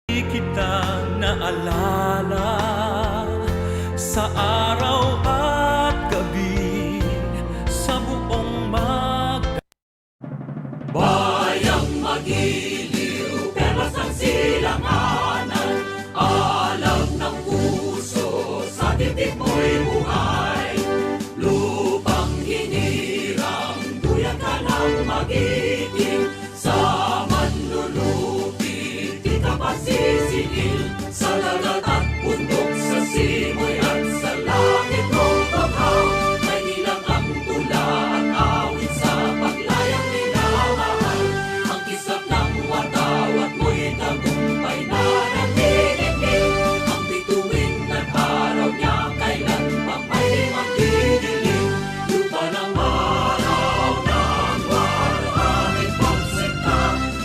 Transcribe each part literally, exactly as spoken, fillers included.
Kita naalala sa araw at gabi, sa buong mag- Bayang magiliw, perlas ng silanganan, alam ng puso, sa titik mo'y buhay. Lupang hinirang, duyan ka ng magiting, sa manlulupi, di ka pasisingil, sa dagat at bundok, sa simoy at sa langit mong bughaw. May nilagang tula at awit sa paglayang minamahal. Ang kislap ng watawat mo'y tagumpay na nanginginig. Ang bituin ng araw niya kailan pang may magdidilim. Lupa ng araw ng waluhangin pagsinta,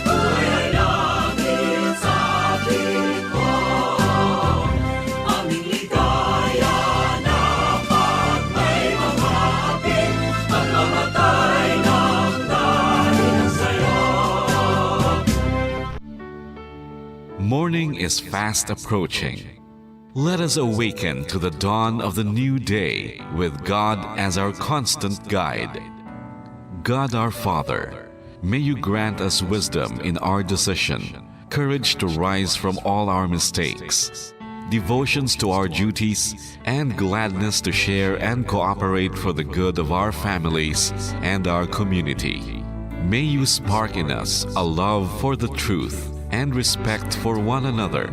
buhay ay langit sa ating likod. Aming ligaya na pag may mga ating pagmamatay ng dahil sa'yo. Morning is fast approaching. Let us awaken to the dawn of the new day with God as our constant guide. God our Father, may you grant us wisdom in our decision, courage to rise from all our mistakes, devotions to our duties, and gladness to share and cooperate for the good of our families and our community. May you spark in us a love for the truth and respect for one another.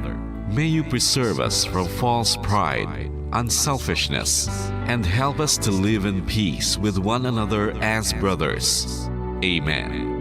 May you preserve us from false pride, unselfishness, and help us to live in peace with one another as brothers. Amen.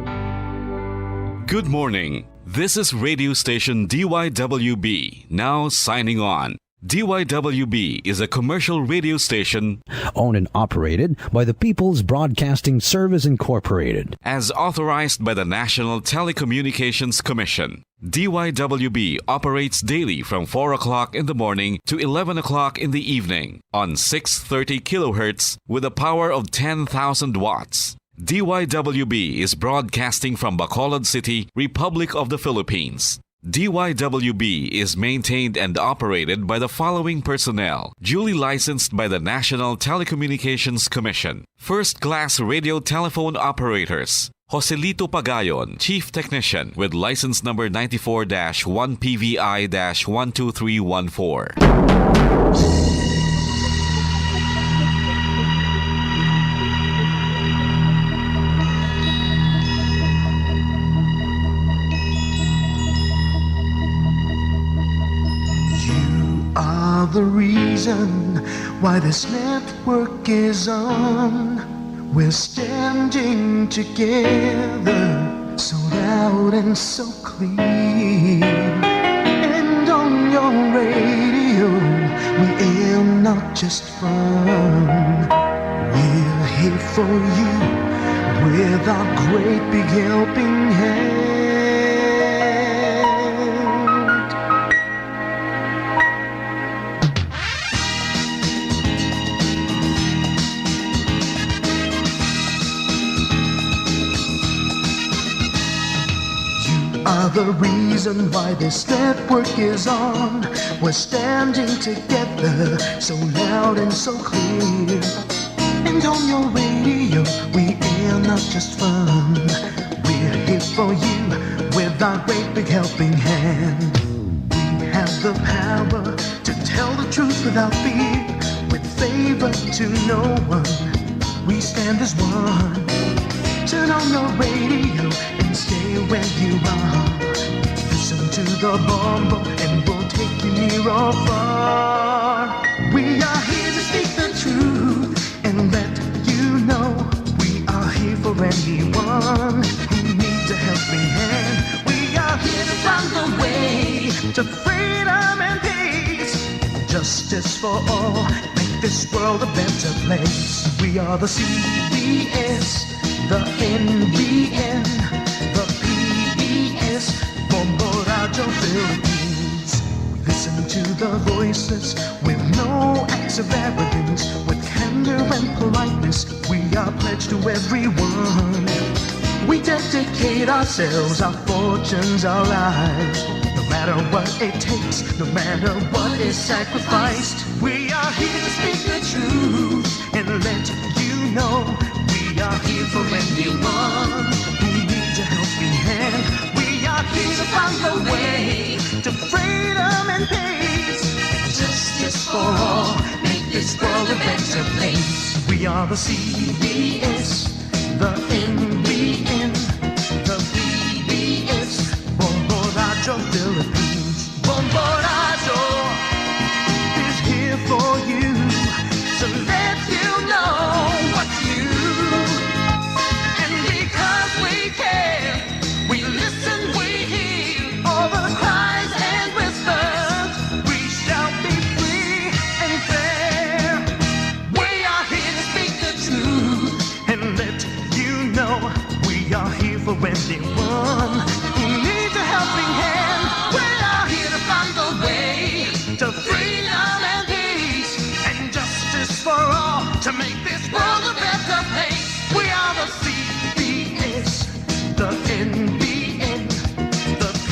Good morning. This is radio station D Y W B, now signing on. D Y W B is a commercial radio station owned and operated by the People's Broadcasting Service Incorporated. As authorized by the National Telecommunications Commission. D Y W B operates daily from four o'clock in the morning to eleven o'clock in the evening on six thirty kilohertz with a power of ten thousand watts. D Y W B is broadcasting from Bacolod City, Republic of the Philippines. D Y W B is maintained and operated by the following personnel, duly licensed by the National Telecommunications Commission. First-class radio telephone operators, Joselito Pagayon, Chief Technician, with license number ninety-four dash one P V I dash one two three one four. You are the reason why this network is on. We're standing together, so loud and so clear. And on your radio, we aim not just fun. We're here for you with our great big helping hand. You are the reason why this network is on. We're standing together, so loud and so clear. And on your radio, we air not just fun. We're here for you with our great big helping hand. We have the power to tell the truth without fear, with favor to no one. We stand as one. Turn on your radio and stay where you are. Listen to the bombo and we'll take you near or far. We are here to speak the truth and let you know we are here for anyone who needs a helping hand. We are here to find the way to freedom and peace. Justice for all, make this world a better place. We are the C B S, the N B N, the P B S, Bombo Radio Philippines. We listen to the voices with no acts of arrogance, with candor and politeness. We are pledged to everyone. We dedicate ourselves, our fortunes, our lives. No matter what it takes, no matter what is sacrificed. We are here to speak the truth and let you know we are here for anyone who needs a helping hand. We are here to find a way to freedom and peace and justice for all. Make this world a better place. We are the C B S, the N B N, the P B S, Bombo Radyo Philippines. Bombo Radyo is here for you to let you know what's new. And because we care, we listen, we hear all the cries and whispers. We shall be free and fair. We are here to speak the truth and let you know we are here for anyone who needs a helping hand. We are here to find the way to freedom and peace and justice for all to make this world a better place. We are the C B S, the N B N, the P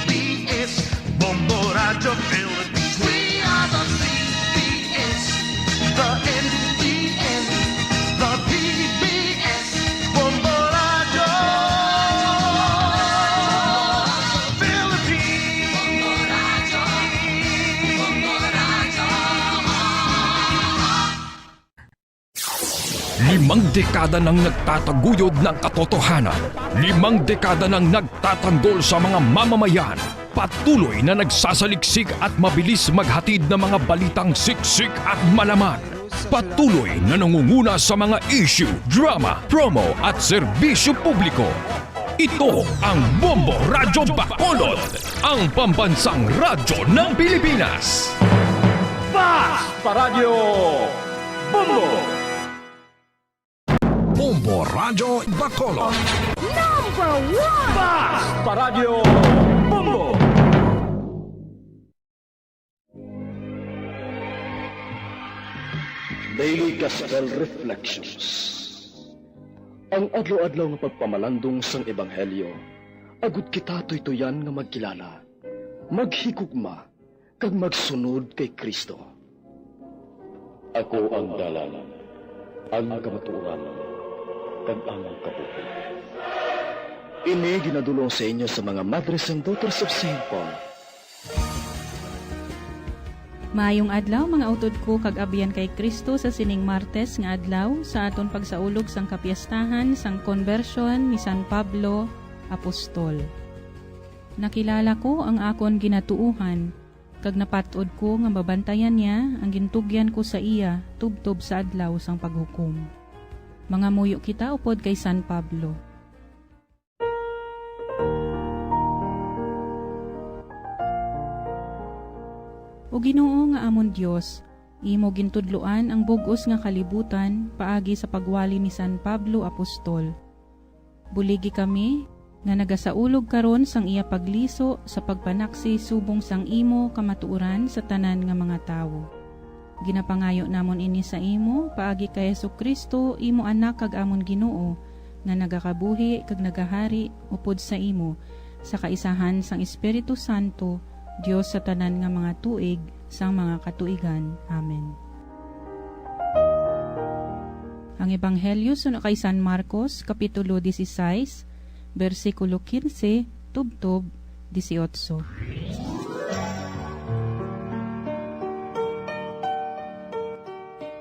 B S, Bombo Radyo Philippines. We are the C B S, the N B N, the P B S, Bombo Radyo Philippines. Limang dekada nang nagtataguyod ng katotohanan. Limang dekada nang nagtatanggol sa mga mamamayan. Patuloy na nagsasaliksik at mabilis maghatid ng mga balitang siksik at malaman. Patuloy na nangunguna sa mga issue, drama, promo at serbisyo publiko. Ito ang Bombo Radyo Bacolod, ang pambansang radyo ng Pilipinas. Fast Paradyo Bombo! Bombo Radyo Bacolod. Number one! Fast Paradyo Bombo! Daily Gospel Reflections. Ang adlaw-adlaw nga pagpamalandong sang ebanghelyo, agud kita tuytuyan nga magkilala, maghigugma, kag magsunod kay Cristo. Ako ang dalan, ang kamatuoran, kag ang kabuhi. Ini ginadul-ong sa inyo sa mga Madres and Daughters of Saint Paul. Maayong adlaw, mga utod ko kag abyan kay Cristo, sa sining Martes nga adlaw sa aton pagsaulog sang kapiestahan sang konbersyon ni San Pablo Apostol. Nakilala ko ang akon ginatuohan, kag napat-od ko nga mabantayan niya ang gintugyan ko sa iya tubtob sa adlaw sang paghukom. Mangamuyo kita upod kay San Pablo. O Ginoo nga amon Dios, imo gintudloan ang bug-os nga kalibutan paagi sa pagwali ni San Pablo Apostol. Buligi kami nga nagasaulog karon sang iya pagliso sa pagpanaksi subong sang imo kamatuoran sa tanan nga mga tawo. Ginapangayo namon ini sa imo paagi kay Jesu-Cristo, imo Anak kag amon Ginoo, nga nagakabuhi kag nagahari upod sa imo, sa kaisahan sang Espiritu Santo, Dios sa tanan nga mga tuig sang mga katuigan. Amen. Ang Ebanghelyo suno kay San Marcos, Kapitulo dieciséis, bersikulo quince tubtob dieciocho.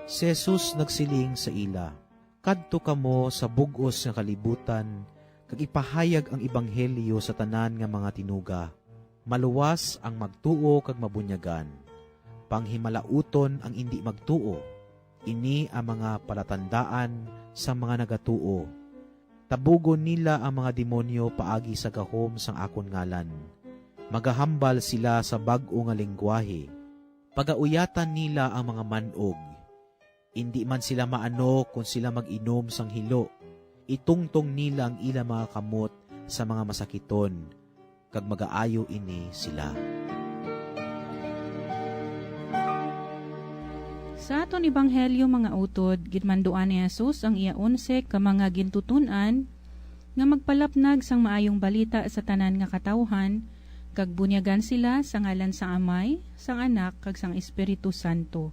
Si Jesus nagsiling sa ila, "Kadto kamo sa bug-os nga kalibutan kag ipahayag ang ebanghelyo sa tanan nga mga tinuga. Maluwas ang magtuo kag mabunyagan. Panghimalaoton ang indi magtuo. Ini ang mga palatandaan sa mga nagatuo. Tabugon nila ang mga demonyo paagi sa gahom sang akon ngalan. Magahambal sila sa bag-o nga lenggwahe. Pagauyatan nila ang mga man-og. Indi man sila maano kon sila mag-inom sang hilo. Itungtong nila ang ila mga kamot sa mga masakiton, kag magaayo ini sila." Sa aton ebanghelyo, mga utod, ginmanduan ni Jesus ang iya onse ka mga gintuton-an nga magpalapnag sang Maayong Balita sa tanan nga katawuhan, Kag bunyagan sila sa ngalan sang Amay, sang Anak, kag sang Espiritu Santo.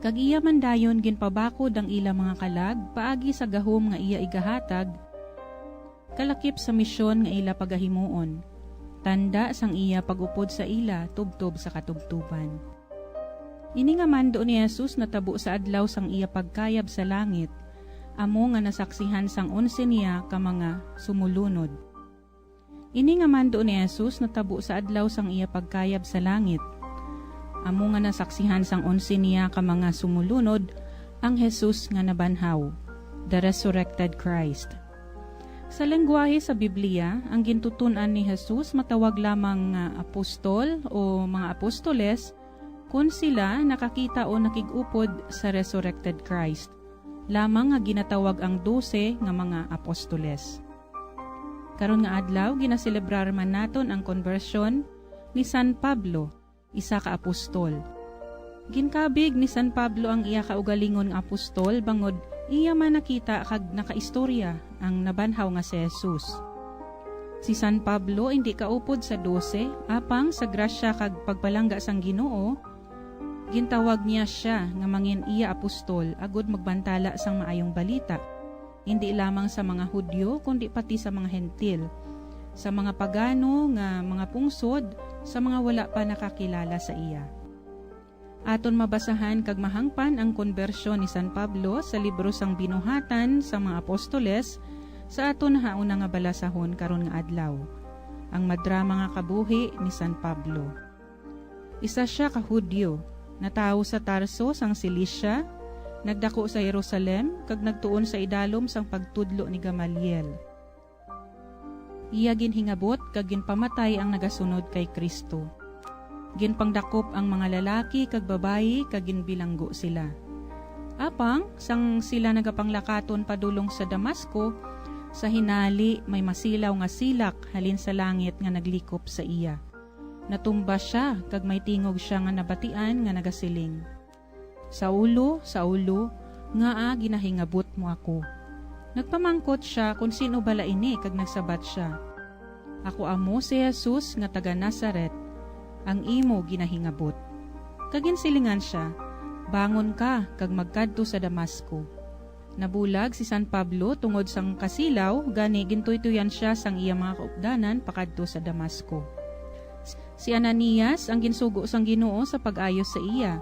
Kag iya man dayon ginpabakod ang ila mga kalag paagi sa gahom nga iya igahatag, kalakip sa misyon nga ila pagahimuon, tanda sang iya pag-upod sa ila tubtob sa katubtoban. Ini nga mando ni Jesus natabo sa adlaw sang iya pagkayab sa langit, amo nga nasaksihan sang onse niya ka mga sumulunod. Ini nga mando ni Jesus natabo sa adlaw sang iya pagkayab sa langit, amo nga nasaksihan sang onse niya ka mga sumulunod, ang Jesus nga nabanhaw, the resurrected Christ. Sa lenggwahe sa Biblia, ang gintuton-an ni Jesus matawag lamang nga apostol o mga apostoles kon sila nakakita o nakig-upod sa resurrected Christ, lamang nga ginatawag ang dose nga mga apostoles. Karon nga adlaw, ginaselebrar man naton ang konbersyon ni San Pablo, isa ka apostol. Ginkabig ni San Pablo ang iya kaugalingon nga apostol bangod iya man nakita kag nakaistorya ang nabanhaw nga si Jesus. Si San Pablo indi kaupod sa dose, apang sa grasya kag pagpalangga sang Ginoo, gintawag niya sia nga mangin iya apostol agud magbantala sang Maayong Balita, indi lamang sa mga Hudio, kundi pati sa mga Hentil, sa mga pagano nga mga pungsod, sa mga wala pa nakakilala sa iya. Aton mabasahan kag mahangpan ang konbersyon ni San Pablo sa libro sang Binuhatan sang mga Apostoles sa aton nahauna nga balasahon karon nga adlaw, ang madrama nga kabuhi ni San Pablo. Isa sia ka Hudio, natawo sa Tarso sang Cilicia, nagdako sa Jerusalem, kag nagtuon sa idalom sang pagtudlo ni Gamaliel. Iya ginhingabot kag ginpamatay ang nagasunod kay Cristo. Ginpangdakop ang mga lalaki kag babayi kag ginbilanggo sila. Apang sang sila nagapanglakaton padulong sa Damasco, sa hinali may masilaw nga silak halin sa langit nga naglikop sa iya. Natumba sia kag may tingog sia nga nabatian nga nagasiling, "Saulo, Saulo, ngaa ginahingabot mo ako?" Nagpamangkot sia kon sin-o bala ini kag nagsabat sia, "Ako amo si Jesus nga taga-Nazaret, ang imo ginahingabot." Kag ginsilingan sia, "Bangon ka kag magkadto sa Damasco." Nabulag si San Pablo tungod sang kasilaw, gani gintuytoyan sia sang iya mga kaupdanan pakadto sa Damasco. Si Ananias ang ginsugo sang Ginoo sa pag-ayo sa iya,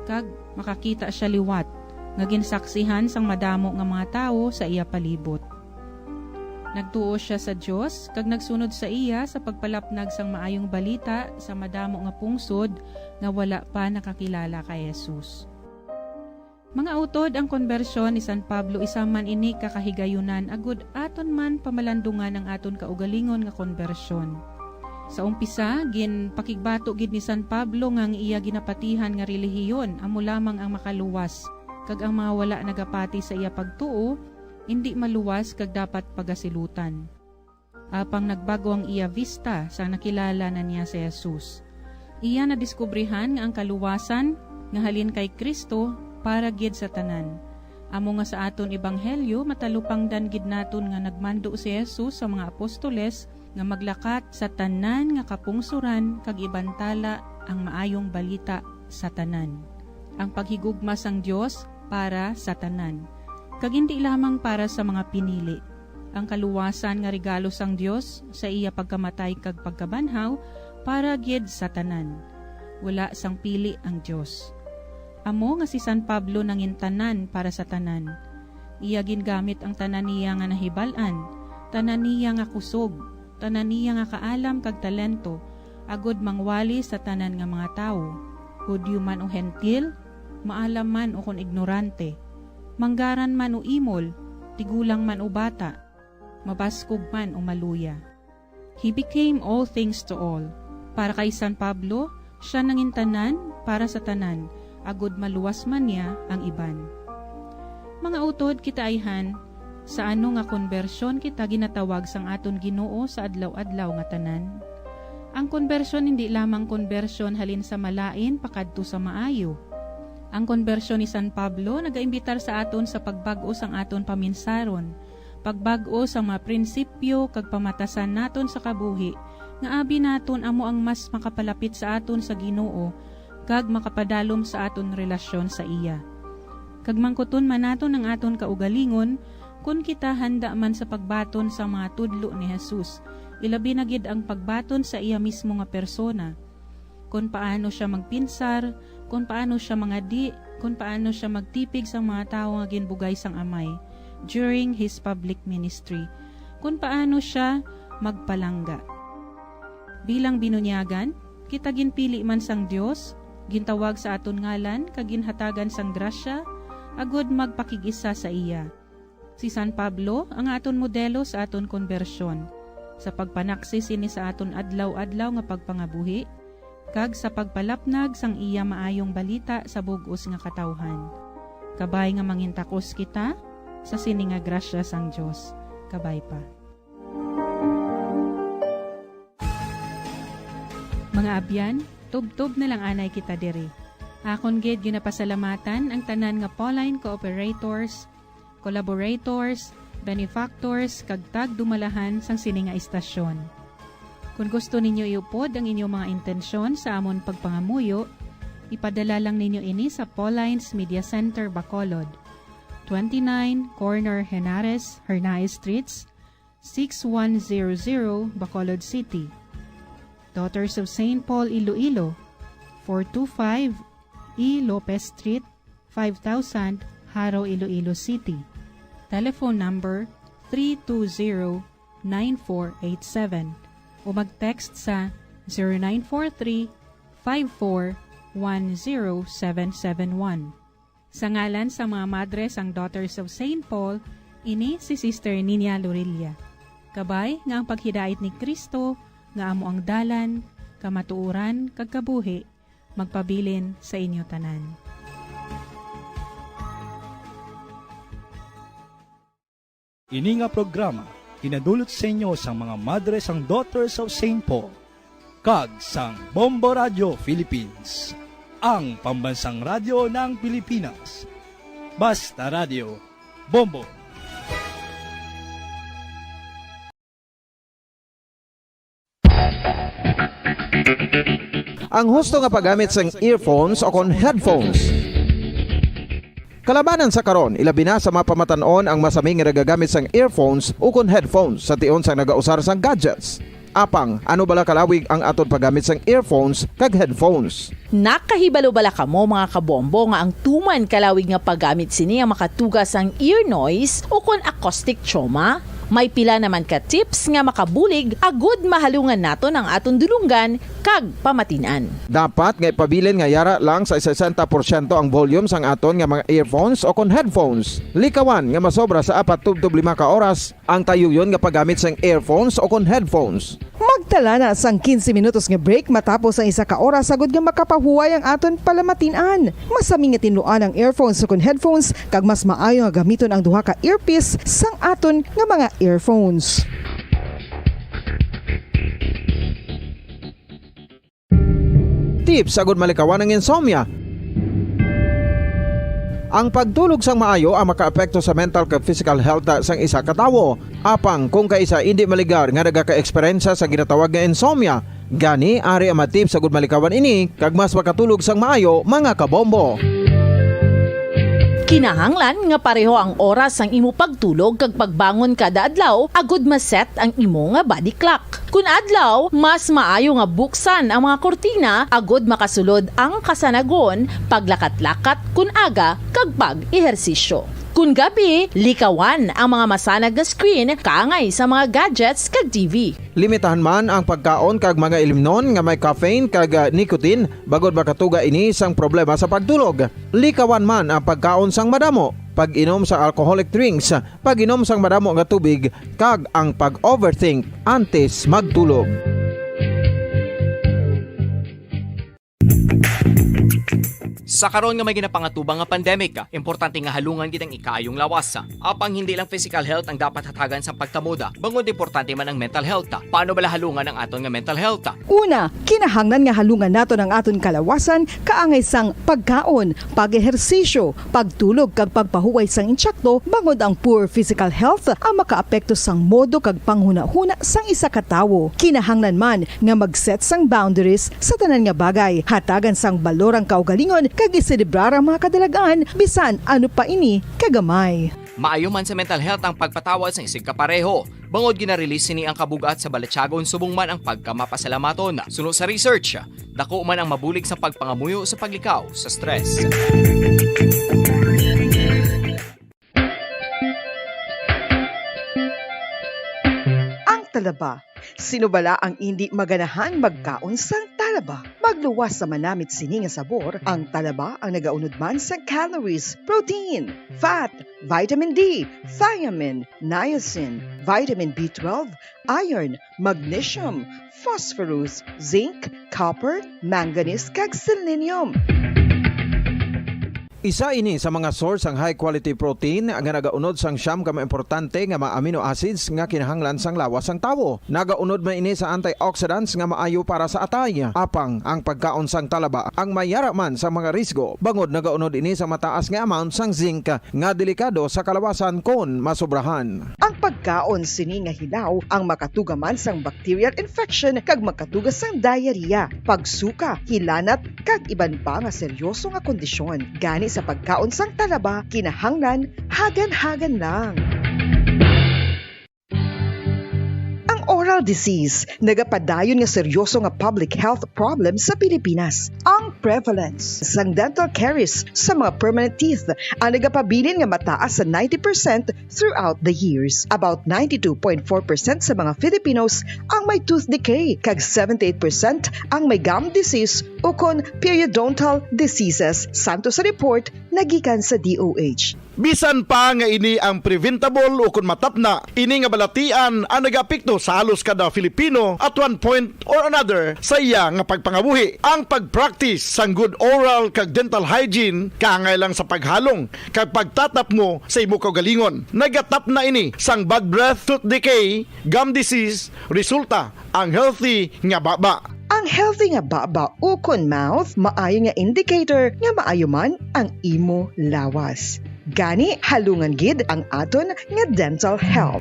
kag makakita sia liwat nga ginsaksihan sang madamo nga mga tawo sa iya palibot. Nagtuo sia sa Dios kag nagsunod sa iya sa pagpalapnag sang Maayong Balita sa madamo nga pungsod nga wala pa nakakilala kay Jesus. Mga utod, ang konbersyon ni San Pablo isa man ini ka kahigayunan, agud aton man pamalandungan ang aton kaugalingon nga konbersyon. Sa umpisa, ginpakigbato gid ni San Pablo nga ang iya ginapatihan nga relihiyon amo lamang ang makaluwas, kag ang mga wala nagapati sa iya pagtuo indi maluwas kag dapat pagasilutan. Apang nagbag-o ang iya bista sang nakilala na niya si Jesus. Iya nadiskubrihan nga ang kaluwasan nga halin kay Cristo para gid sa tanan. Amo nga sa aton ebanghelyo, matalupangdan gid naton nga nagmando si Jesus sa mga apostoles nga maglakat sa tanan nga kapungsoran kag ibantala ang Maayong Balita sa tanan. Ang paghigugma sang Dios para sa tanan, kag indi lamang para sa mga pinili. Ang kaluwasan nga regalo sang Dios sa iya pagkamatay kag pagkabanhaw para gid sa tanan. Wala sang pili ang Dios. Amo nga si San Pablo nangin tanan para sa tanan. Iya gingamit ang tanan niya nga nahibal-an, tanan niya nga kusog, tanan niya nga kaalam kag talento, agud mangwali sa tanan nga mga tawo, Hudio man o Hentil, maalam man ukon ignorante, manggaran man o imol, tigulang man o bata, mabaskog man o maluya. He became all things to all. Para kay San Pablo, sia nangin tanan para sa tanan, agud maluwas man niya ang iban. Mga utod, kita ayhan, sa ano nga konbersyon kita ginatawag sang aton Ginoo sa adlaw-adlaw nga tanan? Ang konbersyon indi lamang konbersyon halin sa malain pakadto sa maayo. Ang konbersyon ni San Pablo nagaimbitar sa aton sa pagbag-o sang aton paminsaron, pagbag-o sang mga prinsipyo kag pamatasan naton sa kabuhi, nga abi naton amo ang mas makapalapit sa aton sa Ginoo kag makapadalom sa aton relasyon sa iya. Kag mangkuton man naton ang aton kaugalingon kon kita handa man sa pagbaton sa mga tudlo ni Jesus, ilabi na gid ang pagbaton sa iya mismo nga persona, kon paano sia magpinsar, kon paano sia mangadi, kon paano sia magtipig sang mga tawo nga ginbugay sang Amay during his public ministry, kon paano sia magpalangga. Bilang binunyagan, kita ginpili man sang Dios, gintawag sa aton ngalan kag ginhatagan sang grasya, agud magpakig-isa sa iya. Si San Pablo ang aton modelo sa aton konbersyon, sa pagpanaksi sini sa aton adlaw-adlaw nga pagpangabuhi, kag sa pagpalapnag sang iya maayong balita sa bug-os nga katawhan. Kabay nga mangintakos kita sa sini nga grasya sang Dios. Kabay pa. Mga abyan, tubtob na lang anay kita diri. Akon gid ginapasalamatan ang tanan nga Pauline cooperators, collaborators, benefactors, kag tagdumalahan sang sini nga istasyon. Kon gusto ninyo iupod ang inyong mga intensyon sa amon pagpangamuyo, ipadala lang ninyo ini sa Pauline's Media Center, Bacolod, twenty-nine Corner Henares, Hernaez Streets, six one zero zero, Bacolod City. Daughters of Saint Paul, Iloilo, four two five E Lopez Street, five thousand, Jaro, Iloilo City. Telephone number three two zero, nine four eight seven o mag-text sa zero nine four three, five four one zero seven seven one. Sa ngalan sa mga madre sang Daughters of Saint Paul, ini si Sister Nina Lorilla. Kabay nga ang paghidait ni Cristo nga amo ang dalan, kamatuoran, kag kabuhi, magpabilin sa inyo tanan. Ini nga programa ginadulot sa inyo sang mga madre sang Daughters of Saint Paul kag sang Bombo Radio Philippines, ang pambansang radyo ng Pilipinas. Basta Radio, Bombo. Ang husto nga paggamit sang earphones o kon headphones. Kalabanan sa karon, ilabi na sa mga pamatan-on ang masami nga nagagamit sang earphones ukon headphones sa tion sang nagausar sang gadgets. Apang, ano bala kalawig ang aton paggamit sang earphones kag headphones? Nakahibalo bala kamo, mga kabombo, nga ang tuman kalawig nga paggamit sini ang makatuga sang ear noise ukon acoustic trauma? May pila naman ka tips nga makabulig agud mahalungan naton ang aton dulonggan kag pamatin-an. Dapat nga ipabilin nga yara lang sa sesenta porsyento ang volume sang aton nga mga earphones o kon headphones. Likawan nga masobra sa apat tubtob lima ka oras ang tayuyon nga paggamit sang earphones o kon headphones. Magtala na sang quince minutos nga break matapos ang isa ka oras, agud nga makapahuway ang aton palamatin-an. Masami nga tinluan ang earphones ukon headphones, kag mas maayo nga gamiton ang duha ka earpiece sang aton nga mga earphones. Tips agud malikawan ang insomnia. Ang pagtulog sang maayo ang makaapekto sa mental kag physical health sang isa ka tawo. Apang kung kaisa indi maligar nga nagaka-eksperyensya sa ginatawag nga insomnia, gani ari ang mga tips agud malikawan ini kag mas makatulog sang maayo, mga kabombo. Kinahanglan nga pareho ang oras sang imo pagtulog kag pagbangon kada adlaw agud ma-set ang imo nga body clock. Kun adlaw, mas maayo nga buksan ang mga kurtina agud makasulod ang kasanagon, paglakat-lakat kun aga, kag pag-ehersisyo. Kun gabi, likawan ang mga masanag nga screen kaangay sa mga gadgets kag T V. Limitahan man ang pagkaon kag mga ilimnon nga may caffeine kag, ah, nicotine, bangod makatuga ini sang problema sa pagtulog. Likawan man ang pagkaon sang madamo, pag-inom sa alcoholic drinks, pag-inom sang madamo nga tubig, kag ang pag-overthink antes magtulog. Sa karon nga may ginapangatubang nga pandemic, importante nga halungan gid ang ikaayong lawas. Apang hindi lang physical health ang dapat hatagan sang pagtamod, bangod importante man ang mental health. Paano bala halungan ang aton nga mental health? Una, kinahanglan nga halungan naton ang aton kalawasan kaangay sang pagkaon, pag-ehersisyo, pagtulog kag pagpahuway sang intsakto, bangod ang poor physical health ang makaapekto sang modo kag panghunahuna sang isa ka tawo. Kinahanglan man nga mag-set sang boundaries sa tanan nga bagay, hatagan sang balor ang kaugalingon kag iselebrar ang mga kadalag-an, bisan ano pa ini kagamay. Maayo man sa mental health ang pagpatawad sang isigkapareho, bangod gina-release sini ang kabug-at sa balatyagon subong man ang pagkamapasalamaton. Suno sa research, dako man ang mabulig sa pagpangamuyo sa paglikaw sa stress. Ang talaba. Sino bala ang indi maganahan magkaon sang talaba? Magluwas sa manamit sini nga sabor, ang talaba ang nagaunod man sang calories, protein, fat, vitamin D, thiamine, niacin, vitamin B twelve, iron, magnesium, phosphorus, zinc, copper, manganese, kag selenium. Isa ini sa mga source sang high quality protein nga nagaunod sang siyam ka mga importante nga mga amino acids nga kinahanglan sang lawas sang tawo. Nagaunod man ini sa antioxidants nga maayo para sa atay. Apang ang pagkaon sang talaba ang may yara man sa mga risgo, bangod nagaunod ini sa mataas nga amount sang zinc nga delikado sa kalawasan kon masobrahan. Ang pagkaon sini nga hilaw ang makatuga man sang bacterial infection kag makatuga sang diarrhea, pagsuka, hilanat, kag iban pa nga seryoso nga kondisyon. Gani sa pagkaon sang talaba, kinahanglan hagan-hagan lang. Ang oral disease nagapadayon nga seryoso nga public health problem sa Pilipinas. Ang prevalence sang dental caries sa mga permanent teeth ang nagapabilin nga mataas sa ninety percent throughout the years. About ninety-two point four percent sa mga Filipinos ang may tooth decay, kag seventy-eight percent ang may gum disease ukon periodontal diseases, santo sa report nagikan sa D O H. Bisan pa nga ini ang preventable ukon matapna, ini nga balatian ang nagaapekto sa halos kada Filipino at one point or another sa iya nga pagpangabuhi. Ang pag-practice sang good oral kag dental hygiene kaangay lang sa paghalong kag pagtatapmo sa imo kaugalingon. Nagatapna ini sang bad breath, tooth decay, gum disease, resulta ang healthy nga baba. Ang healthy nga baba ukon mouth maayo nga indicator nga maayo man ang imo lawas. Gani, halungan gid ang aton nga dental health.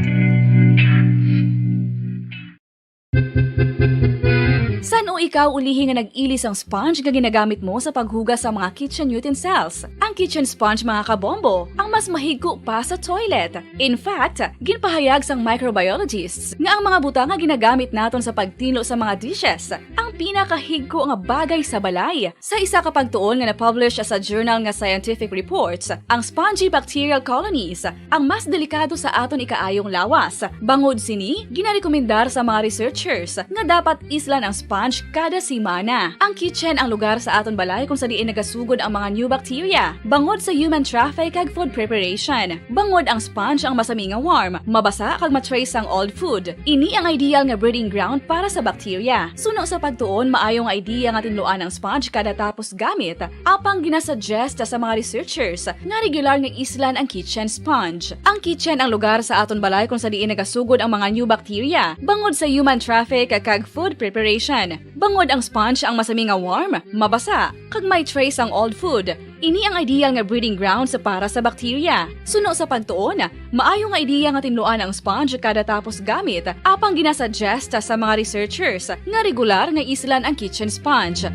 San-o ikaw ulihi nga nag-ili sang sponge nga ginagamit mo sa paghugas sa mga kitchen utensils? Ang kitchen sponge, mga kabombo, ang mas mahigko pa sa toilet. In fact, ginpahayag sang microbiologists nga ang mga butang nga ginagamit naton sa pagtinlo sa mga dishes ang pinakahigko nga bagay sa balay. Sa isa ka pagtuon nga na-publish sa journal nga Scientific Reports, ang spongy bacterial colonies ang mas delikado sa aton ikaayong lawas. Bangod sini, ginarekomendar sa mga researchers nga dapat islan ang sponge kada semana. Ang kitchen ang lugar sa aton balay kung sa diin nagasugod ang mga new bacteria, bangod sa human traffic kag food preparation. Bangod ang sponge ang masami nga warm, mabasa kag ma-trace sang old food. Ini ang ideal nga breeding ground para sa bacteria. Suno sa pagtuon, maayo nga idea nga tinluan ang sponge kada tapos gamit. Apang ginasuggest sa mga researchers nga regular nga islan ang kitchen sponge. Ang kitchen ang lugar sa aton balay kung sa diin nagasugod ang mga new bacteria, bangod sa human traffic kag food preparation. Bangod ang sponge ang masami nga warm, mabasa, kag may trace ang old food. Ini ang ideal nga breeding grounds para sa bacteria. Suno sa pagtuon, maayo nga idea nga tinluan ang sponge kada tapos gamit, apang ginasuggest sa mga researchers nga regular nga islan ang kitchen sponge.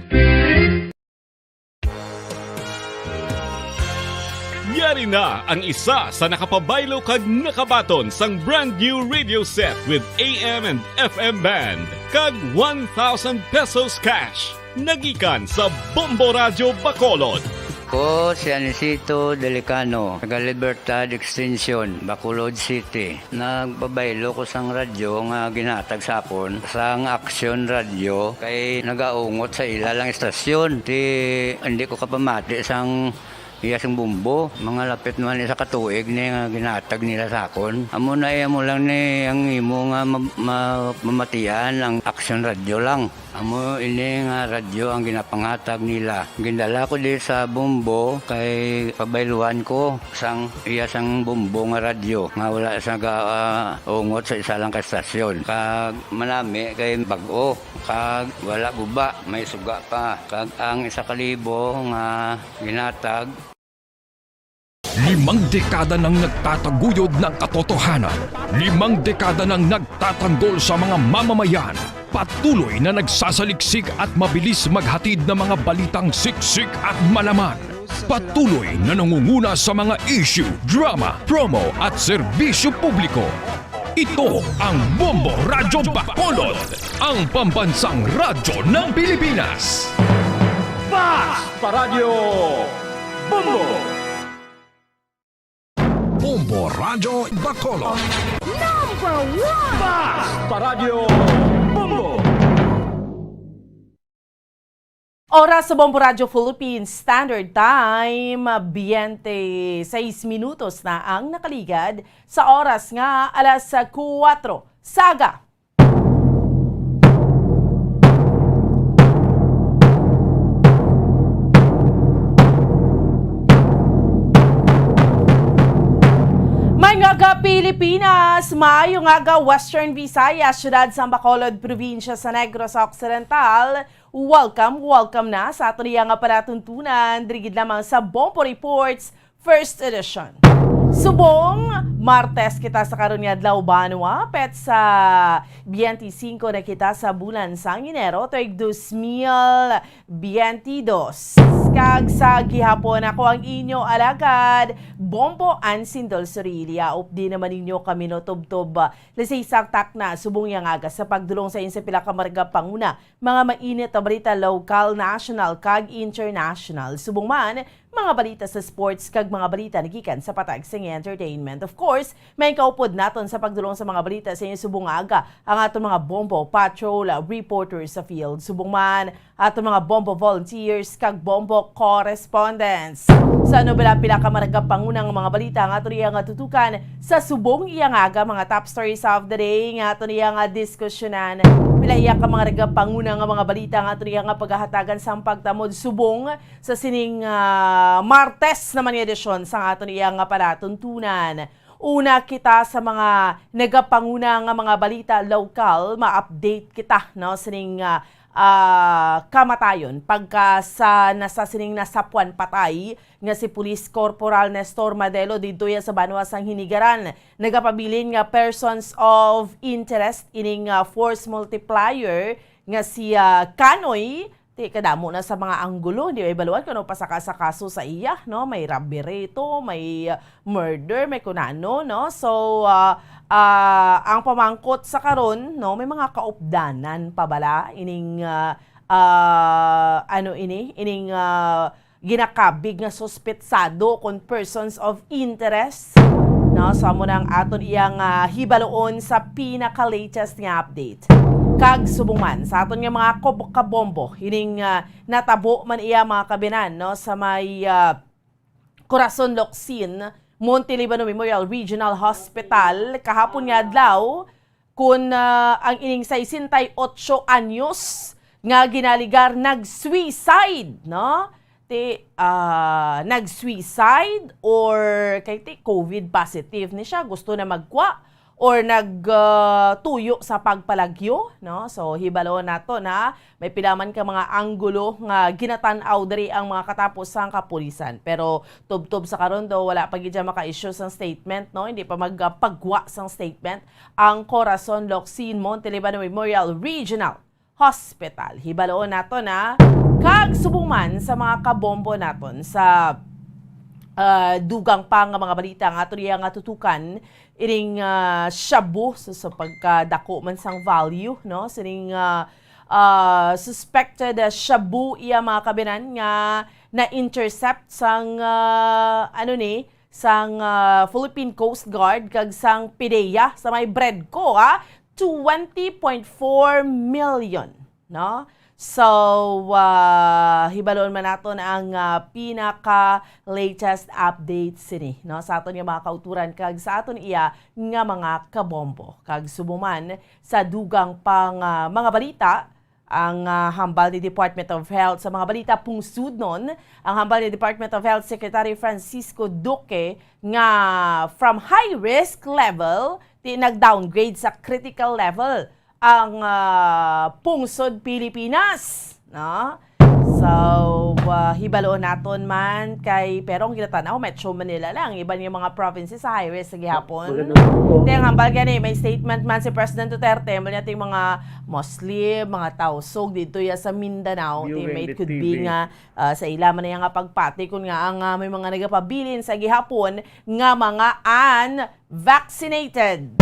Yari na ang isa sa nakapabaylo kag nakabaton sang brand new radio set with A M and F M band kag one thousand pesos cash. Nagikan sa Bombo Radyo Bacolod. Ko si Anisito Delicano, taga Libertad Extension, Bacolod City. Nagpabaylo ko sang radyo nga ginhatag sa akon sang Aksyon Radyo kay nagaungot sa ila lang istasyon. Ti, hindi ko kapamati sang Iya sang Bombo, mga lapit naman isa ka tuig ni nga ginatag nila sa akon. Amo na iya mo lang ni ang imo nga ma-, ma-, mamatian ang Action Radio lang. Amo ini nga radyo ang ginapangatag nila. Gindala ko di sa Bombo kay pabayluan ko sang iya sang Bombo nga radyo nga wala sa ga-, ah, ungot sa isa lang ka estasyon. Kag manami kay bag-o, kag wala guba, may suga pa. Kag ang isa ka libo nga ginatag. Limang dekada nang nagtataguyod ng katotohanan. Limang dekada nang nagtatanggol sa mga mamamayan. Patuloy na nagsasaliksik at mabilis maghatid ng mga balitang siksik at malaman. Patuloy na nangunguna sa mga issue, drama, promo at serbisyo publiko. Ito ang Bombo Radyo Bacolod, ang pambansang radyo ng Pilipinas. Basta Radyo Bombo! Bombo Radyo Bacolod. Number one! Basta Radyo Bombo! Oras sa Bombo Radyo Philippines Standard Time, twenty-six minutos na ang nakaligad sa oras nga alas kuwatro sa aga. May nga aga, Pilipinas! Maayo nga aga, Western Visayas, siyudad sa Bacolod, probinsya sa Negros Occidental. Welcome, welcome na sa aton iya nga palatuntunan, diri gid lamang sa Bombo Reports First Edition. Subong, Martes kita sa karon nga adlaw, banwa, petsa twenty-five na kita sa bulan sang Enero, tuig dos mil twenty-dos. Kag sa gihapon, ako ang inyo alagad, Bombo Ansin Dol Sorilia. Updi naman ninyo kami, no, tubtob, ah, lasay sang takna, subong yang aga sa pagdulong sa inyo sa pila ka marga panguna, mga mainit nga balita lokal, national, kag international. Subong man, mga balita sa sports, kag mga balita nagikan sa patag sang entertainment. Of course, may kaupod naton sa pagdulong sa mga balita sa inyo subong nga aga ang aton mga Bombo Patrol, uh, reporters sa field. Subong man, aton mga Bombo volunteers kag Bombo correspondents. Sa ano pila, pila ka marga panguna nga mga balita nga aton iya nga tutukan sa subong iya nga aga, mga top stories of the day nga aton iya nga diskusyonan. Pila iya ka mga marga panguna nga mga balita nga aton iya nga pagahatagan sang pagtamod subong sa sining, ah, Martes naman nga edisyon sang aton iya nga palatuntunan. Una kita sa mga nagapanguna nga mga balita lokal, ma-update kita, no, sining, ah, ah, kamatayon pagka sa nasa sining nasapwan patay nga si Police Corporal Nestor Madelo didto ya sa banwa sang Hinigaran. Nagapabilin nga persons of interest ining, ah, force multiplier nga si, ah, Kanoy. Ti, kadamo na sa mga anggulo, hindi may baluan kung ano pa sa kas-, sa kaso sa iya, no? May robbery to, may, uh, murder, may kunano, no? So, uh, uh, ang pamangkot sa karon, no, may mga kaupdanan pa bala ining, uh, uh, ano ini, ining, uh, ginakabig nga suspetsado kon persons of interest, no? So, amo na ang aton iyang, ah, hibaloon sa pinaka-latest nga update. Kag subong man, sa aton nga mga kab-, kabombo, ining, ah, natabo man iya, mga kabinan, no, sa may, ah, Corazon Locsin, Monte Libano Memorial Regional Hospital, kahapon nga adlaw, kun, ah, ang ining sesenta y ocho anyos nga ginaligar nag-suicide, no? Ti, ah, nag-suicide or kay ti covid positive ni siya, gusto na magkwa or nag, ah, tuyo sa pagpalagyo, no? So, hibalo nato na may pila man ka mga anggulo nga ginatan-aw diri ang mga katapo sang kapulisan. Pero tubtob sa karon do, wala pa gid siya maka-issue sang statement, no? Hindi pa magpagwa sang statement ang Corazon Locsin Monte Libano Memorial Regional Hospital. Hibaloon nato na kag subong man sa mga kabombo naton sa, ah, dugang pa nga mga balita nga ato niya nga tutukan ining, ah, shabu sa, sa pagkadako man sang value, no? Sining, ah, ah, suspected, ah, shabu iya mga kabinan nga na-intercept sang, ah, ano ni, sang, ah, Philippine Coast Guard kag sang PDEA sa may Bredco, ha? Twenty point four million, no? So, ah, hibaluon man naton ang, ah, pinaka-latest update sini, no, sa aton nga mga kauturan kag sa aton iya nga mga kabombo. Kag subong man sa dugang pang, ah, mga balita, ang, ah, hambal ni Department of Health sa mga balita pungsudnon, ang hambal ni Department of Health Secretary Francisco Duque nga from high risk level, ti nag-downgrade sa critical level ang, ah, pungsod Pilipinas, no? So, ah, hibaluon naton man kay, pero ang ginatanaw, Metro Manila lang. Iban nga mga provinces sa high risk sa gihapon. Magandang hapon po. Ti ang hambal gani, may statement man si President Duterte, mo niya ting mga Muslim, mga Tausug dito ya sa Mindanao. Ti may, it could be nga, ah, sa ila man niya nga pagpati, kun nga ang, ah, may mga nagapabilin sa gihapon nga mga unvaccinated.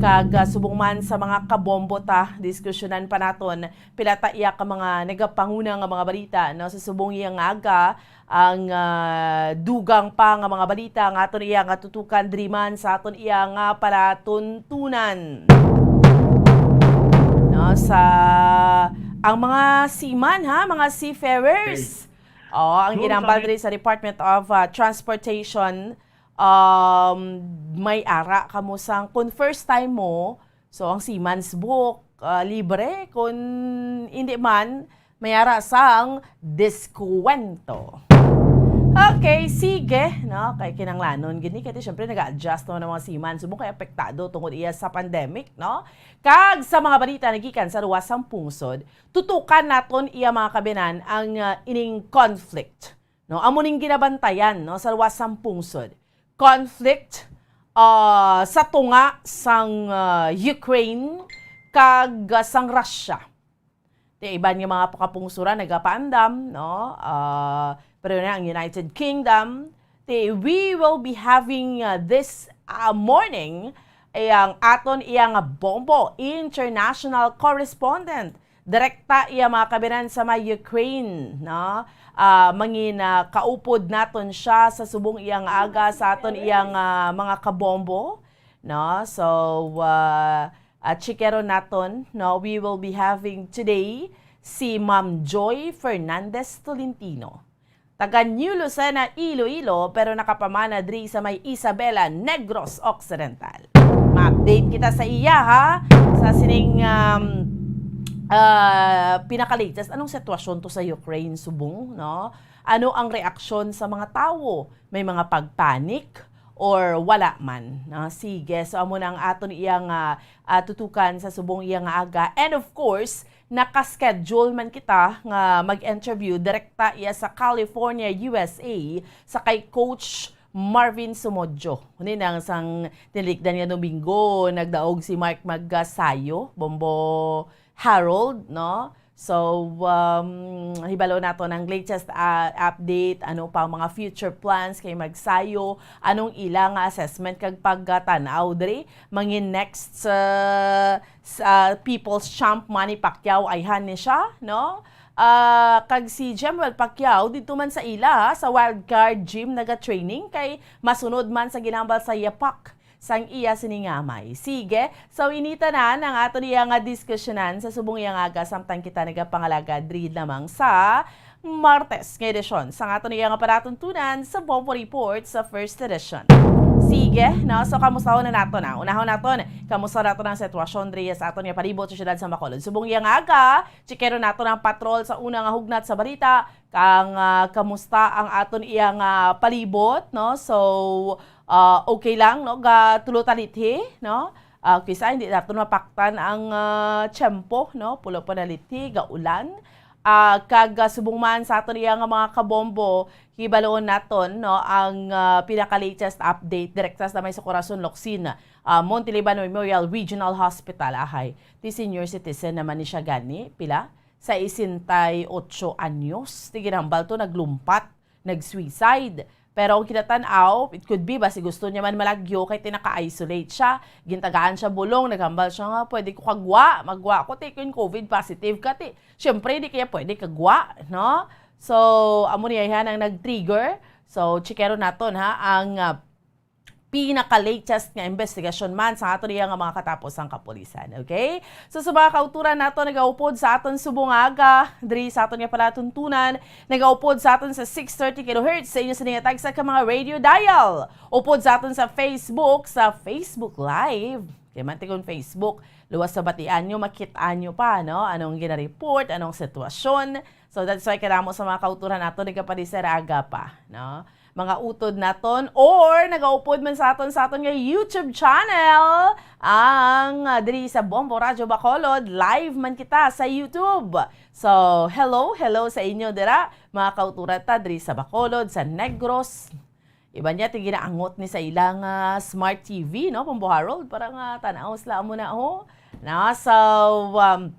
Kag, ah, subong man sa mga kabombo ta, diskusyonan pa naton, pila ta iya ka mga nagapanguna nga mga balita, no? Sa subong iya nga aga, ang, ah, dugang pa nga mga balita nga aton iya nga tutukan diri man sa aton iya nga palatuntunan. No, sa ang mga seaman, ha, mga seafarers. Okay. Oh, ang ginambal diri sa Department of, ah, Transportation, um, may ara kamo sang, kung first time mo, so ang seaman's book, ah, libre, kung hindi man, may ara sang diskwento. Okay, sige, no? Kay kinanglanon gini, kay syempre nag-a-adjust naman ang mga seaman. Subong kay apektado tungod iya sa pandemic, no? Kag sa mga balita nagikan sa luwas sang pungsod, tutukan naton iya mga kabinan ang, ah, ining conflict, no? Amo ning ginabantayan, no, sa luwas sang pungsod. Conflict, ah, sa tunga sang, ah, Ukraine kag, ah, sang Russia. Ti iban nga mga kapungsuran nagapaandam, no? Ah, pero na ang United Kingdom. Ti we will be having, ah, this, ah, morning, eh, ang aton iya nga bombo international correspondent. Direkta iya mga kabinan sa may Ukraine, no? Ah, mangin, ah, kaupod naton siya sa subong iya nga aga sa aton iya nga mga kabombo, no? So, ah, at chikeron naton, no? We will be having today si Ma'am Joy Fernandez Tolentino. Taga New Lucena, Iloilo, pero nakapamana diri sa may Isabela, Negros Occidental. Ma-update kita sa iya, ha? Sa sining, um, ah, pinaka-latest. Anong sitwasyon to sa Ukraine, subong, no? Ano ang reaksyon sa mga tawo? May mga pagpanik or wala man? No? Sige, so amo na ang aton iya nga, ah, tutukan sa subong iya nga aga. And of course, naka-schedule man kita nga mag-interview direkta iya sa California, U S A, sa kay Coach Marvin Sumodjo. Ni nang sang tinilikdan nga Domingo, nagdaog si Mark Magsayo, Bombo Harold, no? So, um, hibalo nato ang latest, ah, update, ano pa ang mga future plans kay Magsayo, anong ila nga assessment kag pagkatanaw diri, mangin next sa, sa People's Champ Manny Pacquiao, ayhan ni siya, no? Ah, kag si Jemwell Pacquiao didto man sa ila, ha, sa Wildcard Gym naga-training kay masunod man sa ginambal sa yapak sang iya sini nga amay. Sige, so ini tanan ang aton iya nga diskusyonan sa subong iya nga aga, samtang kita nagapangalaga diri lamang sa Martes nga edisyon sang aton iya nga palatuntunan sa Bombo Report sa first edition. Sige, no? So, kamustahon na nato na. Unahon naton, kamusta nato ang sitwasyon diri sa aton nga palibot sa siyudad sa Bacolod? Subong iya nga aga, chikeron nato ang patrol sa una nga hugnat sa balita, kang, ah, kamusta ang aton iya nga palibot, no? So, ah, okay lang, no? Ga tulo ta lithi, no? Ah, kisa hindi naton mapaktan ang, ah, tiyempo, no? Pulo pa na lithi, ga ulan. Ah, kag, ah, subong man sa aton iya nga mga kabombo, hibaloon naton, no, ang, ah, pinaka-latest update direkta sa may sa Corazon, Locsin, ah, Montelibano Memorial Regional Hospital, ahay. Ti senior citizen naman ni siya gani, pila? Sesenta y ocho anyos. Ti ginambal to, naglumpat, nag-suicide. Pero ang kinatan-aw, it could be ba si gusto niya man malagyo kay ti naka-isolate siya. Gintagaan siya bulong, naghambal siya nga, "Pwede ko kagwa, magwa ko, ti kun covid positive ka, ti." Siyempre, di kaya pwede kagwa, no? So, amo niya yan ang nag-trigger. So, chikeron naton, ha, ang, ah, pinaka-latest nga investigasyon man sa aton iya nga mga katapusang kapulisan. Okay? So, sa mga kauturan nato nagaupod sa aton subong aga, diri sa aton nga palatuntunan, nagaupod sa aton sa six thirty kilohertz sa inyo sa ningatag sa ka mga radio dial. Upod sa aton sa Facebook, sa Facebook Live. Kay man tigon Facebook, luwas sa batian nyo, makit-an nyo pa, no? Anong ginareport, anong sitwasyon. So, that's why kadamo sa mga kauturan nato nagapadiser aga pa, no? Mga utod naton, or nagaupod man sa aton, sa aton nga YouTube channel, ang, ah, diri sa Bombo Radyo Bacolod, live man kita sa YouTube. So, hello, hello sa inyo dira, mga kauturan ta diri sa Bacolod, sa Negros. Iban niya, ti ginaangot ni sa ila nga smart T V, no, Bombo Harold, para nga tan-aw sila amo na, ho. Na, so, um,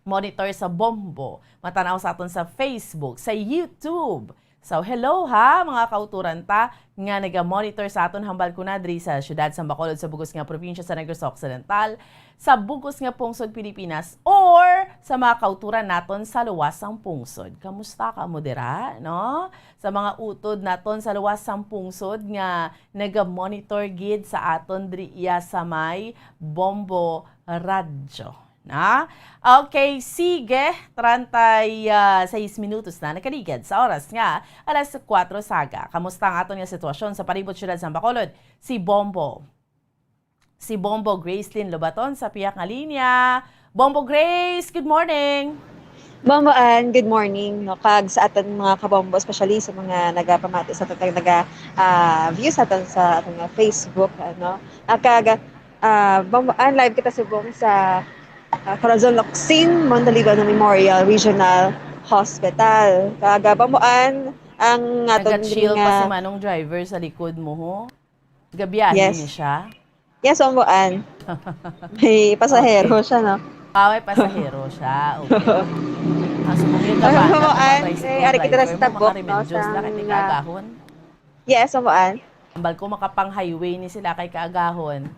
monitor sa Bombo. Matanaw sa aton sa Facebook, sa YouTube. So, hello ha, mga kauturan ta nga naga-monitor sa aton, hambal ko na diri sa siyudad sa Bacolod, sa bugos nga probinsya sa Negros Occidental, sa bugos nga pungsod Pilipinas, or sa mga kauturan naton sa luwas sang pungsod. Kamusta ka mo dira, no? Sa mga utod naton sa luwas sang pungsod nga naga-monitor gid sa aton diri iya sa may Bombo Radyo. Na? Okay, sige. Treinta y seis minutos na nakaligad sa oras nga alas kuwatro saga. Kamusta ang aton nga sitwasyon sa palibot siyudad sa Bacolod? Si Bombo. Si Bombo Gracelyn Lobaton sa piyak nga linya. Bombo Grace, good morning! Bombo Ann, good morning, no? Kag sa aton mga kabombo, especially sa mga nagapamati sa aton, kag naga, ah, view sa aton sa aton nga Facebook, ano? Ah, kag, ah, Bombo Ann, live kita subong sa, ah, Corazon Locsin Mondoliva Memorial Regional Hospital. Kag, ah, Bombo Ann, ang aton Naga-chill pa nga si Manong Driver sa likod mo, ho? Gabiyahe Yes. ni siya? Yes, Bombo Ann. May pasahero Okay. siya, no? Ah, may pasahero siya. Okay. Ang subong yung Ay, kabahan, Bombo Ann, tricycle eh, ari kita driver, sa tabok, no, makarimedyo sila kay sang, ah, kaagahon. Yes, Bombo Ann. Ambal ko makapang-highway ni sila kay kaagahon.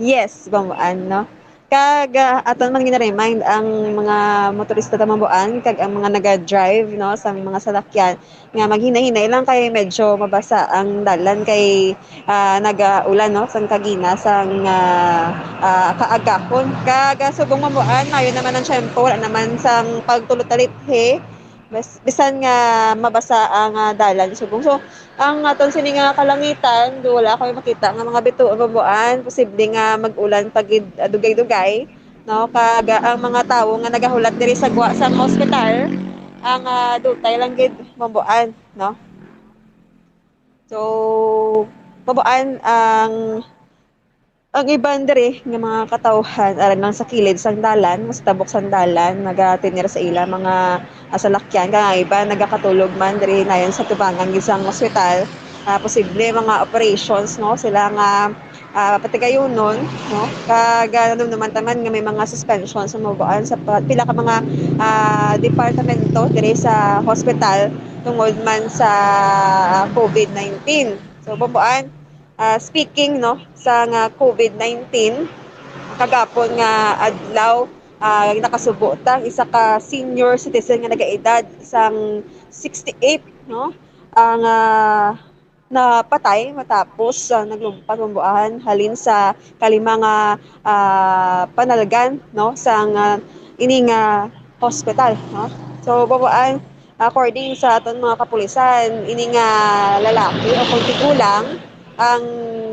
Yes, Bombo Ann, no? Kag, ah, aton man gina-remind ang mga motorista ta, Bombo Ann, kag ang mga naga-drive, no, sang mga salakyan, nga maghinay-hinay lang kay medyo mabasa ang dalan kay, ah, nagaulan, no, sang kagina, sang, ah, ah, kaagahon. Kag, ah, subong, Bombo Ann, maayo naman ang tiyempo, wala naman sang pagtulod-taliphi. Bas-, bisan nga mabasa ang, ah, dalan, subong. So, ang aton sini nga kalangitan, do wala kami makita nga mga bituon, Bombo Ann, posible nga mag-ulan pa gid, ah, dugay-dugay. No, kag ang mga tawo nga nagahulat diri sa gwa sang hospital, ang, ah, dutay lang gid, Bombo Ann, no? So, Bombo Ann, ang, ang iban diri nga mga katawhan, aran lang sa kilid sang dalan, sa tabok sang dalan, nagatener sa ila mga, ah, salakyan, kag ang iban nagakatulog man diri nayon sa tubangan gid sang ospital. Ah, posible mga operations, no, sila nga, ah, patigayunon, no? Kag, ah, nanumduman ta man nga may mga suspension sa Bombo Ann sa pa-, pila ka mga, ah, departamento diri sa hospital tungod man sa, ah, COVID nineteen. So, Bombo Ann, ah, speaking, no, sa nga COVID nineteen, kagapon nga adlaw, ah, nakasubo ta ang isa ka senior citizen nga nagaedad sang sixty-eight, no, ang, ah, napatay matapos, ah, naglumpat, Bombo Ann, halin sa kalima nga, ah, panalgan, no, sang, ah, ini nga hospital, no? So, Bombo Ann, according sa aton mga kapulisan, ini nga lalaki o kung tigulang ang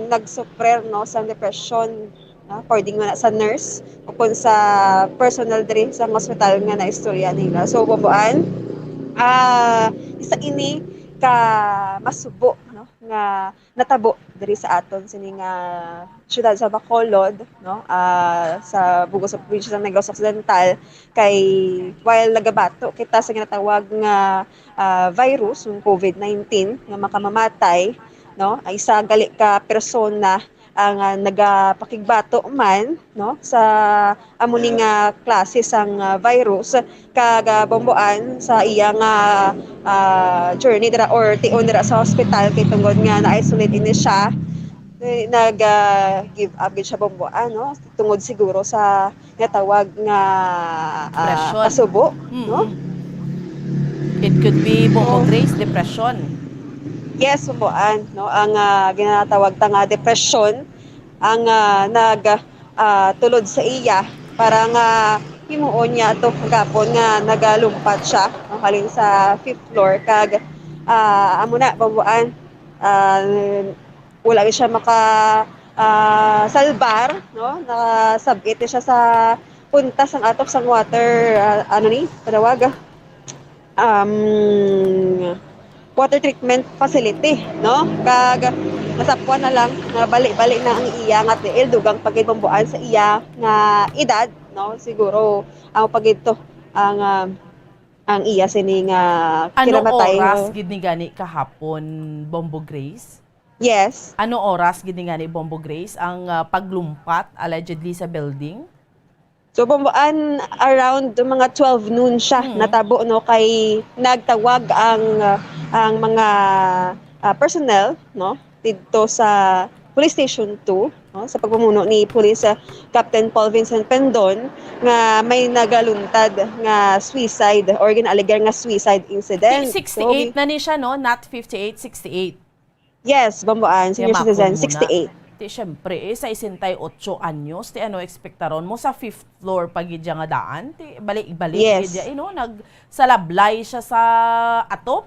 nagsuffer, no, sa depression, no, according man sa nurse o kung sa personnel diri sa hospital nga naistorya nila. So, Bombo Ann, ah, isa ini ka masubo, no, nga natabo diri sa aton sini nga siyudad sa Bacolod, no, ah, sa bugos sa probinsya sa Negros Occidental, kay while nagabato kita sa ginatawag nga, ah, virus, yung COVID nineteen, nga makamamatay, no, ang isa gali ka persona ang, ah, nagapakigbato man, no, sa amo ni nga klase sang, ah, virus, kag, ah, Bombo Ann, sa iya nga, ah, journey dira or tion dira sa hospital, kay tungod nga na-isolate ini siya, eh, nag, ah, give up gid siya, Bombo Ann, no, tungod siguro sa nga tawag nga, ah, Depression. Kasubo, Mm-mm, no? It could be, Bombo Grace, depression. Yes, Bomboan, no, ang, ah, ginatawag ta nga depresyon ang, ah, nag, ah, tulod sa iya para nga himuon niya ato kagapon nga nagalumpat siya, no, halin sa fifth floor kag, ah, amo na, Bomboan, ah, wala gyud siya maka, ah, salbar, no? Nasab-it siya sa punta sang atop sang water, ah, ano ni, patawag, um, water treatment facility, no? Kag nasapwan na lang nga bali-bali na ang iya nga tiil, dugang pa gid, Bomboan, sa iya nga edad, no? Siguro ang pa gid to ang, ah, ang iya sini nga Ano kinamatay, oras no? gid ni gani kahapon, Bombo Grace? Yes. Ano oras gid ni gani, Bombo Grace, ang, ah, paglumpat allegedly sa building? So, Bomboan, around mga twelve noon siya Mm. natabo, no, kay nagtawag ang, ah, ang mga, ah, personnel, no, didto sa Police Station two, no, sa pagpamuno ni Police, ah, Captain Paul Vincent Pendon, nga may nagaluntad nga suicide or gina-alegar nga suicide incident. Ti So, sixty-eight na ni siya, no? Not fifty-eight, sixty-eight. Yes, Bomboan, senior Yamakon citizen, mo na. sixty-eight. Ti, syempre, eh, sesenta y ocho anyos, ti ano ekspektaron mo sa fifth floor pa gid siya nga daan? Ti balik-balik Yes. gid siya, eh, no? Nagsalablay siya sa atop.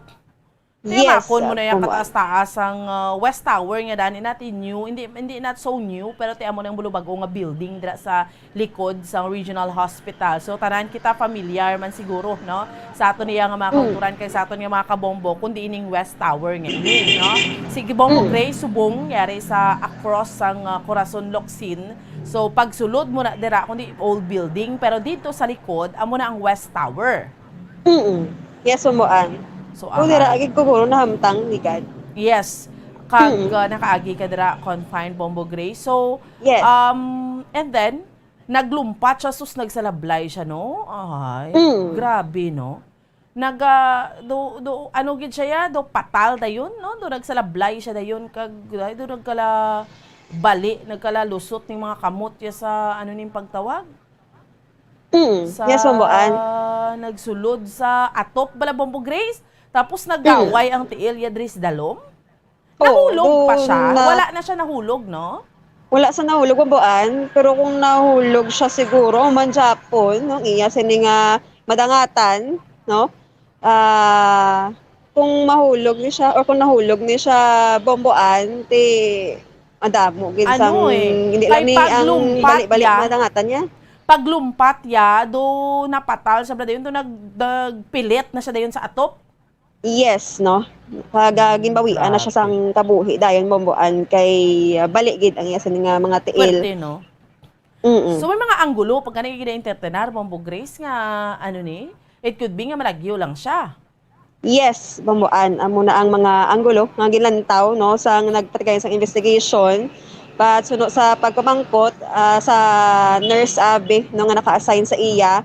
Ti Yes, yamakon mo uh, na yung Bomboan. kataas-taas ang, uh, West Tower nga daan, not new, hindi, hindi not so new, pero ti amo nang bulubag-o nga building dira sa likod sang Regional Hospital. So, tanan kita familiar man siguro, no? Sa aton iya nga mga Mm. kauturan kay sa aton nga mga kabombo, kundi ining West Tower nga ini, no? Si Bombo Mm. Gray subong yari sa across sang, ah, Corazon Locsin. So, pagsulod mo na dira, kundi old building, pero dito sa likod, amo na ang West Tower. Mm. Yes, Bomboan. So, Kung dira, aha. agig ko guro nahamtang, Ligan. Yes. Kag, Mm. ah, nakaagi ka dira, confined, Bombo Gray. So, Yes. um, and then, naglumpat siya, sus, nagsalablay siya, no? Ay, Mm. grabe, no? Naga, do, do, ano gid siya, ya? Do patal dayon, no? Do nagsalablay siya dayon, kag, ay, do nagkala bali, nagkala lusot ning mga kamot ya sa, ano ning pagtawag? Mm. Sa Yes, Bomboan. nagsulod sa atop bala, Bombo Grace. Tapos Mm. nagaway ang tiil ya diri sa dalom? Oo, Nahulog pa do siya? na- Wala na siya nahulog, no? Wala sa nahulog, Bomboan, pero kung nahulog siya siguro, man Japon, no, ang iya sini nga madangatan, no? Ah, kung mahulog ni siya or kung nahulog ni siya, Bomboan, ti madamo gid Ano sang, eh, hindi kay lang ni ang paglumpat bali-bali niya, madangatan niya. paglumpat ya, do napatal siya, brother, yun, do nag-, nagpilit na siya dayon sa atop. Yes, no? Pag, ah, ginbawian na siya Grabe. sang kabuhi, dayon Bomboan kay, ah, bali gid ang iya sini nga mga tiil. Pwerte, no? Mm-mm. So, may mga anggulo, pagka nagiging entertainer, Bombo Grace, nga, ano ni, it could be nga malagyo lang siya. Yes, Bomboan. Amo na ang mga anggulo nga ginlantaw, no, sang nagpatigayon sang investigation. But suno sa pagpamangkot, ah, sa nurse abi, no, nga naka-assign sa iya,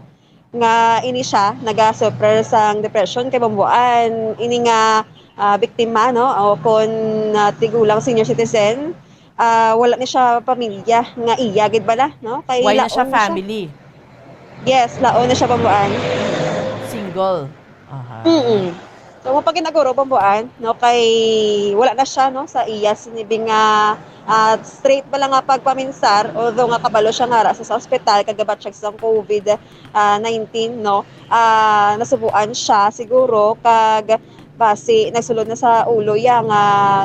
nga ini siya nagasuffer sang depression kay Bomboan ini nga, ah, biktima, no, o kon, ah, tigulang senior citizen, ah, wala ni siya pamilya nga iya gid bala, no? Kay Why na siya laon na siya. family? Yes, laon na siya, Bomboan. Single. Aha. Mm-mm. So, mo pa ginaguro, Bomboan, no, kay wala na siya, no, sa iya sini bi nga, ah, straight bala nga pagpaminsar, although nga kabalo siya nga ara sa, sa ospital kag gabatyag sa covid, ah, nineteen, no, ah, nasubuan siya siguro kag basi nagsulod na sa ulo ya nga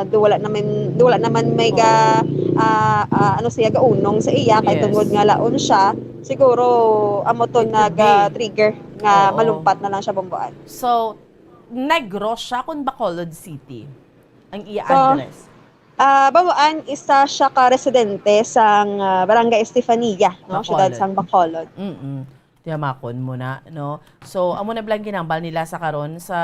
do wala naman, do wala naman may ga, Oo. ah, ah, ano siya, gaunong sa iya kay Yes. tungod nga laon siya, siguro amo to It could nag, be. ah, trigger nga Oo. malumpat na lang siya, Bomboan. So, Negros siya kun Bacolod City ang iya So, address? ah, Bomboan, isa siya ka residente sang, ah, Barangay Estefania, no? Bacolod. Siyudad sang Bacolod. Mm-mm. Tiyamakon mo na, no? So, amo na bala ang ginambal nila sa karon sa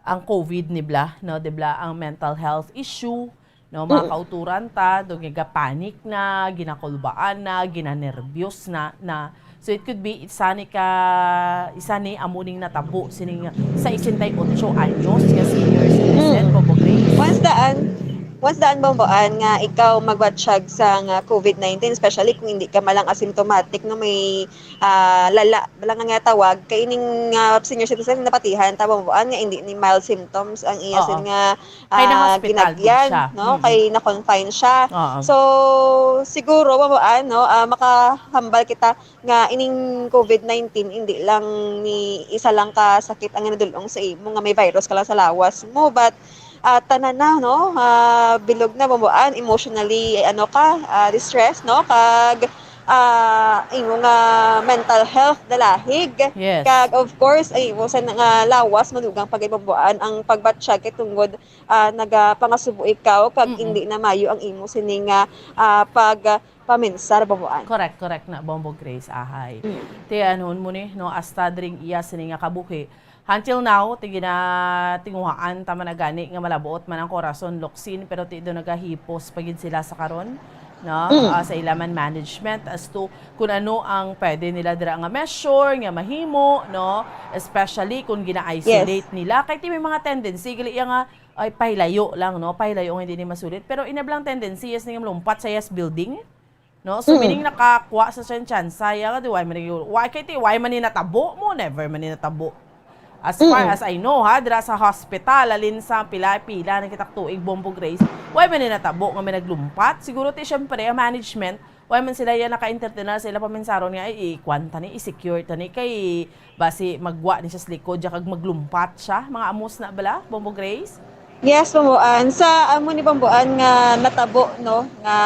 ang covid ni bala, no? Di bala ang mental health issue, no? Mga Mm. kauturan ta, do gigapanic na, ginakulbaan na, ginanerbyos na, na. So, it could be, isa ni ka, isa ni amo ning natabo sining sa sesenta y ocho anyos nga senior citizen, Mm. Bombo Grace. Once daan, Once daan, Bomboan, nga ikaw magbatsyag sa nga covid nineteen, especially kung hindi ka malang asymptomatic, no, may, ah, lala lang nga tawag, kay ining, ah, senior citizen napatihan ta, Bomboan, nga hindi ni mild symptoms ang iya Oo. sin nga, Kay ah, na-hospital gid ginagyan, siya. no, Mm. kay na-confine siya. Oo. So, siguro, Bomboan, no, ah, makahambal kita nga ining covid nineteen, hindi lang ni isa lang ka sakit ang nadul-ong sa imo nga may virus ka lang sa lawas mo, but, ah, tanan na, no? Ah, bilog na, Bomboan, emotionally, eh, ano ka, ah, distress, no? Kag, ah, imo nga mental health nalahig. Yes. Kag, of course, ay imo sa nga lawas, madugang pa gid, Bomboan, ang pagbatsyag kay tungod, ah, nagapangasubo ikaw, kag Mm-mm. hindi na mayo ang imo sini nga, ah, pag, ah, paminsar, Bomboan. Correct, correct na, Bombo Grace, ahay. Mm. Ti, anhon mo ni, no, hasta dring iya sini nga kabuhi. Until now, ti ginatinguhaan ta man na gani nga malabuot man ang korason, Loksin, pero ti do nagahipos pa gid sila sa karon, no? Mm. Ah, sa ila man management as to kung ano ang pwede nila dira nga measure nga mahimo, no? Especially kung gina-isolate Yes. nila. Kay ti may mga tendency, gali iya nga, ay, pahilayo lang, no? Pahilayo nga hindi ni masulit. Pero inablang tendency, yes, nga malumpat sa yes building. No? So, Mm. meaning nakakuha sa siya tsansa, ya nga, di, why man yung, why kay ti, why man ni natabo mo? Never man ni natabo. As far Mm. as I know, ha, dira sa hospital, alin sa pila-pila na kita tuig, Bombo Grace, why man ni natabo nga may naglumpat? Siguro ti, syempre, ang management, why man sila yan naka-entertain sa ila paminsaron nga, ay, i-kwan ta ni, i-secure ta ni, kay basi magwa ni siya sa likod, ya kag maglumpat siya. Mga amos na bala, Bombo Grace? Yes, Bomboan. Sa amo ni Bomboan nga natabo, no, nga,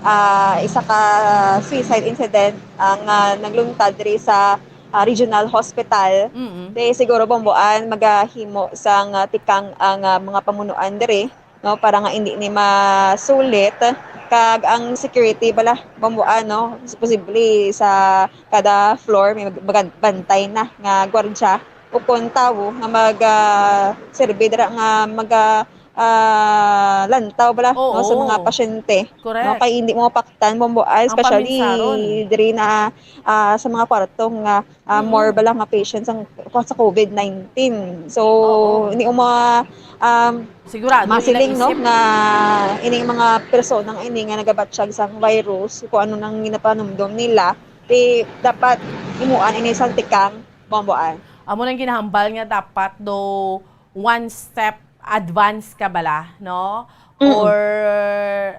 ah, isa ka suicide incident ang, ah, nagluntad diri sa, ah, Regional Hospital. Mm-mm. Kay siguro, Bomboan, magahimo sang, ah, tikang ang, ah, mga pamunuan diri, no, para nga hindi ni masulit. Kag ang security bala, Bomboan, no, posible sa kada floor may mag-, mag-, bantay na nga gwardya. Ukon tawo nga mag, ah, serbi dira nga mag, ah, ah, lantaw bala, no, sa Oo. mga pasyente, Correct. no, kay hindi mo mapaktan, Bomboan, Ang especially paminsaron. diri na, ah, sa mga kwarto nga, ah, Mm. more bala nga patients ang, sa covid nineteen. So, Oo. hindi mo ma-, um, Sigurado, masiling, nila no, isip. nga ining mga personang ini nga nagabatsyag sang virus, kung ano nang ginapanumdom nila, di dapat imuan ini sang tikang, Bomboan. Amo nang ginahambal nga dapat do one step advance ka bala, no? Mm-mm. Or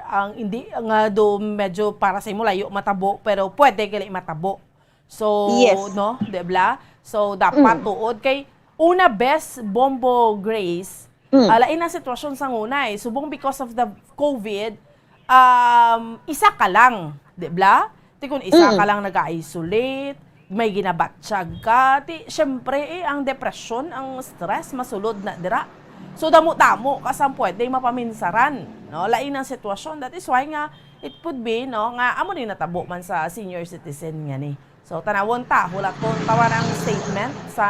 ang hindi nga do medyo para sa imo layo matabo, pero pwede gali matabo. So, Yes. no, di bala? So, dapat Mm. tuod kay una bes, Bombo Grace, Mm. ah, lain ang sitwasyon sa una eh. Subong because of the covid, um, isa ka lang, di bala? Ti kung isa Mm. ka lang nag-isolate, may ginabatsyag ka, ti, syempre, eh, ang depresyon, ang stress, masulod na dira. So, damo-damo ka sang pwedeng mapaminsaran, no? Lain ang sitwasyon. That is why nga, it could be, no, nga amo ni natabo man sa senior citizen nga ni. So, tanawon ta, hulaton ta man ang statement sa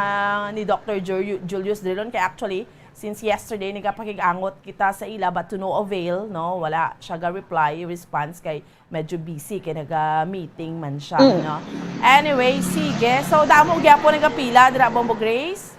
ni Doctor Ju-, Julius Drilon. Kay actually, since yesterday, nagapakig-angot kita sa ila, but to no avail, no? Wala siya ga-reply, response, kay medyo busy kay naga-meeting man siya, Mm. no? Anyway, sige. So, damo gyapon nagapila dira, Bombo Grace?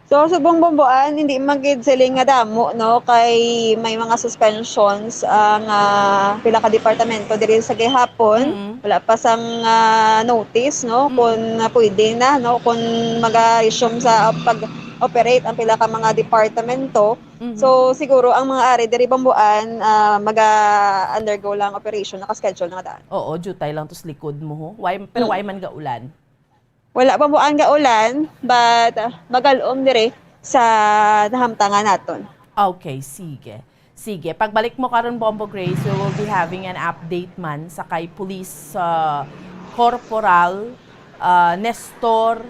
So, subong, Bomboan, hindi man gid siling nga damo, no? Kay may mga suspensions ang, ah, pila ka departamento diri sa gihapon. Mm. Wala pa sang, ah, notice, no? Mm. Kung, ah, pwede na, no? Kung mag-resume sa pag-operate ang pila ka mga departamento. Mhm. So, siguro ang mga ari diri, Bomboan, ah, maga-undergo lang operation, naka-schedule na nga daan. Oo, jutay lang to sa likod mo, ho. Why, pero Mm. why man gaulan? Wala, Bomboan, gaulan, but, ah, magal-om diri sa nahamtangan naton. Okay, sige. Sige, pagbalik mo karon, Bombo Grace, we will be having an update man sa kay Police, ah, Corporal, ah, Nestor,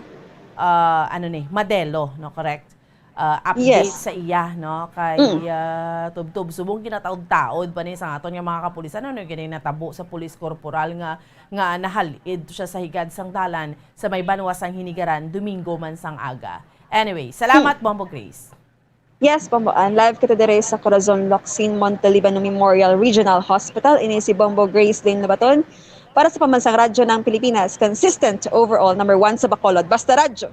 ah, ano ni, Madelo, no, correct? Ah, update Yes. sa iya, no? Kay, Mm. ah, tubtob subong ginataod-taod pa ni sa aton nga mga kapulisan, ano, ganing natabo sa police corporal nga, nga nahalid siya sa higad sang dalan sa may banwa sang Hinigaran, Domingo man sang aga. Anyway, salamat, Mm. Bombo Grace. Yes, Bomboan. Live kita diri sa Corazon Locsin Montalibano Memorial Regional Hospital. Ini si Bombo Grace Lynn Labaton. Para sa Pambansang Radyo ng Pilipinas, consistent overall number one sa Bacolod. Basta Radyo,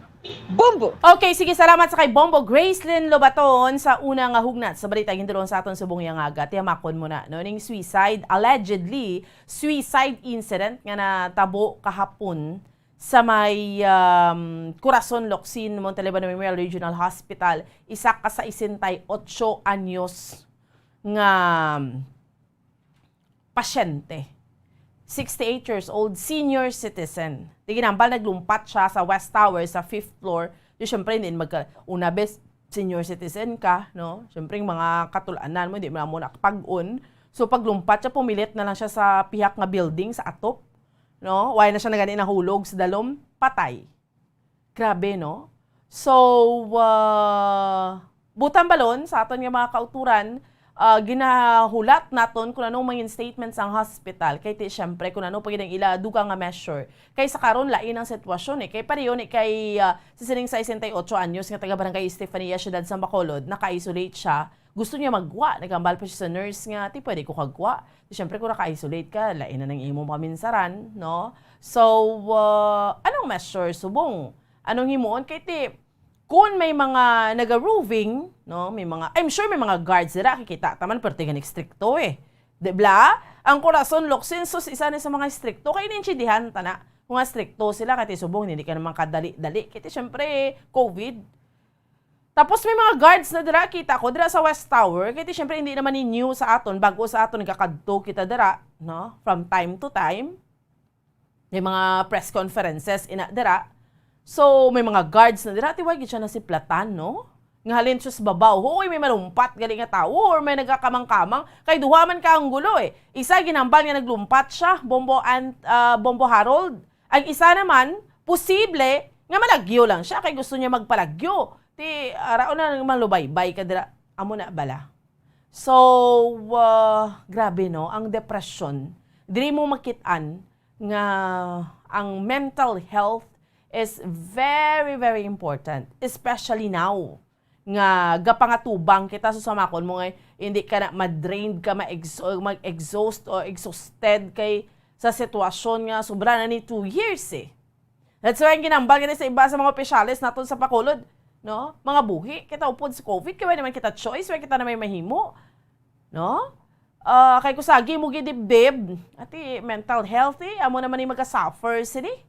Bombo! Okay, sige, salamat sa kay Bombo Gracelyn Lobaton sa una nga hugnat sa balita. Gintulon sa aton subong nga aga. Tiyamakon mo na, no? Ning suicide, allegedly, suicide incident nga natabo kahapon sa may, um, Corazon Locsin, Montalban Memorial Regional Hospital. Isa ka sesenta y ocho anyos nga pasyente. Sixty-eight years old, senior citizen. Di ginambal, naglumpat siya sa West Tower, sa fifth floor. Di, syempre, hindi magka, una bes, senior citizen ka, no? Syempre, yung mga katulanan mo, hindi mo na mo nakapag-on. So, paglumpat siya, pumilit na lang siya sa pihak nga building, sa atop, no? Wala na siya nagani nahulog sa dalom, patay. Grabe, no? So, ah, butang balon sa aton nga mga kauturan, ah, ginahulat naton kung anong mga statement sang hospital. Kay ti, syempre, kung ano pa gid ang ila dugang nga measure. Kay sa karon, lain ang sitwasyon, eh. Kay pareho ni kay, ah, si sining sesenta y ocho anyos nga taga Barangay Estefania, Siyudad sang Bacolod, naka-isolate siya. Gusto niya magwa, nagambal pa siya sa nurse nga, "Ti, pwede ko kagwa?" Ti, syempre, kung naka-isolate ka, lain na nang imong paminsaran, no? So, ah, anong measure, subong? Anong himuon? Kay ti, kung may mga naga-roving, no? May mga, I'm sure may mga guards dira, kikita ta man, pero tigan stricto, eh. Di bla? Ang Corazon Locsin, sus, isa ni sa mga stricto. Kay naintindihan ta na, kung nga stricto sila, kay ti subong, hindi ka naman kadali-dali. Kay ti, syempre, covid. Tapos may mga guards na dira, kita ko, dira sa West Tower. Kay ti, syempre, hindi naman ni new sa aton, bago sa aton, nagkakadto kita dira, no? From time to time. May mga press conferences ina dira. So, may mga guards na dira, ti wala gid siya nasiplatan, no? Nga halin siya sa babaw. Hoy, may malumpat gali nga tawo or may nagkakamang-kamang. Kay duha man ka ang gulo, eh. Isa, ginambal nga naglumpat siya, Bombo and, ah, Bombo Harold. Ang isa naman, posible nga malagyo lang siya kay gusto niya magpalagyo. Ti, araw na nang malubaybay ka dira. Amo na bala. So, ah, grabe, no? Ang depression. Diri mo makit-an nga ang mental health is very, very important, especially now nga gapangatubang kita sa samakon mo nga hindi ka na ma-drained ka, ma-exo-, mag-exhaust o exhausted kay sa sitwasyon nga sobra na ni two years, eh. That's why ang ginambal gani sa iba sa mga opisyales naton sa Bacolod, no? Mga buhi, kita upod sa covid, kay wala naman kita choice, wala kita na may mahimo, no? Ah, kay kusagi mo gidibdib, ati mental health, eh, amo naman ni maga-suffer sini.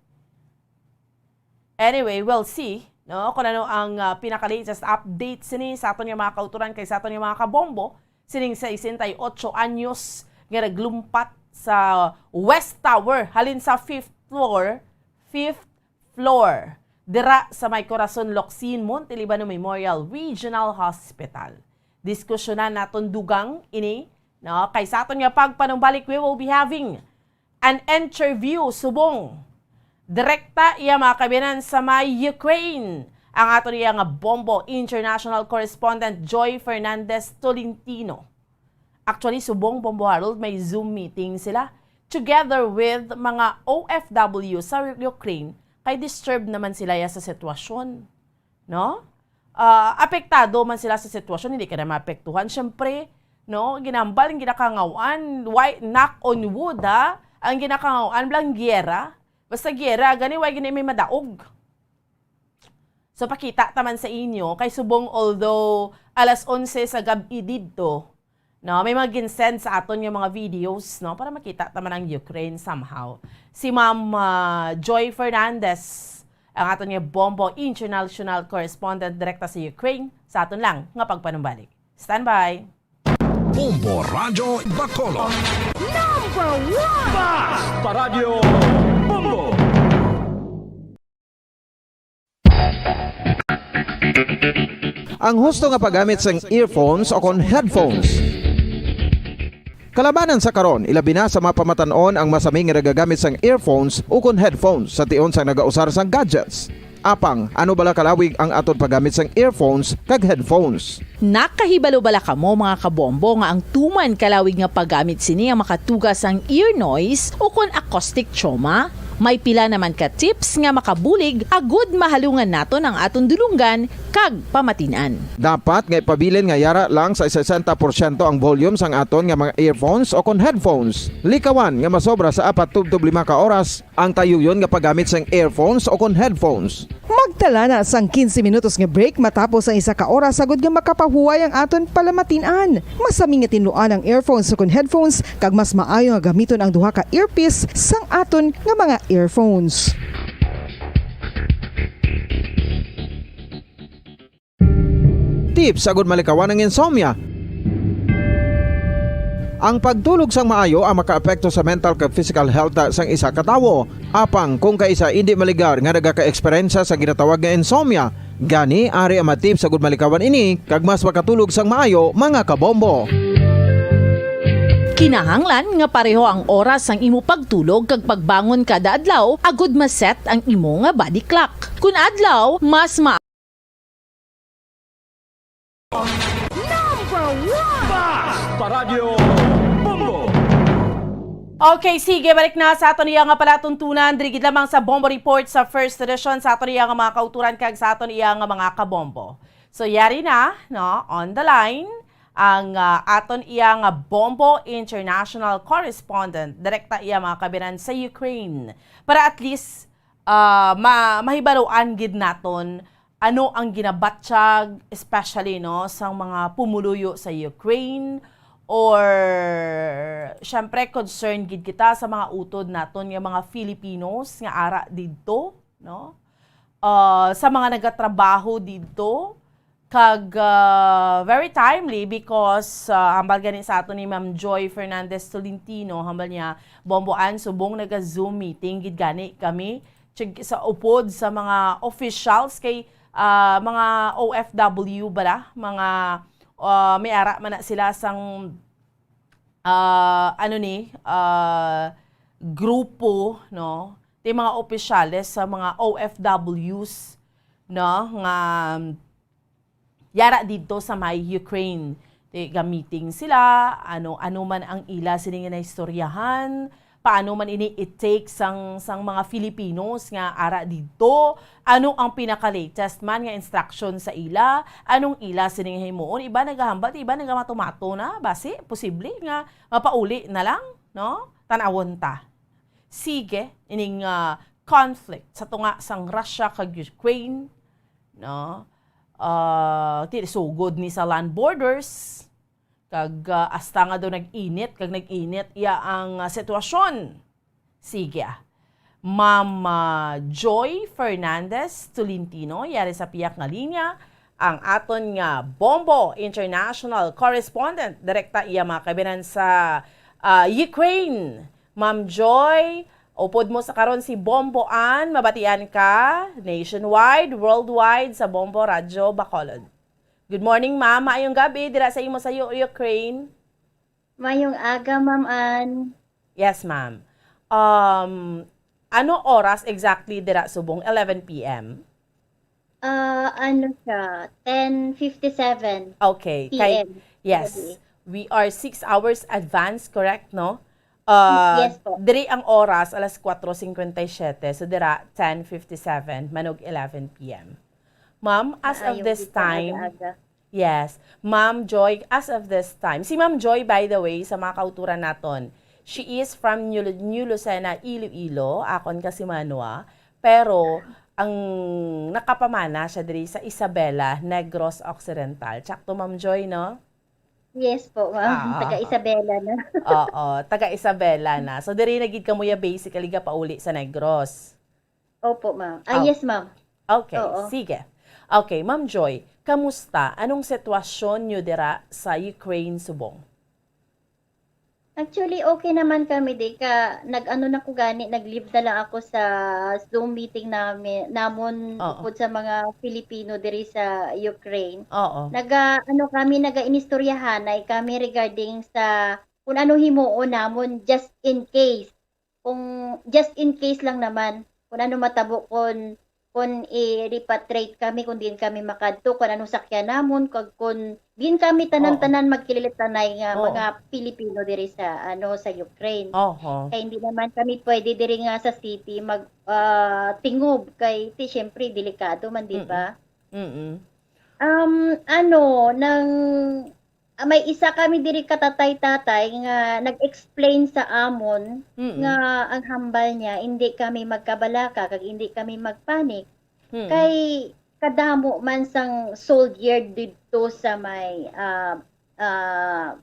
Anyway, we'll see, no, kung ano ang, ah, pinaka-latest update sini sa aton nga mga kauturan kay sa aton nga mga kabombo, sining sesenta y ocho anyos nga naglumpat sa West Tower halin sa fifth floor, fifth floor, dira sa may Corazon Locsin, Montelibano Memorial Regional Hospital. Diskusyonan naton dugang ini, no? Kay sa aton nga pagpanumbalik, we will be having an interview subong direkta iya mga kabiyanan sa may Ukraine, ang aton iya nga Bombo International Correspondent Joy Fernandez Tolentino. Actually, subong Bombo Harold, may Zoom meeting sila together with mga O F W sa Ukraine, kay disturbed naman sila ya sa sitwasyon, no? Ah, apektado man sila sa sitwasyon, hindi ka na maapektuhan. Siyempre, no, ginambal ang ginakangawan, why, knock on wood, ha? Ang ginakangawan, blang giyera. Basta giyera, gani, why gani may madaog? So, pakita ta man sa inyo, kay subong, although alas onse sa gab-i didto, no, may mga ginsend sa aton nga mga videos, no, para makita ta man ang Ukraine somehow. Si Ma'am, ah, Joy Fernandez, ang aton nga Bombo International Correspondent direkta sa Ukraine, sa aton lang nga pagpanumbalik. Standby! Bombo Radyo Bacolod. Number one! Bas! Paradyo Bombo! Ang husto nga paggamit sang earphones o kon headphones. Kalabanan sa karon, ilabi na sa mga pamatan-on ang masami nga nagagamit sang earphones ukon headphones sa tion sang nagausar sang gadgets. Apang, ano bala kalawig ang aton paggamit sang earphones kag headphones? Nakahibalo bala kamo, mga kabombo, nga ang tuman kalawig nga paggamit sini ang makatuga sang ear noise ukon acoustic trauma? May pila naman ka tips nga makabulig agud mahalungan naton ang aton dulonggan kag pamatin-an. Dapat nga ipabilin nga yara lang sa sesenta porsyento ang volume sang aton nga mga earphones o kon headphones. Likawan nga masobra sa apat tubtob lima ka oras ang tayuyon nga paggamit sang earphones o kon headphones. Magtala na sang quince minutos nga break matapos ang isa ka oras, agud nga makapahuway ang aton palamatin-an. Masami nga tinluan ang earphones o kon headphones, kag mas maayo nga gamiton ang duha ka earpiece sang aton nga mga earphones. Tips agud malikawan ang insomnia. Ang pagtulog sang maayo ang makaapekto sa mental kag physical health sang isa ka tawo. Apang kung kaisa indi maligar nga nagaka-eksperyensya sa ginatawag nga insomnia, gani ari ang mga tips agud malikawan ini kag mas makatulog sang maayo, mga kabombo. Kinahanglan nga pareho ang oras sang imo pagtulog kag pagbangon kada adlaw agud ma-set ang imo nga body clock. Kun adlaw, mas ma- Number one! Paradyo Bombo! Okay, sige, balik na sa aton iya nga palatuntunan. Diri gid lamang sa Bombo Report sa First Edition, sa aton iya nga mga kauturan kag sa aton iya nga mga kabombo. So, yari na, no, on the line, ang, ah, aton iya nga Bombo International Correspondent, direkta iya mga kabiran sa Ukraine. Para at least, ah, ma-, mahibaluan gid naton ano ang ginabatyag, especially, no, sang mga pumuluyo sa Ukraine, or, syempre, concerned gid kita sa mga utod naton nga mga Filipinos nga ara didto, no? Ah, sa mga nagatrabaho didto, kag, ah, very timely because, ah, hambal gani sa aton ni Ma'am Joy Fernandez Tolentino, hambal niya, Bomboan, subong naga-Zoom meeting gid gani kami, tsig-, sa upod sa mga officials kay, ah, mga O F W bala, mga, ah, may ara man na sila sang, ah, ano ni, ah, grupo, no? Ti mga opisyales sa mga O F Ws, no, nga yara didto sa may Ukraine. Ti, ga-meeting sila, ano, ano man ang ila sini nga naistoryahan, paano man ini i-take sang, sang mga Filipinos nga ara didto, ano ang pinaka-latest man nga instruction sa ila, anong ila sini nga himuon, iba nagahambal, iba nagamatumato na, basi, posible nga mapauli na lang, no? Tan-awon ta. Sige, ining, ah, conflict sa tunga sang Russia kag Ukraine, no? Ah, ti-, sugod ni sa land borders, kag, ah, hasta nga daw nag-init, kag nag-init iya ang, ah, sitwasyon. Sige, ah. Ma'am, ah, Joy Fernandez Tolentino, yari sa piyak nga linya, ang aton nga Bombo International Correspondent, direkta iya mga kabinan sa, ah, Ukraine. Ma'am Joy, upod mo sa karon si Bombo Ann, mabatian ka nationwide, worldwide sa Bombo Radyo Bacolod. Good morning, ma'am. Maayong gabi dira sa imo sa U-, Ukraine. Mayong aga, Ma'am Ann. Yes, ma'am. Um, ano oras exactly dira subong? Eleven P M? Ah, ano siya, ten fifty-seven Okay, kay, P M. Yes. Gabi. We are six hours advance, correct, no? Ah, Yes po. Diri ang oras, alas kuwatro singkwenta y siyete. So, dira, ten fifty-seven, manog eleven P M. Ma'am, as of Maayong this time, aga-aga. Yes. Ma'am Joy, as of this time. Si Ma'am Joy, by the way, sa mga kauturan naton, she is from New, New Lucena, Iloilo. Akon ka si Manwa. Pero, ang nakapamana siya diri sa Isabela, Negros Occidental. Tsakto, Ma'am Joy, no? Yes po, ma'am. Ah, Taga ah, ah. Isabela na. Oo, taga Isabela na. So, diri na gid kamo ya basically gapauli sa Negros. Opo, ma'am. Ah, Oh. Yes, ma'am. Okay, Oo. Sige. Okay, Ma'am Joy, kamusta? Anong sitwasyon niyo dira sa Ukraine subong? Actually, okay naman kami di ka, nag-ano na ko gani, nag-leave na lang ako sa Zoom meeting namin, namon Oo. Upod sa mga Filipino diri sa Ukraine. Oo. Naga, ano kami, naga-inistoryahanay kami regarding sa kung ano himuon namon just in case. Kung just in case lang naman, kung ano matabo kung kung i-repatriate kami, kung diin kami makadto, kung anong sakyan namon, kag kung diin kami tanan-tanan magkilitanay nga Oo. mga Pilipino diri sa, ano, sa Ukraine. Oho. Kay hindi naman kami pwede diri nga sa city mag, ah, tingob kay ti, siyempre, delikado man, di Mm-mm. ba? Mm-mm. Um, ano, nang, ah, may isa kami diri ka tatay-tatay nga nag-explain sa amon Mm. nga ang hambal niya, hindi kami magkabalaka kag hindi kami magpanic. Mm. Kay kadamo man sang soldier didto sa may, ah, ah,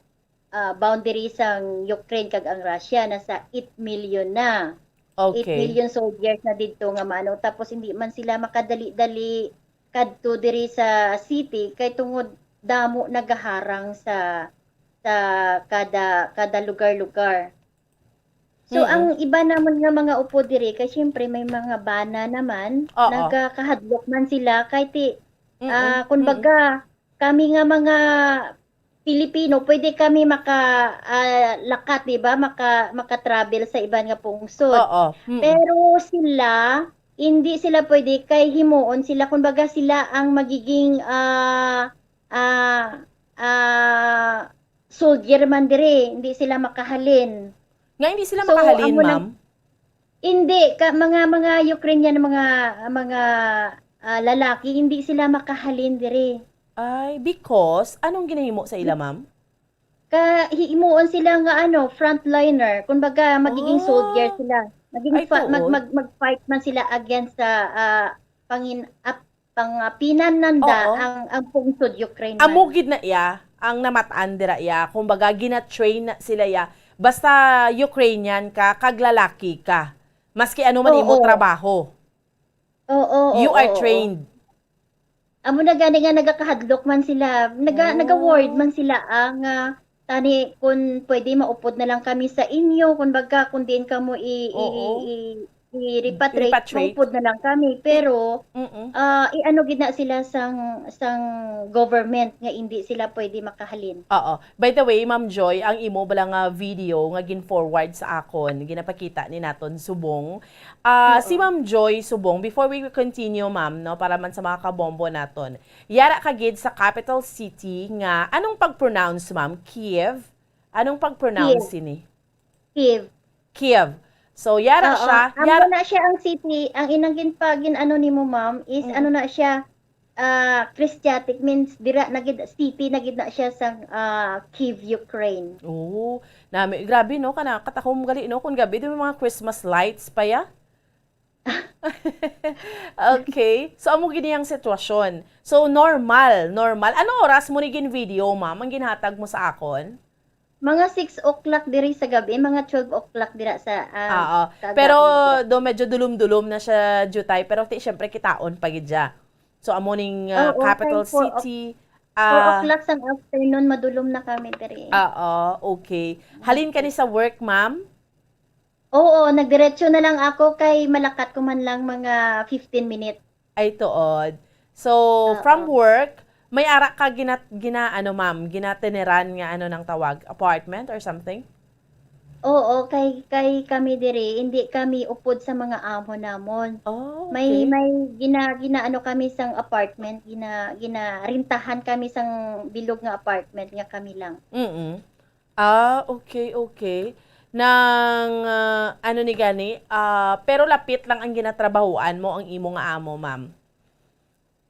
ah, boundary sang Ukraine kag ang Russia, nasa eight million na. Eight Okay. million soldiers na didto nga maano, tapos hindi man sila makadali-dali kadto diri sa city kay tungod damo nagaharang sa, sa kada, kada lugar-lugar. So, Mm. ang iba namon nga mga upod diri, kay siyempre may mga bana naman, Oo. nagakahadlok man sila, kay ti-, Mm, ah, mm. kumbaga, kami nga mga Pilipino, pwede kami maka, ah, lakat, di ba? Maka-, maka-travel sa iban nga pungsod. Oo, mm. Pero sila, hindi sila pwede, kay himuon sila, kumbaga, sila ang magiging, ah, ah, ah, soldier man diri, hindi sila makahalin. Nga hindi sila So, makahalin, amo nang ma'am? Hindi, ka, mga, mga Ukrainian, mga, mga, ah, lalaki, hindi sila makahalin diri. Ay, because, anong ginahimo sa ila, ma'am? Ka, himuon sila nga, ano, frontliner. Kumbaga, magiging soldier Ah. sila. Maging Ay, fa-, mag, tuod? mag, mag-fight man sila against sa, ah, pangin-, ap-, pangapinan nanda Oo. ang, ang pungsod Ukraine Amo man. gid na iya ang namat-an dira iya. Kumbaga, gina-train na sila iya. Basta Ukrainian ka, kag lalaki ka. Maski ano man imo Oo. trabaho. Oo, You oo, are oo. trained. Amo na gani nga nagakahadlok man sila. Naga-, Oh. naga-worried man sila, ah, nga tani kun pwede maupod na lang kami sa inyo, kun baga kun diin kamo i-, i-, Oo. i-, i-, i-repatriate, Repatriate. maupod na lang kami. Pero, Mm-mm. ah, i-ano gid na sila sang, sang government nga indi sila pwede makahalin. Oo. By the way, Ma'am Joy, ang imo bala nga video nga gin-forward sa akon, ginapakita ni naton subong. Ah, si Oo. Ma'am Joy subong, before we continue, ma'am, no, para man sa mga kabombo naton. Yara ka gid sa capital city nga, anong pag-pronounce, ma'am? Kiev? Anong pag-pronounce Kiev. sini? Kiev. Kiev. So, yara Oo. siya, Amo yara na siya ang city, ang inang gin-, pa-, gin-ano nimo, ma'am, is Mm. ano na siya, ah, Christiatic, means dira na gid, city na gid na siya sa, ah, Kyiv, Ukraine. Oo. Nami, grabe, no? Kana, katakom gali, no? Kung gabi, di ba, mga Christmas lights pa ya? Okay. So, amo gid ang sitwasyon. So, normal, normal. Ano oras mo ni gin-video, ma'am, ang ginhatag mo sa akon? Mga six o'clock diri sa gabi, mga twelve o'clock dira sa, ah, Oo. sa Pero gabi. do medyo dulom-dulom na siya, Jutay, pero ti, syempre, kitaon pa gid siya. So, amo ning, ah, Oo, capital kay four o-, city, four ah, o'clock sang afternoon, madulom na kami diri. Oo, okay. Halin ka ni sa work, ma'am? Oo, nagdiretso na lang ako kay malakat ko man lang mga fifteen minutes. Ay, tuod. So, Oo. from work, may ara ka gina-, gina-, ano, ma'am, ginateneran nga, ano nang tawag, apartment or something? Oo, kay, kay kami diri, hindi kami upod sa mga amo namon. Oh, May, okay. may gina-, ginaano kami sang apartment, gina-, ginarintahan kami sang bilog nga apartment nga kami lang. Mm. Ah, okay, okay. Nang, ah, ano ni gani, ah, pero lapit lang ang ginatrabahoan mo ang imo nga amo, ma'am?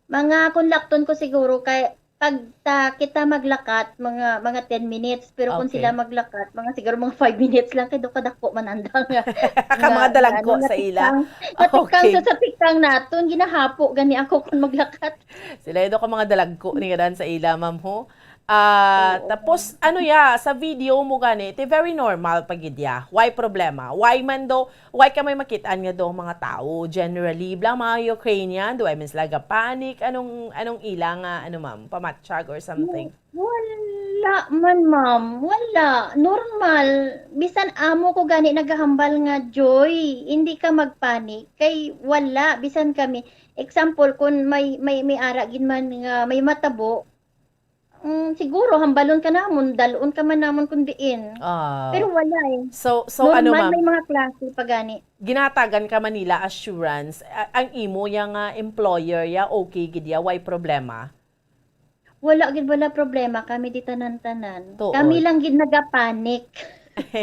Mga, kung lakton ko siguro, kay pag ta-, kita maglakat, mga, mga ten minutes, pero kung Okay. sila maglakat, mga siguro mga five minutes lang, kay do kadako man andang nga, Ka mga nga, dalagko nga, ano, sa ila. natikang, natikang Okay. sa, sa tikang naton, ginahapo gani ako kung maglakat. Sila ito ka mga dalagko ni nga dan sa ila, ma'am, ho? Ah, Oo. tapos, ano ya, sa video mo gani, ti very normal pa gid ya. Why problema? Why man do, why ka may makit-an nga do ang mga tao? Generally, blang mga Ukrainian, do I mean sila ga-panic? Anong, anong ila nga, ano, ma'am, pamatyag or something? Wala man, ma'am. Wala. Normal. Bisan amo ko gani nagahambal nga, "Joy, hindi ka magpanic." Kay wala. Bisan kami, example, kung may, may, may ara gid man nga may matabo, mm, siguro hambalon ka namon, dalon ka man namon kun diin. Ah. Pero wala eh. So, so ano, Normal, ma'am? May mga klase pa gani. Ginatagan ka man nila assurance, a-, ang imo ya nga employer ya, okay gid ya, way problema? Wala gid, wala problema kami di tanan-tanan. Tuod. Kami lang gid nagapanic.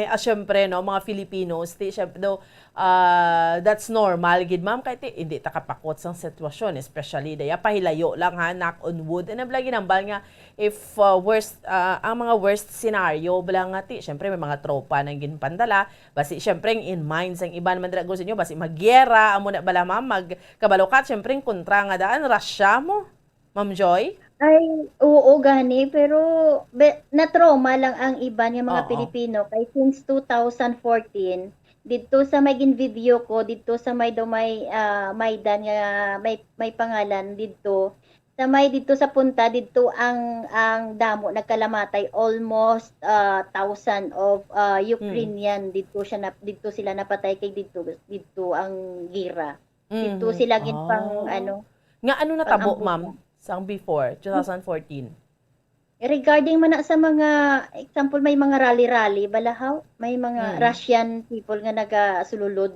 Ah, syempre, no, mga Filipinos, ti, syempre, do, ah, that's normal gid, ma'am, kay ti, hindi ta kapakot sang sitwasyon, especially daya, pahilayo lang, ha, knock on wood. And I'm like, ginambal nga, if, ah, worst, ah, ang mga worst scenario, bala nga, ti, syempre, may mga tropa nang ginpandala, basi, syempre, ang in mind sang iban man dira, gusto nyo, basi, magyera, amo na bala, ma'am, mag, kabalo ka, syempre, ang kontra nga daan, Russia mo. Ma'am Joy? Ay, oo, gani, pero be-, na-trauma lang ang iban nga mga Oo. Pilipino kay since two thousand fourteen, didto sa may gin-video ko, didto sa may daw may, ah, Maidan nga may, may pangalan didto, sa may didto sa Punta, didto ang, ang damo nagkalamatay, almost, ah, thousand of, ah, Hmm. Ukrainian, didto siya nap-, didto sila napatay kay didto, didto ang gira. Didto Mhm. sila gid pang, Oh. ano, Nga ano natabo, pang-ambush. Ma'am, sang before, two thousand fourteen? Regarding man na sa mga, example, may mga rally-rally, balahaw, may mga Mm. Russian people nga nagasululod.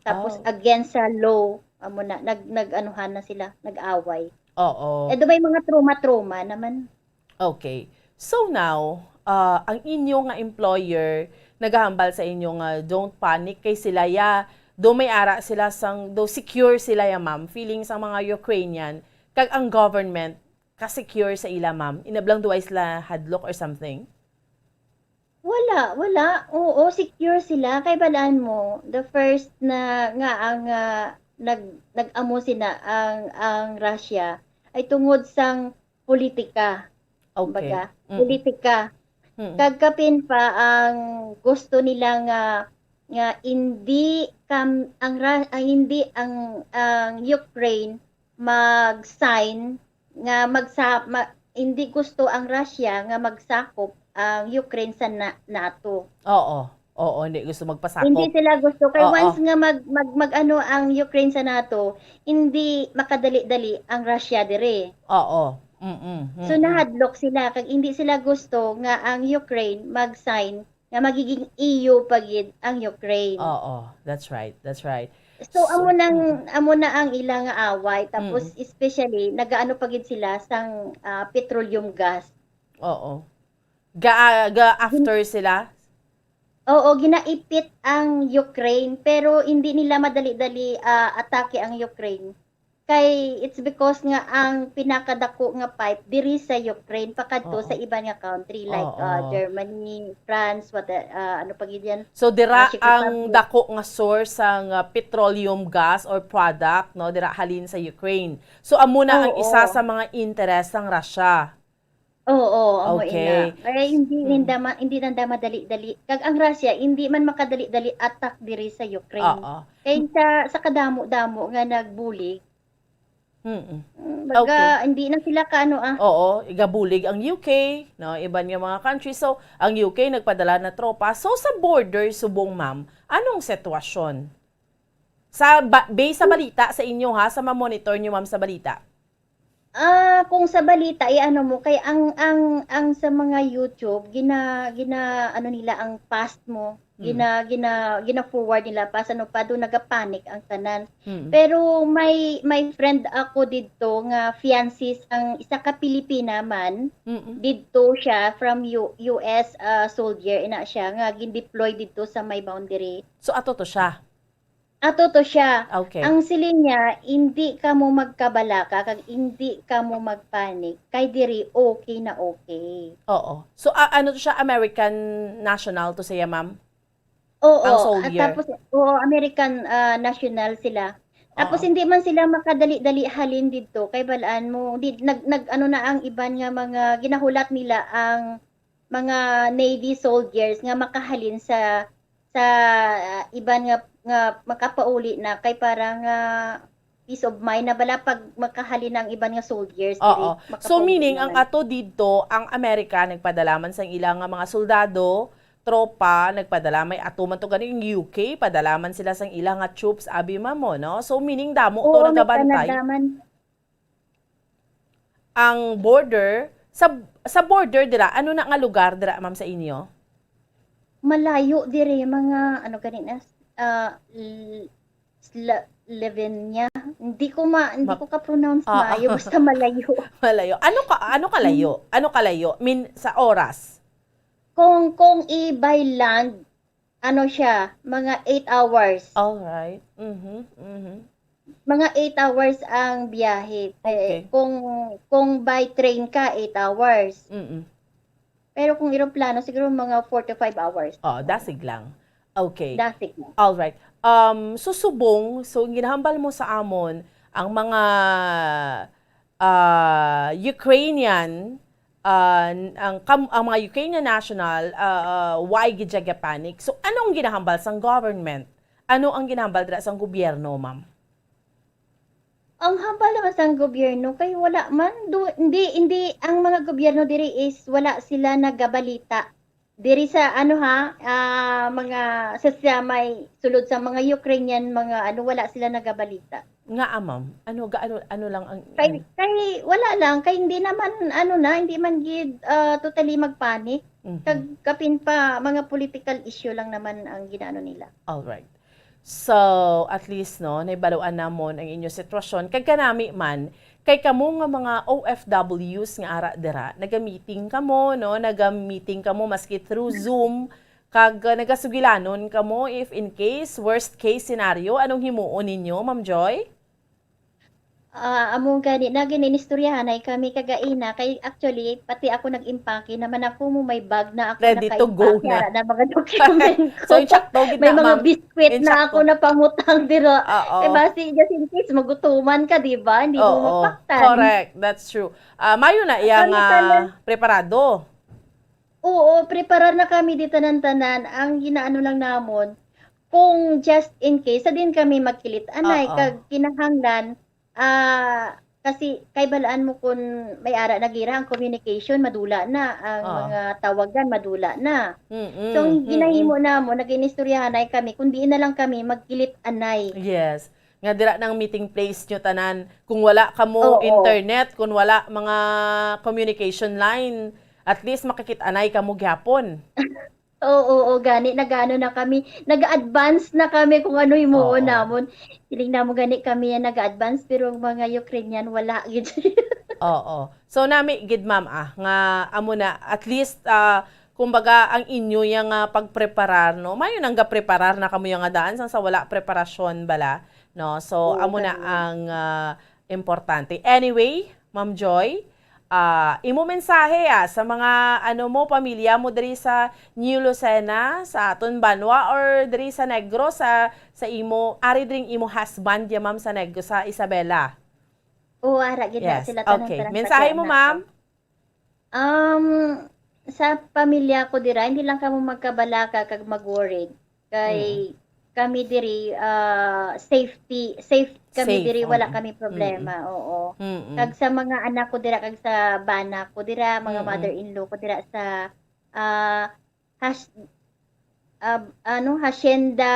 Tapos, Oh. against sa law, amo na, nag-, nag-anuhan na sila, nag-away. Oo. Eh, do may mga trauma-trauma naman. Okay. So now, ah, ang inyo nga employer nagahambal sa inyo nga don't panic kay sila ya, do may ara sila sang, do secure sila ya, ma'am, feeling sang mga Ukrainian, kag ang government ka-secure sa ila, ma'am? Inablang do ay sila hadlok or something? Wala, wala. Oo, secure sila. Kay balaan mo, the first na nga ang, ah, nag-, nag-amo sina ang, ang Russia ay tungod sang politika. Okay. Kumbaga, Mm. politika. Mm. Kag kapin pa ang gusto nila nga, nga hindi kam-, ang Ra-, ang hindi ang, ang Ukraine mag-sign nga magsa-, ma-, hindi gusto ang Russia nga magsakop ang Ukraine sa na-, NATO. Oo. Oo, hindi gusto magpasakop. Hindi sila gusto. Kay Oo. once nga mag-, mag-, mag-ano ang Ukraine sa NATO, hindi makadali-dali ang Russia dire. Oo. Mm-mm. So, Mm-mm. nahadlok sila. Kag hindi sila gusto nga ang Ukraine mag-sign nga magiging E U pa gid ang Ukraine. Oo, that's right. That's right. So, So, amo nang, mm. amo na ang ila nga away. Tapos, Mm. especially, nagaano pa gid sila sang, ah, petroleum gas. Oo. Ga-, ga-after Gin- sila? Oo, ginaipit ang Ukraine, pero hindi nila madali-dali, ah, atake ang Ukraine. Kay it's because nga ang pinakadako nga pipe diri sa Ukraine pakadto Oo. sa iban nga country like, ah, Oo. Germany, France, what, ah, ano pa gid yan? So, dira Ah, Czech ang Republic. dako nga source sang, ah, petroleum gas or product, no? Dira halin sa Ukraine. So, amo na ang Oo. isa sa mga interest sang Russia. Oo, amo Okay. ina. Kaya hindi Mm. ninda ma-, hindi nanda madali-dali. Kag ang Russia, hindi man makadali-dali attack diri sa Ukraine. Oo. Kay sa, sa kadamo-damo nga nagbulig, Mm. mm, baga, Okay. hindi na sila kaano, ah. Oo, igabulig ang U K, no, iban nga mga country. So, ang U K nagpadala na tropa. So, sa border subong, ma'am, anong sitwasyon? Sa ba-, based sa balita sa inyo, ha, sa ma-monitor nyo, ma'am, sa balita? Ah, kung sa balita, eh, ano mo, kay ang, ang, ang sa mga YouTube, gina-, gina-, ano nila ang past mo, Mm. gina-, gina-, gina-forward nila, pas ano pa, doon nagapanic ang tanan. Mm. Pero may, may friend ako didto nga fiancé sang isa ka Pilipina man, Mm. didto siya from U-, U S, ah, soldier, ina siya, nga gin-deploy didto sa may boundary. So, ato to siya? Ato to siya. Okay. Ang siling niya, "Indi kamo magkabalaka kag indi kamo magpanic, kay diri okay na okay." Oo. So, a-, ano to siya, American national to siya, ma'am? Oo, Ang at soldier? tapos, oo, American, ah, national sila. Tapos Oo. hindi man sila makadali-dali halin didto, kay balaan mo, di, nag-, nag-, ano na ang iban nga mga ginahulat nila ang mga Navy soldiers nga makahalin sa, sa, ah, iban nga, nga makapauli na kay para nga peace of mind na bala pag makahalin ang iban nga soldiers diri, Oo. So, makapauli meaning, ang naman. ato didto, ang Amerika nagpadala man sang ila nga mga soldado, tropa, nagpadala, may ato man to gani, yung U K, padala man sila sang ila nga troops, abi, ma'am, mo, no? So, meaning, damo to Oo, may nagabantay. Canada man. Ang border Sa, sa border dira, ano na nga lugar dira, ma'am, sa inyo? Malayo dire, mga ano gani na, ah, L-, Sla-, Lavinia. Hindi ko ma-, hindi Ma-, ko ka-pronounce ah, maayo, basta malayo. Malayo. Ano ka, ano kalayo? Ano kalayo? Mean, sa oras? Kung, kung i-by land, ano siya, mga eight hours. All right. Mhm, mhm. Mga eight hours ang biyahe. Eh, Okay. kung, kung by train ka, eight hours. Mm. Pero kung eroplano, siguro mga four to five hours. Oh, dasig lang. Okay. Dasig lang. All right. Um, so subong, so ang ginahambal mo sa amon, ang mga, ah, Ukrainian, ah, ang kam-, ang mga Ukrainian national, ah, ah, why gid siya gapanic? So anong ginahambal sang government? Ano ang ginahambal dira sang gobyerno, ma'am? Ang hambal naman sang gobyerno kay wala man, do, hindi, hindi, ang mga gobyerno diri is wala sila nagabalita. Diri sa ano ha, ah, mga sa, sa may sulod sa mga Ukrainian, mga ano, wala sila nagabalita. Nga, ma'am? Ano, ga-, ano, ano lang ang, Kay, ano? Kay wala lang, kay hindi naman, ano na, hindi man gid, ah, totally magpanic. Mhm. Kag kapin pa, mga political issue lang naman ang ginaano nila. All right. So, at least, no, nahibaluan namon ang inyo sitwasyon. Kag kanami man, kay kamo nga mga O F Ws nga ara dira, naga-meeting kamo, no, naga-meeting kamo maski through Zoom, kag, uh, nagasugilanon kamo if in case, worst case scenario, anong himuon ninyo, Ma'am Joy? Ah, amo gani na gininistoryahanay kami kagaina kay actually pati ako nag-impake naman ako mo may bag na ako Ready to go naka-impake, na. Ara na mga document ko. So, insakto gid May na, mga ma'am. Biskwit Insakto. Na ako napamutang dira. Oo. Eh basi just in case magutuman ka, di ba? Hindi mo Oo, mapaktan. Correct. That's true. Ah, mayo na iya Kami nga tanan. Preparado. Oo, preparar na kami di tanan-tanan. Ang ginaano lang namon, kung just in case, sa din kami magkilit anay, Oo. Kag kinahanglan, ah, kasi kay balaan mo kung may ara na gira ang communication, madula na, ang Oo. Mga tawagan, madula na. Mm-mm. So, ang ginahimo namo, nag-inistoryahanay kami, kung diin na lang kami magkilit anay. Yes. Nga dira nang meeting place nyo tanan. Kung wala kamo Oo. Internet, kung wala mga communication line, at least makakit-anay kamo gyapon. Oo, oo, gani, nag-ano na kami, nag-advance na kami kung ano himuon Oo. Namon. Feeling namo gani kami yan nag-advance, pero ang mga Ukrainian, wala gid. Oo. So, nami gid, ma'am, ah, nga amo na, at least, ah, kumbaga, ang inyo yang, ah, pagpreparar, no? Mayo nang gapreparar na kamo yang nga daan, sang sa wala preparasyon bala, no? So, Oo, amo na ganun. Ang, ah, importante. Anyway, Ma'am Joy, ah, imo mensahe, ah, sa mga, ano mo, pamilya mo diri sa New Lucena, sa aton banwa, or diri sa Negros, sa, sa imo, ari dring imo husband, ya, ma'am, sa Negros, sa Isabela? Oo, ara gid na Yes. sila tanan Okay. tanan Mensahe kay mo, anak ma'am? ko. Um, sa pamilya ko dira, hindi lang kamo magkabalaka kag mag-worried. Kay Mm. Kami diri, ah, safety, safe kami Safe, diri, wala mm. Kami problema, oo. Mm-mm. Kag sa mga anak ko dira, kag sa bana ko dira, mga Mm-mm. Mother-in-law ko dira sa, ah, has-, ah, ano, Hacienda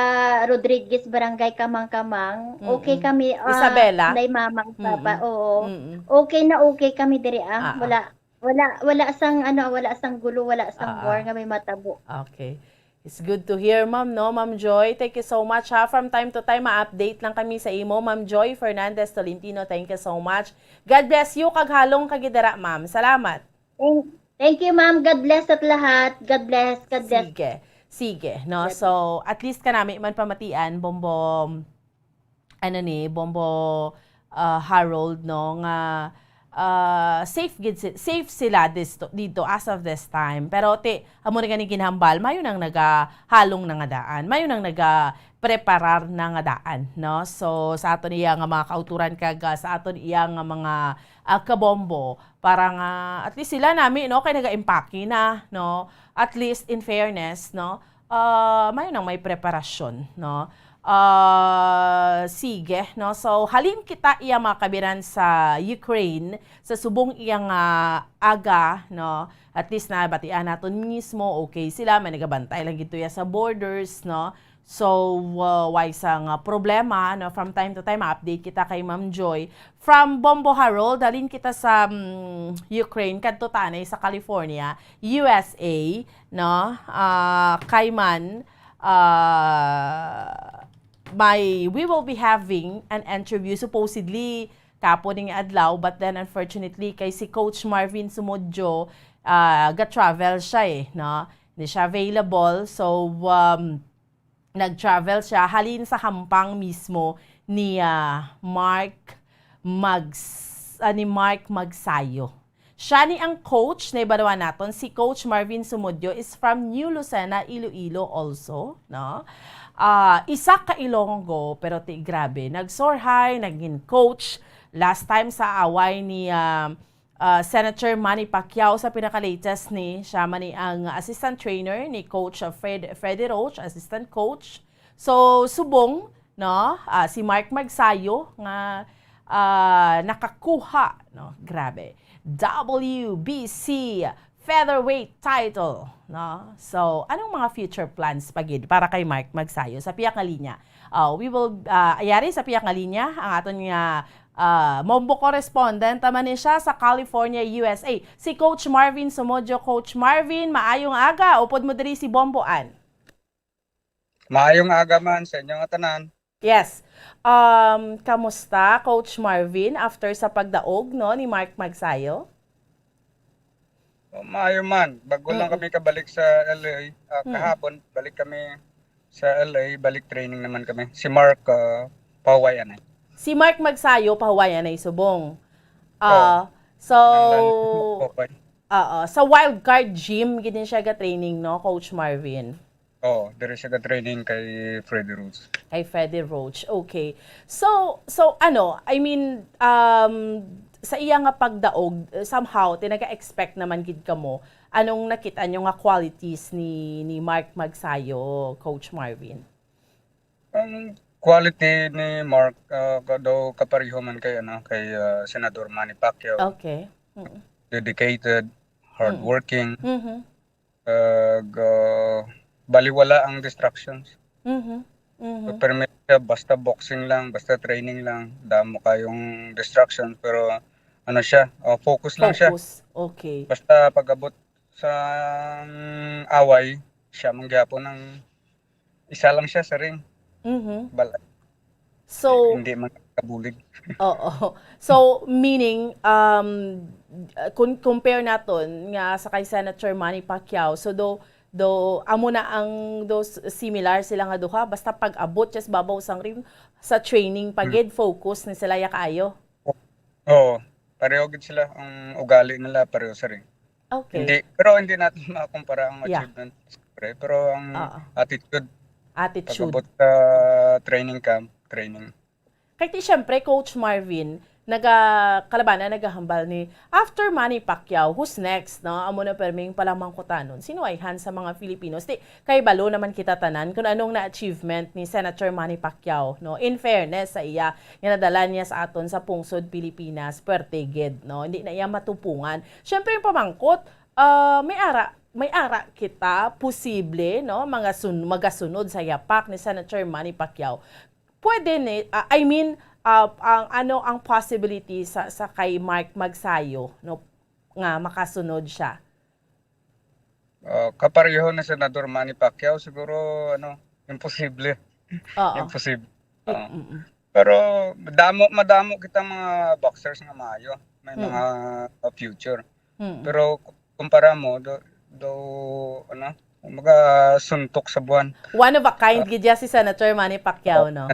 Rodriguez, Barangay Kamang-Kamang. Okay Mm-mm. kami, ah, Isabela? Nay mama, papa, Mm-mm. Oo. Mm-mm. Okay na okay kami diri, ah. Ah, ah. Wala, wala, wala sang, ano, wala sang gulo, wala sang Ah, war ah. Nga may matabo. Okay. It's good to hear, ma'am, no? Ma'am Joy, thank you so much, ha. From time to time, ma-update lang kami sa imo. Ma'am Joy Fernandez Tolentino, thank you so much. God bless you, kag halong kagidara, ma'am. Salamat. Thank, thank you, ma'am. God bless at lahat. God bless. God bless. Sige. Sige, no? God So, at least kanami man pamatian, Bombo, ano ni, Bombo, ah, Harold, no? Nga, ah, safe gid si-, safe sila disto, dito as of this time. Pero ti, amo na gani ginhambal, mayo nang nagahalong na nga daan. Mayo nang nagapreparar na nga daan, no? So, sa aton iya nga mga kauturan kag, ah, sa aton iya nga mga, ah, kabombo, para nga at least sila nami, no, kay nagaimpake na, no? At least in fairness, no, ah, mayo nang may preparasyon, no? Ah, sige, no? So, halin kita iya mga kabiran sa Ukraine, sa subong iya nga aga, no? At least nabatian naton mismo, okay sila, may nagabantay lang gid to iya sa borders, no? So, uh, way sa nga problema, no, from time to time, ma-update kita kay Ma'am Joy. From Bombo Harold, dalin kita sa, mm, Ukraine, kadto tanay sa California, U S A, no? Ah, kay man, ah, may, we will be having an interview supposedly kapo ning adlaw, but then unfortunately, kay si Coach Marvin Sumudyo, ah, ga-travel siya eh, no? Hindi siya available. So, um, nag-travel siya halin sa hampang mismo ni, ah, Mark Mags-, ah, ni Mark Magsayo. Siya ni ang coach na ibaluan naton, si Coach Marvin Sumudyo is from New Lucena, Iloilo also, no? Ah, isa ka Ilonggo, pero ti grabe, nag-soar high, naging coach last time sa away ni, ah, ah, Senator Manny Pacquiao sa pinaka-latest ni siya man ni ang assistant trainer ni Coach, ah, Fred, Freddy Roach, assistant coach. So, subong, no, ah, si Mark Magsayo nga, ah, nakakuha, no, grabe, W B C featherweight title, no? So, anong mga future plans pa gid para kay Mark Magsayo sa pihak nga linya? Ah, we will, ah, yari sa pihak nga linya ang aton nga, ah, Bombo correspondent naman ni siya sa California, U S A, si Coach Marvin Sumodyo. Coach Marvin, maayong aga. Upod mo diri si Bombo Ann. Maayong aga man sa inyo nga tanan. Yes. Um, kamusta, Coach Marvin, after sa pagdaog, no, ni Mark Magsayo? Oh, maayo man. Bago lang Mm. kami kabalik sa L A. Ah, Mm. kahapon, balik kami sa L A, balik training naman kami. Si Mark, ah, pahuway anay. Si Mark Magsayo, pahuway anay subong. Ah, Oo. so, Kinahanglan pahuway. Oo, sa Wild Card Gym, gid ni siya ga-training, no, Coach Marvin? Oo, diri siya ga-training kay Freddy Roach. Kay Freddy Roach, okay. So, so ano, I mean, um, sa iya nga pagdaog, somehow, tinaga-expect naman gid kamo, anong nakita nyo nga qualities ni, ni Mark Magsayo, Coach Marvin? Ang quality ni Mark, ah, ka-, daw kapareho man kay, ano, kay, ah, Senador Manny Pacquiao. Okay. Mm. Dedicated, Mm. hardworking, Mhm. kag, ah, baliwala ang distractions. Mhm. Mhm. So, permi siya, basta boxing lang, basta training lang, damo kayong distractions, pero ano siya, ah, focus lang siya. Focus. Okay. Basta pag-abot sa, mm, away, siya man gyapon ang isa lang siya sa ring. Mhm. Bal-, So, hindi man kabulig. Oo. So, meaning, um, kung compare naton nga sa kay Senator Manny Pacquiao, so do, do, amo na ang do s-, similar sila nga duha, basta pag-abot just babaw sang ring, sa training pa Hmm. gid, focus ni sila ya kaayo. Oo, pareho gid sila. Ang ugali nila pareho sa ring. Okay. Hindi, pero hindi natin makumpara ang Yeah. achievement, siyempre. Pero ang Oo. attitude, Attitude. pag-abot sa training camp, training. Kay ti, siyempre, Coach Marvin, naga-, kalabanan, nagahambal ni, after Manny Pacquiao, who's next, no? Amo na perming palamangkutanon. Sino ay han sa mga Filipinos? Ti, kay balo naman kita tanan kung anong na-achievement ni Senator Manny Pacquiao, no? In fairness sa iya, nga nadala niya sa aton sa pungsod Pilipinas, puwerte gid, no? Hindi na iya matupungan. Siyempre, yung pamangkot, ah, may ara, may ara kita, posible, no? Mga sun-, magasunod sa yapak ni Senator Manny Pacquiao. Pwede ni, ah, I mean, ah, ang, ano ang possibility sa, sa kay Mark Magsayo, no? Nga makasunod siya. Ah, kapareho ni Senador Manny Pacquiao, siguro, ano, imposible. Oo. Imposible. Mm, Oo. mm, mm. Pero madamo, madamo kita mga boxers nga maayo. May Mm. mga, uh, future. Mm. Pero ku-, kumpara mo, do, do, ano, kumbaga, suntok sa buwan. One of a kind Ah. gid ya si Senator Manny Pacquiao, Oh. no?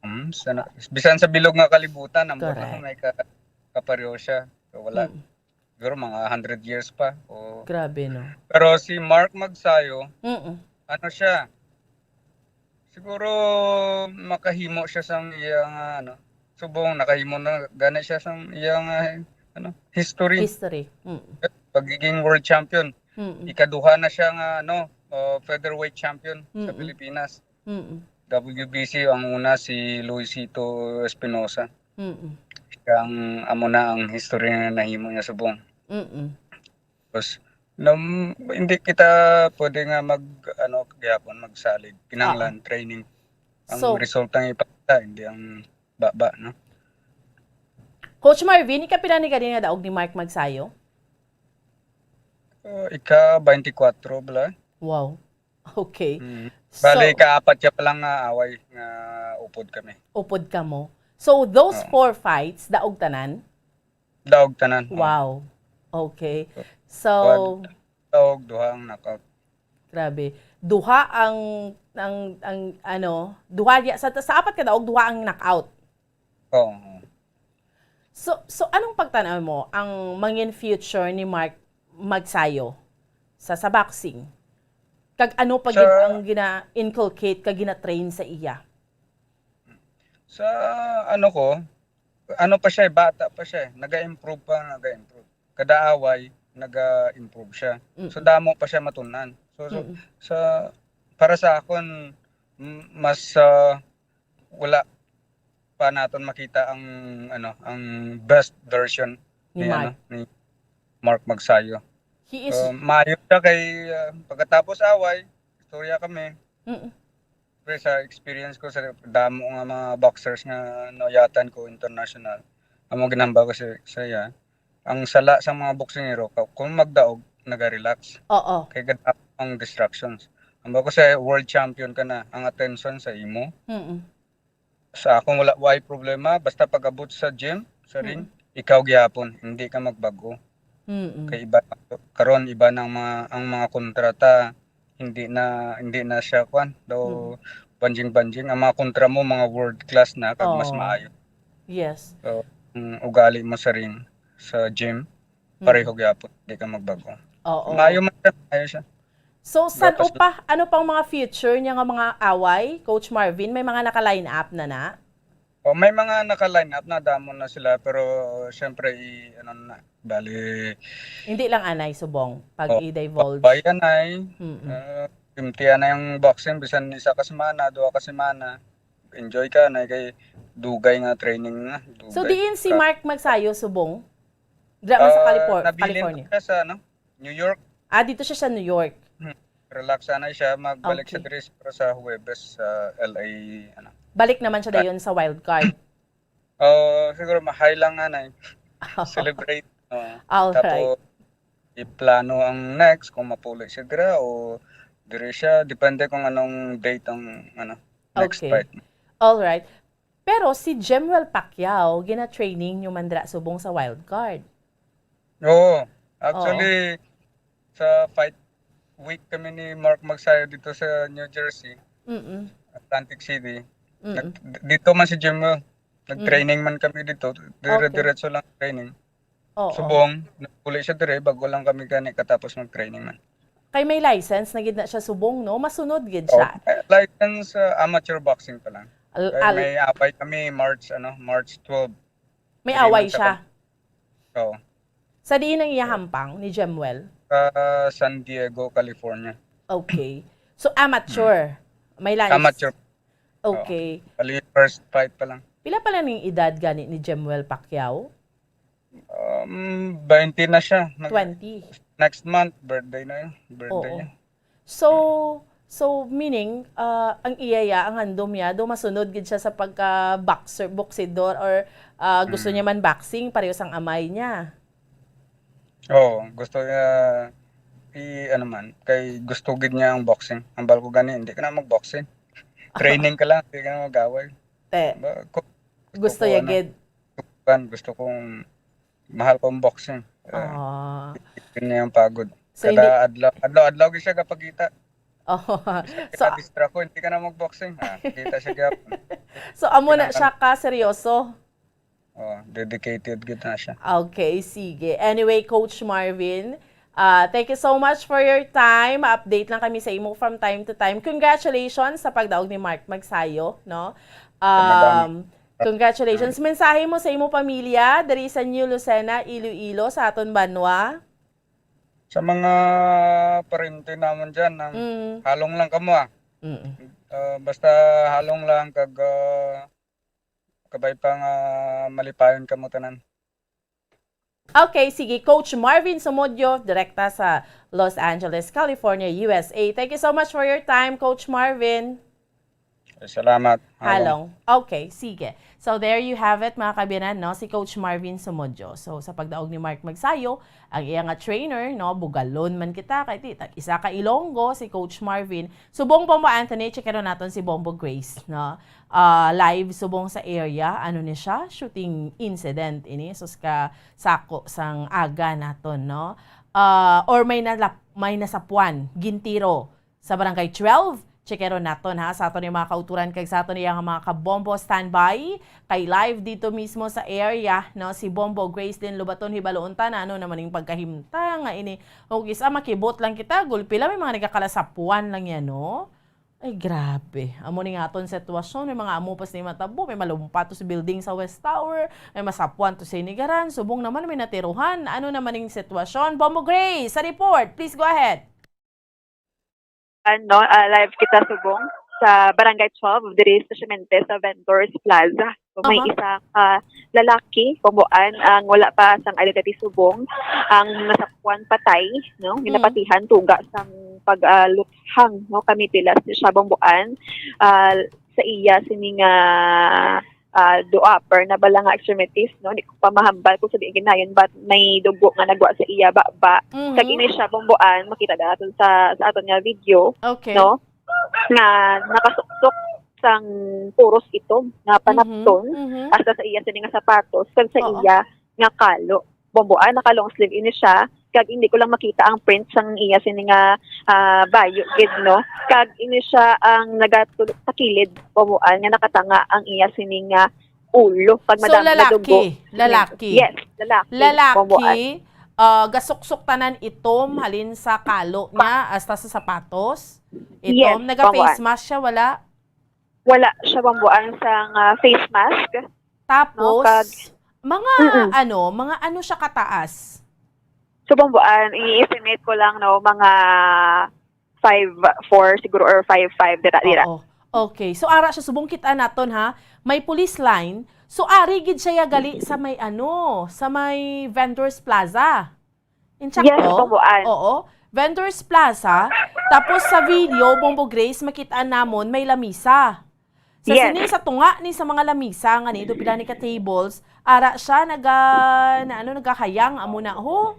Mm, sana, bisan sa bilog nga kalibutan, ambot na Correct. may ka-, kapareho siya. So, wala. Mm. Siguro mga hundred years pa, o Grabe, no? Pero si Mark Magsayo, Mm. ano siya, siguro makahimo siya sang iya nga, ano, subong nakahimo na gani siya sang iya nga, ano, history. History. Mm. Pagiging world champion. Mm. Ikaduha na siya nga, ano, uh, featherweight champion sa Mm. Pilipinas. Mm. W B C, ang una si Luisito Espinosa. Mm. Siya ang, amo na ang history nga nahimo niya subong. Mm. Tapos, Nam-, hindi kita pwede nga mag, ano, gihapon, magsalig. Kinahanglan training. Ang So resulta ang ipakita, hindi ang baba, no? Coach Marvin, ikapila ni gani nga daog ni Mark Magsayo? Uh, ika twenty-four bala. Wow. Okay. Mm. Bali, So kaapat siya pa lang nga away nga upod kami. Upod kamo. So those Oo. four fights, daog tanan? Daog tanan, oo. Wow. Okay. So Duha, daog, duha ang knockout. Grabe. Duha ang, ang, ang, ano, duha niya, sa, sa apat ka daog, duha ang knockout. Oo. So, so anong pagtan-aw mo ang mangin future ni Mark Magsayo sa, sa boxing? Kag ano pa Sa gid ang gina-inculcate kag gina-train sa iya? Sa ano ko, ano pa siya, eh, bata pa siya, eh. Naga-improve pa, naga-improve. Kada away, naga-improve siya. So, Mm-mm. damo pa siya matunan. So, so, Mm-mm. sa, para sa akon, m-, mas, ah, wala pa naton makita ang, ano, ang best version Ni ni, ano, Mark. ni Mark Magsayo. He is So, maayo siya kay, ah, pagkatapos away, istorya kami. Mm. Pre, sa experience ko sa damo nga mga boxers nga nauyatan ko international, amo ginahambal ko sa, sa iya, ang sala sa mga boksingero, ka-, kung magdaog, naga-relax. Oo. Kay gad-, ang distractions. Ang ba ko sa world champion ka na, ang attention sa imo. Mm-mm. Sa akong wala, way problema, basta pag-abot sa gym, sa ring, Mm. ikaw gyapon, hindi ka magbago. Mm-mm. Kay iba karon, iba na ang mga, ang mga kontrata, hindi na, hindi na siya, kwan, daw Mm. banjing-banjing. Ang mga kontra mo, mga world class na, kag mas Oo. maayo. Yes. So, ang ugali mo sa ring, sa gym, Mm. pareho gyapon, di ka magbago. Oo. Maayo man siya, maayo siya. So, san Dapat upa, ano pang mga future niya nga mga away, Coach Marvin? May mga naka-line up na na? Oh, may mga naka-line up na, damo na sila, pero siyempre, i-, ano na, bali, Hindi lang anay subong pag Oh, i-divulge. Bayan ay, Mm-mm. ah, empty na yung boxing, bisan isa ka semana, duha ka semana, enjoy ka na kay dugay nga training na, So, dugay diin si ka. Mark Magsayo subong? Dira man sa Ah, Calipor-, nabilin California. Siya sa, ano, New York. Ah, dito siya sa New York. Hmm. Relax sana siya, magbalik siya Okay. diri siguro sa Huwebes sa L A, ano. Balik naman siya Ka- dayon sa wild card. Oh, siguro ma-high lang nga na eh. Celebrate. Oo. All right. Tapos, iplano ang next, kung mapuli siya dira o diri siya, depende kung anong date ang, ano, next Okay. fight. All right. Pero si Jemwell Pacquiao, gina-training nyo man dira subong sa wild card. Oo. Oo. Actually, sa fight week kami ni Mark Magsayo dito sa New Jersey, Mm-mm. Atlantic City. Mm-mm. Nag-, dito man si Jemwell. Mm. Nag-training man kami dito. Dire-, Okay. diretso lang training. Oo. Subong, nagpuli siya dire, bago lang kami gani katapos mag-training man. Kay may license na gid na siya subong, no? Masunod gid Oh, siya. eh, license, uh, amateur boxing pa lang. Al-, Kay al- may away kami March, ano, March twelve. May Three away months siya. Ako. Oo. Sa diin ang iya hampang ni Jemwell? Sa San Diego, California. Okay. So, amateur. Hmm. May license. Amateur. Okay. Oo. Bali, first fight pa lang. Pila pa lang ning edad gani ni Jemwell Pacquiao? Um, twenty na siya. Nag-, Twenty. Next month, birthday na yun. Birthday Oo. niya. So, so meaning, ah, ang iya ya, ang handom niya, do masunod gid siya sa pagka-boxer, boksidor, or, ah, gusto Mm. niya man boxing, pareho sang amay niya? Oo, gusto niya, i-, ano man, kay gusto gid niya ang boxing. Ang bal ko gani, hindi ka na mag-boxing. Training ka lang, hindi ka na mag-away. Te, Ba, ko-, gusto gusto ko, niya ano, gid. Kan, gusto kong, mahal ko ang boxing. Eh, Ah. Yun niya ang pagod. So, Kada hindi adlaw, adlaw-adlaw gid siya kapagkita. Oh. Bisan So, kita distract ko, hindi ka na mag-boxing. Ah, kita siya gyapon. So, amo na Kinahanglan siya ka seryoso? Oh, dedicated gid na siya. Okay, sige. Anyway, Coach Marvin, ah, thank you so much for your time. Update lang kami sa imo from time to time. Congratulations sa pagdaog ni Mark Magsayo, no? Salamat. Um, congratulations. Mensahe mo sa imo pamilya diri sa New Lucena, Iloilo, sa aton banwa? Sa mga parente namon dyan, ang Mm. halong lang kamo, ah. Mm. Ah, basta halong lang kag, ah, kabay pa nga malipayon kamo tanan. Okay, sige, Coach Marvin Sumodyo, direkta sa Los Angeles, California, U S A. Thank you so much for your time, Coach Marvin. Salamat. Halong. Okay, sige. So there you have it, mga kabinan, no? Si Coach Marvin Sumodyo. So sa pagdaog ni Mark Magsayo, ang iya nga trainer, no, bugalon man kita kay ti isa ka Ilonggo si Coach Marvin. Subong Bombo Anthony, check naton si Bombo Grace, no? Ah, live subong sa area, ano ni siya? Shooting incident ini. Sus ka sako sang aga naton, no? Ah, or may nalap, may nasapuan, gintiro sa Barangay twelve. Check naton ha, sa aton yung mga kauturan kag sa aton yung mga kabombo standby kay live dito mismo sa area, no, si Bombo Grace din Lubaton. Hibaluon ta na ano naman yung pagkahimta nga ini. O isa makibot lang kita, gulpi lang may mga nagkakalasapuan lang yan, no? Ay, grabe. Amo ni nga aton sitwasyon, may mga amo pas ni matabo, may malumpat to sa building sa West Tower, may masapuan to sa Inigaran, subong naman may natiruhan. Ano naman yung sitwasyon? Bombo Grace, sa report, please go ahead. Ano, ah, live kita subong sa Barangay twelve, diri sa Semente, sa Vendors Plaza. So, may Aha. isa ka lalaki, Bomboan, ang wala pa sang identity subong, ang nasapuan patay, no? Mm. Ginapatihan tuga sang pag-aluthang, no? Kami pilas ni siya, Bomboan. Ah, sa iya, sini nga ah, do upper na bala nga extremities, no? Di ko pa mahambal kung sa diin ginayon, but may dugo nga nagwa sa iya baba. Mhm. Kag ini siya, Bomboan, makita naton sa, sa aton nga video, Okay. no? Nga nakasuksok sang puros itom nga panapton Mhm. hasta sa iya sini nga sapatos kag sa Oo. iya nga kalo. Bomboan, naka long sleeve ini siya, kag hindi ko lang makita ang print sang iya sini nga, ah, bayo gid, no? Kag ini siya ang nagatulog sa kilid, Bomboan, nga nakatanga ang iya sini nga ulo kag So, madamo nga dugo. lalaki. Lalaki. Yes, lalaki. Bomboan. Lalaki, ah, gasuksok tanan itom halin sa kalo niya hasta sa sapatos. Itom. Yes, Naga-face Bomboan. Mask siya, wala? Wala siya, Bomboan, sang, ah, face mask. Tapos, No, kag- mga Mm-mm. ano, mga ano siya kataas? So, Bomboan, i-estimate ko lang, no, mga five four siguro or five five, dira, dira. Oo. Okay. So, ara siya, subong kita naton, ha. May police line. So, ari gid siya gali sa may ano, sa may Vendors Plaza. Insakto? Yes, Bomboan. Oo. Vendors Plaza. Tapos sa video, Bombo Grace, makita namon may lamisa. Sa Yes. sini, sa tunga ni sa mga lamisa nga ni, do pila ni ka tables, ara siya naga, na ano, nagahayang, amo na, ho.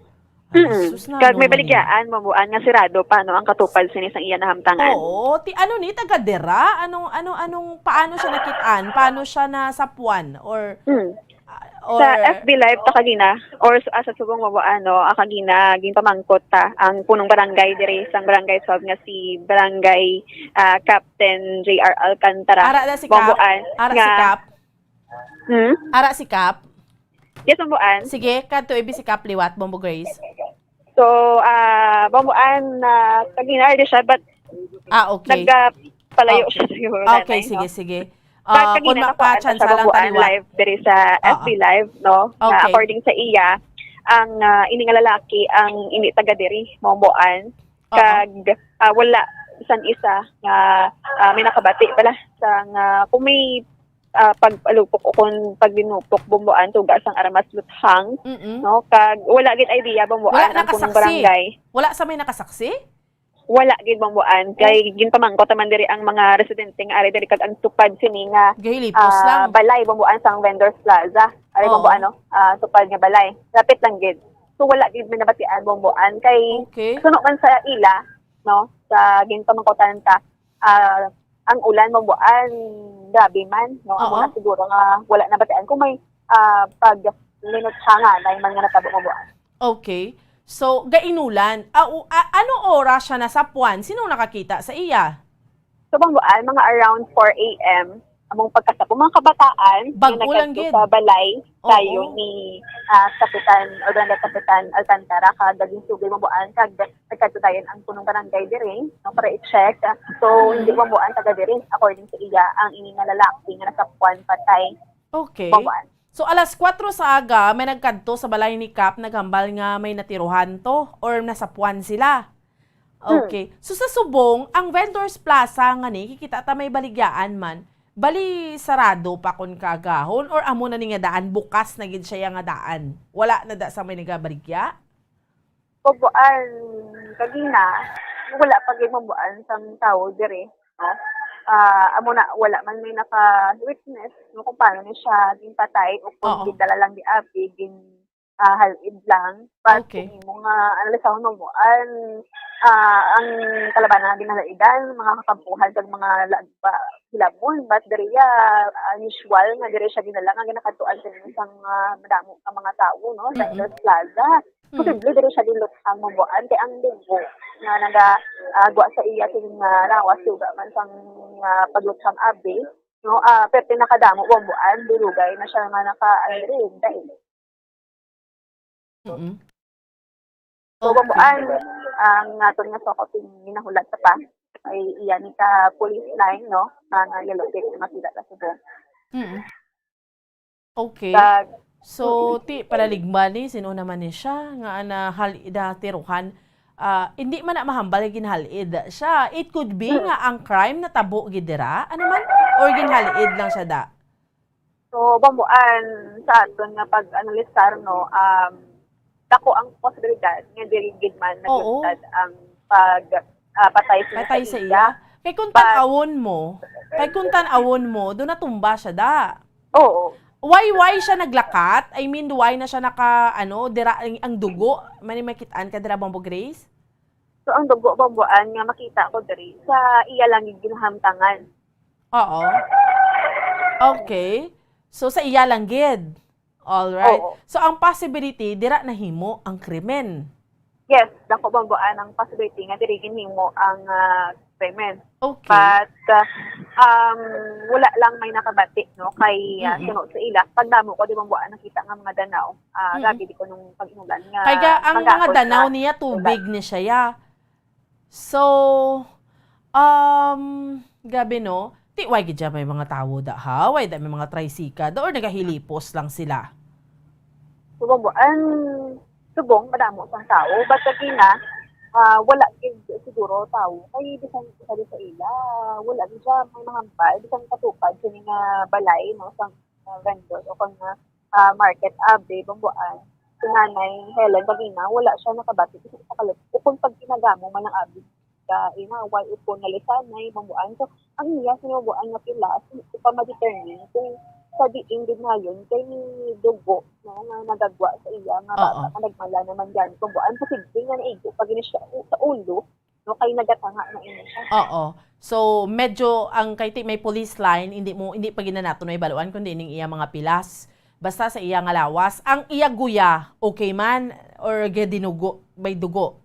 Ay, Mm. sus, na, Kag ano may man baligyaan, Bomboan, nga sirado pa, no, ang katupad sini sang iya nahamtangan. Oo, ti ano ni, taga dira? Anong, ano, anong, paano siya nakitaan? Paano siya nasapuan? Or, Mm. ah, or Sa F B Live ta kagina, or sa, sa subong, Bomboan, no, ah, kagina, ginpamangkot ta ang punong barangay diri sang Barangay twelve nga si Barangay, ah, Captain J R Alcantara. Ara na si Cap? Bomboan, Ara nga, si Cap? Hmm? Ara si Cap? Yes, Bomboan. Sige, kadto ibi si Cap liwat, Bombo Grace. So, ah, Bomboan, na kagina, di siya, but Ah, okay. nagpalayo Okay. siya siguro. Okay, Nanay, sige, no? sige. Kag Ah, kagina kung nakuhaan makachance siya, lang Bomboan, taliwat. Live diri sa Oo. F B Live, no? Na Okay. according sa iya, ang, ah, ini nga lalaki ang ini taga diri, Bomboan. Oo. Kag, ah, wala san isa nga, ah, may nakabati pala sa nga kung may, ah, pagpalupok o kung paglinupok, Bomboan, tuga sang armas, luthang, Mm-mm. no? Kag wala gid idea, Bomboan, Wala ang punong nakasaksi? Barangay. Wala sa may nakasaksi? Wala gid, Bomboan, kay ginpamangkot naman diri ang mga residente nga ari diri kag ang tupad sini nga, Gahilipos ah, lang. balay, Bomboan, sang Vendors Plaza. Ari, Oo. Bomboan, no? Ah, tupad nga balay. Lapit lang gid. So wala gid may nabatian, Bomboan, kay Okay. suno man sa ila, no? Sa ginpamangkutan ta, ah, ang ulan, Bomboan, grabe man, no? Amo Oo. na siguro nga wala nabatian kung may, ah, pag linuthangan na man nga natabo, Bomboan. Okay. So, gainulan. Ah, u- ah, ano oras siya nasapuan? Sinong nakakita sa iya? So, Bomboan, mga around four A M, among pagkasapon, mga kabataan, Bago nga lang nagkadto gid. Sa balay, Oo. sayo ni, ah, Kapitan, o Brenda Kapitan Alcantara, kag naging sugod, Bomboan, kag nagkadto dayon ang punong barangay diri, no, para i-check. So, Mm. hindi, Bomboan, taga diri, according sa iya, ang ini nga lalaki nga nasapuan patay, Okay. Bomboan. So, alas kwatro sa aga, may nagkadto sa balay ni Cap, naghambal nga may natiruhan to or nasapuan sila. Hmm. Okay. So, sa subong, ang Vendors Plaza nga ni, kikita ta may baligyaan man, Bali, sarado pa kon kaagahon or amo na ni nga daan, bukas na gid siya nga daan? Wala na da sa may nagabaligya? Bamboan, kagina, wala pa gid, Bamboan, sang tawo diri, no? Ah, amo na, wala man may naka-witness, no, kung paano ni siya ginpatay o kung Oo. gindala lang di abi, gin-, ah, hal-id lang. But Okay. kung imo nga analisahon, Bamboan, ah, ang kalabanan nga ginhal-idan, mga kakampuhan kag mga lagba, hilamon. But diri, ah, usual nga diri siya ginala nga ginakadtuan kini sang, ah, madamo nga mga tawo, no, sa Mm. Indus Plaza. Mm. Posible diri siya ginlutang, Bamboan, kay ang dugo nga naga, ah, gwa sa iya sining, ah, lawas, suga man sang, ah, paglutang abi, no, ah, pero pinakadamo, Bamboan, dulugay na siya nga naka-, ano, diri, dahil. Mm. So, Okay. Bamboan, ang aton nga SOCO team ginahulat sa pa, ay iya ni ka police line, no, nga, nga yellow tape nga makita sa subong. Mm. Okay. Kag So, ti paraligma ni, sino naman ni siya nga ana hal-, natiruhan? Ah, hindi man na mahambal nga ginhal-id siya. It could be Mm. nga ang crime natabo gid dira, ano man? Or ginhal-id lang siya da? So, Bamboan, sa aton nga pag-analisar, no, um, dako ang posibilidad nga diri gid man Oo. naglunsad ang pag, ah, patay sa Patay sa iya. iya. Kay kung But tan-awon mo, kay kung tan-awon mo, do natumba siya da. Oo. Why, why siya naglakat? I mean, why na siya naka, ano, dira ang, ang dugo? May makit-an ka dira, Bombo Grace? So, ang dugo, Bomboan, nga makita ko diri, sa iya lang yung ginahamtangan. Oo. Okay. So, sa iya lang gid. All right. Oo. So, ang possibility, dira nahimo ang krimen. Yes, dako, Bomboan, ang possibility nga diri ginhimo ang, ah, krimen. Okay. But, ah, um, wala lang may nakabati, no, kay, ah, Mm-mm. sunod sa ila. Pagdamo ko, di, Bomboan, nakita nga mga danaw. Ah, Mm. grabe di ko nung pag-inulan nga Kay ga-, ang mga magahon danaw sa niya, tubig ulan. Ni siya, ya. So, um, grabe, no? Ti, why gid siya may mga tawo da, ha? Why da may mga tricycle da? Or nagahilipos lang sila? So, Bomboan, subong, madamo sang tawo. But again, ah, ah, wala gid siguro tawo. Kay bisan isa di sa ila, wala gid siya may mahambal. Bisan katupad sini nga balay, no, sang, ah, vendors o kung nga, ah, market, abi, Bomboan, si Nanay Helen Bagina, wala siya nakabati kasi sa kalit. Kung pag ginagamo man ang abi, ka inaway o kung nalisanay, Bomboan. So, ang iya, si Bomboan nga pilas, hindi ko pa ma-determine kung sa diin gid nayon kay dugo, no, nga nagagwa sa iya nga bata Oo. nga nagmala naman gani, Bomboan. Posible nga naigo pa gini siya u-, sa ulo, no, kay nagatanga na ini siya. Oo. So, medyo ang kay ti-, may police line, hindi mo, hindi pa gid na naton mahibaluan kung diin ang iya mga pilas. Basta sa iya nga lawas, ang iya guya, okay man, or gadinugo, may dugo?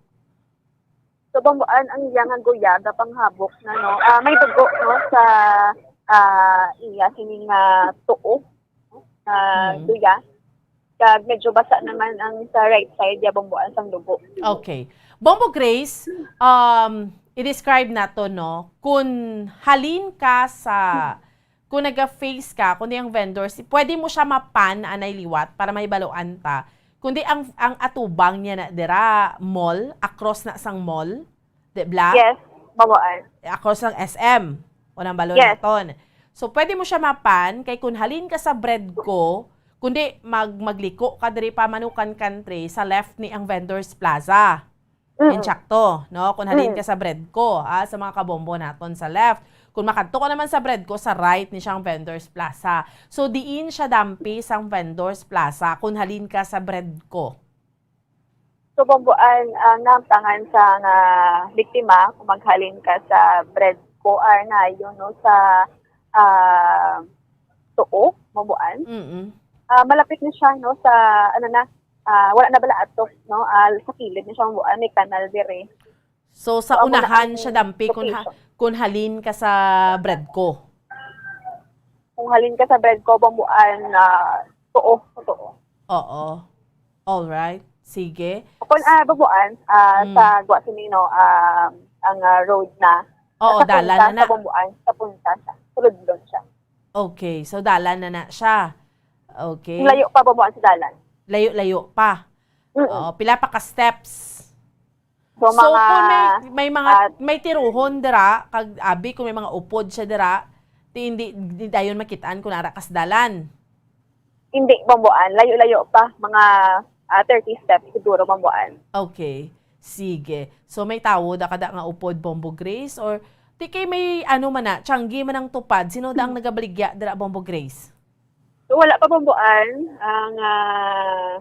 So, Bomboan, ang iya nga guya, gapanghabok na, no? Ah, may dugo, no, sa, ah, iya, sini nga tuo, no, nga Mm. guya. Kag medyo basa naman ang sa right side, ya, Bomboan, sang dugo. Okay. Bombo Grace, um, i-describe nato, no, kung halin ka sa, kung naga-face ka, kundi ang vendors, pwede mo siya mapan anay liwat para mahibaluan ta. Kundi ang, ang atubang niya na dira, mall, across na sang mall, di bla? Yes, Bomboan. Across sang S M, unang balon Yes. naton. So, pwede mo siya mapan, kay kung halin ka sa Bredco, kundi mag-, magliko ka diri pa Manukan Country, sa left ni ang Vendors Plaza. Mm. Insakto, no? Kung halin Mm. ka sa Bredco, ah, sa mga kabombo naton sa left. Kung makadto ka naman sa Bredco, sa right ni siyang Vendors Plaza. So, diin siya dampi sang Vendors Plaza kung halin ka sa Bredco? So, Bomboan, ang naamtangan sa nga biktima, kung maghalin ka sa Bredco, ah, nayo, no, sa, ah, tuo, Bomboan. Mm-mm. Ah, malapit na siya, no, sa, ano na, ah, wala na bala atok, no, ah, sa kilid na siya, Bomboan, may kanal dire. So, sa So, amo na unahan ang siya dampi kung ha-, location. Kung halin ka sa Bredco? Kung halin ka sa Bredco, Bomboan, ah, tuo, tuo. Oo. All right. Sige. Kung, ah, Bomboan, ah, Mm. sa gwa sini, no, ah, ang, ah, road na. Oo, Sa dalan punta na na. Sa Bomboan, sa punta siya. Sulodlon siya. Okay, so dalan na na siya. Okay. Layo pa, Bomboan, sa dalan. Layo-layo pa. Mm-mm. Oo, pila pa ka steps? So, So, mga, kung may, may mga, ah, may tiruhon dira, kag abi, kung may mga upod siya dira, Hindi, hindi dayon makitaan kung ara kas dalan. Hindi, Bomboan. Layo-layo pa. Mga, ah, thirty steps siguro, Bomboan. Okay. Sige. So, may tawo da kada nga upod, Bombo Grace? Or, di kay may ano man na, tiyanggi man ang tupad? Sino da ang nagabaligya dira, Bombo Grace? So, wala pa, Bomboan. Ang, ah,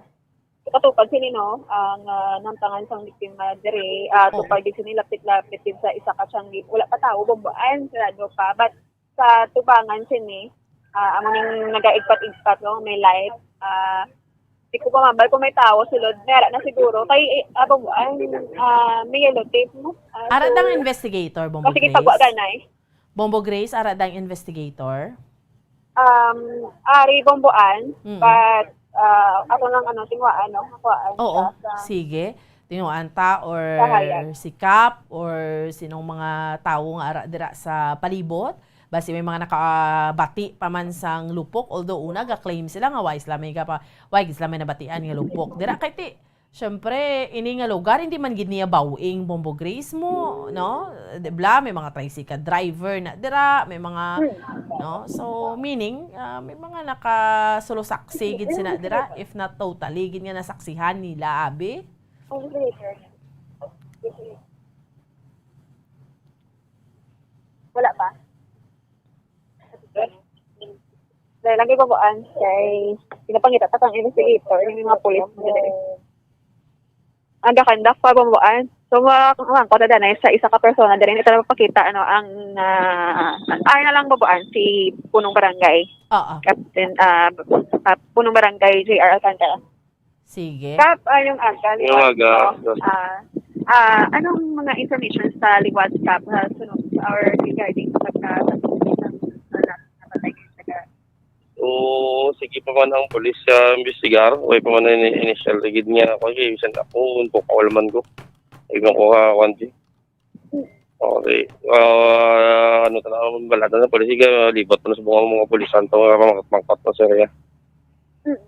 katupad sini, no? Ang, ah, namtangan sang biktima diri, ah, Oo. tupad din sini, lapit-lapit din sa isa ka tiyanggi. Wala pa tawo, Bomboan. Sarado pa. But, sa tubangan sini, ah, amo ning nagaigpat-igpat, no? May light. Ah, di ko pa mabal kung may tawo sulod. May ara na siguro. Kay, eh, abang, ang, ah, may yellow tape, no? Ah, Ara so, dang investigator, Bombo kasi Grace? Gipagwa ganay. Bombo Grace, ara dang investigator? Um, ari, Bomboan, Mm. but, ah, ako lang, ano, tinguhaan, no? Nakuhaan Oo, siya sa sige. Tinuan ta or Kahayag. si Kap or sinong mga tawo nga ara dira sa palibot. Basi may mga nakabati pa man sang lupok, although una ga-claim sila nga wala sila may gapa-, wala gid sila may nabatian nga lupok. Dira kay ti, syempre, ini nga lugar, hindi man gid niya bawing, Bombo Grace mo, no? Di bla, may mga tricycle driver na dira, may mga, Hmm. no? So, meaning, ah, may mga nakasulosaksi gid sina dira, if not totally gid nga nasaksihan nila, abi? Wala pa. Dahil lagi, Bomboan, kay pinapangita ta kang investigator, yung mga pulis mo diri. Ang gakandak pa, Bomboan. So, ma-, ma-, ko na danay sa isa ka persona diri, ito na mapakita, ano, ang, ah, ay na lang, Bomboan, si punong barangay. Oo. Captain, ah, ah, punong barangay J R Alcantara. Sige. Kap, ah, yung aga, Yung liwat, aga. no? Ah, ah, anong mga information sa liwat, Kap, sa sunod or regarding sa pagka-, sa sa napatay kayo sa ga- Oo, sige pa man ang pulis sa imbestigar. Way pa man ang ini-, initial rigid niya. Ako, eh, bisan ako, kung kaulaman ko. Ibang ko ka, kwan, di. Okay. Ah, ano, tanaw, balada na pulis. Sige, libot na sa mga, mga pulisan to, mga mangkat-mangkat na sa area. Mm.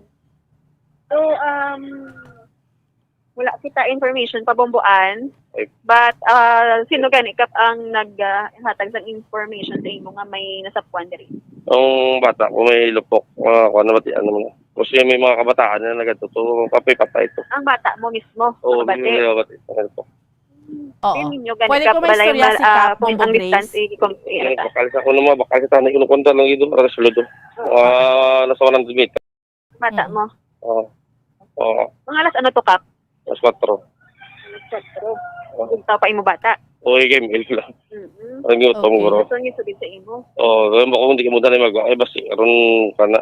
So, um, wala kita information pa, Bomboan. Ay. But, ah, sino gani, Kap, ang nag, ah, hatag sang information sa imo nga may nasapuan diri? Ang bata ko may lupok, mga kuwan, nabatian naman. Kasi may mga kabataan na nagatuto, kapay-patay to. Ang bata mo mismo, Oo, nakabati? may nabati, may lupok. Oo. Kaya ninyo, gani Pwede ka ko may balay istorya mal-, si ah, Kap, kung Bombo ang Grace? distance, i-, kung, i-, Yung ano ta? bakal sa kuno, mga bakal sa tanay, kinukunta lang yun, para sa ludo. Oo. Ah, nasa one hundred meter. Bata Mm. mo. Oo. Oo. Mga alas ano to, Kap? Alas kwatro. Alas kwatro. Oo. Ugtaw pa imo bata. Oo, game, game lang. Mm-mm. Ang gutom, Okay. guro. Gusto niyo sabihin sa imo? Oo, kaya baka hindi ka muna na mag-, ay, basi, aron ka na.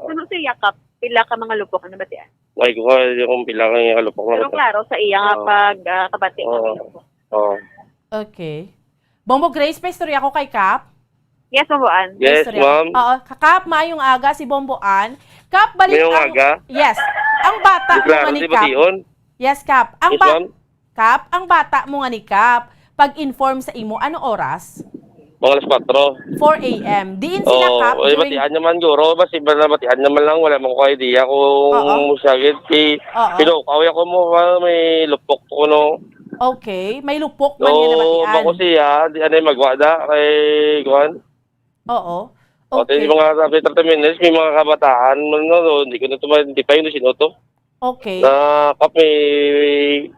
Ano sa iya, Kap? Pila ka mga lupok ang nabatian? Ay, ko, ay, kung pila ka nga lupok na Pero bata. klaro sa iya nga Oo. pag, ah, kabati nga Oo. may lupok. Oo. Okay. Bombo Grace, paistorya ko kay Kap. Yes, Bomboan. Yes, Istorya ko. ma'am. Oo, Ka-, Kap, maayong aga si Bomboan. Kap, balik Mayong ang aga. Yes. Ang bata Di mo klaro, nga ni di ba Kap. diyon? Yes, Kap. Ang Yes, ba-, ma'am. Kap, ang bata mo nga ni Kap, pag-inform sa imo, ano oras? Mga alas kwatro. Four A M. Diin sila, Oo, Kap, ay, during batian naman, guro. Basi, ba, nabatian naman lang. Wala man ko idea kung Oo. siya gid. Si, Oo. Pinokaw ako mo, ah, may lupok ko, no? Okay. May lupok man nga So, nabatian. bako siya, di anay magwa da, kay, kuwan. Oo. O, Okay. di mga sabi, thirty minutes, may mga kabataan, man, no, so, hindi ko na tuma-, hindi pa yun, sino to? Okay. Na, kap, may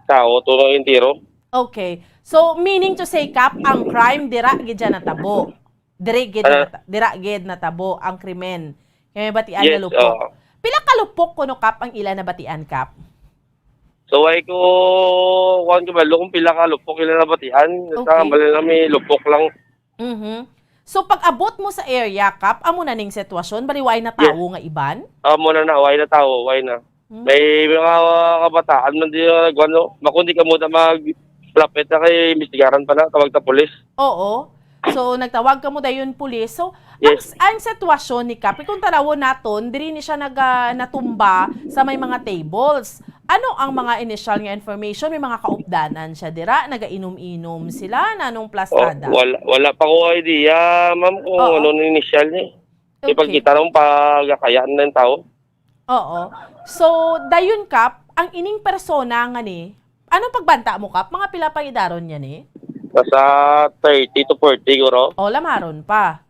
tao, to, mga entero. Okay. So, meaning to say, Kap, ang crime, dira, gid siya natabo. Diri gid Ah. nata-, dira gid natabo ang krimen. Kay may batian nga Yes, lupok. oo. Pila ka lupok kuno, Kap, ang ila nabatian, Kap? So, why ko, kuwan ko ba, kung pila ka lupok ila nabatian? Sa Okay. bali na may lupok lang. Mhm. So, pag abot mo sa area, Kap, amo na ning sitwasyon, bali, why na Yes. tawo nga iban? Amo na na, why na tawo, why na? Hmm. May mga kabataan man di, uh, ano, makundi ka muna maglapit na kay imbestigaran pa na, tawag ta pulis. Oo. So, nagtawag kamo dayon pulis. So, ang, Yes. ang sitwasyon ni Kap, kung tanawon naton, diri ni siya naga-, natumba sa may mga tables. Ano ang mga initial nga information? May mga kaupdanan siya dira? Nagainom-inom sila? Nanong Oh, plasada? wala, wala pa ko idea, ma'am, kung Oo. ano ang initial niya. Okay. Ipagkita lang pagkakayaan ng tao. Oo. So, dayon, Kap, ang ining persona nga ni, anong pagbanta mo, Kap? Mga pila pa idaron niya ni? Nasa thirty to forty, guro. O, lamaron pa.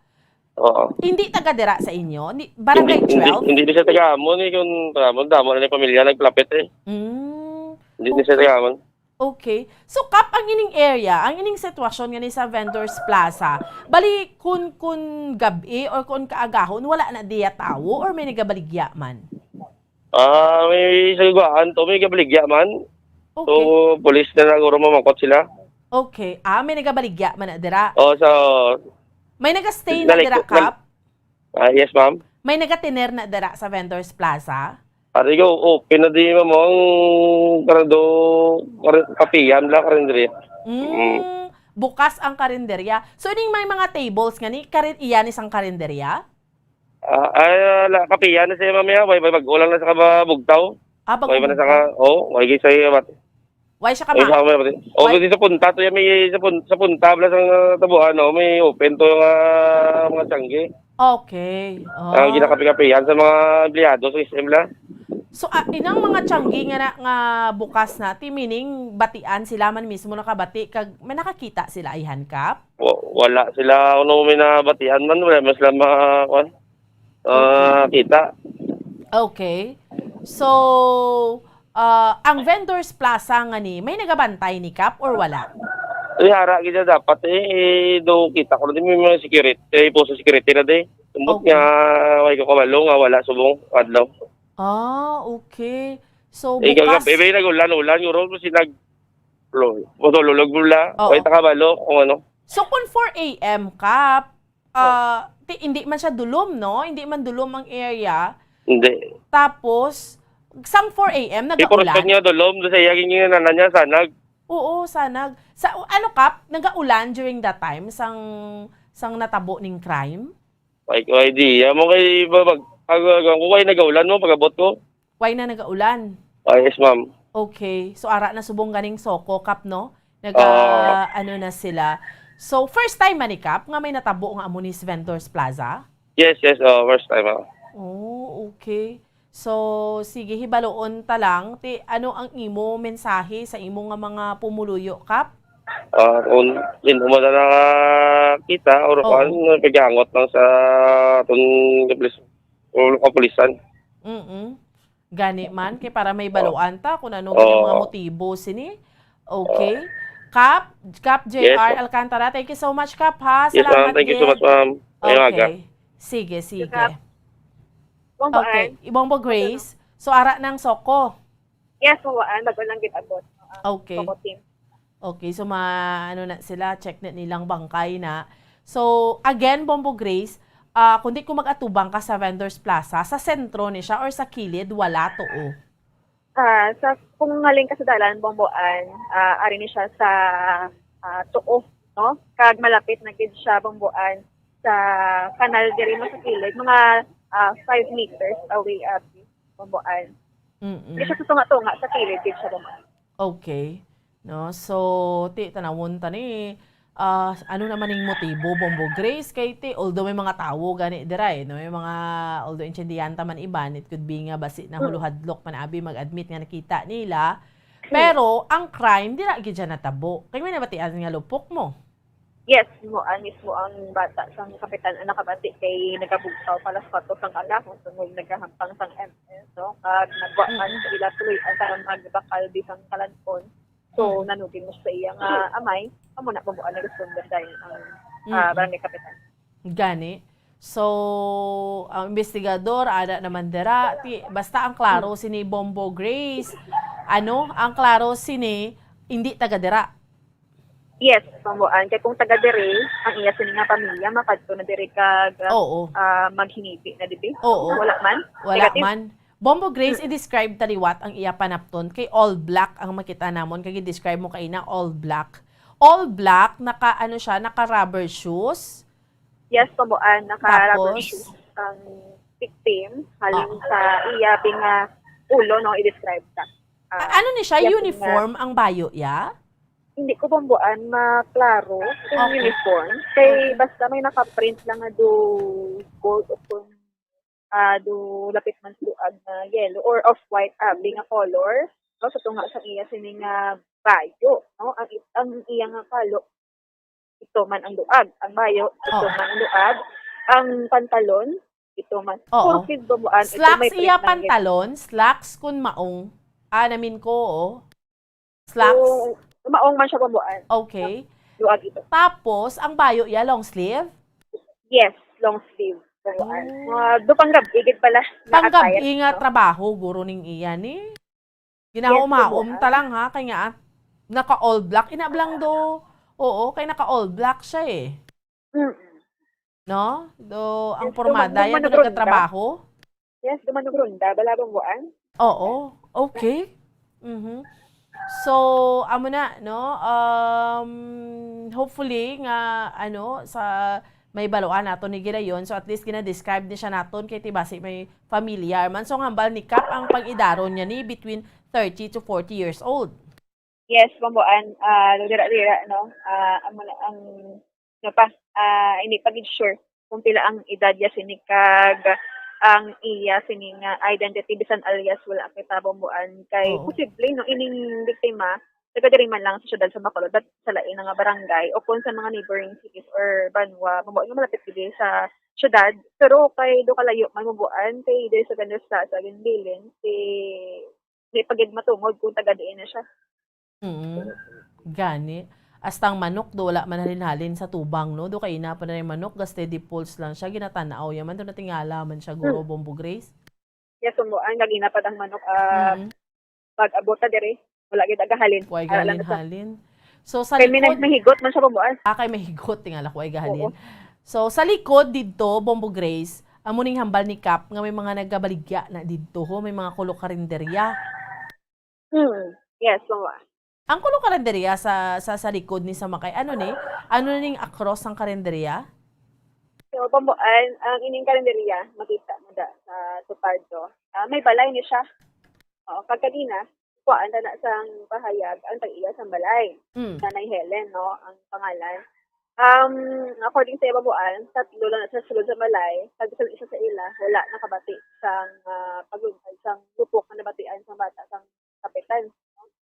Oo. Hindi taga dira sa inyo? Hindi, Barangay Hindi, hindi, twelve? hindi di siya taga amon eh, kung taga amon, damo na yung pamilya nagpalapit eh. Mm. Hindi di siya Okay. taga amon. Okay. So, Kap, ang ining area, ang ining sitwasyon nga ni sa Vendors Plaza, bali, kun, kun gab-i or kun kaagahon, wala na diya tawo or may nagabaligya man? Ah, may sagugaan to, may gabaligya man. Okay. So, pulis na lang guro mamangkot sila. Okay. Ah, may nagabaligya man na dira. Oh, so, May nag-stay na nalik-, dira, nal-, Kap? Ah, yes, ma'am. May nagatiner na dira sa Vendors Plaza? Ari ko, open na di, ma'am, ang karado, kar-, kapihan la, karinderya. Mm, Mm. bukas ang karinderya. So, ining may mga tables nga ni, karin-, iya ni sang karinderya? Ah, ay, ah, la, kapihan na siya, ma'am, ya. Way, way, mag-ulang na sa kababugtaw. Ah, Way, man na sa ka, bagong oh, way, gisa, ya, bat-, Why siya Ay, kama? sa, may, oh, Why? Pwede sa punta to, ya, may, sa pun-, sa punta, bala, sa, uh, tabuan, no, may open to, uh, mga tiyanggi. Okay. Ang Oh. ginakape-kapehan sa mga empleyado sa S M la. So, ah, inang mga tiyanggi nga na, nga bukas na, ti meaning, batian sila man mismo nakabati, kag may nakakita sila, ayhan, Kap? Wa-, wala sila, ano, may nabatian man, wala man sila ma-, kuwan, ah, Okay. kita. Okay. So, ah, ang Vendors Plaza nga ni, may nagabantay ni, Kap, or wala? Ay, hara gid na dapat, eh, eh, do kita ko na din may mga security, eh, puso security na di. Tumbot Okay. nga, way ko kabalo nga wala subong adlaw. Ah, okay. So, Eh, bukas kagabi, may nag-ulan-ulan, guro, sinag-, lo-, matulog mo la. Oo. Way ta kabalo kung ano. So, kung four A M, Kap, ah, ti-, hindi man siya dulom, no? Hindi man dulom ang area. Hindi. Tapos, sang four A M, Di, pero nagaulan? Niya dulom, doon sa iya, ginginananan niya, sanag. Oo, sanag. Sa, ano, Kap, nagaulan during that time, sang, sang natabo ning crime? Ay, ko idea. Mo kay, ba, pag, pag, pag, kung kay nagaulan mo, pag-abot ko. Why na nagaulan? Ah, yes, ma'am. Okay. So, ara na subong ganing Soko, Kap, no? Naga, Oo. ano na sila. So, first time man ni Kap nga may natabo nga amo ni sa Vendors Plaza? Yes, yes, oh, first time, oh. Oh, okay. So, sige, hibaloon ta lang. Ti, ano ang imo mensahe sa imo nga mga pumuluyo, Kap? Ah, kung hindi mo na nakakita or Oo. kuwan, paghangot lang sa atong kaplis-, o kapulisan. Mm-mm. Gani man, kay para may Oh. baluan ta kung ano man ang mga Oo. motibo sini. Okay. Oo. Kap, Kap Yes, J R ma'am. Alcantara, thank you so much, Kap, ha? Yes, ma'am. Salamat Thank you so din. much, ma'am. Ngayong aga. Okay. Sige, sige. Kap. Ibong Buan. Okay. Ibong Bo Grace. So, ara ng Soko. Yes, Buan. Bago lang gid abot. Ah, Okay. Soko team. Okay, so ma-, ano na sila, check na nilang bangkay na. So, again, Bombo Grace, ah, kung di ko mag-atubang ka sa Vendors Plaza, sa sentro ni siya or sa kilid, wala to, oh. Ah, sa, kung ngaling ka sa dalan, Bomboan, ah, ari ni siya sa, ah, tuo, no? Kag malapit na gid siya, Bomboan, sa kanal diri mo sa kilid, mga, ah, five meters away, abi, Bomboan. Mm-mm. Di siya sa tunga-tunga, sa kilid gid siya, Bomboan. Okay. No? So, ti, tanawon ta ni, ah, ano naman ning motibo, Bombo Grace? Kay ti, although may mga tawo gani dira, eh, no? May mga, although intindihan ta man iban, it could be nga basi na Mm. huluhadlok man abi mag-admit nga nakita nila. Mm. Pero ang crime, dira gid siya natabo. Kay may nabatian nga lupok mo? Yes, mo, ang mismo ang bata sang kapitan ang nakabati kay nagabugtaw pa las kuwatro sang kaagahon tungod nagahampang sang M S, no? Kag nagwa man Mm. sa ila tuloy ang tarong magbakal di sang kalan-on. So, Mm. nanugin mo sa iya nga amay, amo na, Bomboan, nag-responder dayon ang, ah, Mm-mm. barangay kapitan. Gani. So, ang investigador, ada naman dira, ti, basta ang klaro Mm. sini Bombo Grace, ano, ang klaro sini, hindi taga dira. Yes, Bomboan. Kay kung taga diri, ang iya sini nga pamilya, makadto na diri kag, Oo. ah, maghinipi na diri. Oo. Wala man. Wala Negative. man. Bombo Grace, Mm. i-describe ta liwat ang iya panapton. Kay all black ang makita namon. Kay i-describe mo kay na all black. All black, naka, ano siya, naka rubber shoes. Yes, Bomboan, naka rubber Tapos? shoes ang victim. Halin Ah. sa iya, bing, ah, ulo, no, i-describe ta. Ah, Ah, ano ni siya? iya, bing, ah, Uniform ang bayo, ya? Hindi ko, Bomboan, maklaro kung Okay. uniform. Kay Okay. basta may nakaprint lang nga do gold o kung ah, do lapit man sa luag nga yellow or off-white, abi nga color, no, sa tunga sang iya sini nga bayo, no? Ang i-, ang iya nga kalo, ito man ang luag. Ang bayo, ito Oo. man ang luag. Ang pantalon, ito man. Oo. Full sleeve, Bomboan. Ito may Slacks iya print na gid. Pantalon, slacks kun maong. Ah, namin ko, oh. Slacks. So, maong man siya, Bomboan. Okay. Luag ito. Tapos, ang bayo iya, long sleeve? Yes, long sleeve, Bomboan. Oh. Mga do panggabi gid pala na Panggabi attire, nga no? Trabaho, guro ning iya ni. Yes, Ginahumaom Bomboan. Ta lang, ha, kay nga, ah, naka all black. Ina blang do. Oo, kay naka all black siya, eh. Mm. No? Do, ang Yes, pormada dumang yan, do manugronda. Nagkatrabaho? Yes, dumanugronda, bala, Bomboan. Oo, okay. Mhm. So, amo na, no? Um, hopefully nga, ano, sa may baluan nato ni Girayon. So, at least gina-describe ni siya naton kay tibasi may familiar man. So, ang hambal ni Kap ang pang-idaron niya ni between thirty to forty years old. Yes, Bomboan, ah, dira-dira, no? Ah, amo na ang, ano pa, ah, hindi pa gid sure kung pila ang edad ya sini kag ang iya sini nga identity bisan alias wala kita, Bomboan, kay Oo. Posible, no, ining biktima taga diri man lang sa syudad sa Bacolod, but sa lain nga barangay o kung sa mga neighboring cities or banwa, Bomboan, nga malapit gid sa syudad, pero kay do kalayo man, Bomboan, kay diri sa Gandasla sa Aguinbilin, si Di pa gid matungod kung taga diin na siya. Mm. Gani. Hasta ang manok do, wala man halin-halin sa tubang, no? Do kay ina pa na yung manok, gaste di pulse lang siya, ginatanaw ya man, do natingala man siya, guro, Hmm. Bombo Grace. Yes, Bomboan, gagina pa ang manok, ah, Mm. pag-abot na diri, wala gid agahalin. Kuway Ara lang na siya. Gahalin-halin. So, sa Kay may likod nag-, mahigot man siya, Bomboan. Ah, kay mahigot, tingala ko ay gahalin. Oo. So, sa likod didto, Bombo Grace, amo ning hambal ni Kap nga may mga nagabaligya na didto, ho, may mga kulo karinderya. Hmm. Yes, Bomboan. Ang kulo karinderya sa, sa, sa likod ni sa Makay, ano ni? Ano ning across ang karinderya? So, Bomboan, ang ining karinderya, makita mo da sa tupad to. Ah, may balay ni siya. Oo, pagkadina, kuhaan na na sang pahayag ang tag-iya sang balay. Mm. Nanay Helen, no, ang pangalan. Um, according sa iya, Bomboan, tatlo lang sa sulod sa balay, kag bisan isa sa ila, wala nakabati sang, ah, pagluntad sang lupok nga nabatian sang bata sang kapitan.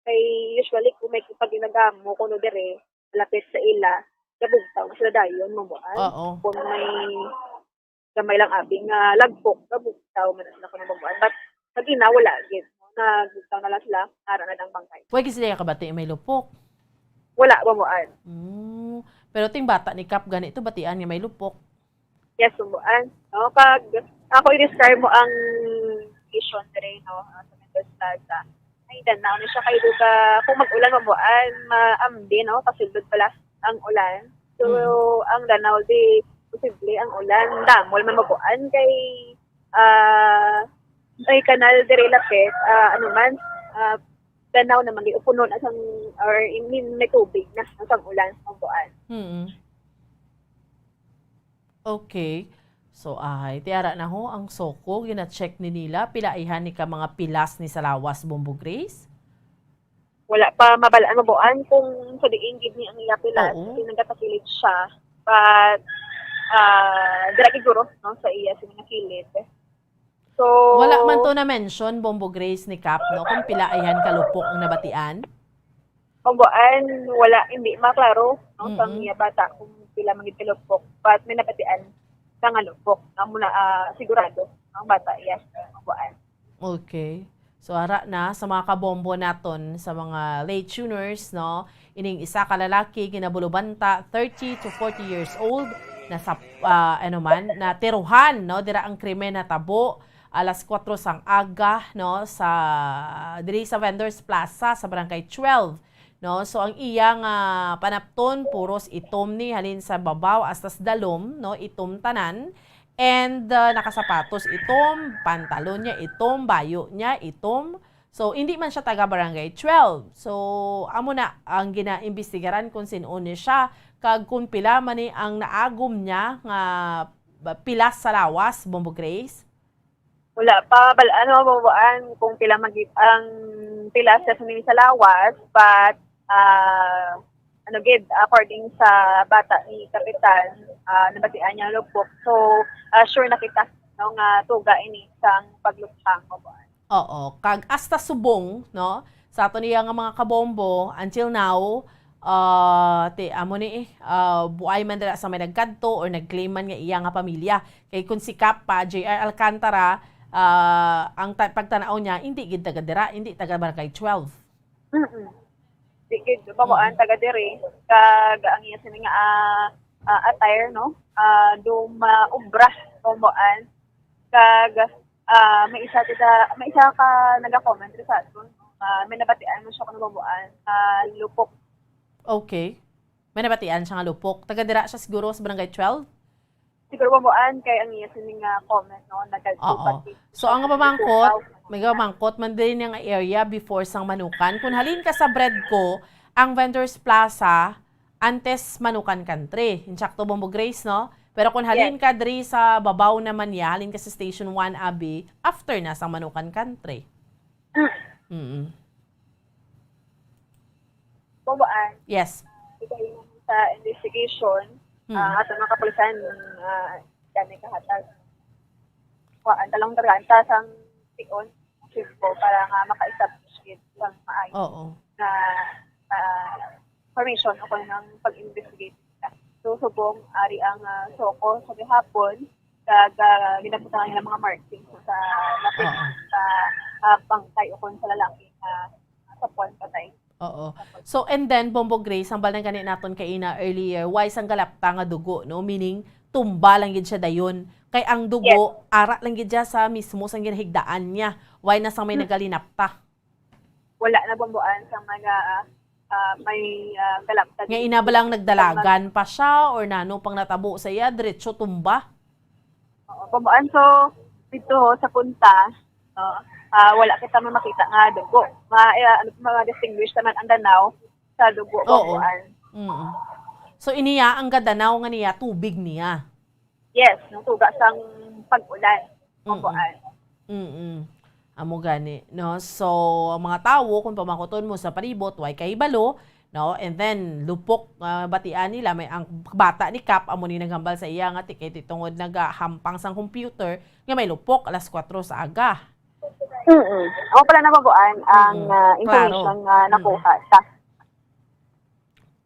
Kay usually, kung may paghinagamo kuno diri, malapit sa ila, gabugtaw na sila dayon, Bomboan. Oo. Kung may gamay lang abi nga lagpok, gabugtaw man na sila kuno, Bomboan. But sa gina, wala gid. Nagbugtaw na lang sila, ara na ang bangkay. Pwede sila kabati may lupok? Wala, Bomboan. Mm. Pero ting bata ni Kap gani to, batian nga may lupok. Yes, Bomboan. No, pag ako i-describe mo ang vision diri, no, ah, sa Mendoza Plaza. Ay, danaw na siya kay duga, kung mag-ulan, Bomboan, maambi, no, pasildod pala ang ulan. So, Mm. ang danaw di posible ang ulan. Damol man, Bomboan, kay, ah, may kanal diri lapit, ah, ano man, ah, danaw naman di, o puno na sang, or, I mean, may tubig na sang ulan, Bomboan. Mm. Okay. So, ay, tiara na ho ang SOCO, gina-check ni nila. Pila ayhan ni ka mga pilas ni sa lawas, Bombo Grace? Wala pa mabal-an, Bomboan, kung sa diin gid ni ang iya pilas. Oo. Kasi nagatakilid siya. But, ah, dira gid guro, no, sa iya sa mga kilid. So, wala man to na-mention, Bombo Grace, ni Kap, no, kung pila ayhan ka lupok ang nabatian? Bomboan, wala, hindi maklaro, no, sa Mm-mm. iya bata kung pila man gid ka lupok. But may nabatian sa nga lupok. Amo na, ah, sigurado ang bata, yes, Bomboan. Okay. So, ara na sa mga kabombo naton, sa mga late tuners, no? Ining isa ka lalaki, ginabulubanta, thirty to forty years old, nasa, ah, ano man, natiruhan, no? Dira ang krimen natabo alas kuwatro sang aga, no? Sa, diri sa Vendors Plaza, sa Barangay twelve, no? So, ang iya nga panapton, puros itom ni, halin sa babaw hasta sa dalom, no? Itom tanan. And, ah, nakasapatos itom, pantalon niya itom, bayo niya itom. So, hindi man siya taga Barangay twelve. So, amo na ang ginaimbestigaran kung sin-o ni siya, kag kung pila man ni ang naagom niya nga ba-, pilas sa lawas, Bombo Grace? Wala pa bal-, ano, Bomboan, kung pila magi-, ang pilas sa sini sa lawas, but, ah, ano gid, according sa bata ni Kapitan, ah, nabatian niya lupok. So, ah, sure na kita, no, nga tuga ini sang pagluthang, Bomboan. Oo, kag hasta subong, no, sa ato niya nga mga kabombo, until now, Ah, ti, amo ni, eh, ah, buay man dira sa may nagkadto or nag-claim man nga iya nga pamilya. Kay kung si Kap pa, J R Alcantara, ah, ang ta-, pagtan-aw niya, hindi gid taga dira, hindi taga Barangay twelve. Mm-mm. Di gid, bawaan Mm. taga diri, kag ang iya sini nga, ah, ah, attire, no? Ah, do maubra, bawaan. Kag, ah, may isa tita, may isa ka naga-comment sa aton. Ah, may nabatian mo siya kung bawaan, ah, lupok. Okay. May nabatian siya nga lupok. Taga dira siya siguro sa Barangay twelve? Siguro bawaan kay ang iya sini nga comment, no? Nagkadto Oo. pati So, ang sa pamangkot, Ikaw. may pamangkot man din yung area before sang Manukan. Kung halin ka sa Bredco, ang Vendors Plaza, antes Manukan Country. Insakto, Bombo Grace, no? Pero kung halin Yes. ka diri sa babaw naman niya, halin ka sa Station one, Abi, after na sang Manukan Country. Mm. Mm-mm. Bawaan. Yes. Ito yung sa investigation, Mm. ah, ato mga kapulisan, ah, gani kahatag. Kuhaan, talong taranta sang tion, Sugbo, para nga maka-establish gid sang maayo Oo. nga, ah, information o kung ang pag-investigate. So, subong, ari ang, ah, SOCO sa gihapon, kag, ah, ginabutangan nila mga markings sa lapit Oo. sa, ah, bangkay o kung sa lalaki nga sa puwan patay. Oo. So, and then, Bombo Grace, hambal na gani naton kay ina earlier, why sang galapta nga dugo, no? Meaning, tumba lang gid siya dayon. Kay ang dugo, Yes. ara lang gid siya sa mismo sang ginahigdaan niya. Why na sang may Mm. nagalinapta? Wala na bambuan sang mga, ah, may, ah, galapta Nga dito. ina ba lang Sa mga nagdalagan pa siya or nano pang natabo sa iya, diretso tumba? Oo, bambuan. So, dito sa punta, no, ah, wala kita may makita nga dugo. Ma-, eh, ano, ma-distinguish naman ang danaw sa dugo, Oo. bambuan. Mm. So, iniya ang gadanaw nga niya, tubig niya? Yes, nung tuga sang pag-ulan, Mm-mm. bambuan. Mm-mm. Amo gani, no? So, ang mga tawo, kung pamakuton mo sa palibot, way kahibalo, no? And then, lupok, ah, batian nila, may ang bata ni Kap, amo ni naghambal sa iya nga ti-, kay ti-, tungod nagahampang sang computer, nga may lupok alas kuwatro sa aga. Mm-mm. Ako pala nababuan ang, Mm-mm. ah, Klaro. information nga Mm-mm. nakuha sa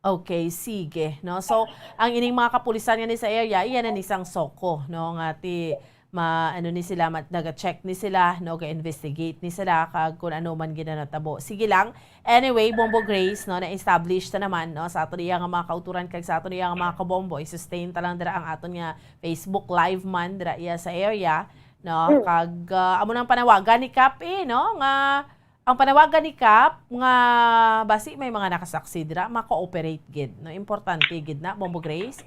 Okay, sige, no? So, ang ining mga kapulisan nga ni sa area, iya na ni sang SOCO, no? Nga ti, ma-, ano ni sila, ma-, naga-check ni sila, no? Ga-investigate ni sila, kag kung ano man ginanatabo. Sige lang. Anyway, Bombo Grace, no? Na-establish na naman, no? Sa aton iya nga mga kauturan, kag sa aton iya nga mga kabombo, i-sustain ta lang dira ang aton nga Facebook Live man, dira iya sa area, no? Mm. Kag, ah, amo nang panawagan ni Kap, eh, no? Nga, Ang panawagan ni Kap nga basi may mga nakasaksi dira, ma-cooperate gid, no? Importante gid na, Bombo Grace?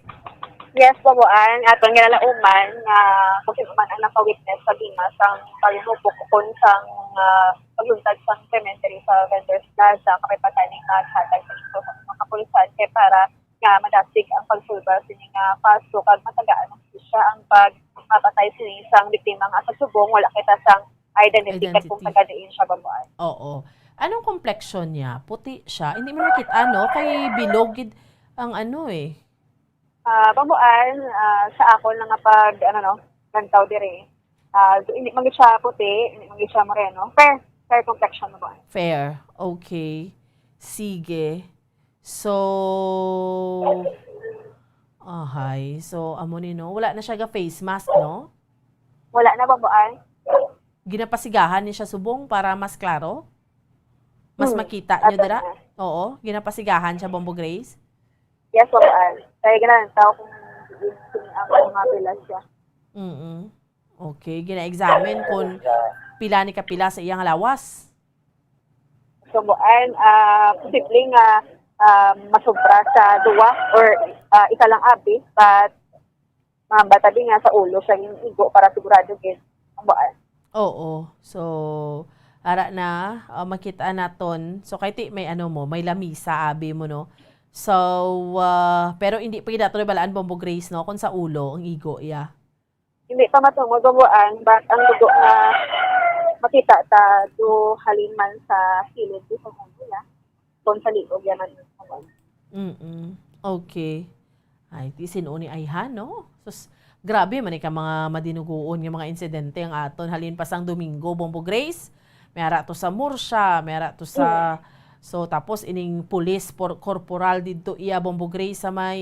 Yes, Bombo Ann. Aton ginalauman nga kung sino man ang naka-witness sa bima sang paglupok ukon sang, ah, pagluntad sang cemetery sa Vendors Plaza, kami pa tani nga hatag sa info sa mga kapulisan kay para nga madasig ang pagsulbad sini nga kaso kag matagaan ang hustisya ang pagpapatay sini sang biktima nga sa subong wala kita sang identity kag kung Identity. taga diin siya, Bombo Ann. Oo. Anong kompleksyon niya? Puti siya? Hindi mo nakita, no? Kay bilog gid ang ano, eh. Ah, Bombo Ann, ah, sa akon lang nga pag, ano, no, lantaw diri. Ah, hindi man gid siya puti, hindi man gid siya moreno. Fair, fair complexion, Bombo Ann. Fair. Okay. Sige. So, ahay. So, amo ni, no? Wala na siya ga face mask, no? Wala na, Bombo Ann. Ginapasigahan ni siya subong para mas klaro? Mas Hmm, makita niyo ato dira? na. Oo, ginapasigahan siya, Bombo Grace? Yes, Bombo Ann. Kaya ganahan tao kung sino ang mga pila siya. Mm-mm. Okay, gina-examine kung pila ni kapila sa iyang lawas. So, mo-, and, ah, posible nga, ah, masobra sa duwa or, ah, isa lang abi, but, ah, bata din nga sa ulo siya yung igo para sigurado gid. Ang buan. Oo. So, ara na, ah, makita naton. So, kay ti may ano mo, may lamisa, abi mo, no? So, ah, pero hindi pa gid nato nabalaan, Bombo Grace, no? Kung sa ulo, ang igo, iya. Hindi pa matungod, Bombo Ann, but ang dugo nga makita ta do halin man sa kilid, di sa ulo, ya. Kung sa liog, ya man. Mm-mm. Okay. Ay, ti sin-o ni ayhan, no? Sus, grabe man ka mga madinuguon nga mga insidente ang aton. Halin pa sang Domingo, Bombo Grace, may ara to sa Murcia, may ara to sa Mm. So, tapos ining police por-, corporal didto iya, Bombo Gray, sa may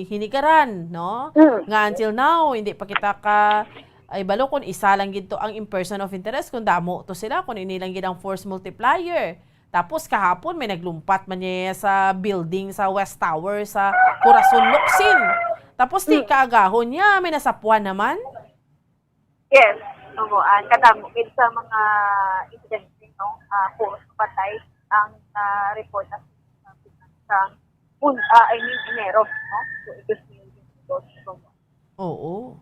Hinigaran, no? Mm. Nga until now, hindi pa kita ka, ay, balo kung isa lang gid to ang in person of interest, kung damo to sila, kung ini lang gid ang force multiplier. Tapos kahapon, may naglumpat man niya sa building sa West Tower sa Corazon, Locsin. Tapos, di Mm. kaagahon niya, may nasapuan naman. Yes, oo. Ah, kadamo gid sa mga insidente, no? Ah, puro patay ang, ah, report na sa, sa, un-, ah, I mean, Enero, no? So, August, May, June, July, so, Oo.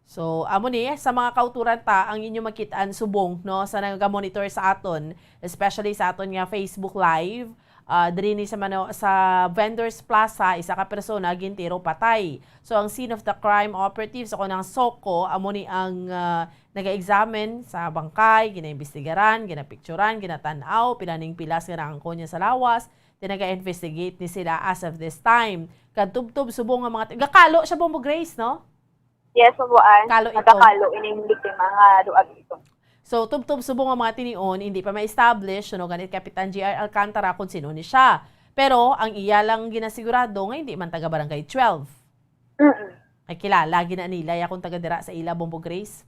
So, amo ni, sa mga kauturan ta, ang inyo makit-an subong, no, sa naga-monitor sa aton, especially sa aton nga Facebook Live, ah, diri ni sa mano-, sa Vendors Plaza, isa ka persona gintiro patay. So, ang scene of the crime operatives o kanang SOCO, amo ni ang, ah, naga-examine sa bangkay, ginaimbestigaran, ginapicturan, ginatan-aw, pila ning pilas nga naangkon niya sa lawas, then naga-investigate ni sila as of this time. Kag tubtob subong nga mga t-, gakalo siya, Bombo Grace, no? Yes, Bombo Ann. Kalo ito. Nagakalo ining biktima nga duha ito. So, tubtob subong ang mga tinion, hindi pa ma-establish, no, ganit Kapitan J R Alcantara kung sino ni siya. Pero ang iya lang ginasigurado nga hindi man taga Barangay twelve. Mm-mm. Ay, kilala gina nila ya kung taga dira sa ila, Bombo Grace?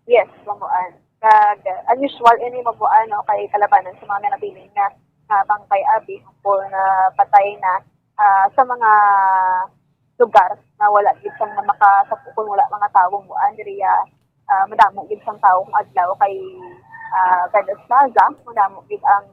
Yes, Bombo Ann. Kag, uh, unusual ini, Bombo Ann, no, kay kalabanan sa mga nabilin nga, nga bangkay abi, kung na patay na, ah, sa mga lugar na wala gid sang na makasap-, kung wala mga tawo, Bombo Ann, diri, ah, ah, madamo gid sang tawo kung adlaw kay, ah, Vendors Plaza, madamo gid ang,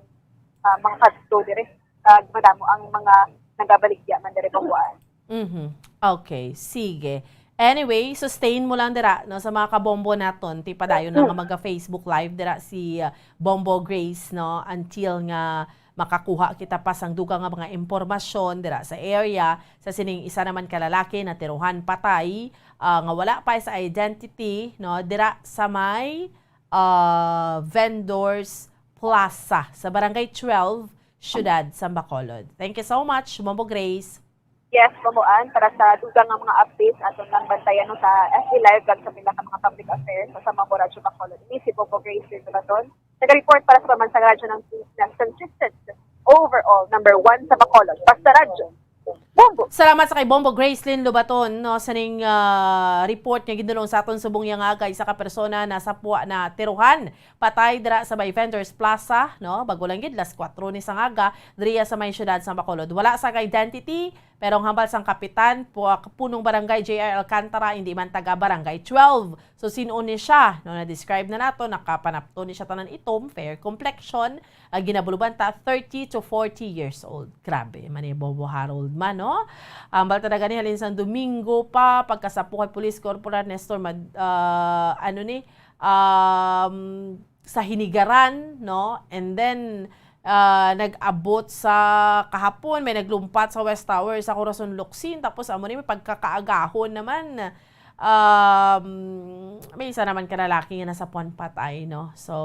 ah, mga kadto diri. Kag madamo ang mga nagabaligya man diri, Bombo Ann. Mhm. Okay, sige. Anyway, sustain mo lang dira, no, sa mga kabombo naton. Ti padayon lang nga maga-Facebook Live dira si, uh, Bombo Grace, no, until nga makakuha kita pa sang dugang nga mga impormasyon dira sa area sa sining isa naman ka lalaki na tirohan patay, ah, nga wala pa sa identity, no, dira sa may, ah, Vendors Plaza sa Barangay twelve, Siyudad sa Bacolod. Thank you so much, Bombo Grace. Yes, Bombo Ann, para sa dugang nga mga updates, aton lang bantayan, no, sa F B Live kag sa pila ka mga public affairs sa Mambo Radyo Bacolod. Ini si Bombo Grace Baton, nag-report para sa Pambansang Radyo ng Pilipinas, consistent, overall, number one sa Bacolod. Basta Radyo, Bombo! Salamat sa kay Bombo Gracelyn Lubaton, no, sa ning, ah, report nga gindulong sa aton subong iya nga aga, isa ka persona na sapwa na tirohan patay dira sa may Vendors Plaza, no? Bago lang gid, las kuwatro ni sang aga, diriya sa may siyudad sa Bacolod. Wala sa identity, pero ang hambal sang kapitan, pu-, punong barangay J R Alcantara, hindi man taga barangay twelve. So, sin-o ni siya? No, na-describe na nato, nakapanapton ni siya tanan itom, fair complexion, ang ginabuluban ta, thirty to forty years old. Grabe, man ni Bobo Harold man, no? Ang balta na gani halin sang Domingo pa, pagkasapo kay Police Corporal Nestor Mad-, ah, ano ni, um, sa Hinigaran, no? And then, ah, nag-abot sa kahapon, may naglumpat sa West Tower, sa Corazon, Locsin. Tapos, amo ni, may pagkakaagahon naman, um, may isa naman ka lalaki nga nasapuan patay, no? So,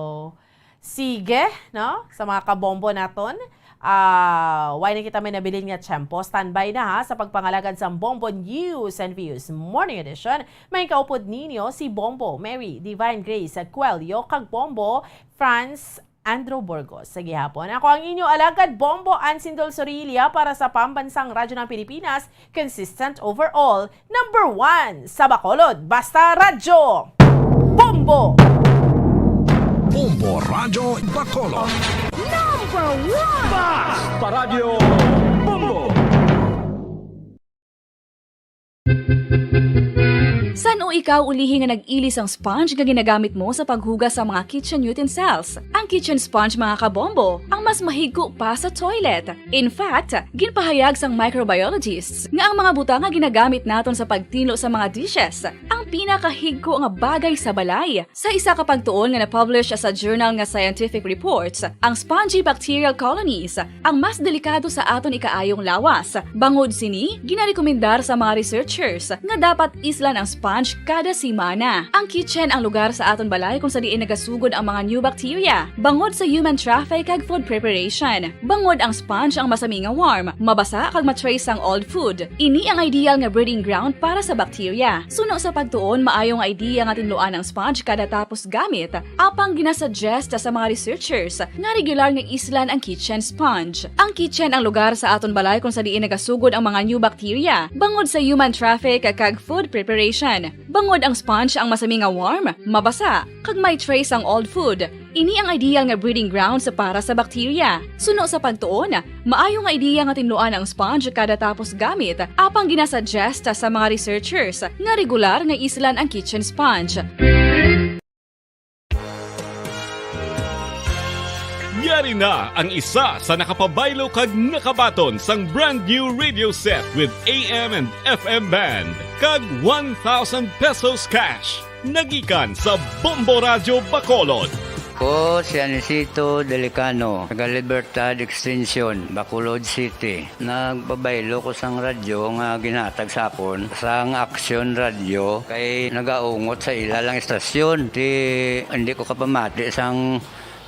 sige, no? Sa mga kabombo naton, ah, wala na kita may nabilin nga tiyempo. Standby na, ha, sa pagpangalagad sa Bombo News and Views Morning Edition. May kaupod ninyo si Bombo Mary Divine Grace Coelho kag Bombo Franz Andrew Burgos. Sa gihapon, ako ang inyo alagad, Bombo Ansindol Sorilia para sa Pambansang Radyo ng Pilipinas, consistent overall, number one sa Bacolod. Basta Radyo Bombo! Bombo Radyo Bacolod. Number one! Basta Radyo Bombo! San-o ikaw ulihi nga nag-ili sang sponge nga ginagamit mo sa paghugas sa mga kitchen utensils? Ang kitchen sponge, mga kabombo, ang mas mahigko pa sa toilet. In fact, ginpahayag sang microbiologists nga ang mga butang nga ginagamit naton sa pagtinlo sa mga dishes ang pinakahigko nga bagay sa balay. Sa isa ka pagtuon nga na-publish sa journal nga Scientific Reports, ang spongy bacterial colonies ang mas delikado sa aton ikaayong lawas. Bangod sini, ginarekomendar sa mga researchers nga dapat islan ang sponge kada semana. Ang kitchen ang lugar sa aton balay kung sa diin nagasugod ang mga new bacteria bangod sa human traffic kag food preparation. Bangod ang sponge ang masami nga warm, mabasa kag ma-trace ang old food. Ini ang ideal nga breeding ground para sa bacteria. Suno sa pagtuon, maayo nga idea nga tinluan ang sponge kada tapos gamit. Apang ginasuggest sa mga researchers nga regular nga islan ang kitchen sponge. Ang kitchen ang lugar sa aton balay kung sa diin nagasugod ang mga new bacteria bangod sa human traffic kag food preparation. Bangod ang sponge ang masami nga warm, mabasa, kag may trace ang old food. Ini ang ideal nga breeding grounds para sa bacteria. Suno sa pagtuon, maayo nga ideya nga tinluan ang sponge kada tapos gamit, apang ginasuggest sa mga researchers nga regular nga islan ang kitchen sponge. Yari na ang isa sa nakapabaylo kag nakabaton sang brand new radio set with A M and F M band kag one thousand pesos cash. Nagikan sa Bombo Radyo Bacolod. Ko si Anisito Delicano, taga Libertad Extension, Bacolod City. Nagpabaylo ko sang radyo nga ginhatag sa akon sang Action Radio kay nagaungot sa ila lang istasyon. Ti hindi ko kapamati sang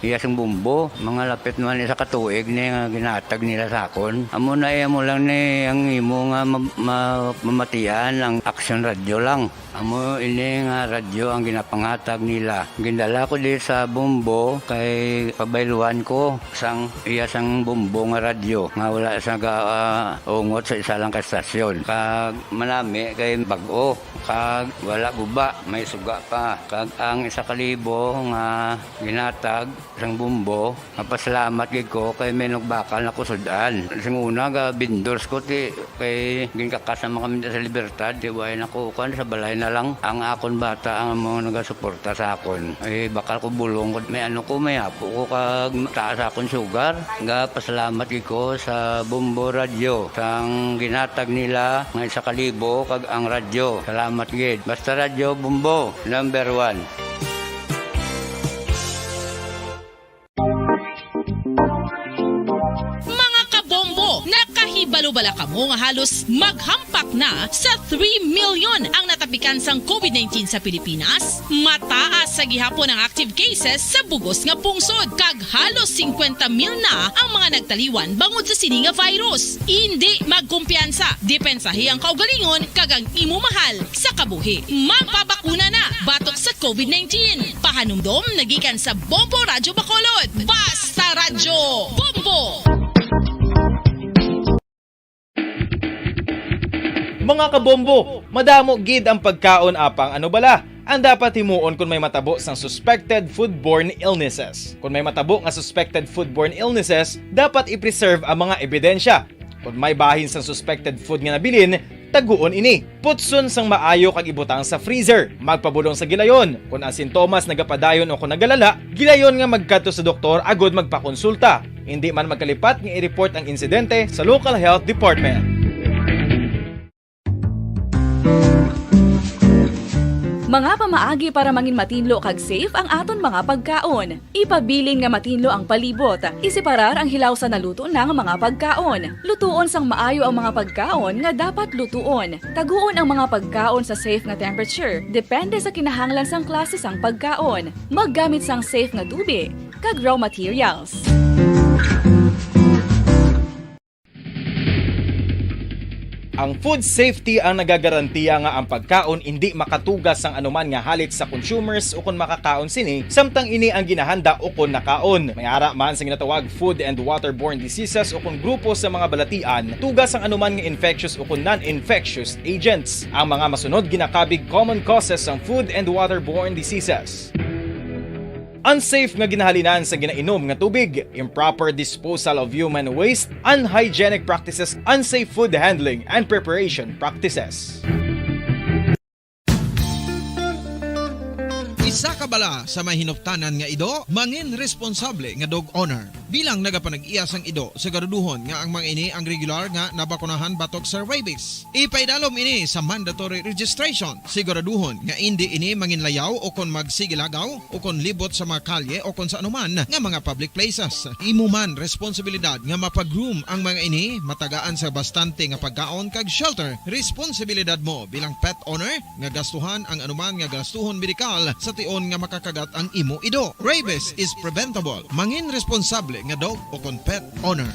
iya sang bumbo. Mga lapit man isa ka tuig ni nga ginhatag nila sa akon. Amo na iya mo lang ni ang imo nga ma- ma- mamatian ang Action Radio lang. Amo ini nga radyo ang ginapanghatag nila. Gindala ko di sa Bombo kay pabayluan ko sang iya sang Bombo nga radyo nga wala sa ga ah, ungot sa isa lang ka estasyon. Kag manami kay bag-o kag wala guba, may suga pa. Kag ang isa ka libo nga ginatag sang Bombo, mapasalamat gid ko kay may nagbakal na ko sud-an. Sing una ga vendors ko ti kay ginkakas naman kami sa Libertad, ti way na ko kuan sa balay na lang. Ang akon bata ang mga nagasuporta sa akon. Ay bakal ko bulong ko may ano ko may apo ko kag taas akon sugar. Ga pasalamat gid ko sa Bombo Radio sang ginatag nila nga isa ka libo kag ang radyo. Salamat gid. Basta Radyo Bombo, number one. Mga kabombo, nakahibalo bala kamo nga halos maghampak na sa three million ang natapikan sang COVID nineteen sa Pilipinas? Mataas sa gihapon ang active cases sa bugos nga pungsod, kag halos singkwenta mil na ang mga nagtaliwan bangod sa sini nga virus. Indi magkumpiyansa, depensahi ang kaugalingon kag ang imo mahal sa kabuhi. Magpabakuna na batok sa COVID nineteen. Pahanumdom nagikan sa Bombo Radyo Bacolod. Basta Radyo Bombo! Mga kabombo, madamo gid ang pagkaon apang ano bala ang dapat himuon kon may matabo sang suspected foodborne illnesses. Kon may matabo nga suspected foodborne illnesses, dapat i-preserve ang mga ebidensya. Kon may bahin sang suspected food nga nabilin, taguon ini. Putson sang maayo kag ibutang sa freezer. Magpabulong sa gilayon. Kon ang sintomas nagapadayon o kon nagalala, gilayon nga magkadto sa doktor agud magpakonsulta. Indi man magkalipat nga i-report ang insidente sa local health department. Mga pamaagi para mangin matinlo kag safe ang aton mga pagkaon. Ipabilin nga matinlo ang palibot. Iseparar ang hilaw sa naluto na nga mga pagkaon. Lutuon sang maayo ang mga pagkaon nga dapat lutuon. Taguon ang mga pagkaon sa safe nga temperature, depende sa kinahanglan sang klase sang pagkaon. Maggamit sang safe nga tubi kag raw materials. Ang food safety ang nagagarantiya nga ang pagkaon indi makatugas sang anuman nga halit sa consumers ukon makakaon sini, samtang ini ang ginahanda ukon nakaon. May ara man sa ginatawag food and waterborne diseases ukon grupo sa mga balatian, tugas sang anuman nga infectious ukon non-infectious agents. Ang mga masunod ginakabig common causes sang food and waterborne diseases. Unsafe nga ginahalinan sa ginainom nga tubig, improper disposal of human waste, unhygienic practices, unsafe food handling and preparation practices. Isa ka bala sa may hinuptanan nga ido, mangin responsable nga dog owner. Bilang nagapanag-iya sang ido, siguraduhon nga ang mga ini ang regular nga nabakunahan batok sa rabies. Ipaidalom ini sa mandatory registration. Siguraduhon nga indi ini manginlayaw o kon magsigilagaw o kon libot sa mga kalye o kon sa anuman nga mga public places. Imo man responsibilidad nga mapag-groom ang mga ini, matagaan sa bastante nga pagkaon kag shelter. Responsibilidad mo bilang pet owner nga gastuhan ang anuman nga gastuhon medikal sa tion nga makakagat ang imo ido. Rabies is preventable. Mangin responsable nga dog o kon pet owner.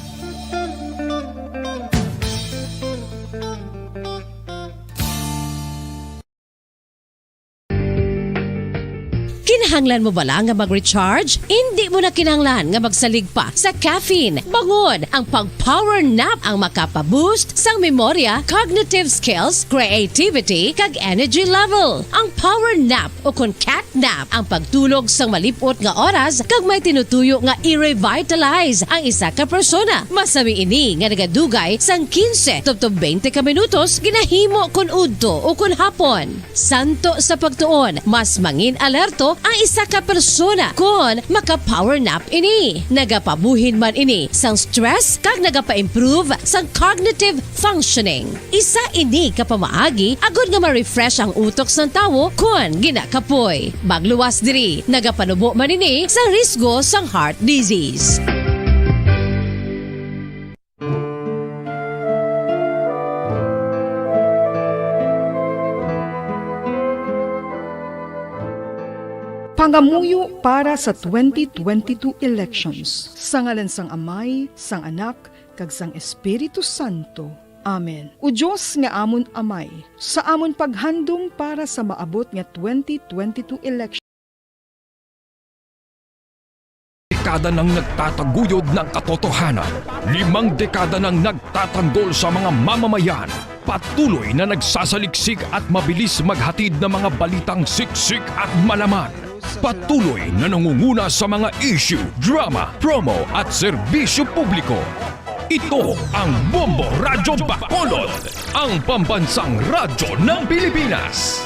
Kinahanglan mo bala nga mag-recharge? Indi mo na kinahanglan nga magsalig pa sa caffeine. Bangod ang pag-power nap ang makapa-boost sang memorya, cognitive skills, creativity, kag energy level. Ang power nap o kon cat nap ang pagtulog sang malip-ot nga oras kag may tinutuyo nga i-revitalize ang isa ka persona. Masami ini nga nagadugay sang quince tubtob twenty ka minutos ginahimo kon udto o kon hapon. Santo sa pagtuon, mas mangin alerto ang isa ka persona kon maka-power nap ini. Nagapabuhin man ini sang stress kag nagapa-improve sang cognitive functioning. Isa ini ka pamaagi agod nga ma-refresh ang utok sang tawo kon ginakapoy. Magluwas diri, nagapanubo man ini sa risgo sang heart disease. Pangamuyo para sa twenty twenty-two elections. Sa ngalan sang Amay, sang Anak, kag sang Espiritu Santo. Amen. O Dios nga amon Amay, sa amon paghandom para sa maabot nga twenty twenty-two election, Dekada nang nagtataguyod ng katotohanan. Limang dekada nang nagtatanggol sa mga mamamayan. Patuloy na nagsasaliksik at mabilis maghatid ng mga balitang siksik at malaman. Patuloy na nangunguna sa mga issue, drama, promo at serbisyo publiko. Ito ang Bombo Radyo Bacolod, ang pambansang radyo ng Pilipinas.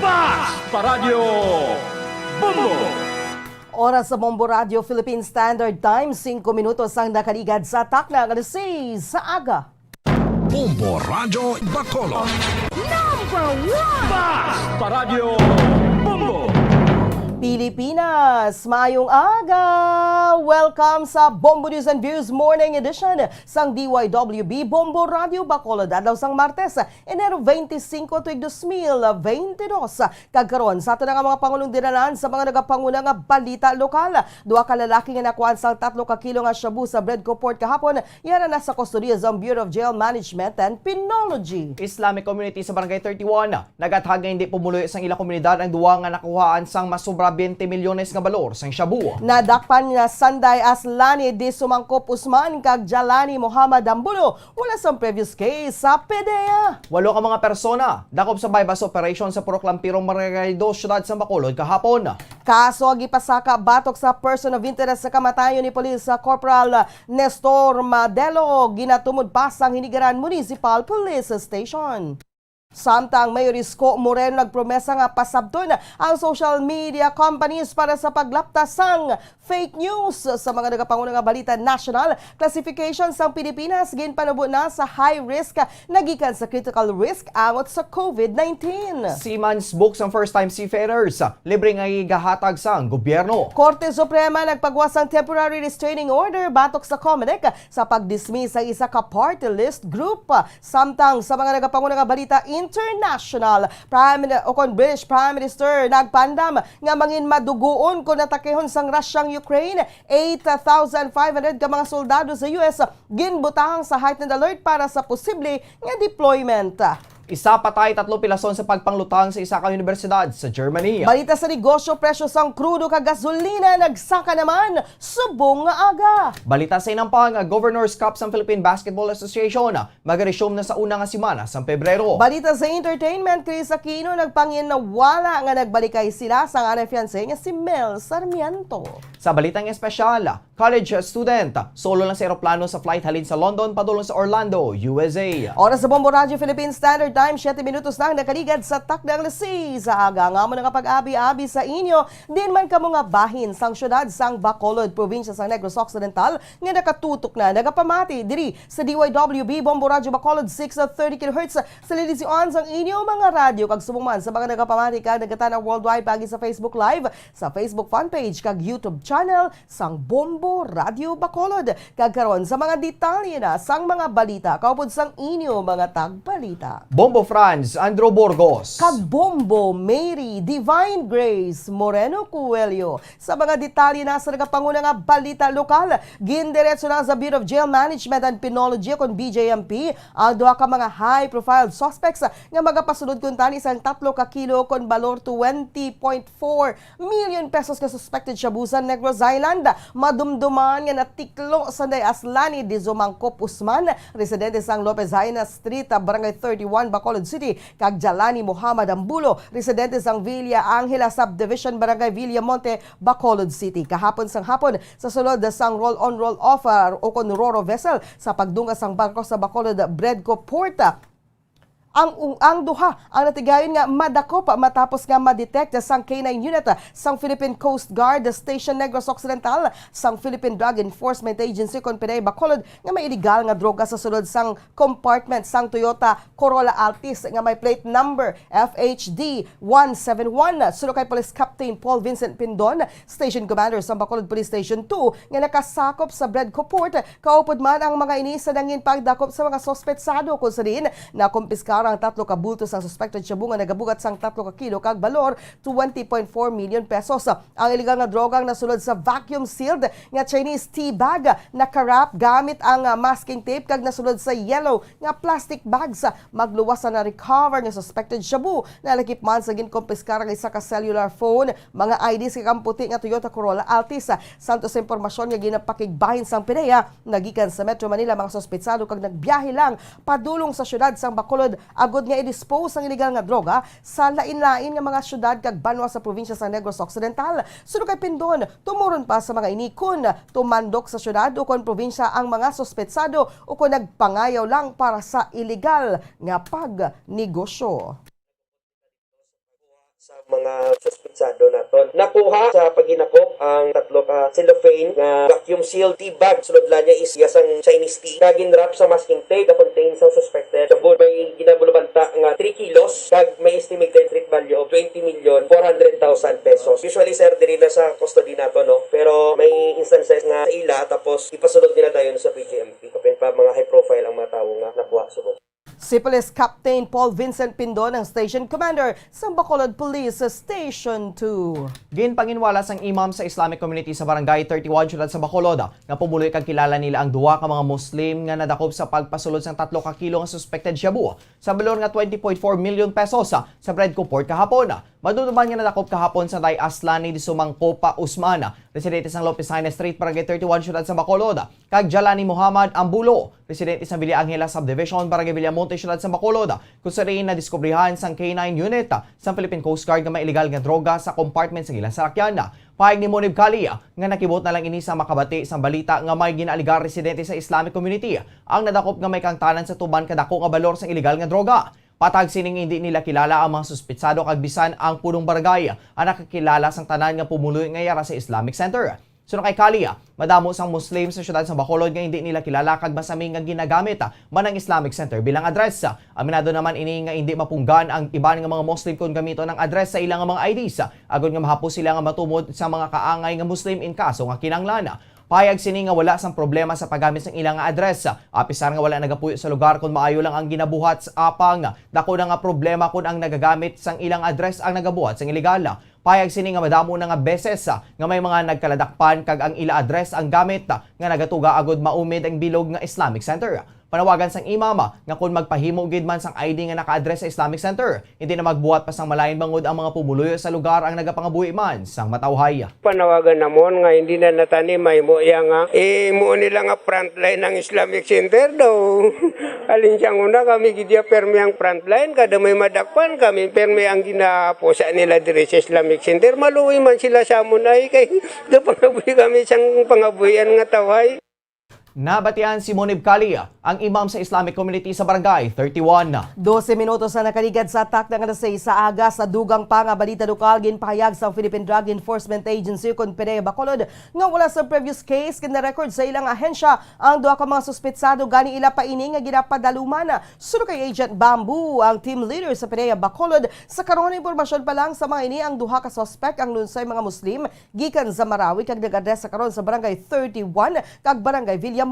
Fast Paradyo Bombo! Oras sa Bombo Radyo Philippine Standard Time, singko minutos ang nakaligad sa takna nga alas sais sa aga. Bombo Radyo Bacolod. Number one! Fast Paradyo Bombo! Pilipinas, maayong aga! Welcome sa Bombo News and Views Morning Edition sang D Y W B Bombo Radyo Bacolod, adlaw sang Martes, Enero twenty-five, tuig dos mil twenty-two. Kag karon, sa aton nga mga pangulong dinalan sa mga nagapanguna nga balita lokal, duha ka lalaki nga nakuhaan sang tatlo ka kilo nga shabu sa Bredco Port kahapon, yara na sa kustodiya sang Bureau of Jail Management and Penology. Islamic community sa Barangay thirty-one nagathag nga hindi pumuluyo sang ila komunidad ang duha nga nakuhaan sang masobra twenty milyones nga balor sang shabu. Nadakpan nga Sanday Aslani de Sumangkop Usman kag Jalani Muhammad Dambulo wala sang previous case sa PDEA. Walo ka mga persona dakop sa buy-bust operation sa Purok Lampirong, Barangay dos, Siyudad sa Bacolod kahapon. Kaso gipasaka batok sa person of interest sa kamatayon ni Police Corporal Nestor Madelo, ginatumod pa sang Hinigaran Municipal Police Station. Samtang Mayor Isko Moreno nagpromesa nga pasabton ang social media companies para sa paglapta sang fake news. Sa mga nagapanguna nga balita national, classification sang Pilipinas ginpanubo na sa high risk nagikan sa critical risk angot sa COVID nineteen. Seaman's Book sang first-time seafarers, libre nga igahatag sang gobyerno. Korte Suprema nagpagawas sang temporary restraining order batok sa Comelec sa pag-dismiss sa isa ka party list group. Samtang sa mga nagapanguna nga balita international, Prime Min-, o kon British Prime Minister nagpaandam nga mangin madugoon kon atakehon sang Russia ang Ukraine. Eight thousand five hundred ka mga soldado sa U S ginbutang sa heightened alert para sa posible nga deployment. Isa patay, tatlo pilason sa pagpanglutang sa isa ka unibersidad sa Germany. Balita sa negosyo, presyo sang krudo kag gasolina nagsaka naman subong nga aga. Balita sa inampang, Governor's Cup sang Philippine Basketball Association magaresume na sa una nga semana sang Pebrero. Balita sa entertainment, Kris Aquino nagpanginwala nga nagbalikay sila sang anay fiancé nga si Mel Sarmiento. Sa balitang espesyal, College student, solo lang sa eroplano sa flight halin sa London padulong sa Orlando, U S A. Oras sa Bombo Radyo Philippine Standard Time, siyete minutos na ang nakaligad sa takdang alas seis sa aga. Nga mo nga pag-abi-abi sa inyo, din man kamo nga bahin sang siyudad sang Bacolod, probinsya sang Negros Occidental, nga nakatutok na nagapamati diri sa D Y W B Bombo Radyo Bacolod, six thirty kilohertz sa linision sang inyo mga radyo, kag subong man sa mga nagapamati kag nagatan-aw worldwide paagi sa Facebook Live, sa Facebook fan page kag YouTube channel sang Bombo Radyo Bacolod. Kag karon sa mga detalye na sang mga balita kaupod sang inyo mga tagbalita. Bombo Franz, Andrew Burgos. Kag Bombo Mary Divine Grace Moreno Coelho. Sa mga detalye na sa nagapanguna nga balita lokal, gindiretso na sa Bureau of Jail Management and Penology kon B J M P ang duha ka mga high-profile suspects nga magapasulod kuntani sang tatlo ka kilo kon balor twenty point four million pesos nga suspected shabu sa Negros Island. Madumduman nga natiklo sanday Aslani Dizumangkop Usman, residente sang Lopez Jaena Street, Barangay thirty-one, Bacolod City, kag Jalani Muhammad Ambulo, residente sang Villa Angela Subdivision, Barangay Villamonte, Bacolod City. Kahapon sang hapon, sa sulod sang roll-on roll-off, ah, o kon ro-ro vessel sa pagdunga sang barko sa Bacolod Bredco Port, ang, ang duha ang natigayon nga madakop matapos nga ma-detect sang K nine unit sang Philippine Coast Guard Station Negros Occidental, sang Philippine Drug Enforcement Agency kon P D E A Bacolod nga may iligal nga droga sa sulod sang compartment sang Toyota Corolla Altis nga may plate number F H D one seven one. Suno kay Police Captain Paul Vincent Pindon, Station Commander sang Bacolod Police Station two, nga nakasakop sa Bredco Port, kaupod man ang mga ini sa nangin pagdakop sa mga suspetsado, kung sa diin nakumpiskar ang tatlo ka bulto sang suspected shabu nga nagabugat sang tatlo ka kilo kag balor twenty point four million pesos. Ang iligal nga droga ang nasulod sa vacuum-sealed nga Chinese tea bag, nakarap gamit ang, ah, masking tape kag nasulod sa yellow nga plastic bags. Magluwas sa na-recover nga suspected shabu, nalakip man sa ginkumpiskar ang isa ka cellular phone, mga I Ds kag ang puti nga Toyota Corolla Altis. Santos sa impormasyon nga ginapakigbahin sang P D E A, nagikan sa Metro Manila mga suspetsado kag nagbiyahe lang padulong sa siyudad sang Bacolod agod nga i-dispose ang iligal nga droga sa lain-lain nga mga siyudad kag banwa sa probinsya sa Negros Occidental. Suno kay Pindon, tumuron pa sa mga ini kon tumandok sa siyudad ukon probinsya ang mga suspetsado ukon nagpangayaw lang para sa iligal nga pagnegosyo. Sa mga suspetsado naton, nakuha sa paghinakop ang tatlo ka cellophane nga vacuum-sealed tea bag. Sulod la niya is iya sang Chinese tea nga ginwrap sa masking tape nga contain sang suspected shabu. May ginabulabanta nga three kilos kag may estimated street value of twenty million four hundred thousand pesos. Usually, sir, diri na sa custody nato, no? Pero may instances nga sa ila, tapos ipasulod nila dayon sa B J M P. Kapin pa, mga high profile ang mga tawo nga nakuha subong. Si Police Captain Paul Vincent Pindon ang Station Commander sa Bacolod Police Station two. Ginpanginwala sang imam sa Islamic Community sa Barangay thirty-one, Siyudad sa Bacolod, nga pumuluy kag kilala nila ang duha ka mga Muslim nga nadakop sa pagpasulod sang tatlo ka kilo nga suspected shabu sa balor nga twenty point four million pesos sa Bredco Port kahapon. Madumduman nga nadakop kahapon sanday Aslani Disumangkopa Usman, residente sang Lopez Jaena Street, Barangay thirty-one, Siyudad sa Bacolod, kag Jalani Muhammad Ambulo, residente sang Villa Angela Subdivision, Barangay Villamonte, Siyudad sang Bacolod, kung sa diin nadiskubrihan sang K nine unit sang Philippine Coast Guard nga may iligal nga droga sa compartment sang ilang salakyan. Pahayag ni Monib Kali nga nakibot na lang ini sa makabati sang balita nga may ginaaligar residente sa Islamic Community ang nadakop nga may kaangtanan sa tuban ka dako nga balor sang iligal nga droga. Patag sining hindi nila kilala ang mga suspitsado kag bisan ang punong barangay ang nakakilala sang tanan nga pumuluy nga yara sa Islamic Center. Suno kay Kali, madamo sang Muslim sa siyudad sa Bacolod nga hindi nila kilala kag masami nga ginagamit man ang Islamic Center bilang address. Aminado naman ini nga hindi mapunggan ang iban nga mga Muslim kon gamiton ang address sa ilang mga I Ds, agod nga mahapos sila nga matumod sa mga kaangay nga Muslim in kaso nga kinahanglan. Pahayag sini nga wala sang problema sa paggamit sang ila nga address, apisar nga wala nagapuyo sa lugar kon maayo lang ang ginabuhat, apang dako na nga problema kon ang nagagamit sang ilang address ang nagabuhat sang iligal. Pahayag sini nga madamo na nga beses nga may mga nagkaladakpan kag ang ila address ang gamit nga nagatuga agod maumid ang bilog nga Islamic Center. Panawagan sang imam nga kon magpahimo gid man sang I D nga naka-address sa Islamic Center, hindi na magbuhat pa sang malain bangod ang mga pumuluyo sa lugar ang nagapangabuhi man sang matawhay. Panawagan namon nga hindi na natani mahimo iya nga imo nila nga frontline ang Islamic Center daw. Alin siya una kami gid iya permi ang frontline kada may madakpan kami permi ang ginapusa nila diri sa Islamic Center. Maluoy man sila sa amon ay kay gapangabuhi kami sang pangabuhian nga tawhay. Nabatian si Monib Kali, ang imam sa Islamic Community sa Barangay thirty-one. Dose minutos na nakaligad sa atak nga alas sais sa aga. Sa dugang pa nga balita lokal, ginpahayag sa Philippine Drug Enforcement Agency kon PDEA Bacolod nga wala sa previous case gina-record sa ilang ahensya ang duha ka mga suspetsado, gani ila pa ini nga ginapadaluman. Suno kay Agent Bamboo, ang team leader sa PDEA Bacolod, sa karon impormasyon pa lang sa mga ini ang duha ka suspek, ang lunsay mga Muslim gikan sa Marawi kag nag-address sa karon sa Barangay thirty-one kag Barangay Villamonte.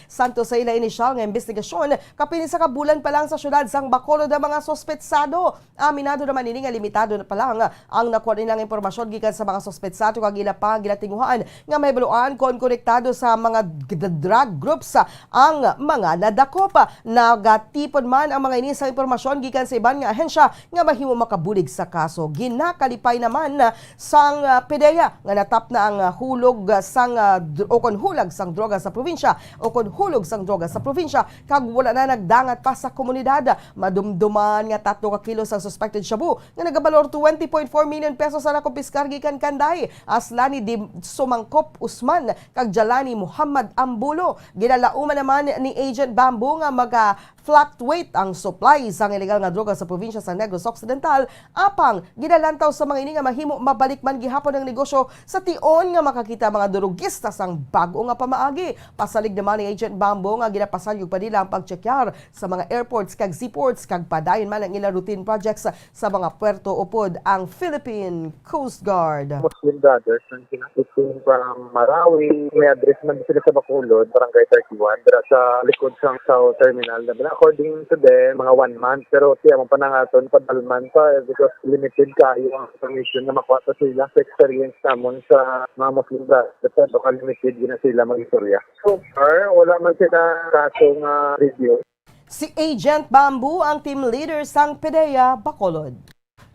Santo sa ila inisyal nga imbestigasyon, kapin isa ka bulan pa lang sa siyudad sang Bacolod ang mga suspetsado. Aminado naman ini nga limitado na pa lang ang nakuha nilang impormasyon gikan sa mga suspetsado kag ila pa ginatinguhaan nga mahibaluan kon konektado sa mga g-, drug groups ang mga nadakop. Nagatipon man ang mga ini sa impormasyon gikan sa iban nga ahensya nga mahimo makabulig sa kaso. Ginakalipay naman sang, ah, PDEA nga natapna ang, ah, hulog, ah, sang, ah, dr-, o kon hulag sang droga sa probinsya, o kon hulog sang droga sa probinsya, kag wala na nagdangat pa sa komunidad. Madumduman nga tatlo ka kilo sang suspected shabu nga nagabalor twenty point four million pesos ang nakumpiskar gikan kanday. Aslani di Sumangkop Usman kag Jalani Muhammad Ambulo. Ginalauman naman ni Agent Bamboo nga maga-fluctuate ang supply sang illegal nga droga sa probinsya sa Negros Occidental, apang ginalantaw sa mga ini nga mahimo mabalik man gihapon ang negosyo sa tion nga makakita mga durugista sang bag-o nga pamaagi. Pasalig naman ni Agent Bamboo nga ginapasayog pa nila ang pagtsekyar sa mga airports kag seaports kag padayon man ang ilang routine projects sa mga puerto upod ang Philippine Coast Guard. Muslim Brothers, ang kinakaiting from Marawi, may address man sila sa Bacolod, Barangay thirty-one, dira sa likod sang South Terminal. Na according to them, mga one month, pero siya mo panangaton, padalman pa, eh, because limited kayo ang information na makuha sa sila sa experience namon sa mga Muslim Brothers. Sa baka limited yun na sila mag-istorya. So far, wala man sila kaso nga review. Si Agent Bamboo ang team leader sang PDEA Bacolod.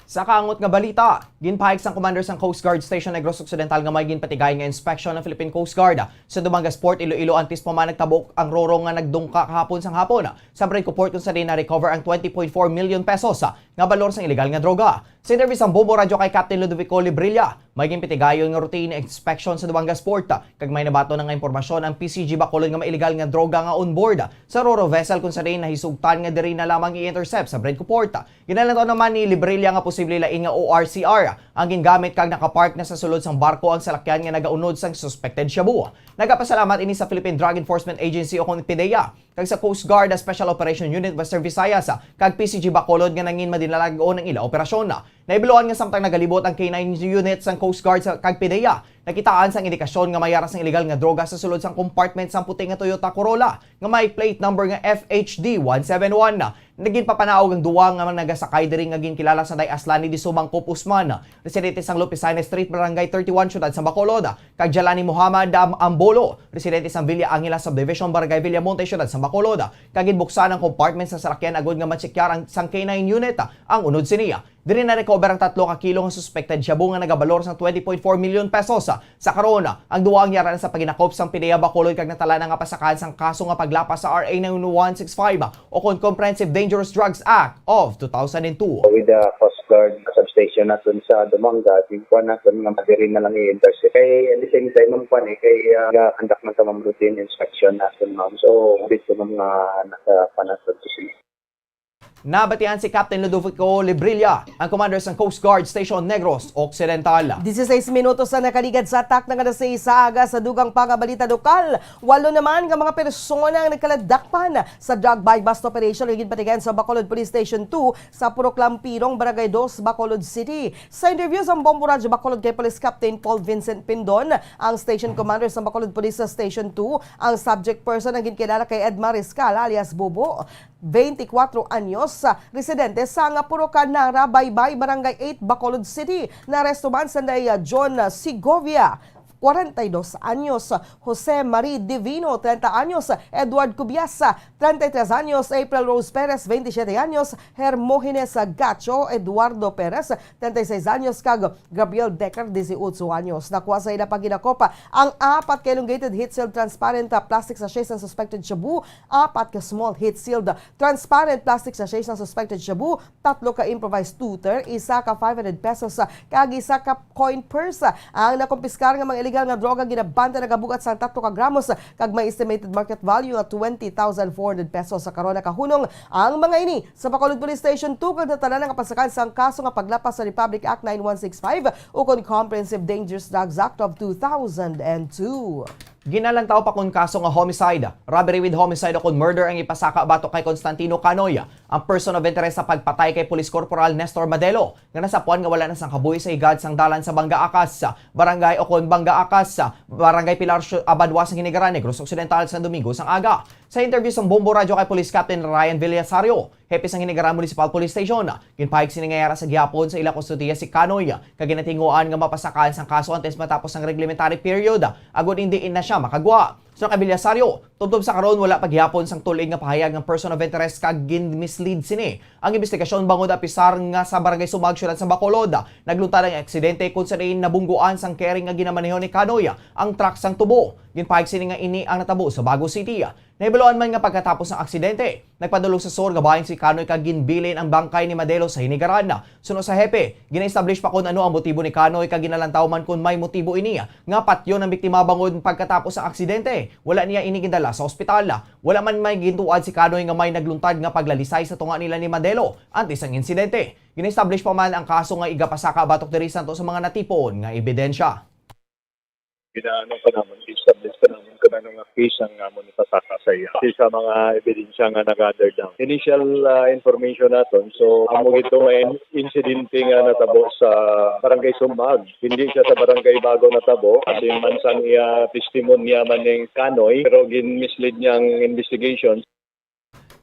Sa kaangot nga balita, ginpahayag sang commander sang Coast Guard Station Negros Occidental nga may ginpatigayon nga inspection ang Philippine Coast Guard sa Dumangas Port, Iloilo, antes pa man nagtabo ang RoRo nga nagdungka kahapon sang hapon sa Brenco Port, kung sa diin na-recover ang twenty point four million pesos nga balor sang illegal nga droga. Sa interview sang Bombo Radyo kay Captain Ludovico Librilla, may ginpatigayon nga routine inspection sa Dumangas Port, kag may nabaton na nga impormasyon ang P C G Bacolod nga may illegal nga droga nga on board sa RoRo vessel, kung sa diin nahisugtan nga diri na lamang i-intercept sa Brenco Port. Ginalantaw naman ni Librilla nga posible lain nga O R C R ang gingamit kag nakapark na sa sulod sang barko ang salakyan nga nagaunod sang suspected shabu. Nagapasalamat ini sa Philippine Drug Enforcement Agency o kon PDEA kag sa Coast Guard Special Operation Unit Western Visayas kag P C G Bacolod nga nangin madinalag-on ang ila operasyon. Nahibaluan nga samtang nagalibot ang K nine unit sang Coast Guard sa, kag PDEA, nakitaan sang indikasyon nga may ara sang illegal nga droga sa sulod sang compartment sang puti nga Toyota Corolla nga may plate number nga F H D one seven one. Nagin papanaog ang duwa nga mga nagasakay diri nga ginkilala sa day Aslani di Sumangkop Usman, residente sang Lopisana Street, Barangay thirty-one, Siyudad sang Bacolod, kag Jalani Muhammad Am-, Ambolo, residente sang Villa Angela Subdivision, Barangay Villamonte, Siyudad sang Bacolod, kag ginbuksan ang compartment sa salakyan agod nga matsekyar ang sang K nine unit ang unod sini. Diri na-recover ang tatlo ka kilo nga suspected shabu nga nagabalor sang twenty point four million pesos. Sa karon, ang duwa ang yara na sa paginakop sang PDEA Bacolod kag natala na nga pasakaan sang kaso nga paglapas sa R A nine one six five o kon Comprehensive Dangerous Drugs Act of two thousand and two. With the Coast Guard substation naton sa Dumangas, yung kuwan naton nga madiri na lang i-intercept. Kay at the same time, ma'am, kuwan eh, kay, ah, ga-conduct man sa, ma'am, routine inspection naton, ma'am. So, dito, ma'am, nga nasa panaton ko sila. Nabatian si Captain Ludovico Librilla, ang commander sang Coast Guard Station Negros Occidental. Dieciséis minutos na nakaligad sa atak nga alas sais sa aga. Sa dugang pa nga balita lokal, walo naman nga mga persona ang nagkaladakpan sa drug buy-bust operation nga ginpatigayon sa Bacolod Police Station two sa Purok Lampirong, Barangay dos, Bacolod City. Sa interview sang Bombo Radyo Bacolod kay Police Captain Paul Vincent Pindon, ang station commander sa Bacolod Police Station two, ang subject person ang ginkilala kay Ed Mariscal alias Bobo, twenty-four anyos, residente sa nga Purok Nara Baybay, Barangay eight, Bacolod City. Naaresto man sanday, ah, John, ah, Segovia, kwarenta y dos anyos, Jose Marie Divino, treinta anyos, Edward Cubias, treinta y tres anyos, April Rose Perez, veintisiete anyos, Hermogenes Gacho, Eduardo Perez, treinta y seis anyos, kag Gabriel Decker, dieciocho anyos. Nakuha sa ila paghinakop ang apat ka elongated heat-sealed transparent, ah, plastic sachets sang suspected shabu, apat ka small heat-sealed transparent plastic sachets sang suspected shabu, tatlo ka improvised tutor, isa ka five hundred pesos, ah, kag isa ka coin purse. Ang nakumpiskar nga mga illegal nga droga ginabanta nagabugat sang tatlo ka gramos kag may estimated market value nga twenty thousand four hundred pesos. Sa karon, nakahunong ang mga ini sa Bacolod Police Station two kag natanan ang kapasakan sang kaso nga paglapas sa Republic Act nine one six five ukon Comprehensive Dangerous Drugs Act of two thousand and two. Ginalantaw pa kon kaso nga homicide, robbery with homicide o kon murder ang ipasaka batok kay Constantino Canoy, ang person of interest sa pagpatay kay Police Corporal Nestor Madelo, nga nasapuan nga wala na sang kabuhi sa higad sang dalan sa Bangga Akas, Barangay o kon Bangga Akas, Barangay Pilar, Syo-, Abadwa sang Hinigaran, Negros Occidental, sang Domingo sang aga. Sa interview sang Bombo Radyo kay Police Captain Ryan Villasario, hepe sang Hinigaran Municipal Police Station, ginpahayag sini nga yara sa gihapon sa ila kustodiya si Canoy, kag ginatinguan nga mapasakaan sang kaso antes matapos ang reglementary period, agod hindi na siya makagwa. Sa kay Villasario, tubtob sa karon, wala pa gihapon sang tulig nga pahayag ang person of interest kag gin-mislead sini ang imbestigasyon, bangod apisar nga sa Barangay Sumag, Siyudad sa Bacolod, nagluntad ang aksidente kung sa diin nabungguan sang carry nga ginamaneho ni Canoy ang truck sang tubo. Ginpahayag sini nga ini ang natabo sa Bago City. Nahibaluan man nga pagkatapos sang aksidente, nagpadulong sa sur nga bahin si Canoy kag ginbilin ang bangkay ni Madelo sa Hinigaran. Suno sa hepe, gina-establish pa kon ano ang motibo ni Canoy kag ginalantaw man kon may motibo ini nga patyon ang biktima, bangod pagkatapos sang aksidente, wala niya ini gindala sa ospital. Wala man may gintuad si Canoy nga may nagluntad nga paglalisay sa tunga nila ni Madelo antes sang insidente. Gina-establish pa man ang kaso nga igapasaka batok diri sa mga natipon nga ebidensya. Ginaano pa naman, establish pa naman kung ano nga case ang amon ipasaka sa iya. Sa mga ebidensya nga na-gather down. Initial, ah, information naton, so amo gito may insidente nga natabo sa Barangay Sumag. Hindi siya sa Barangay Bago natabo. Kasi man sang iya testimonya man ning Canoy, pero gin-mislead niya ang investigation.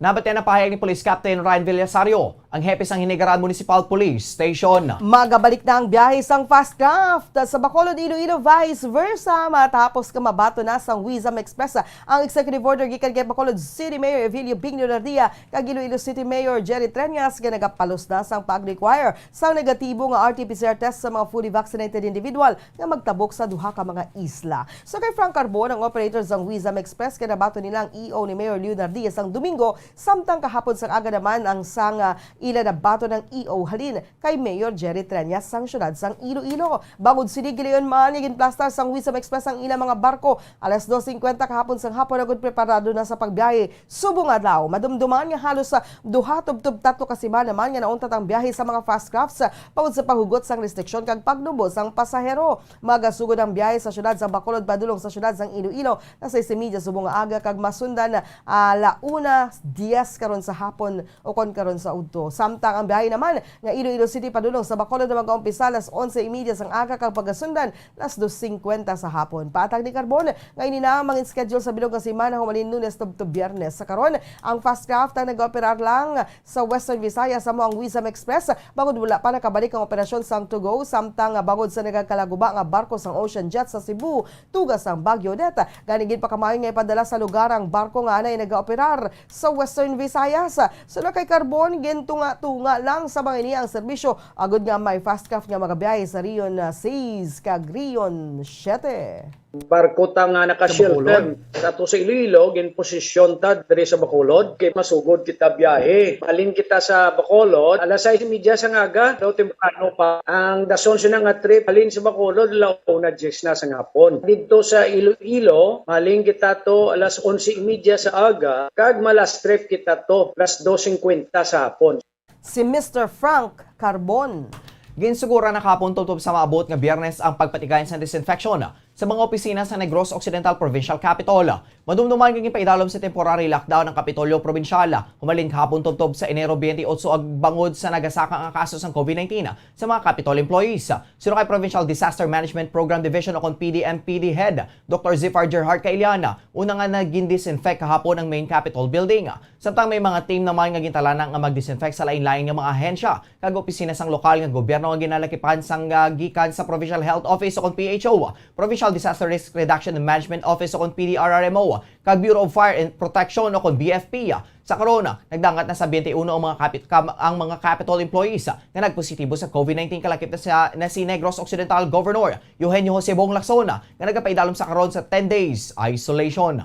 Nabatian ang pahayag ni Police Captain Ryan Villasario, ang hepe sang Hinigaran Municipal Police Station. Magabalik na ang biyahe sang Fast Craft sa Bacolod, Iloilo, vice versa, matapos nga mabaton na sang WIZAM Express ang executive order gikan kay Bacolod City Mayor Evilio Bing Leonardia kag Iloilo City Mayor Jerry Treñas nga nagapalos na sang pag-require sang negatibo nga R T P C R test sa mga fully vaccinated individual nga magtabok sa duha ka mga isla. So, kay Frank Carbon, ang operator sang WIZAM Express, kay nabaton nila ang E O ni Mayor Leonardia sang Domingo, samtang kahapon sang aga naman ang sang, ah, ila nabaton ang E O halin kay Mayor Jerry Treñas sang siyudad sang Iloilo. Bangod sini, gilayon man nga ginplastar sang WIZAM Express ang ila mga barko alas dos singkwenta kahapon sang hapon, agud preparado na sa pagbiyahe subong adlaw. Madumduman nga halos sa duha tubtob tatlo ka semana man nga nauntat ang biyahe sa mga fast crafts, ah, bangod sa paghugot sang restriksyon kag pagnubo sang pasahero. Magasugod ang biyahe sa siyudad sang Bacolod padulong sa siyudad sang Iloilo na sais y media subong nga aga kag masundan, ah, la una diez karon sa hapon ukon karon sa udto. Samtang ang biyahe naman nga Iloilo City padulong sa Bacolod na magaumpisa alas onse y media sang aga kag pagasundan alas dos singkwenta sa hapon. Patag ni Carbon nga ini na ang mga schedule sa bilog nga semana, humalin Lunes tubtob Biyernes. Sa karon, ang fast craft ang nag-ooperar lang sa Western Visayas, amo ang WIZAM Express, bangod wala pa nakabalik ang operasyon sang To Go, samtang bangod sa nagakalaguba nga barko sang Ocean Jet sa Cebu, tuga sang Baguio Odette. Gani, ginpakamayon nga ipadala sa lugar ang barko nga anay nagaoperar sa Western Visayas. Suno kay Carbon, gintunga-tunga lang sa mga ini ang serbisyo, agud nga may fast craft nga magabiyahe sa Region, ah, sais kag Region siete. Barko ta nga naka-shelter ato sa Iloilo, ginposisyon ta diri sa Bacolod, kay masugod kita biyahe. Malin kita sa Bacolod, alas sais y media sang aga, daw temprano pa. Ang dason sina nga trip, malin sa Bacolod, la una diez na sang hapon. Didto sa Iloilo, malin kita to alas onse y media sa aga, kag ma-last trip kita to alas dos singkwenta sa hapon. Si Mister Frank Carbon. Ginsugura na kahapon tubtob sa maabot nga Biyernes ang pagpatigayon sang disinfection sa mga opisina sa Negros Occidental Provincial Capitol. Madumduman nga ginpaidalom sa temporary lockdown ang Kapitolyo Probinsyal humalin kahapon tubtob sa Enero twenty-eight, ag bangod sa nagasaka nga kaso sang COVID nineteen sa mga Capitol employees. Suno kay Provincial Disaster Management Program Division o kon P D M P D Head Doktor Zifar Gerhard Cailiana, una nga nagin-disinfect kahapon ang main Capitol building. Samtang may mga team naman nga gintalana nga mag-disinfect sa lain-lain nga mga ahensya kag opisina sang lokal nga gobyerno nga ginalakipan sang, ah, gikan sa Provincial Health Office o kon P H O, Provincial Disaster Risk Reduction and Management Office o kon P D R R M O, kag Bureau of Fire and Protection o kon B F P. Sa karon, nagdangat na sa twenty-one ang mga kapit-, kam-, ang mga Capitol employees nga nagpositibo sa COVID nineteen. Kalakip na sa, na si Negros Occidental Governor Eugenio Jose Bong Lacson, nga nagapaidalom sa karon sa ten days isolation.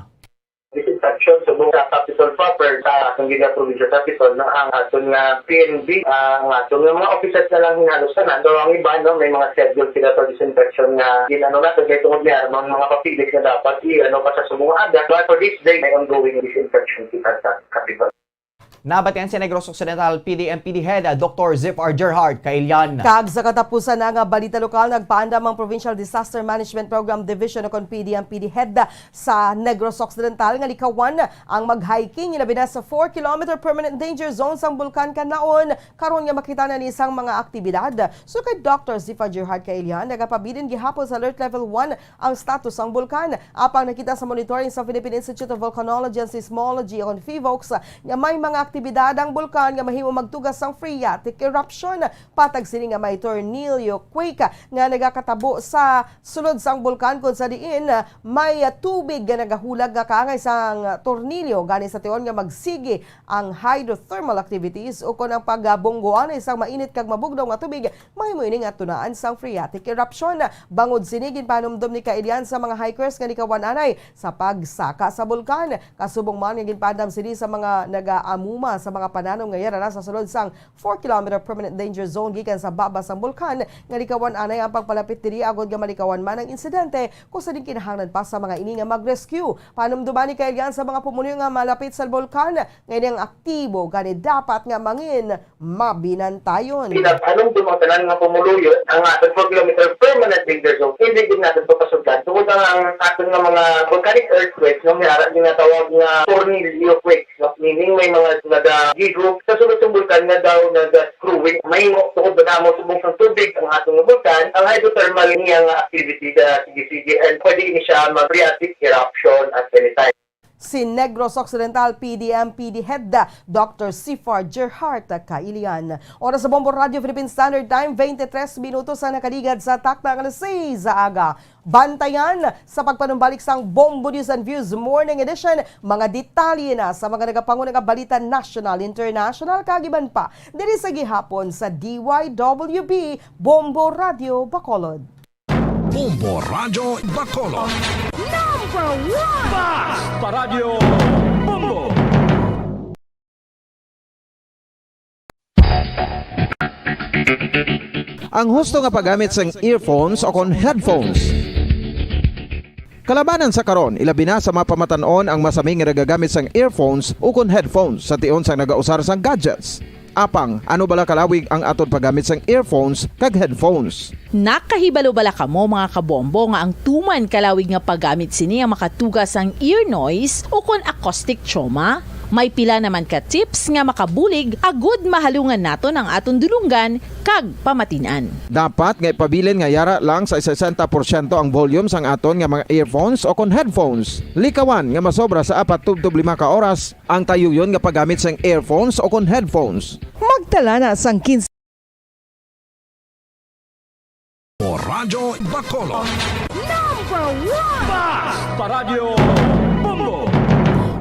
Disinfection subong sa Capitol proper, sa aton gina provincial Capitol, no, ang aton nga P N B, ah, ang aton nga mga offices na lang halos tanan. So, ang iba, no, may mga schedule sila sa disinfection nga ginano nato, kay tungod niya, may mga papeles nga dapat i-, ano pa sa subong nga aga. But for this day, may ongoing disinfection kita sa Capitol. Nabatian si Negros Occidental P D M P D Head, ah, Doctor Zifar Gerhard Kailian. Kag sa katapusan na nga balita lokal, nagpaandam ang Provincial Disaster Management Program Division o kon P D M P D Head sa Negros Occidental nga likawan ang mag-hiking, ilabi na sa four kilometer permanent danger zone sang Bulkan Kanlaon, karon nga makita na ni sang mga aktibidad. So kay Doctor Zifar Gerhard Kailian, nagapabilin gihapon sa Alert Level one ang status sang bulkan. Apang nakita sa monitoring sa Philippine Institute of Volcanology and Seismology o kon PHIVOLCS nga may mga aktibidad ang bulkan nga mahimo magtuga sang phreatic eruption. Patag sini nga may tornilyo quake nga nagakatabo sa sulod sang bulkan, kung sa diin may tubig nga nagahulag nga kaangay sang tornilyo. Gani sa tion nga magsigi ang hydrothermal activities ukon ang pagbunggoanay sang mainit kag mabugnaw nga tubig, mahimo ini nga tunaan sang phreatic eruption. Bangod sini, ginpanumdom ni Kailian sa mga hikers nga likawan anay sa pagsaka sa bulkan. Kasubong man nga ginpaandam sini sa mga nagaamuma sa mga pananom nga yara na sa sulod sang four kilometer permanent danger zone gikan sa baba sang bulkan, nga likawan anay ang pagpalapit diri agod nga malikawan man ang insidente, kung sa diin kinahanglan pa sa mga ini nga mag-rescue. Panumdoman ni Kailian sa mga pumuluyo nga malapit sa bulkan nga ini ang aktibo, gani dapat nga mangin mabinantayon. Pinapanumdom ang tanan nga pumuluyo, ang aton four kilometer permanent danger zone, hindi gid naton papasudlan. Tungod ang, ang aton nga mga volcanic earthquakes, no, may ara ginatawag nga tornilyo quakes, no? Meaning may mga nagagihok sa sulod sang bulkan nga daw naga-screwing. Mahimo tungod ba namo subong sang tubig ang aton nga bulkan, ang hydrothermal niya nga activity ga sige-sige, and pwede ini siya mag-phreatic eruption at any time. Si Negros Occidental P D M P D Head, Doctor Zifar Gerhard Kailian. Oras sa Bombo Radio Philippine Standard Time, twenty-three minutos ang nakaligad sa takna nga alas sais sa aga. Bantayan sa pagpanumbalik sang Bombo News and Views Morning Edition, mga detalye na sa mga nagapanguna nga balita national, international, kag iban pa, diri sa gihapon sa D Y W B Bombo Radio Bacolod. Bombo Radyo Bacolod. Number one! Basta Radyo Bombo! Ang husto nga paggamit sang earphones o kon headphones. Kalabanan sa karon, ilabi na sa mga pamatan-on ang masami nga nagagamit sang earphones o kon headphones sa tion sang nagausar sang gadgets. Apang, ano bala kalawig ang aton paggamit sang earphones kag headphones? Nakahibalo bala kamo, mga kabombo, nga ang tuman kalawig nga paggamit sini ang makatuga sang ear noise o kon acoustic trauma? May pila naman ka tips nga makabulig agud mahalungan naton ang aton dulonggan kag pamatin-an. Dapat nga ipabilin nga yara lang sa sesenta porsyento ang volume sang aton nga mga earphones o kon headphones. Likawan nga masobra sa apat tubtob lima ka oras ang tayuyon nga paggamit sang earphones o kon headphones. Magtala na sang quince. O Radyo Bacolod. Number one! Basta Radyo Bombo!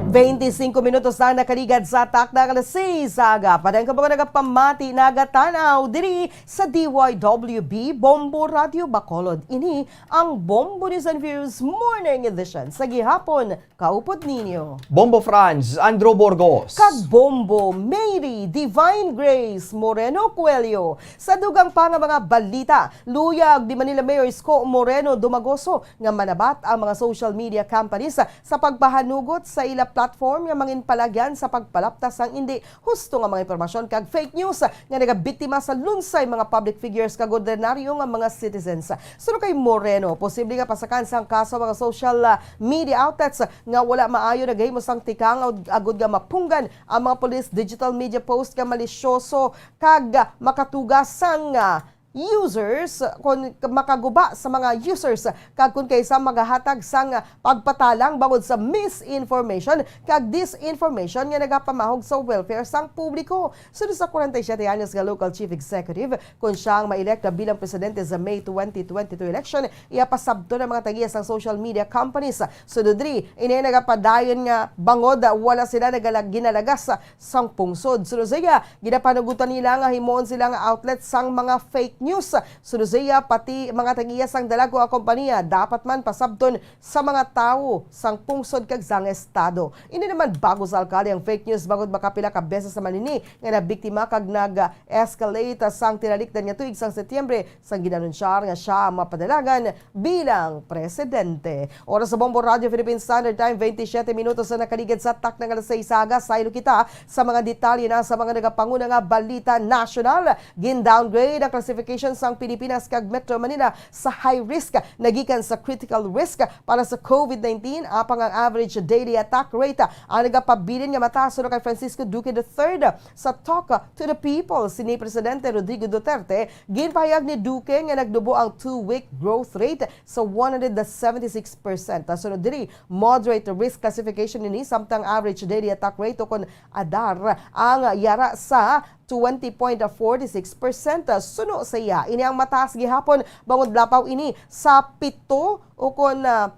Twenty-cinco minutos na nakaligad sa takna nga alas sais sa aga. Padang ka mga nagapamati, nagatanaw diri sa D Y W B Bombo Radyo Bacolod. Ini ang Bombo News and Views Morning Edition sa gihapon. Kaupod ninyo Bombo Franz, Andrew Burgos. Kag Bombo Mary Divine Grace Moreno Coelho. Sa dugang pa nga mga balita, luyag ni Manila Mayor Isko Moreno Dumagoso nga manabat ang mga social media companies sa pagpahanugot sa ila platform nga manginpalagyan sa pagpalaptas sang indi husto nga mga impormasyon kag fake news nga nagabiktima sa lunsay mga public figures kag ordinaryo nga mga citizens. Suno kay Moreno, posible nga pasakan sang kaso ang mga social, ah, media outlets nga wala maayo nagahimo sang tikang ag-, agud nga mapunggan ang mga police digital media post nga malisyoso kag makatuga sang, ah, users, kon makaguba sa mga users, kag kon kaisa magahatag sang pagpatalang bangod sa misinformation kag disinformation nga nagapamahog sa welfare sang publiko. Sunod sa forty-seven anyos nga local chief executive, kon siya ang ma-elect bilang presidente sa May twenty twenty-two election, iya pasabton ang mga tag-iya sang social media companies. Sunod diri, ini nagapadayon nga bangod wala sila nagala-, ginalagas sang pungsod. Sunod sa iya, ginapanugutan nila nga himuon sila nga outlet sang mga fake news. Sunod sa iya, pati mga tag-iya sang dalagko nga kompanya dapat man pasabton sa mga tawo sang pungsod kag sang estado. Hindi naman bago sa alkalde ang fake news bangod makapila ka beses naman ini nga nabiktima kag nag-escalate sang tinalikdan nga tuig sang Setyembre sang ginanunsyar nga siya ang mapadalagan bilang presidente. Oras sa Bombo Radio Philippine Standard Time, twenty-seven minutos na nakaligid sa takna nga alas sais sa aga. Saylo kita sa mga detalye na sa mga nagapanguna nga balita nasyonal. Gin-downgrade ang classification sang Pilipinas kag Metro Manila sa high risk nagikan sa critical risk para sa covid nineteen, apang ang average daily attack rate ang nagapabilin nga mataas suno kay Francisco Duque the third. Sa Talk to the People, sini Presidente Rodrigo Duterte, ginpahayag ni Duque nga nagnubo ang two-week growth rate sa one hundred seventy-six percent. Sunod diri, moderate risk classification ini, samtang average daily attack rate o kon adar ang yara sa twenty point forty-six percent. Suno sa iya, ini ang mataas gihapon bangod lapaw ini sa pito o kon, ah,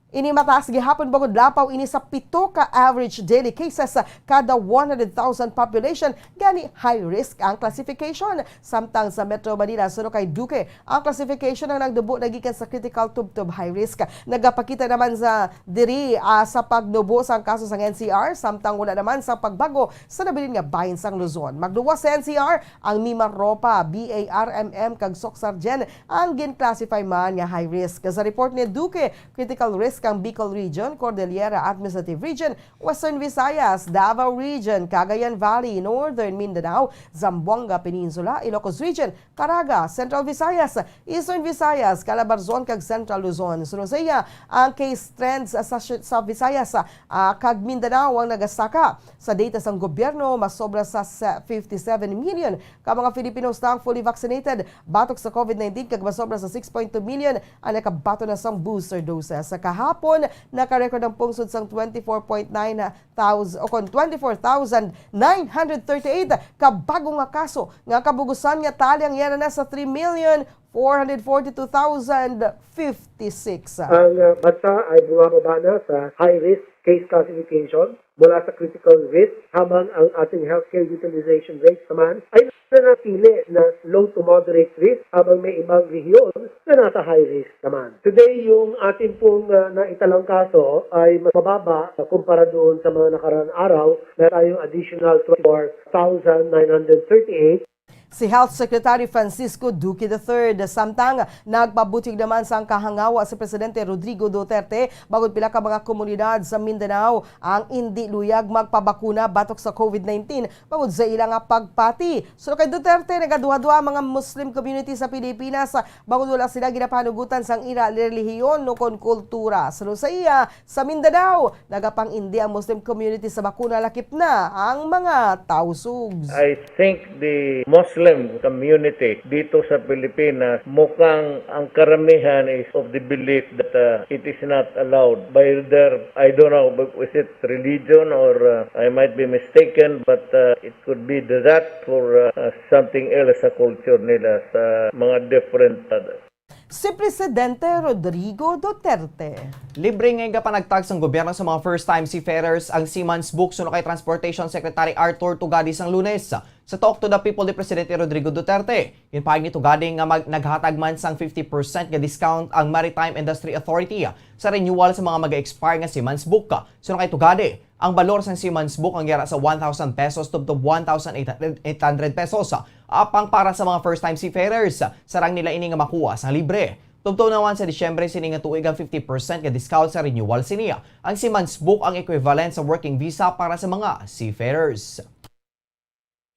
ini mataas gihapon bangod lapaw ini sa pito ka average daily cases kada one hundred thousand population. Gani, high risk ang classification. Samtang sa Metro Manila, suno kay Duque, ang classification ang nagnubo nagikan sa critical tubtob high risk. Nagapakita naman sa diri, ah, sa pagnubo sang kaso sang N C R, samtang wala naman sang pagbago sa nabilin nga bahin sang Luzon. Magluwas sa N C R ang Mimaropa, B A R M M, kag Soc-Sargen ang gin-classify man nga high risk. Sa report ni Duque, critical risk ang Bicol Region, Cordillera Administrative Region, Western Visayas, Davao Region, Cagayan Valley, Northern Mindanao, Zamboanga Peninsula, Ilocos Region, Caraga, Central Visayas, Eastern Visayas, Calabarzon, kag Central Luzon. Sunod sa iya, ang case trends sa, sa Visayas, ah, kag Mindanao ang nagasaka. Sa data sang gobyerno, masobra sa se-, fifty-seven million ka mga Filipinos na ang fully vaccinated batok sa covid nineteen, kag masobra sa six point two million ang nakabaton na sang booster doses. Sa kahapon, naka-record ang pungsod sang twenty-four point nine thousand, o kon twenty-four thousand nine hundred thirty-eight ka bago nga kaso, nga kabugusan nga tali ang yara na sa three million four hundred forty-two thousand fifty-six. Ang, ah, bansa ay bumababa na sa high risk case classification mula sa critical risk, habang ang ating healthcare utilization rate naman ay nanatili na low to moderate risk, habang may ibang rehiyon na nasa high risk naman. Today, yung ating pong, ah, naitalang kaso ay mas mababa, ah, kumpara doon sa mga nakaraang araw na tayong additional twenty-four thousand nine hundred thirty-eight. Si Health Secretary Francisco Duque the third, samtang nagpabutyag naman sang kahangawa si Presidente Rodrigo Duterte bangod pila ka mga komunidad sa Mindanao ang indi luyag magpabakuna batok sa covid nineteen bangod sa ila nga pagpati. Suno kay Duterte, nagaduha-duha ang mga Muslim community sa Pilipinas bangod wala sila ginapanugutan sang ila relihiyon o kon kultura. Suno sa iya, sa Mindanao, nagapang-indi ang Muslim community sa bakuna lakip na ang mga Tausug. I think the Muslim community dito sa Pilipinas, mukhang ang karamihan is of the belief that, uh, it is not allowed. By their, I don't know, is it religion or, uh, I might be mistaken, but, uh, it could be that for, uh, uh, something else sa culture nila, sa mga different, uh, Si Presidente Rodrigo Duterte. Libre nga igapanagtag sang gobyerno sa mga first-time seafarers ang Seaman's Book, suno kay Transportation Secretary Arthur Tugadi sang Lunes. Sa Talk to the People ni Presidente Rodrigo Duterte, ginpahayag ni Tugadi nga mag-, naghatag man sang fifty percent nga discount ang Maritime Industry Authority sa renewal sa mga mag-expire nga Seaman's Book. Suno kay Tugadi, ang balor sang Seaman's Book ang yara sa one thousand pesos tubtob one thousand eight hundred pesos. Apang para sa mga first-time seafarers, sarang nila ini nga makuha sang libre. Tubtob naman sa Disyembre sini nga tuig ang fifty percent nga discount sa renewal sini. Ang Seaman's Book ang equivalent sa working visa para sa mga seafarers.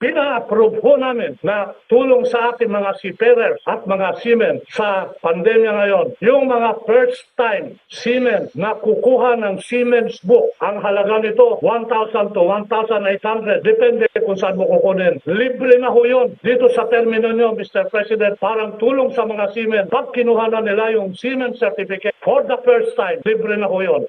Pina-approve ho namin na tulong sa ating mga seafarers at mga seamen sa pandemya ngayon, yung mga first time seamen na kukuha ng Seamen's Book. Ang halaga nito, one thousand to one thousand eight hundred, depende kung saan mo kukunin. Libre na ho yun dito sa termino nyo, Mister President, parang tulong sa mga seamen. Pag kinuha na nila yung seaman certificate for the first time, libre na ho yun.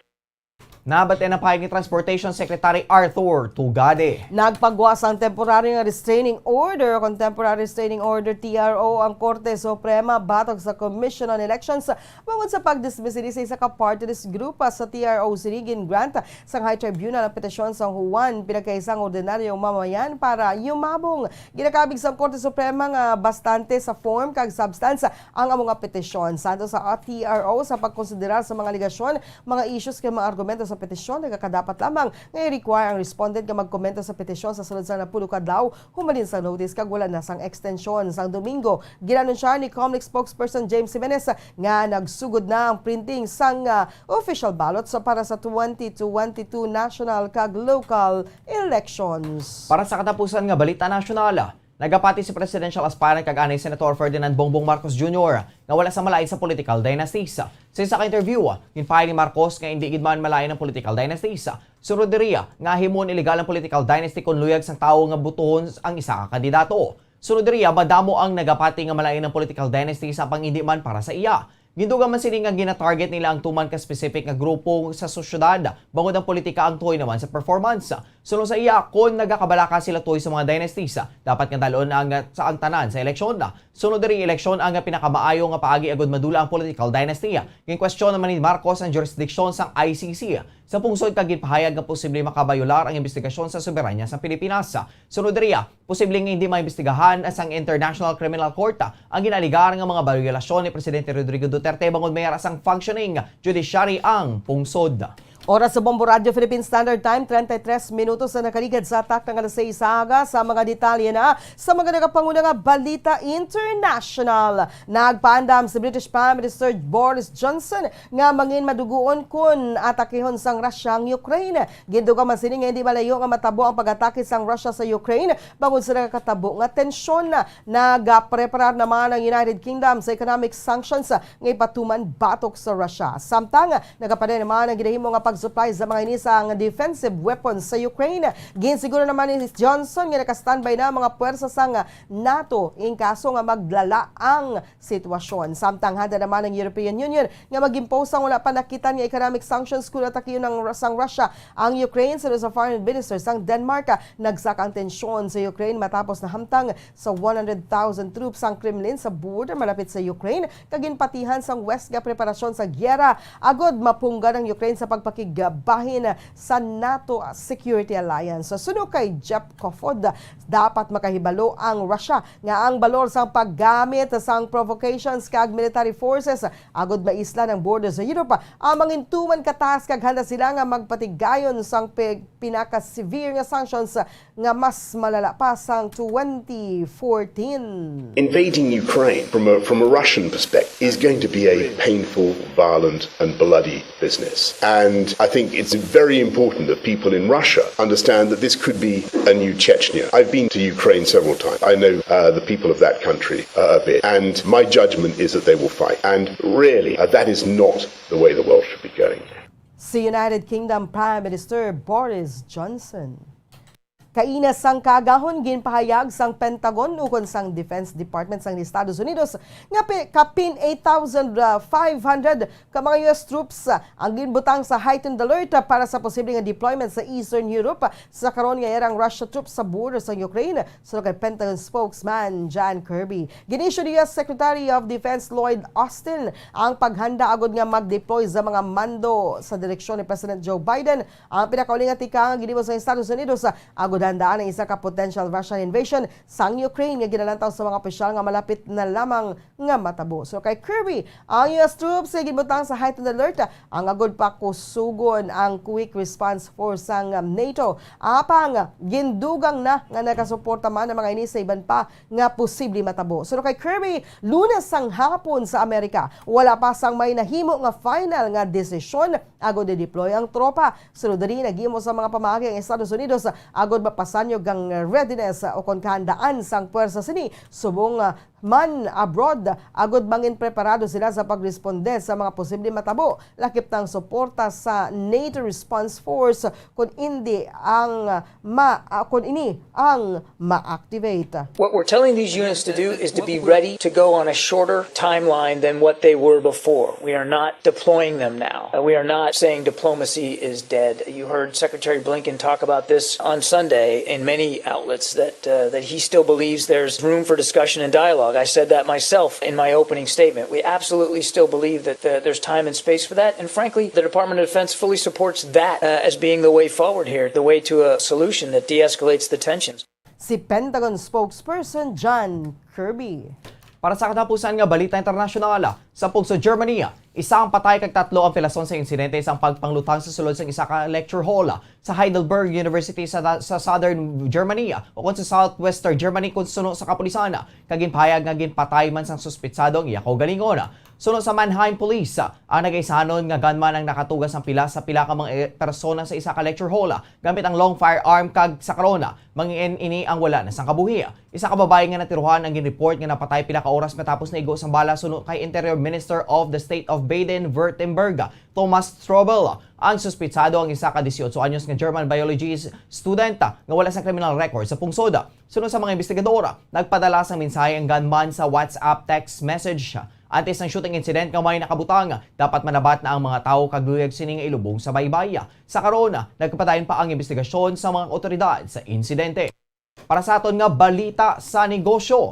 Nabatian ang pahayag ni Transportation Secretary Arthur Tugade. Nagpagwa sang temporary nga restraining order o kon temporary restraining order, T R O, ang Korte Suprema batok sa Commission on Elections bangod sa pagdismiss ini sa isa ka party list group. Sa T R O sini, gin-grant sang High Tribunal ang petisyon sang Juan, pinagkaisa sang ordinaryong mamamayan para yumabong. Ginakabig sang Korte Suprema nga bastante sa form kag substance ang amo nga petisyon. Sa ato sa T R O, sa pagkonsiderar sa mga alegasyon, mga issues kag mga argumento sa petisyon, nagakadapat lamang nga i-require ang respondent nga magkomento sa petisyon sa sulod sang napulo ka adlaw humalin sa notice kag wala na sang extension. Sang Domingo, ginanunsyahan ni Comelec spokesperson James Jimenez nga nagsugod na ang printing sang ah, official ballots para sa twenty twenty-two national kag local elections. Para sa katapusan nga balita nasyonal, nagapati si presidential aspirant kag anay Senator Ferdinand Bongbong Marcos Junior nga wala sa malain sa political dynasties. Sa isa ka interview, ginpahayag ni Marcos nga indi gid man malain ang political dynasties. Sunod diri nga himuon illegal ang political dynasty kon luyag sang tawo nga botohon ang isa ka kandidato. Sunod diri, madamo ang nagapati nga malain ang political dynasty, sa pang indi man para sa iya. Gindugang man sini nga gina-target nila ang tuman ka specific nga grupo sa sosyedad, bangod ang politika ang tuhoy naman sa performance. Suno sa iya, kon nagakabalaka sila tuhoy sa mga dynasties, dapat nga dalon ang sa ang tanan sa eleksyon. Sunod diri, eleksyon ang pinakamaayo nga paagi agud madula ang political dynasty. Ginkwestiyon naman ni Marcos ang jurisdiction sang I C C sa pungsod kag ginpahayag nga posible makabayolar ang imbestigasyon sa soberanya sa Pilipinas. Sunod diri, posible nga hindi maimbestigahan sang International Criminal Court ang ginaaligar nga mga bayolasyon ni Presidente Rodrigo Duterte bangod may ara sang functioning judiciary ang pungsod. Oras sa Bombo Radyo Philippine Standard Time, treinta y tres minutos na nakaligad sa takna nga alas seis sa aga. Sa mga detalye na sa mga nagapanguna nga balita international, nagpaandam si British Prime Minister Boris Johnson nga mangin madugoon kon atakihon sang Russia ang Ukraine. Gindugang man sini nga hindi malayo nga matabo ang pag-atake sang Russia sa Ukraine bangod sa nakakatabo nga tensyon. Nagapreparar naman ang United Kingdom sa economic sanctions nga ipatuman batok sa Russia. Samtang nagapaday naman ang ginahimo nga pag-supply sa mga ini sang defensive weapons sa Ukraine. Ginsiguro naman ni Johnson nga naka-standby na ang mga puwersa sang NATO in kaso nga maglala ang sitwasyon. Samtang handa naman ang European Union nga mag-impose sang wala pa nakitan nga economic sanctions kon atakiyon sang Russia ang Ukraine. Suno sa Foreign Minister sang Denmark, nagsaka ang tensyon sa Ukraine matapos nahamtang sa one hundred thousand troops ang Kremlin sa border malapit sa Ukraine, kag ginpatihan sang West nga preparasyon sa giyera agud mapunggan ang Ukraine sa pagpakigbahin sa NATO security alliance. Suno kay Jeff Kofod, dapat makahibalo ang Russia nga ang balor sang paggamit sang provocations kag military forces agud maislan ang border sa Europe ang mangin tuman kataas, kag handa sila nga magpatigayon sang pig-, pinaka-severe nga sanctions nga mas malala pa sang twenty fourteen. Invading Ukraine from a, from a Russian perspective is going to be a painful, violent, and bloody business. And I think it's very important that people in Russia understand that this could be a new Chechnya. I've been to Ukraine several times. I know uh, the people of that country uh, a bit. And my judgment is that they will fight. And really, uh, that is not the way the world should be going. Si United Kingdom Prime Minister Boris Johnson. Kaina sang kaagahon, ginpahayag sang Pentagon ukon sang Defense Department sang Estados Unidos nga pi-, kapin eight thousand five hundred ka mga U S troops ang ginbutang sa heightened alert para sa posible nga deployment sa Eastern Europe sa karon nga yara ang Russia troops sa border sa Ukraine, suno kay Pentagon spokesman John Kirby. Gin-issue ni U S Secretary of Defense Lloyd Austin ang paghanda agud nga mag-deploy sa mga mando sa direksyon ni President Joe Biden. Ang pinakauli nga tikang nga ginhimo sa Estados Unidos, ah, agud handaan ang isa ka potential Russian invasion sang Ukraine nga ginalantaw sa mga opisyal nga malapit na lamang nga matabo. So kay Kirby, ang U S troops nga ginbutang sa heightened alert, ah, ang agud pakusugon ang Quick Response Force sang, um, NATO. Apang gindugang na nga nagasuporta man ang mga ini sa iban pa nga posible matabo. Suno kay Kirby, Lunes sang hapon sa Amerika, wala pa sang may nahimo nga final nga desisyon agud i-deploy ang tropa. Sunod diri, naghimo sa mga pamaagi ang Estados Unidos agud pasanyog ang readiness, ah, o kon kahandaan sang puwersa sini subong, ah, man abroad, agud mangin preparado sila sa pagresponde sa mga posibleng matabo, lakip na ang suporta sa NATO Response Force kon indi ang, ah, ma-, ah, kon ini ang ma-activate. What we're telling these units to do is to be ready to go on a shorter timeline than what they were before. We are not deploying them now. Uh, we are not saying diplomacy is dead. You heard Secretary Blinken talk about this on Sunday in many outlets, that, uh, that he still believes there's room for discussion and dialogue. I said that myself in my opening statement. We absolutely still believe that, uh, there's time and space for that. And frankly, the Department of Defense fully supports that, uh, as being the way forward here, the way to a solution that de-escalates the tensions. Si Pentagon spokesperson John Kirby. Para sa katapusan nga balita internasyonal, sa pugso Germany, isa ang patay kag tatlo ang pilason sa insidente sang pagpanglutang sa sulod sang isa ka lecture hall sa Heidelberg University sa, sa Southern Germany, o kon sa Southwestern Germany, kon suno sa kapulisan, kag ginpahayag nga ginpatay man sang suspitsado ang iya kaugalingon. Suno sa Mannheim Police, ang nagaisanon nga gunman ang nakatuga sang pila sa pila ka mga, eh, persona sa isa ka lecture hall gamit ang long firearm, kag sa karon, mangin ini ang wala na sang kabuhi. Isa ka babayi nga natirohan ang ginreport nga napatay pila ka oras matapos naigo sang bala, suno kay Interior Minister of the State of Baden-Württemberg, Thomas Strobel. Ang suspitsado ang isa ka dieciocho anyos nga German biology student nga wala sang criminal record sa pungsod. Suno sa mga investigador, nagpadala sang mensahe ang gunman sa WhatsApp text message. Antes sang shooting incident nga may nakabutang, dapat manabat na ang mga tawo kag luyag sini nga ilubong sa baybay. Sa karon, nagpadayon pa ang investigasyon sa mga awtoridad sa insidente. Para sa aton nga balita sa negosyo,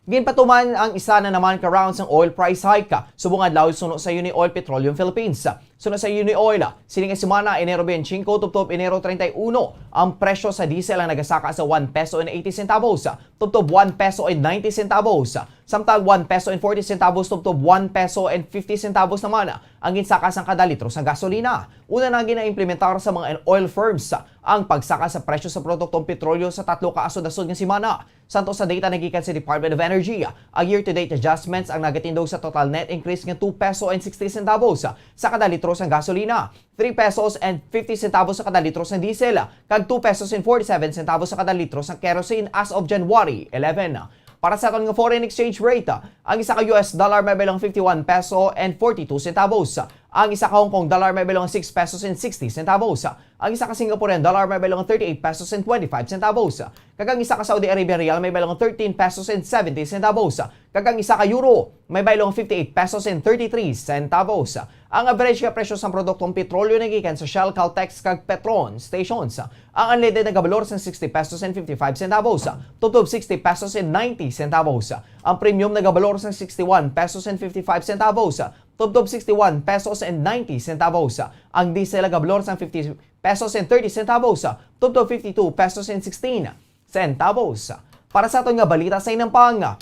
ginpatuman ang isa na naman ka round sang oil price hike subong adlaw suno sa Unioil Petroleum Philippines. Suno sa Unioil, sini nga semana, Enero twenty-five tubtob Enero treinta y uno, ang presyo sa diesel ang nagasaka sa one peso and eighty centavos tubtob one peso and ninety centavos, samtang one peso and forty centavos tubtob one peso and fifty centavos naman ang ginsaka sang kada litro sang gasolina. Una na ginaimplementar sa mga oil firms ang pagsaka sa presyo sa produktong petrolyo sa tatlo ka asod-asod nga semana. Santo sa data nagikan sa Department of Energy, ang year-to-date adjustments ang nagatindog sa total net increase nga two peso and sixty centavos sa kada litro sang gasolina, three pesos and fifty centavos sa kada litro sang diesel, kag two pesos and forty-seven centavos sa kada litro sang kerosene as of January eleven. Para sa aton nga foreign exchange rate, ang isa ka U S dollar may baylong fifty-one peso and forty-two centavos. Ang isa ka Hong Kong dollar may baylong six pesos and sixty centavos. Ang isa ka Singaporean dollar may baylong thirty-eight pesos and twenty-five centavos. Kag ang isa ka Saudi Arabian riyal may baylong thirteen pesos and seventy centavos. Kag ang isa ka euro may baylong fifty-eight pesos and thirty-three centavos. Ang average nga presyo sang produktong petrolyo nagikan sa Shell, Caltex, kag Petron stations. Ang unleaded nagabalor sang sixty pesos and fifty-five centavos tubtob sixty pesos and ninety centavos. Ang premium nagabalor sang sixty-one pesos and fifty-five centavos tubtob sixty-one pesos and ninety centavos. Ang diesel nagabalor sang fifty pesos and thirty centavos tubtob fifty-two pesos and sixteen centavos. Para sa aton nga balita sa inampang,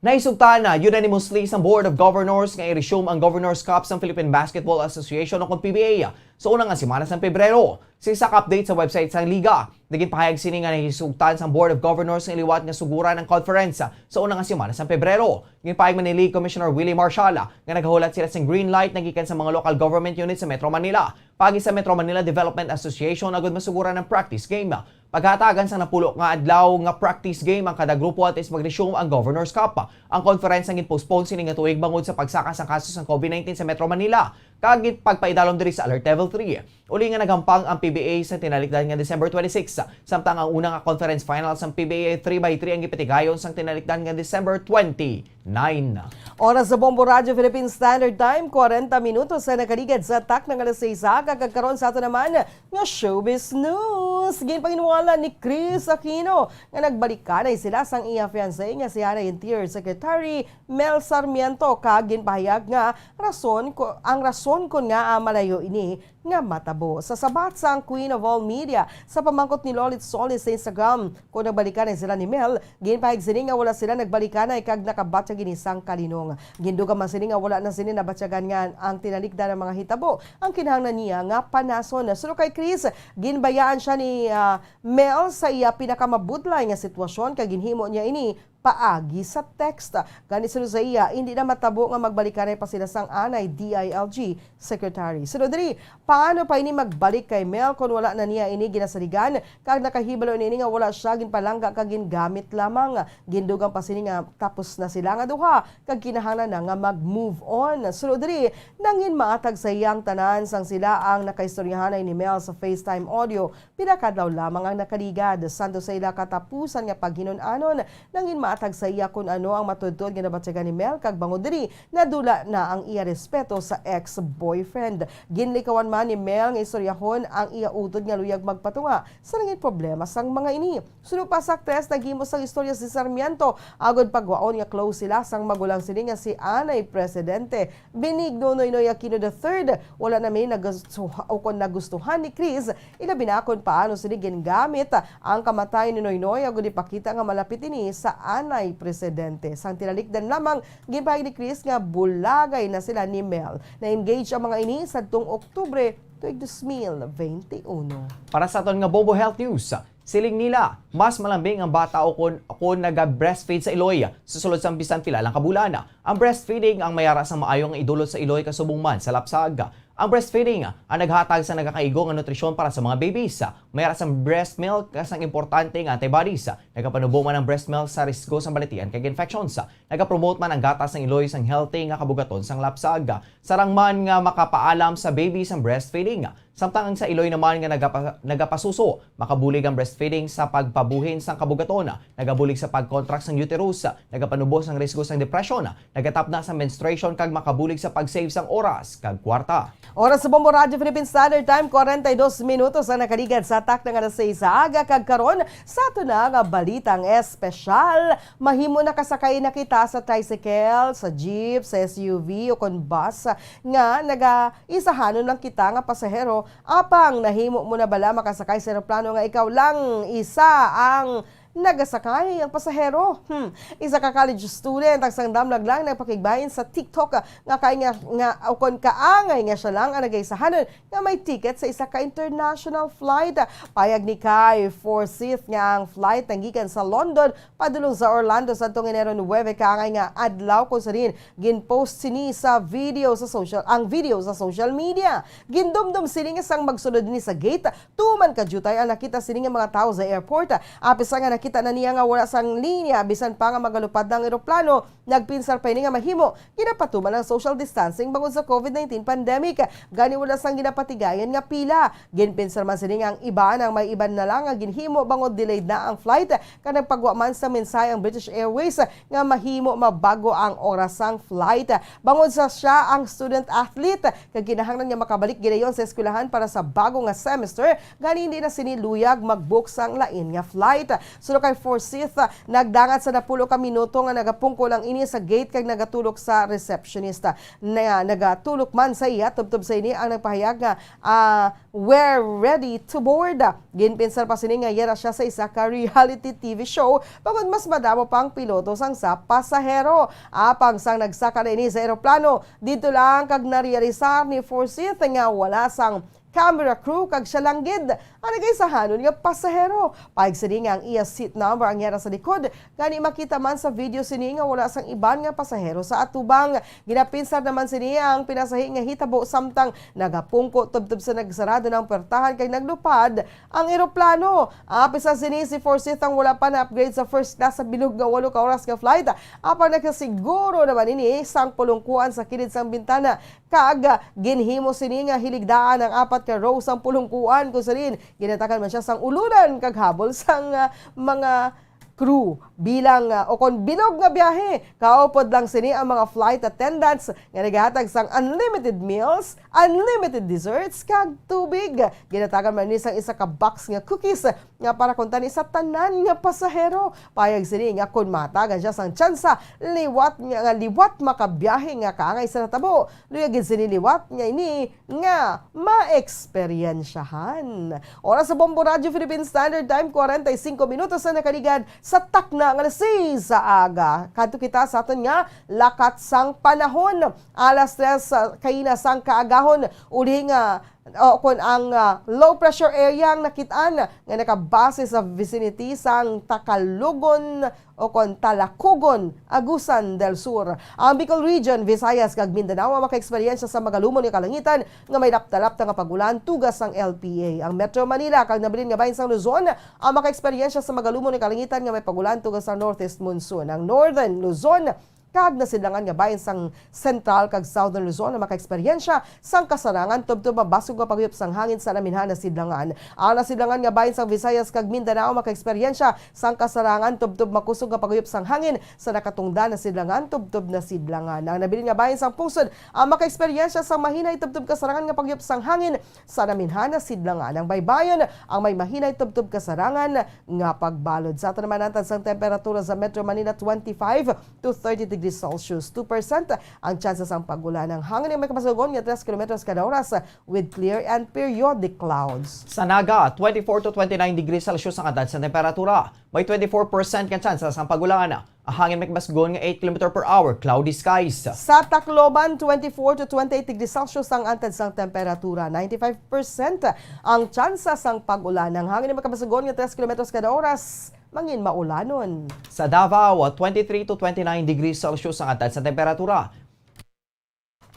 nahisugtan na unanimously sang Board of Governors nga i-resume ang Governor's Cup sang Philippine Basketball Association o kon P B A sa una nga semana sang Pebrero. Sa isa ka update sa website sang liga, naging pahayag sini nga nahisugtan sang Board of Governors nga liwat nga suguran ang conference sa una nga semana sang Pebrero. Ginpahayag man ni League Commissioner Willie Marshall nga nagahulat sila sing green light nagikan sa mga local government unit sa Metro Manila, paagi sa Metro Manila Development Association, agud masuguran ang practice game. Paghatagan sang napulo nga adlaw nga practice game ang kada grupo antes mag-resume ang Governor's Cup. Ang conference ang gin-postpone sini nga tuig bangod sa pagsaka sang kaso sang COVID nineteen sa Metro Manila kag gin-, pagpaidalom diri sa Alert Level three. Uli nga naghampang ang P B A sa tinalikdan nga December twenty-six, samtang ang una nga conference final sang P B A three by three ang gipatigayon sang tinalikdan nga December twenty-nine. Oras sa Bombo Radyo Philippine Standard Time, kwarenta minutos sa nakaligad sa takna nga alas seis, kag karon sa ato naman nga showbiz news. Ginpahinwala ni Chris Aquino nga nagbalikanay sila sang iya fiancé nga si Hana Interior Secretary Mel Sarmiento, kag ginpahayag nga rason ko, ang rason kon ngaa malayo ini nga matabo. Sa sabat sang Queen of All Media sa pamangkot ni Lolit Solis sa Instagram, kon nagbalikanay sila ni Mel, ginpahayag sini nga wala sila nagbalikanay kag nakabatyag ini sang kalinong. Gindugay man sini nga wala na sini nabatyagan nga ang tinalikdan nga mga hitabo ang kinahanglan niya nga panason. Suno kay Chris, ginbayaan siya ni, ah, Mel sa iya pinakamabudlay nga sitwasyon kag ginhimo niya ini paagi sa text. Gani, suno sa iya, hindi na matabo nga magbalikanay pa sila sang anay D I L G secretary. Sunod diri, paano pa ini magbalik kay Mel kon wala na niya ini ginasaligan, kag nakahibalo niya ini nga wala siya ginpalangga kag gingamit lamang? Gindugang pa sini nga tapos na sila nga duha kag kinahanglan na nga mag-move on. Sunod diri, nangin maatag sa iya ang tanan sang sila ang nakaistoryahanay ni Mel sa FaceTime audio. Pila ka adlaw lamang ang nakaligad. Santo sa ila katapusan nga paghinun-anon, nangin maatag sa iya kon ano ang matuodtuod nga nabatyagan ni Mel, kag bangod diri, nadula na ang iya respeto sa ex-boyfriend. Ginlikawan man ni Mel nga istoryahon ang iya utod nga luyag magpatunga sa nangin problema sang mga ini. Suno pa sa aktres, naghimo sang istorya si Sarmiento agod pagwaon nga close sila sang magulang sini nga si Anay Presidente. Benigno Noynoy Aquino the third, wala na may nagustuha-, o kon nagustuhan ni Chris, ilabi na kon paano sini gingamit ang kamatayon ni Noynoy agud ipakita nga malapit ini sa anay presidente. Sang tinalikdan lamang, ginpahayag ni Chris nga bulagay na sila ni Mel. Na-engage ang mga ini sadtong Oktubre tuig dos mil veintiuno. Para sa aton nga Bombo Health News, siling nila, mas malambing ang bata o kon, kon naga-breastfeed sa iloy sa sulod sang bisan pila lang ka bulan. Ang breastfeeding ang mayara sa maayo nga idulot sa iloy kasubong man sa lapsag. Ang breastfeeding ang naghatag sa nagakaigo nga nutrisyon para sa mga babies. Mayara sang breast milk sang importante nga antibodies. Nagapanubo man ang breast milk sa risgo sang balatian kag infections. Nagapromote man ang gatas sang iloy sang healthy nga kabugaton sang lapsag. Sarang man nga makapaalam sa baby sang breastfeeding. Samtang ang sa iloy naman nga nagapa-, nagapasuso, makabulig ang breastfeeding sa pagpabuhin sang kabugaton, nagabulig sa pag-contract sang uterus, nagapanubo sang risgo sang depresyon, nagatapna sa menstruation kag makabulig sa pag-save sang oras kag kwarta. Oras sa Bombo Radyo Philippine Standard Time, kwarenta y dos minutos ang nakaligad sa takna nga alas seis sa aga, kag karon sa ato na nga balitang espesyal. Mahimo nakasakay na kita sa tricycle, sa jeep, sa S U V o kon bus nga nagaisahanon lang kita nga pasahero. Apang nahimo mo na bala makasakay sa eroplano nga ikaw lang isa ang nagasakay ang pasahero? Hmm. Isa ka college student ang sang damlag lang nagpakigbahin sa TikTok nga kay nga, nga o kon kaangay nga siya lang ang nagaisahanon nga may ticket sa isa ka international flight. Payag ni Kai Forsyth nga ang flight nanggikan sa London padulong sa Orlando sadtong Enero nuebe kaangay nga adlaw, kung sa diin ginpost sini sa video sa social, ang video sa social media. Gindumdom sini nga sang magsulod ini sa gate, tuman ka diutay ang nakita sini nga mga tawo sa airport. Apin sa nga nakita na niya nga wala sang linya, bisan pa nga magalupad na ang eroplano, nagpinsar pa ini nga mahimo ginapatuman ang social distancing bangod sa covid nineteen pandemic. Gani wala sang ginapatigayan nga pila. Ginpinsar man sini nga ang iban ang may iban na lang nga ginhimo bangod delayed na ang flight, kag nagpagwa man sa mensahe ang British Airways nga mahimo mabag-o ang oras sang flight. Bangod sa siya ang student athlete, kag kinahanglan nga makabalik gidayon sa eskwelahan para sa bago nga semester, gani hindi na sini luyag mag-book sang lain nga flight. Suno kay Forsyth, nagdangat sa napulo ka minuto nga nagapungko lang ini sa gate kag nagatulok sa receptionist. Na, nagatulok man sa iya, tubtob sa ini ang nagpahayag nga, ah, "We're ready to board." Ginpinsar pa sini nga yara siya sa isa ka reality T V show, bangod mas madamo pang piloto sang sa pasahero. Apang sang nagsaka na ini sa eroplano, didto lang kag narealisar ni Forsyth nga wala sang camera crew kag siya lang gid ang nagaisahanon nga pasahero. Payag sini nga ang iya seat number ang yara sa likod, gani makita man sa video sini nga wala sang iban nga pasahero sa atubang. Ginapinsar naman sini ang pinasahi nga hitabo samtang nagapungko tubtob sa nagsarado na ang puwertahan kag naglupad ang eroplano. Apin sa sini, si Forsyth ang wala pa na-upgrade sa first class sa bilog nga walo ka oras nga flight. Apang nakasiguro naman ini sang pulungkuan sa kilid sang bintana, kag ginhimo sini nga hiligdaan ang apat ka row sang pulungkuan, kung sa diin ginhatagan man siya sang ulunan kag habol sang, ah, mga crew bilang, ah, o kon bilog nga biyahe. Kaupod lang sini ang mga flight attendants nga nagahatag sang unlimited meals, unlimited desserts, kag tubig. Ginhatagan man ni sang isa ka box nga cookies nga para kuntani sa tanan nga pasahero. Payag sini nga kon mahatagan siya sang tsansa liwat nga, nga liwat makabiyahe nga kaangay sa natabo, luya gid sini liwat nga ini nga maeksperiensyahan. Oras sa Bombo Radyo Philippine Standard Time, kwarenta y singko minutos na nakaligad sa takna nga alas seis sa aga. Kadto kita sa aton nga lakat sang panahon. Alas tres sa kaina sang kaagahon, uli nga o kon ang, ah, low pressure area ang nakit-an nga nakabase sa vicinity sang Tacalogon o kon Talacogon, Agusan del Sur. Ang Bicol Region, Visayas, kag Mindanao ang makaeksperyensya sa magalumon nga kalangitan nga may lapta-lapta nga pag-ulan tugas sang L P A. Ang Metro Manila kag nabilin nga bahin sang Luzon ang makaeksperyensya sa magalumon nga kalangitan nga may pag-ulan tugas sang northeast monsoon. Ang Northern Luzon kag nasidlangan nga bahin sang Central kag Southern Luzon ang makaeksperyensya sang kasarangan tubtob mabaskog nga paghuyop sang hangin sa naminhan nga sidlangan. Ang nasidlangan nga bahin sang Visayas kag Mindanao makaeksperyensya sang kasarangan tubtob makusog nga paghuyop sang hangin sa nakatungdan nga sidlangan tubtob nasidlangan. Ang nabilin nga bahin sang pungsod ang makaeksperyensya sang mahinay tubtob kasarangan nga paghuyop sang hangin sa naminhan nga sidlangan. Ang baybayon ang may mahinay tubtob kasarangan nga pagbalod. Sa aton naman, hantad sang temperatura sa Metro Manila, twenty-five to thirty degrees Celsius, two percent ang tsansa sang pag-ulan. Ang hangin ay may kabaskog nga tres kilometros kada oras with clear and periodic clouds. Sa Naga, twenty-four to twenty-nine degrees Celsius ang hantad sang temperatura. May twenty-four percent nga tsansa sang pag-ulan. Ang hangin may kabaskog nga eight kilometer per hour, cloudy skies. Sa Tacloban, twenty-four to twenty-eight degrees Celsius ang hantad sang temperatura. Ninety-five percent ang tsansa sang pag-ulan. Ang hangin may kabaskog nga tres kilometros kada oras, mangin maulanon. Sa Davao, twenty-three to twenty-nine degrees Celsius ang hantad sang temperatura.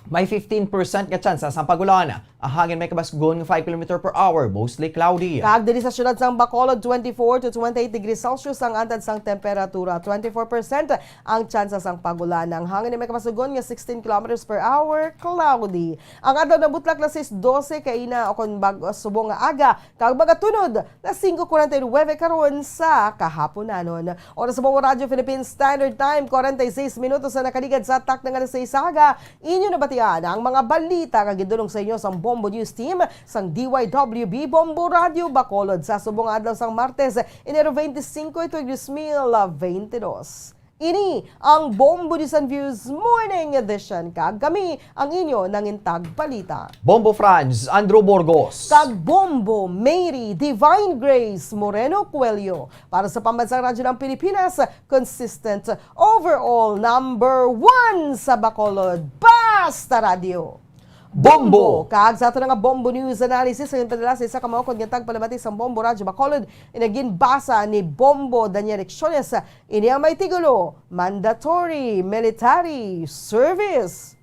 May fifteen percent nga tsansa sang pag-ulan. Ang hangin may kabaskog nga five kilometer per hour, mostly cloudy. Kag diri sa siyudad sang Bacolod, twenty-four to twenty-eight degrees Celsius ang hantad sang temperatura, twenty-four percent ang tsansa sang pag-ulan. Ang hangin may kabaskog nga sixteen kilometers per hour, cloudy. Ang adlaw nabutlak alas sais dose kaina o kon bag-o subong nga aga, kag magatunod alas singko kuwarenta y nuwebe karon sa kahaponanon. Oras sa Bombo Radyo Philippine Standard Time, kwarenta y seis minutos na nakaligad sa takna nga alas sais sa aga. Inyo nabatian ang mga balita nga gindulong sa inyo sang Bombo News Team sang D Y W B Bombo Radyo Bacolod sa subong nga adlaw sang Martes, Enero twenty-five, tuig dos mil twenty-two. Ini ang Bombo News and Views Morning Edition, kag kami ang inyo nangintag balita. Bombo Franz, Andrew Burgos. Kag Bombo Mary Divine Grace Moreno Coelho. Para sa Pambansang Radyo ng Pilipinas, consistent overall number one sa Bacolod. Basta Radyo. Bombo! Kag sa ato na nga Bombo News Analysis, ang padala sa isa ka maukod nga tagpalamati sang Bombo Radyo Bacolod, inaginbasa ni Bombo Daniel Lecciones. Ini ang may titulo, Mandatory Military Service.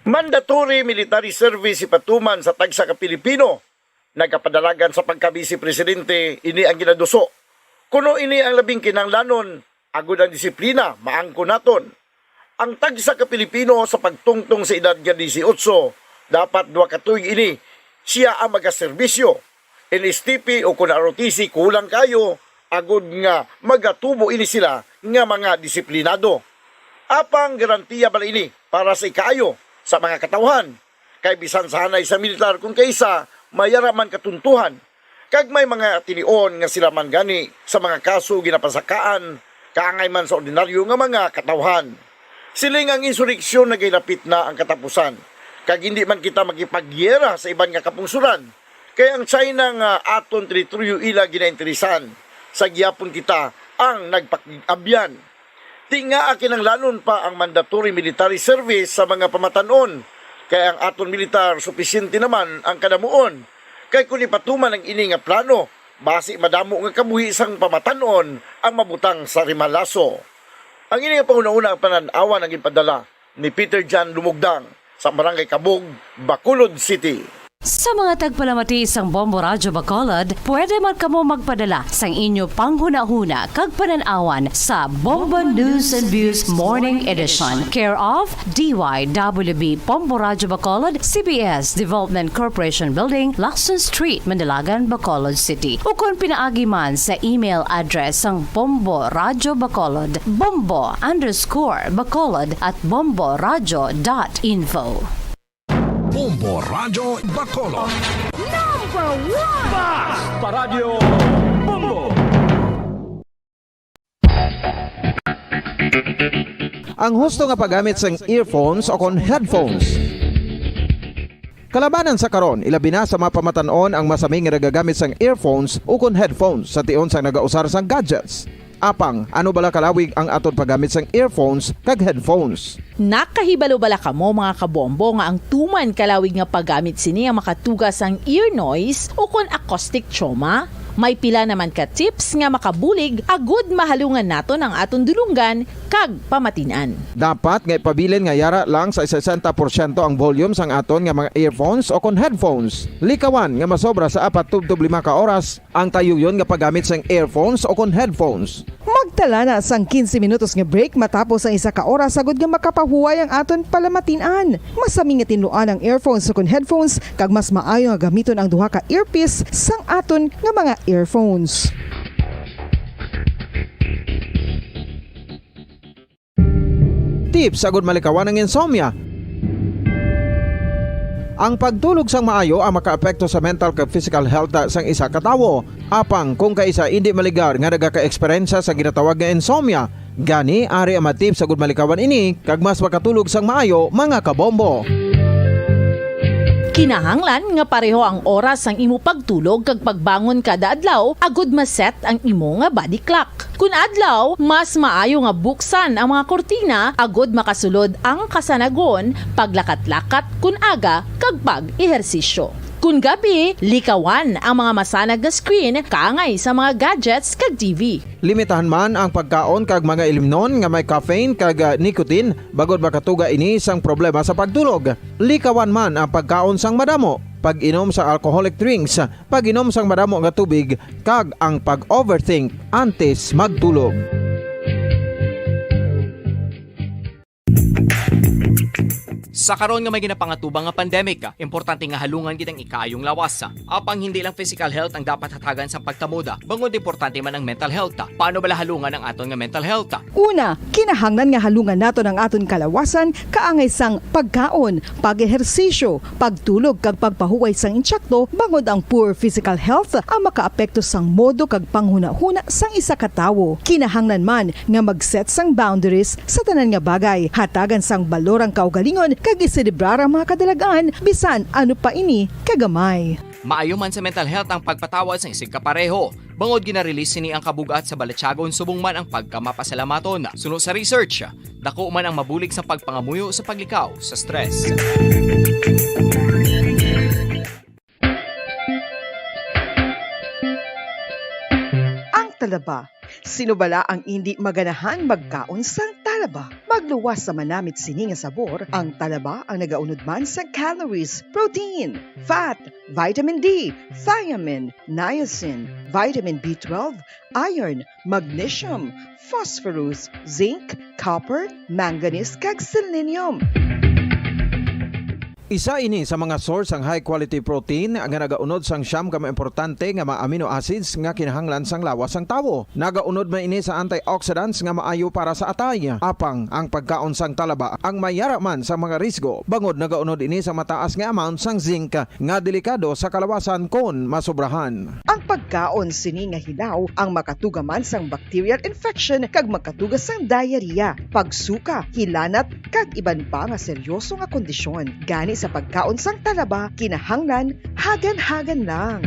Mandatory military service ipatuman sa tagsa ka Pilipino. Nagapadalagan sa pagka-Vice Presidente ini ang ginaduso. Kuno ini ang labing kinahanglanon, agod ang disiplina maangkon naton. Ang tagsa ka Pilipino sa pagtungtong sa edad nga disiotso, dapat duha ka tuig ini siya ang magaserbisyo. N S T P o kon R O T C, kulang kayo, agod nga magatubo ini sila nga mga disiplinado. Apang garantiya bala ini para sa ikaayo sa mga katawhan? Kay bisan sa hanay sa militar, kon kaisa may ara man katuntuhan, kag may mga tinion nga sila man gani sa mga kaso ginapasakaan, kaangay man sa ordinaryo nga mga katawhan. Siling ang insureksyon nagahilapit na ang katapusan, kag hindi man kita makipaggiyera sa iban nga kapungsuran, kay ang China nga aton teritoryo ila ginainteresan, sa gihapon kita ang nagpakig-abyan. Ti ngaa kinahanglanon pa ang mandatory military service sa mga pamatan-on, kay ang aton militar supisyente naman ang kadamuon. Kay kon ipatuman ang ini nga plano, basi madamo nga kabuhi sang pamatan-on ang mabutang sa rimalaso. Ang ini nga panghunahuna ang panan-awan ang ginpadala ni Peter John Lumugdang sa Barangay Kabog, Bacolod City. Sa mga tagpalamati sang Bombo Radyo Bacolod, pwede man kamo magpadala sang inyo panghunahuna kag panan-awan sa Bombo News and Views Morning Edition, care of D Y W B Bombo Radyo Bacolod, C B S Development Corporation Building, Lacson Street, Mandalagan, Bacolod City. Ukon pinaagi man sa email address sang Bombo Radyo Bacolod, bombo underscore bacolod at bombo radyo dot info. Bombo Radyo Bacolod. Number one! Basta Radyo Bombo! Ang husto nga paggamit sang earphones o kon headphones. Kalabanan sa karon, ilabi na sa mga pamatan-on ang masami nga nagagamit sang earphones o kon headphones sa tion sang nagausar sang gadgets. Apang, ano bala kalawig ang aton paggamit sang earphones kag headphones? Nakahibalo bala kamo, mga kabombo, nga ang tuman kalawig nga paggamit sini ang makatuga sang ear noise ukon acoustic trauma? May pila naman ka tips nga makabulig agud mahalungan naton ang aton dulonggan kag pamatin-an. Dapat nga ipabilin nga yara lang sa sesenta porsyento ang volume sang aton nga mga earphones o kon headphones. Likawan nga masobra sa apat tubtob lima ka oras ang tayuyon nga paggamit sang earphones o kon headphones. Magtala na sang quince minutos nga break matapos ang isa ka oras, agud nga makapahuway ang aton palamatin-an. Masami nga tinluan ang earphones o kon headphones, kag mas maayo nga gamiton ang duha ka earpiece sang aton nga mga earphones. Tips agud malikawan ang insomnia. Ang pagtulog sang maayo ang makaapekto sa mental kag physical health sang isa ka tawo. Apang kung kaisa indi maligar nga nagakaeksperyensya sa ginatawag nga insomnia, gani ari ang mga tips agud malikawan ini kag mas makatulog sang maayo, mga kabombo. Kinahanglan nga pareho ang oras sang imo pagtulog kag pagbangon kada adlaw agud ma-set ang imo nga body clock. Kun adlaw, mas maayo nga buksan ang mga kurtina agud makasulod ang kasanagon, paglakat-lakat kun aga, kag pag-ehersisyo. Kun gabi, likawan ang mga masanag nga screen kaangay sa mga gadgets kag T V. Limitahan man ang pagkaon kag mga ilimnon nga may caffeine kag, ah, nicotine, bangod makatuga ini sang problema sa pagtulog. Likawan man ang pagkaon sang madamo, pag-inom sa alcoholic drinks, pag-inom sang madamo nga tubig, kag ang pag-overthink antes magtulog. Sa karon nga may ginapangatubang nga pandemic, importante nga halungan gid ang ikaayong lawas. Apang hindi lang physical health ang dapat hatagan sa pagkamoda, bangod importante man ang mental health. Paano bala halungan ang aton nga mental health? Una, kinahanglan nga halungan naton ang aton kalawasan kaangay sang pagkaon, pag-ehersisyo, pagtulog kag pagpahuway sang insakto, bangod ang poor physical health ang makaapekto sang modo kag panghunahuna sang isa ka tawo. Kinahanglan man nga mag-set sang boundaries sa tanan nga bagay. Hatagan sang balor ang kaugalingon kag iselebrar ang mga kadalag-an, bisan ano pa ini kagamay. Maayo man sa mental health ang pagpatawad sang isigkapareho, bangod gina-release sini ang kabug-at sa balatyagon subong man ang pagkamapasalamaton. Suno sa research, dako man ang mabulig sang pagpangamuyo sa paglikaw sa stress. Ang talaba. Sino bala ang indi maganahan magkaon sang talaba? Magluwas sa manamit sini nga sabor, ang talaba ang nagaunod man sa calories, protein, fat, vitamin D, thiamine, niacin, vitamin B twelve, iron, magnesium, phosphorus, zinc, copper, manganese, kag selenium. Isa ini sa mga source sang high quality protein nga nagaunod sang siyam ka mga importante nga mga amino acids nga kinahanglan sang lawas sang tawo. Nagaunod man ini sa antioxidants nga maayo para sa atay. Apang ang pagkaon sang talaba ang mayara man sa mga risgo, bangod nagaunod ini sa mataas nga amount sang zinc nga delikado sa kalawasan kon masobrahan. Ang pagkaon sini nga hilaw ang makatuga man sang bacterial infection kag makatuga sang diarrhea, pagsuka, hilanat, kag iban pa nga seryoso nga kondisyon. Gani sa pagkaon sang talaba, kinahanglan hagan-hagan lang.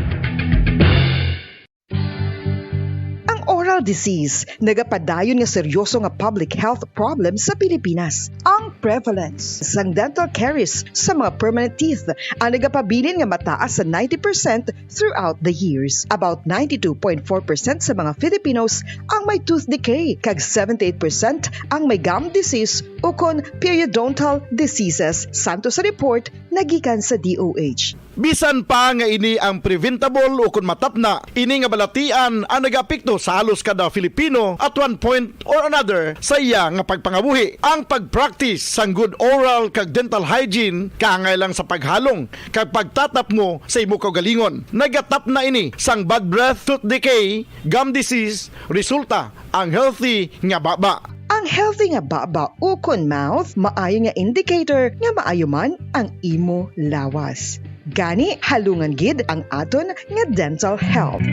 Ang oral disease nagapadayon nga seryoso nga public health problem sa Pilipinas. Ang prevalence sang dental caries sa mga permanent teeth ang nagapabilin nga mataas sa ninety percent throughout the years. About ninety-two point four percent sa mga Filipinos ang may tooth decay, kag seventy-eight percent ang may gum disease ukon periodontal diseases, santo sa report nga gikan sa D O H. Bisan pa nga ini ang preventable ukon matapna, ini nga balatian ang nagaapekto sa halos kada Filipino at one point or another sa iya nga pagpangabuhi. Ang pag-practice sang good oral kag dental hygiene kaangay lang sa paghalong kag pagtatapngo sa imo kaugalingon. Nagatapna ini sang bad breath, tooth decay, gum disease, resulta ang healthy nga baba. Ang healthy nga baba ukon mouth maayo nga indicator nga maayo man ang imo lawas. Gani, halungan gid ang aton nga dental health.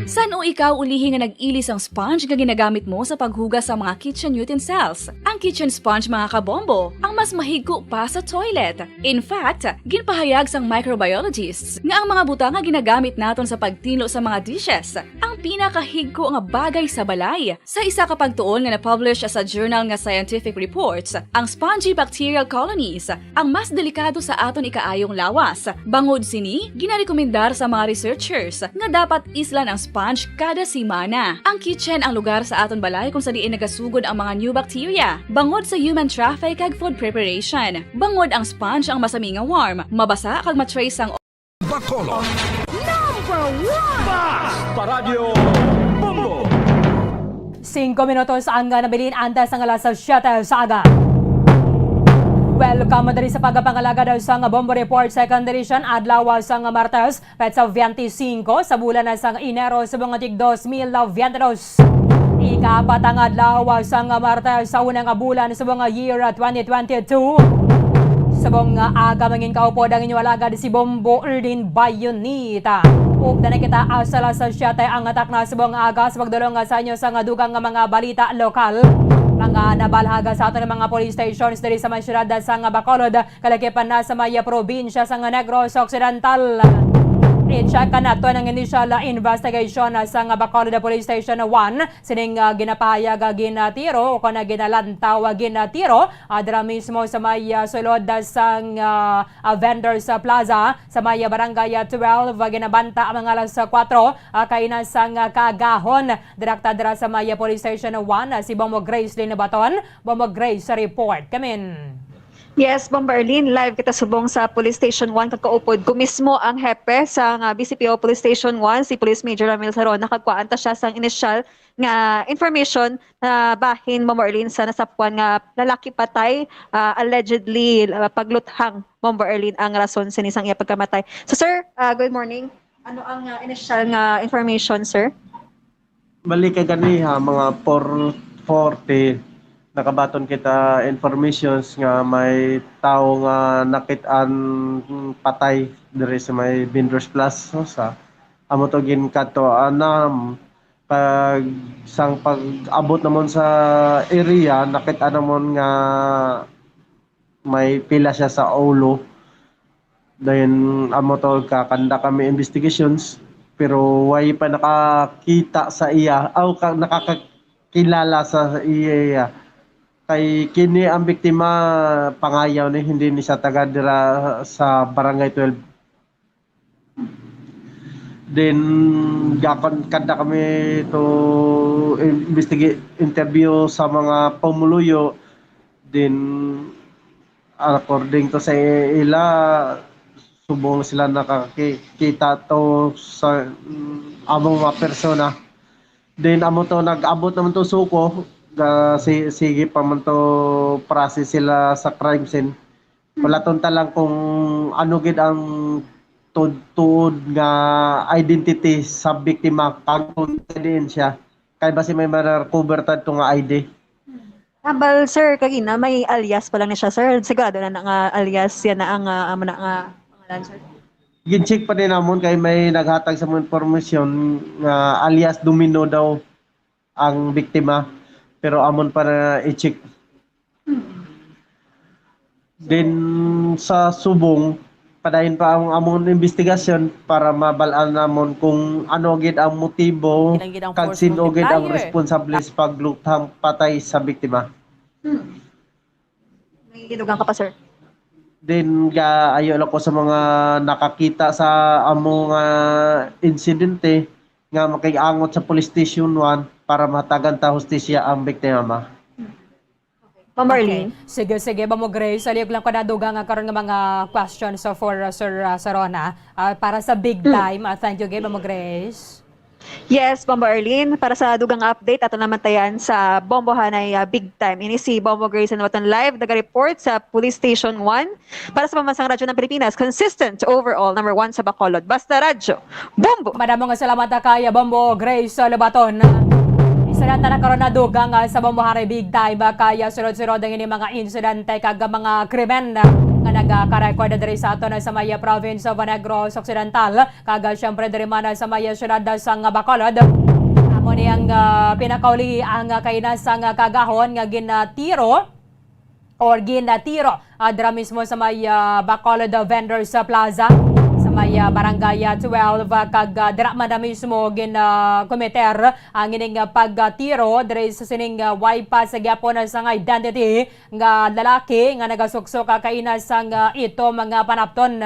San-o Ikaw ulihi nga nag-ili sang sponge nga ginagamit mo sa paghugas sa mga kitchen utensils. Ang kitchen sponge, mga kabombo, ang mas mahigko pa sa toilet. In fact, ginpahayag sang microbiologists nga ang mga butang nga ginagamit naton sa pagtinlo sa mga dishes ang pinakahigko nga bagay sa balay. Sa isa ka pagtuon nga na-publish sa journal nga Scientific Reports, ang spongy bacterial colonies ang mas delikado sa aton ikaayong lawas. Bangod sini, ginarekomendar sa mga researchers nga dapat islan ang sponge kada semana. Ang kitchen ang lugar sa aton balay kung sa diin nagasugod ang mga new bacteria, bangod sa human traffic kag food preparation. Bangod ang sponge ang masami nga warm, mabasa kag ma-trace ang Bacolod. Number one! Basta Radyo Bombo! Singko minutos ang, ah, nabilin antes sang alas siyete sa aga. Welcome diri sa pagpangalagad sang Bombo Report, Second Edition, adlaw sang Martes, petsa twenty-five sa bulan sang Enero, subong nga tig dos mil twenty-two. Ikapat ang adlaw sang Martes sa unang bulan subong nga year twenty twenty-two. Subong nga aga, mangin kaupod ang inyo alagad si Bombo Erlin Bayonita. Upda na kita sa alas siyete ang takna subong nga aga sa pagdulong sa inyo sang dugang nga mga balita lokal. Mga nabalhag sa aton mga police stations diri sa may siyudad sang Bacolod, kalakipan na sa may probinsya sang Negros Occidental. I-check naton ang initial investigation sang Bacolod Police Station one. Sining, ah, ginapahayag, ah, ginatiro o kon ginalantaw, ah, ginatiro, ah, dira mismo sa may, ah, sulod, ah, sang, ah, ah, Vendors, ah, Plaza sa may, ah, Barangay, ah, twelve. Ah, ginabanta ang mga alas, ah, kuwatro, ah, kaina sang, ah, kaagahon. Direkta dira sa may, ah, Police Station one, ah, si Bombo Grace Lynn Baton. Bombo Grace, sa report. Kamin. Yes, Bombo Erlin, live kita subong sa Police Station one, kag kaupod ko mismo ang hepe sa, nga, B C P O Police Station one, si Police Major Ramil Sarona, kag kuhaan ta siya sang initial nga information na bahin, Bombo Erlin, sa nasapwan nga lalaki patay, ah, allegedly, ah, pagluthang, Bombo Erlin, ang rason sini sang iya pagkamatay. So, sir, ah, good morning. Ano ang, ah, initial nga information, sir? Bali kay ganiha, mga four forty, nakabaton kita informations nga may tawo nga nakit-an patay diri sa may Vendors Plaza. Amo to ginkadto anam, pag, sang pag-abot namon sa area, nakit-an namon nga may pila siya sa ulo. Then, amo to, kakanda kami investigations, pero way pa nakakita sa iya, aw, ka-, nakakakilala sa iya. Kay kini ang biktima, pangayaw ni, hindi ni siya taga dira sa Barangay twelve. Then, gakon-, kanda kami to investigate, interview sa mga pumuluyo. Then, according to sa ila, subong sila nakakita to sa, mm, among mga persona. Then, amo to, nag-abot naman to suko, ga-, si-, sige pa man to process sila sa crime scene. Palaton ta lang kung ano gid ang tuod-tuod nga identity sa biktima, kag kung diin siya. Kay basi may ma-recover ta to nga I D. Hambal, sir, kagina may alias pa lang ni siya, sir. Sigurado na, na nga alias yan na ang, ah, amo na nga pangalan, sir. Gin-check pa din namon kay may naghatag sa mga impormasyon nga alias Domino daw ang biktima, pero amon pa na i-check. Then, sa subong, padayon pa ang amon investigasyon para mabal-an namon kung ano gid ang motibo Ilang gid ang kag force sino gid ang multiplier. Responsable sa pagluthang patay sa biktima. Hmm. May inugang ka pa, sir? Then, ga-, ayo lang ko sa mga nakakita sa among, ah, insidente nga makig-angot sa Police Station one para mahatagan ta hustisya ang biktima. Ma'am Marlene? Okay. Sige, sige, Ma'am Grace. Aliyog lang ko na dugang nga karon nga mga questions, so, for, uh, Sir, uh, Sarona. Uh, para sa big Hmm. time, uh, thank you, gid, Ma'am Grace. Yes, Bombo Arlene. Para sa dugang update, ato naman tayan sa Bombohanay, uh, Big Time. Ini si Bombo Grace Nawaton live, naga-report sa Police Station one. Para sa Pambansang Radyo ng Pilipinas, consistent overall, number one sa Bacolod. Basta Radyo, Bombo! Madamo nga salamat, ah, kay Bombo Grace, ah, Lobaton. Isa na ta na karon na dugang, ah, sa Bombohanay Big Time, ah, kay, ah, sunod-sunod ang ini mga insidente kag mga krimen, ah, nga nagaka-record diri sa aton, ah, sa may, ah, province of Negros Occidental. Kag, ah, siyempre, diri man, ah, sa may, ah, siyudad, ah, sang Bacolod, Mo ni ang, ah, pinakauli ang, ah, kaina sang, ah, kagahon nga ginatiro or ginatiro, ah, dira mismo sa may, ah, Bacolod Vendors Plaza, sa may, ah, Barangay, ah, twelve, ah, kag, ah, dira man na mismo gin, ah, kometer ang ining, ah, pagtiro diri sa sining, ah, way pa sa gyapon sang identity nga lalaki nga nagasuksok kaina sang, ah, ito mga panapton.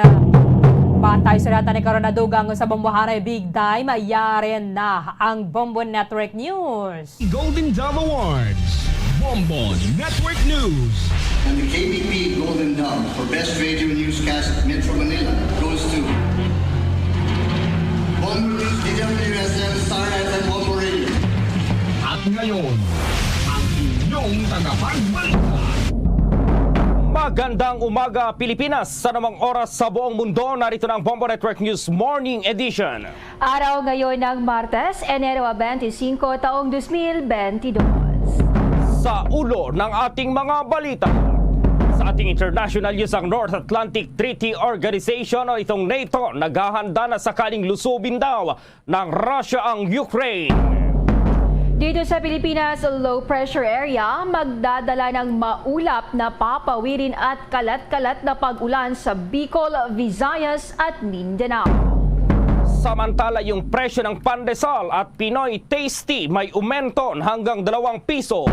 Bantay sa data ni karon, nadugang sa bombohanay big time, yari na ang Bombo Network News. Golden Dove Awards, Bombo Network News. And the K B P Golden Dove for Best Radio Newscast Metro Manila goes to Bombo News, D W S M, Star F M, Bombo Radio. At ngayon, ang inyong tagapagbalita. Magandang umaga, Pilipinas. Sa namang oras sa buong mundo, narito na ang Bombo Network News Morning Edition. Araw ngayon ng Martes, Enero twenty-five, taong twenty twenty-two. Sa ulo ng ating mga balita, sa ating international news, ang North Atlantic Treaty Organization o itong NATO naghahanda na sakaling lusubin daw ng Russia ang Ukraine. Dito sa Pilipinas, low pressure area magdadala ng maulap na papawirin at kalat-kalat na pag-ulan sa Bicol, Visayas at Mindanao. Samantala, yung presyo ng pandesal at Pinoy Tasty may umento hanggang dalawang piso.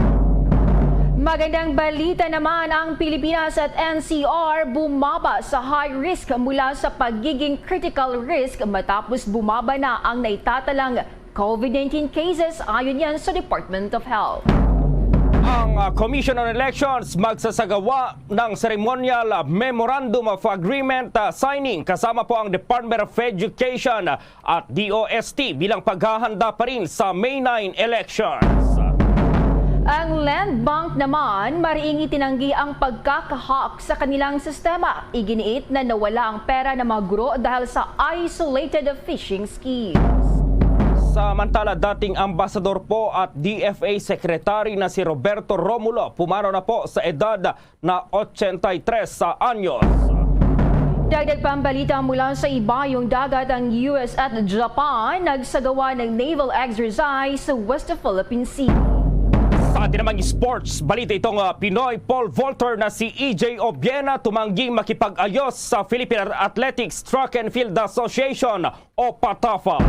Magandang balita naman, ang Pilipinas at N C R bumaba sa high risk mula sa pagiging critical risk matapos bumaba na ang naitatalang COVID nineteen cases, ayon yan sa Department of Health. Ang, ah, Commission on Elections magsasagawa ng ceremonial, ah, Memorandum of Agreement, ah, signing kasama po ang Department of Education at D O S T bilang paghahanda pa rin sa May nine elections. Ang Land Bank naman, mariing itinanggi ang pagkaka-hack sa kanilang sistema. Iginiit na nawala ang pera ng mga guro dahil sa isolated phishing schemes. Samantala, dating ambasador po at D F A Secretary na si Roberto Romulo, pumanaw na po sa edad na ochenta y tres anyos. Dagdag pang balita mula sa ibayong dagat, ang U S at Japan nagsagawa ng naval exercise sa West Philippine Sea. Sa atin namang sports balita, itong, ah, Pinoy pole vaulter na si E J Obiena tumangging makipag-ayos sa Philippine Athletics Track and Field Association o PATAFA.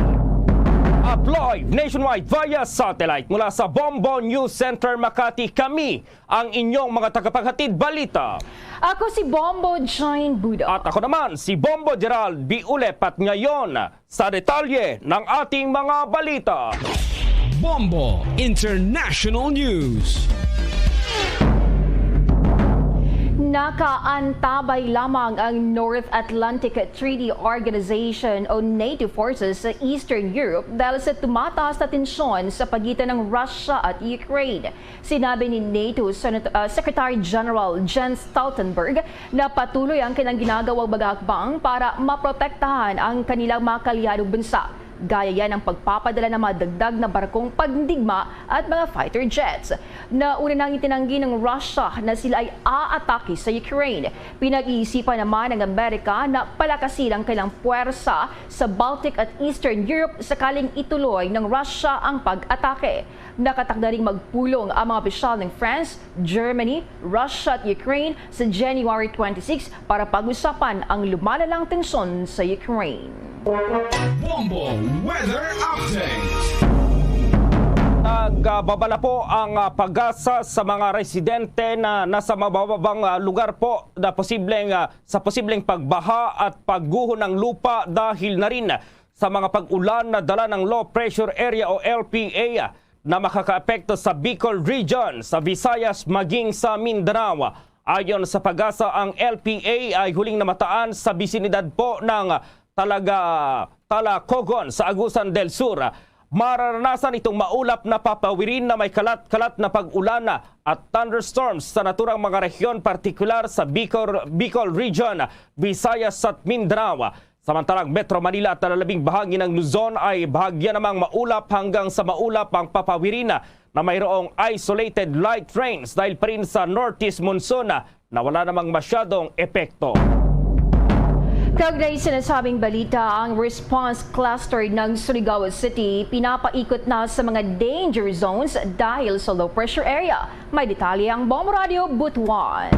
At live nationwide via satellite mula sa Bombo News Center Makati, kami ang inyong mga tagapaghatid balita. Ako si Bombo Jane Budo. At ako naman si Bombo Gerald Biulep. At ngayon, sa detalye ng ating mga balita. Bombo International News. Nakaantabay lamang ang North Atlantic Treaty Organization o NATO forces sa Eastern Europe dahil sa tumataas na tensyon sa pagitan ng Russia at Ukraine. Sinabi ni NATO Senat-, ah, Secretary General Jens Stoltenberg na patuloy ang kanilang ginagawang mga hakbang para maprotektahan ang kanilang mga kaalyadong bansa. Gaya yan ang pagpapadala ng mga dagdag na barkong pandigma at mga fighter jets. Nauna nang itinanggi ng Russia na sila ay aatake sa Ukraine. Pinag-iisipan naman ng Amerika na palakasin ang kanilang puwersa sa Baltic at Eastern Europe sakaling ituloy ng Russia ang pag-atake. Nakatakda ring magpulong ang mga opisyal ng France, Germany, Russia at Ukraine sa January twenty-six para pag-usapan ang lumalalang tensyon sa Ukraine. Bombo Weather Update. Nagbabala po ang, ah, PAGASA sa mga residente na nasa mabababang, ah, lugar po na posibleng, ah, sa posibleng pagbaha at pagguho ng lupa dahil na rin sa mga pag-ulan na dala ng low pressure area o L P A na makakaapekto sa Bicol Region, sa Visayas, maging sa Mindanao. Ayon sa PAGASA, ang L P A ay huling namataan sa bisinidad po ng Talaga, Talacogon sa Agusan del Sur. Mararanasan itong maulap na papawirin na may kalat-kalat na pag-ulan at thunderstorms sa naturang mga rehiyon, partikular sa Bicol, Bicol Region, Visayas at Mindanao. Samantalang Metro Manila at nalalabing bahagi ng Luzon ay bahagya namang maulap hanggang sa maulap ang papawirin na mayroong isolated light rains dahil pa rin sa northeast monsoon na wala namang masyadong epekto. Kaugnay sa nasabing balita, ang response cluster ng Surigao City pinapaikot na sa mga danger zones dahil sa low pressure area. May detalye ang Bombo Radio Butuan.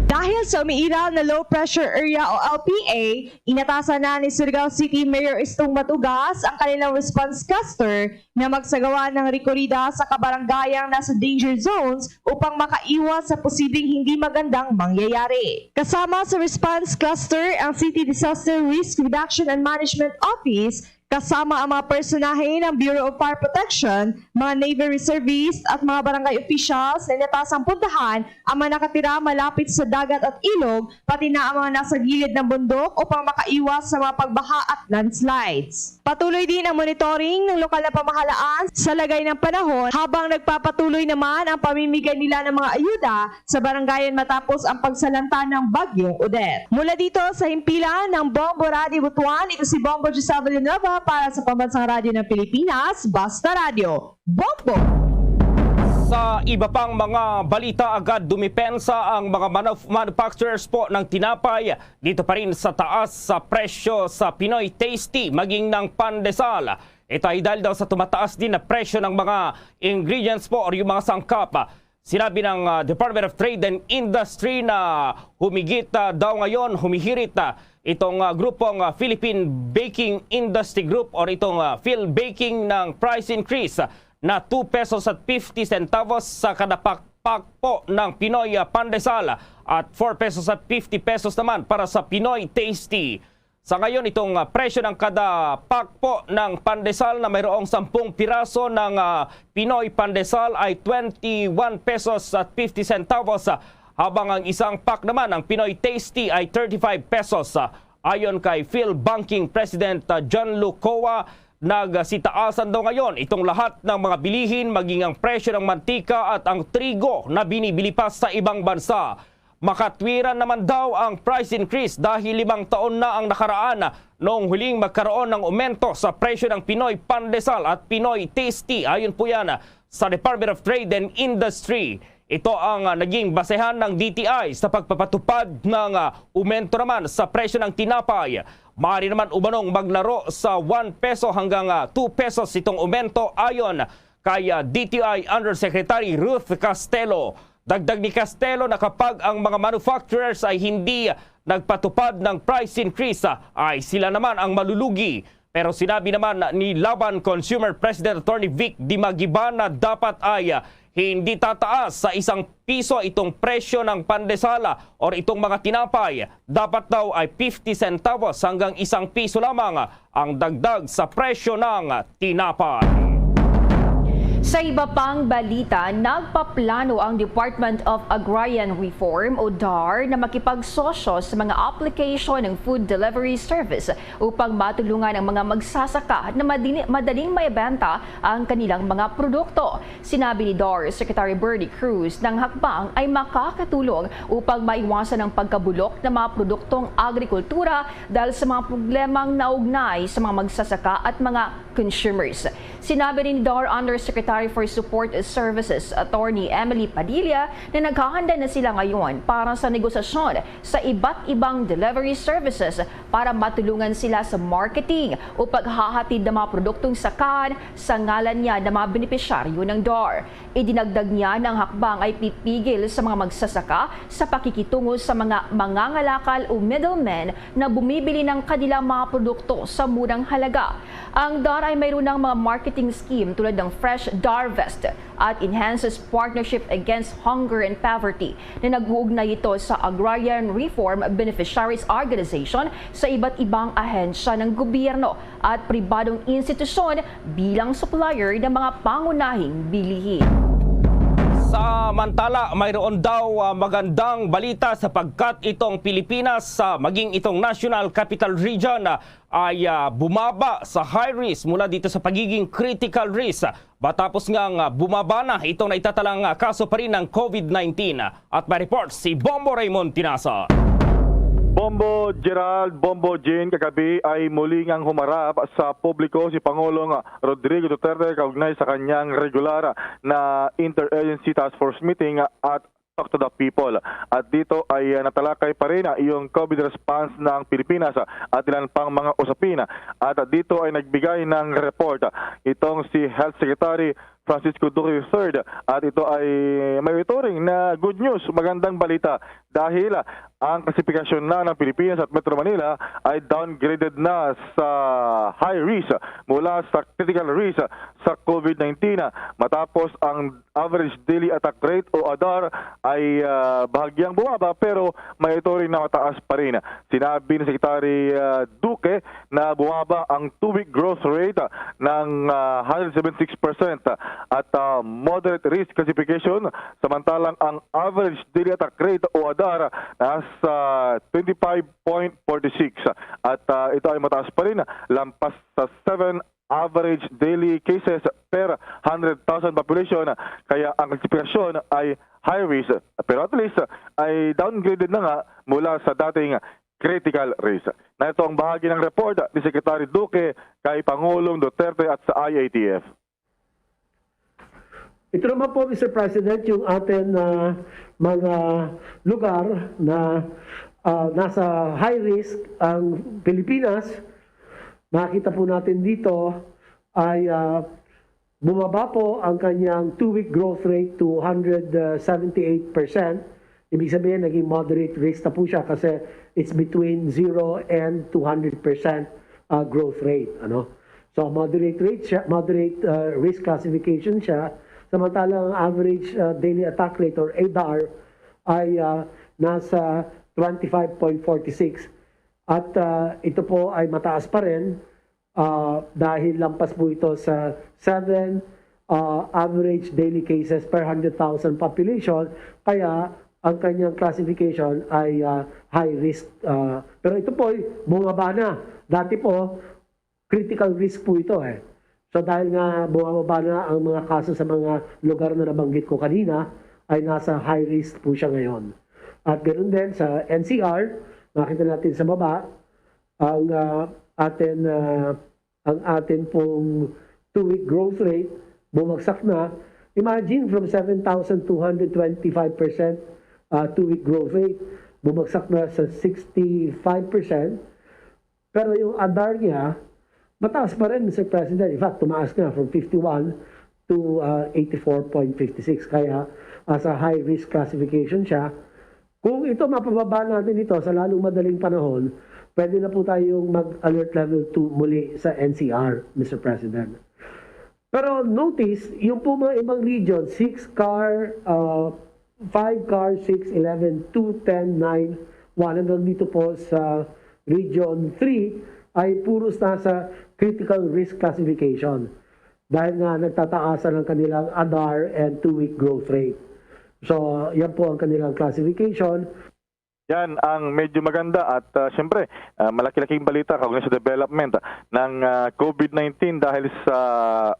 Dahil sa umiiral na low pressure area o L P A, inatasan na ni Surigao City Mayor Istong Matugas ang kanilang response cluster na magsagawa ng rekorida sa kabarangayang nasa danger zones upang makaiwas sa posibleng hindi magandang mangyayari. Kasama sa response cluster ang City Disaster Risk Reduction and Management Office, kasama ang mga personahe ng Bureau of Fire Protection, mga Navy reservists, at mga barangay officials na inatasang puntahan ang mga nakatira malapit sa dagat at ilog, pati na ang mga nasa gilid ng bundok, upang makaiwas sa mga pagbaha at landslides. Patuloy din ang monitoring ng lokal na pamahalaan sa lagay ng panahon, habang nagpapatuloy naman ang pamimigay nila ng mga ayuda sa barangayan matapos ang pagsalanta ng Bagyong Odette. Mula dito sa himpilan ng Bombo Radio Butuan, ito si Bombo Giselle Villanueva para sa Pambansang Radyo ng Pilipinas, Basta Radyo, Bombo! Sa iba pang mga balita, agad dumipensa ang mga manuf-, manufacturers po ng tinapay dito pa rin sa taas sa presyo sa Pinoy Tasty maging ng pandesal. Ito ay dahil daw sa tumataas din na presyo ng mga ingredients po or yung mga sangkap. Sinabi ng, ah, Department of Trade and Industry na humigit, ah, daw ngayon, humihirit, ah, itong, ah, grupong, ah, Philippine Baking Industry Group or itong, ah, PhilBaking ng price increase na two pesos at fifty centavos sa kada pakpak po ng Pinoy, ah, pandesal at four pesos at fifty pesos naman para sa Pinoy Tasty. Sa ngayon, itong, ah, presyo ng kada pack po ng pandesal na mayroong sampung piraso ng, ah, Pinoy pandesal ay twenty-one pesos at fifty centavos, ah, habang ang isang pack naman ng Pinoy Tasty ay thirty-five pesos. Ah, ayon kay PhilBaking President, ah, John Lucoa, nagsitaasan daw ngayon itong lahat ng mga bilihin, maging ang presyo ng mantika at ang trigo na binibili pa sa ibang bansa. Makatwiran naman daw ang price increase dahil limang taon na ang nakaraan noong huling magkaroon ng umento sa presyo ng Pinoy pandesal at Pinoy Tasty. Ayon po yan sa Department of Trade and Industry. Ito ang, ah, naging basehan ng D T I sa pagpapatupad ng, ah, umento naman sa presyo ng tinapay. Maaari naman umanong maglaro sa one peso hanggang, ah, two pesos itong umento ayon kay, ah, D T I Undersecretary Ruth Castelo. Dagdag ni Castelo na kapag ang mga manufacturers ay hindi nagpatupad ng price increase, ah, ay sila naman ang malulugi. Pero sinabi naman ni Laban Consumer President Attorney Vic Dimagiban na dapat ay, ah, hindi tataas sa isang piso itong presyo ng pandesal or itong mga tinapay. Dapat daw ay fifty centavos hanggang isang piso lamang ang dagdag sa presyo ng tinapay. Sa iba pang balita, nagpaplano ang Department of Agrarian Reform o DAR na makipagsosyo sa mga application ng food delivery service upang matulungan ang mga magsasaka na madini-, madaling maibenta ang kanilang mga produkto. Sinabi ni DAR Secretary Bernie Cruz na ang hakbang ay makakatulong upang maiwasan ang pagkabulok ng mga produktong agrikultura dahil sa mga problemang naugnay sa mga magsasaka at mga consumers. Sinabi rin ni DAR Undersecretary for Support Services, Attorney Emily Padilla, na naghahanda na sila ngayon para sa negosasyon sa iba't ibang delivery services para matulungan sila sa marketing o paghahatid ng mga produktong sakahan sa ngalan niya ng mga benepisyaryo ng DAR. Idinagdag niya na ang hakbang ay pipigil sa mga magsasaka sa pakikitungo sa mga mangangalakal o middlemen na bumibili ng kanilang mga produkto sa murang halaga. Ang DAR ay mayroon ng mga marketing scheme tulad ng Fresh Darvest at Enhances Partnership Against Hunger and Poverty na nag-uugnay ito sa Agrarian Reform Beneficiaries Organization sa iba't ibang ahensya ng gobyerno at pribadong institusyon bilang supplier ng mga pangunahing bilihin. Samantala, mayroon daw, ah, magandang balita sapagkat itong Pilipinas, ah, maging itong National Capital Region, ah, ay, ah, bumaba sa high risk mula dito sa pagiging critical risk, ah, matapos nga, ah, bumaba na itong naitatalang, ah, kaso pa rin ng COVID nineteen. At may report si Bombo Raymond Tinasa. Bombo Gerald, Bombo Jean, kagabi ay muli ngang humarap sa publiko si Pangulong Rodrigo Duterte kaugnay sa kanyang regular na interagency task force meeting at Talk to the People. At dito ay, ah, natalakay pa rin, ah, yung COVID response ng Pilipinas, ah, at ilan pang mga usapin. At, ah, dito ay nagbigay ng report, ah, itong si Health Secretary Francisco Duque the third. At ito ay may turing na good news, magandang balita, dahil, ah, ang klasifikasyon na ng Pilipinas at Metro Manila ay downgraded na sa high risk mula sa critical risk sa COVID nineteen, matapos ang average daily attack rate o ADAR ay, ah, bahagyang bumaba, pero may turing na mataas pa rin. Sinabi ni Secretary, ah, Duque na bumaba ang two-week growth rate, ah, ng, ah, one hundred seventy-six percent at, ah, moderate risk classification, samantalang ang average daily attack rate o ADAR nasa twenty-five point forty-six, at, ah, ito ay mataas pa rin, lampas sa seven average daily cases per hundred thousand population, kaya ang klasifikasyon ay high risk, pero at least ay downgraded na nga mula sa dating critical risk. Na ito ang bahagi ng report ni Secretary Duque kay Pangulong Duterte at sa I A T F. Ito naman po, Mister President, yung atin na mga lugar na, ah, nasa high risk ang Pilipinas. Makita po natin dito ay, ah, bumaba po ang kanyang two-week growth rate to hundred seventy-eight percent. Ibig sabihin, naging moderate risk na po siya kasi it's between zero and two hundred percent, ah, growth rate, ano? So, moderate rate siya, moderate, ah, risk classification siya. Samantalang ang average, ah, daily attack rate or ADAR ay, ah, nasa twenty-five point forty-six. At, ah, ito po ay mataas pa rin, ah, dahil lampas po ito sa seven, ah, average daily cases per hundred thousand population, kaya ang kanyang classification ay, ah, high risk. Ah, pero ito po ay bumaba na. Dati po, critical risk po ito, eh. So, dahil nga bumababa na ang mga kaso sa mga lugar na nabanggit ko kanina, ay nasa high risk po siya ngayon. At ganoon din sa N C R, makita natin sa baba, ang, ah, atin, ah, ang atin pong two-week growth rate, bumagsak na. Imagine, from seven thousand two hundred twenty-five percent, ah, two-week growth rate, bumagsak na sa sixty-five percent. Pero yung ADAR niya, mataas pa rin, Mister President. In fact, tumaas na from fifty-one to, ah, eighty-four point fifty-six. Kaya, as a high risk classification siya. Kung ito, mapababa natin ito sa lalong madaling panahon, pwede na po tayong mag-alert level two muli sa N C R, Mister President. Pero notice, yung po mga ibang region, six CAR, ah, five CAR, six, eleven, two, ten, nine, one, hanggang dito po sa Region three, ay puros nasa critical risk classification. Dahil nga nagtataasan ang kanilang ADAR and two-week growth rate. So, yan po ang kanilang classification. Yan ang medyo maganda at, ah, siyempre, ah, malaki-laking balita kaugnay sa development ng, ah, COVID nineteen dahil sa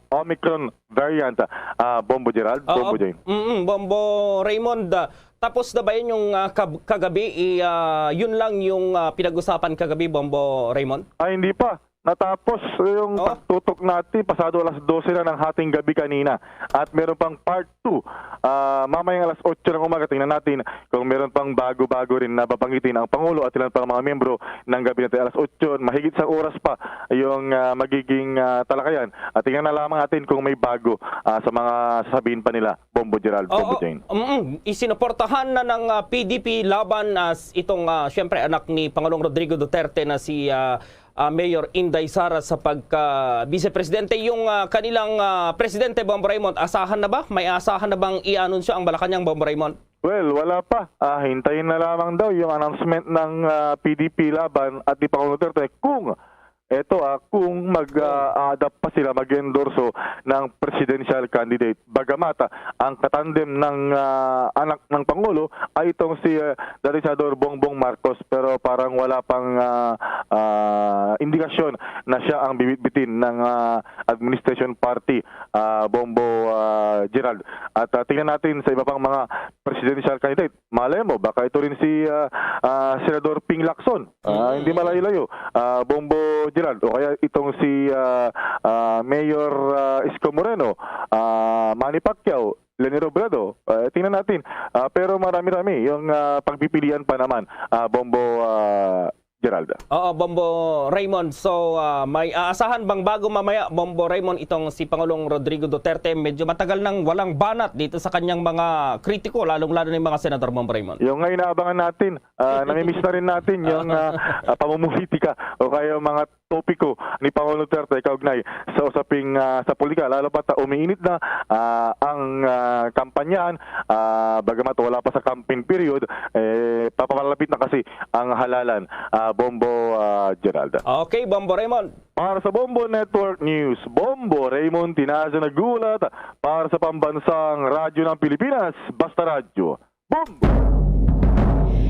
Omicron variant, ah, Bombo Gerald, Oo, Bombo Jane. Mm, Bombo Raymond, ah, tapos na ba yun yung, ah, kab-, kagabi? I-, ah, yun lang yung, ah, pinag-usapan kagabi, Bombo Raymond? Ay, hindi pa. Natapos yung Oh. pagtutok natin, pasado alas dose na ng hating gabi kanina. At meron pang part two. Ah, mamayang alas otso ng umaga, tingnan natin kung meron pang bago-bago rin na babanggitin ang Pangulo at ilan pang mga miyembro ng gabinete. Alas otso, mahigit sa oras pa yung, ah, magiging, ah, talakayan. At tingnan na lamang natin kung may bago, ah, sa mga sasabihin pa nila, Bombo Gerald, Oo, Bombo Jane. Mm, isinuportahan na ng, ah, P D P Laban, ah, s-, itong, ah, siyempre, anak ni Pangulong Rodrigo Duterte na si, ah, ah, Mayor Inday Sara sa pagka-Vice Presidente. Yung, ah, kanilang, ah, Presidente, Bombo Raymond, asahan na ba? May asahan na bang i-anunsyo ang Malacañang, Bombo Raymond? Well, wala pa. Ah, hintayin na lamang daw yung announcement ng, ah, P D P Laban at ni Pangulong Duterte kung eto, ah, kung mag, ah, adapt pa sila, mag-endorso ng presidential candidate. Bagamat, ah, ang katandem ng, ah, anak ng Pangulo ay itong si, ah, dating Senador Bongbong Marcos, pero parang wala pang, ah, ah, indikasyon na siya ang bibitbitin ng, ah, administration party, ah, Bombo, ah, Gerald. At, ah, tingnan natin sa iba pang mga presidential candidate. Malay mo, baka ito rin si, ah, ah, Senador Ping Lacson. Ah, Mm. Hindi malayo-layo. Ah, Bombo Gerald, o kaya itong si, ah, ah, Mayor, ah, Isko Moreno, ah, Manny Pacquiao, Leni Robredo. Ah, tingnan natin. Ah, pero marami-rami yung, ah, pagpipilian pa naman, ah, Bombo, ah, Geralda. Oo, Bombo Raymond. So, ah, may aasahan bang bago mamaya, Bombo Raymond, itong si Pangulong Rodrigo Duterte? Medyo matagal nang walang banat dito sa kanyang mga kritiko, lalong-lalo na yung mga senador, Bombo Raymond. Yung nga inaabangan natin, ah, namimiss na rin natin yung, ah, ah, pamumulitika o kaya yung mga topiko ni Pangulong Duterte kaugnay sa usaping, ah, sa politika, lalo pat umiinit na, ah, ang, ah, kampanyahan, ah, bagamat wala pa sa campaign period, eh, papalapit na kasi ang halalan, ah, Bombo, ah, Geralda. Okay, Bombo Raymond. Para sa Bombo Network News, Bombo Raymond Tinazo nag-uulat para sa Pambansang Radyo ng Pilipinas, Basta Radyo. Bombo!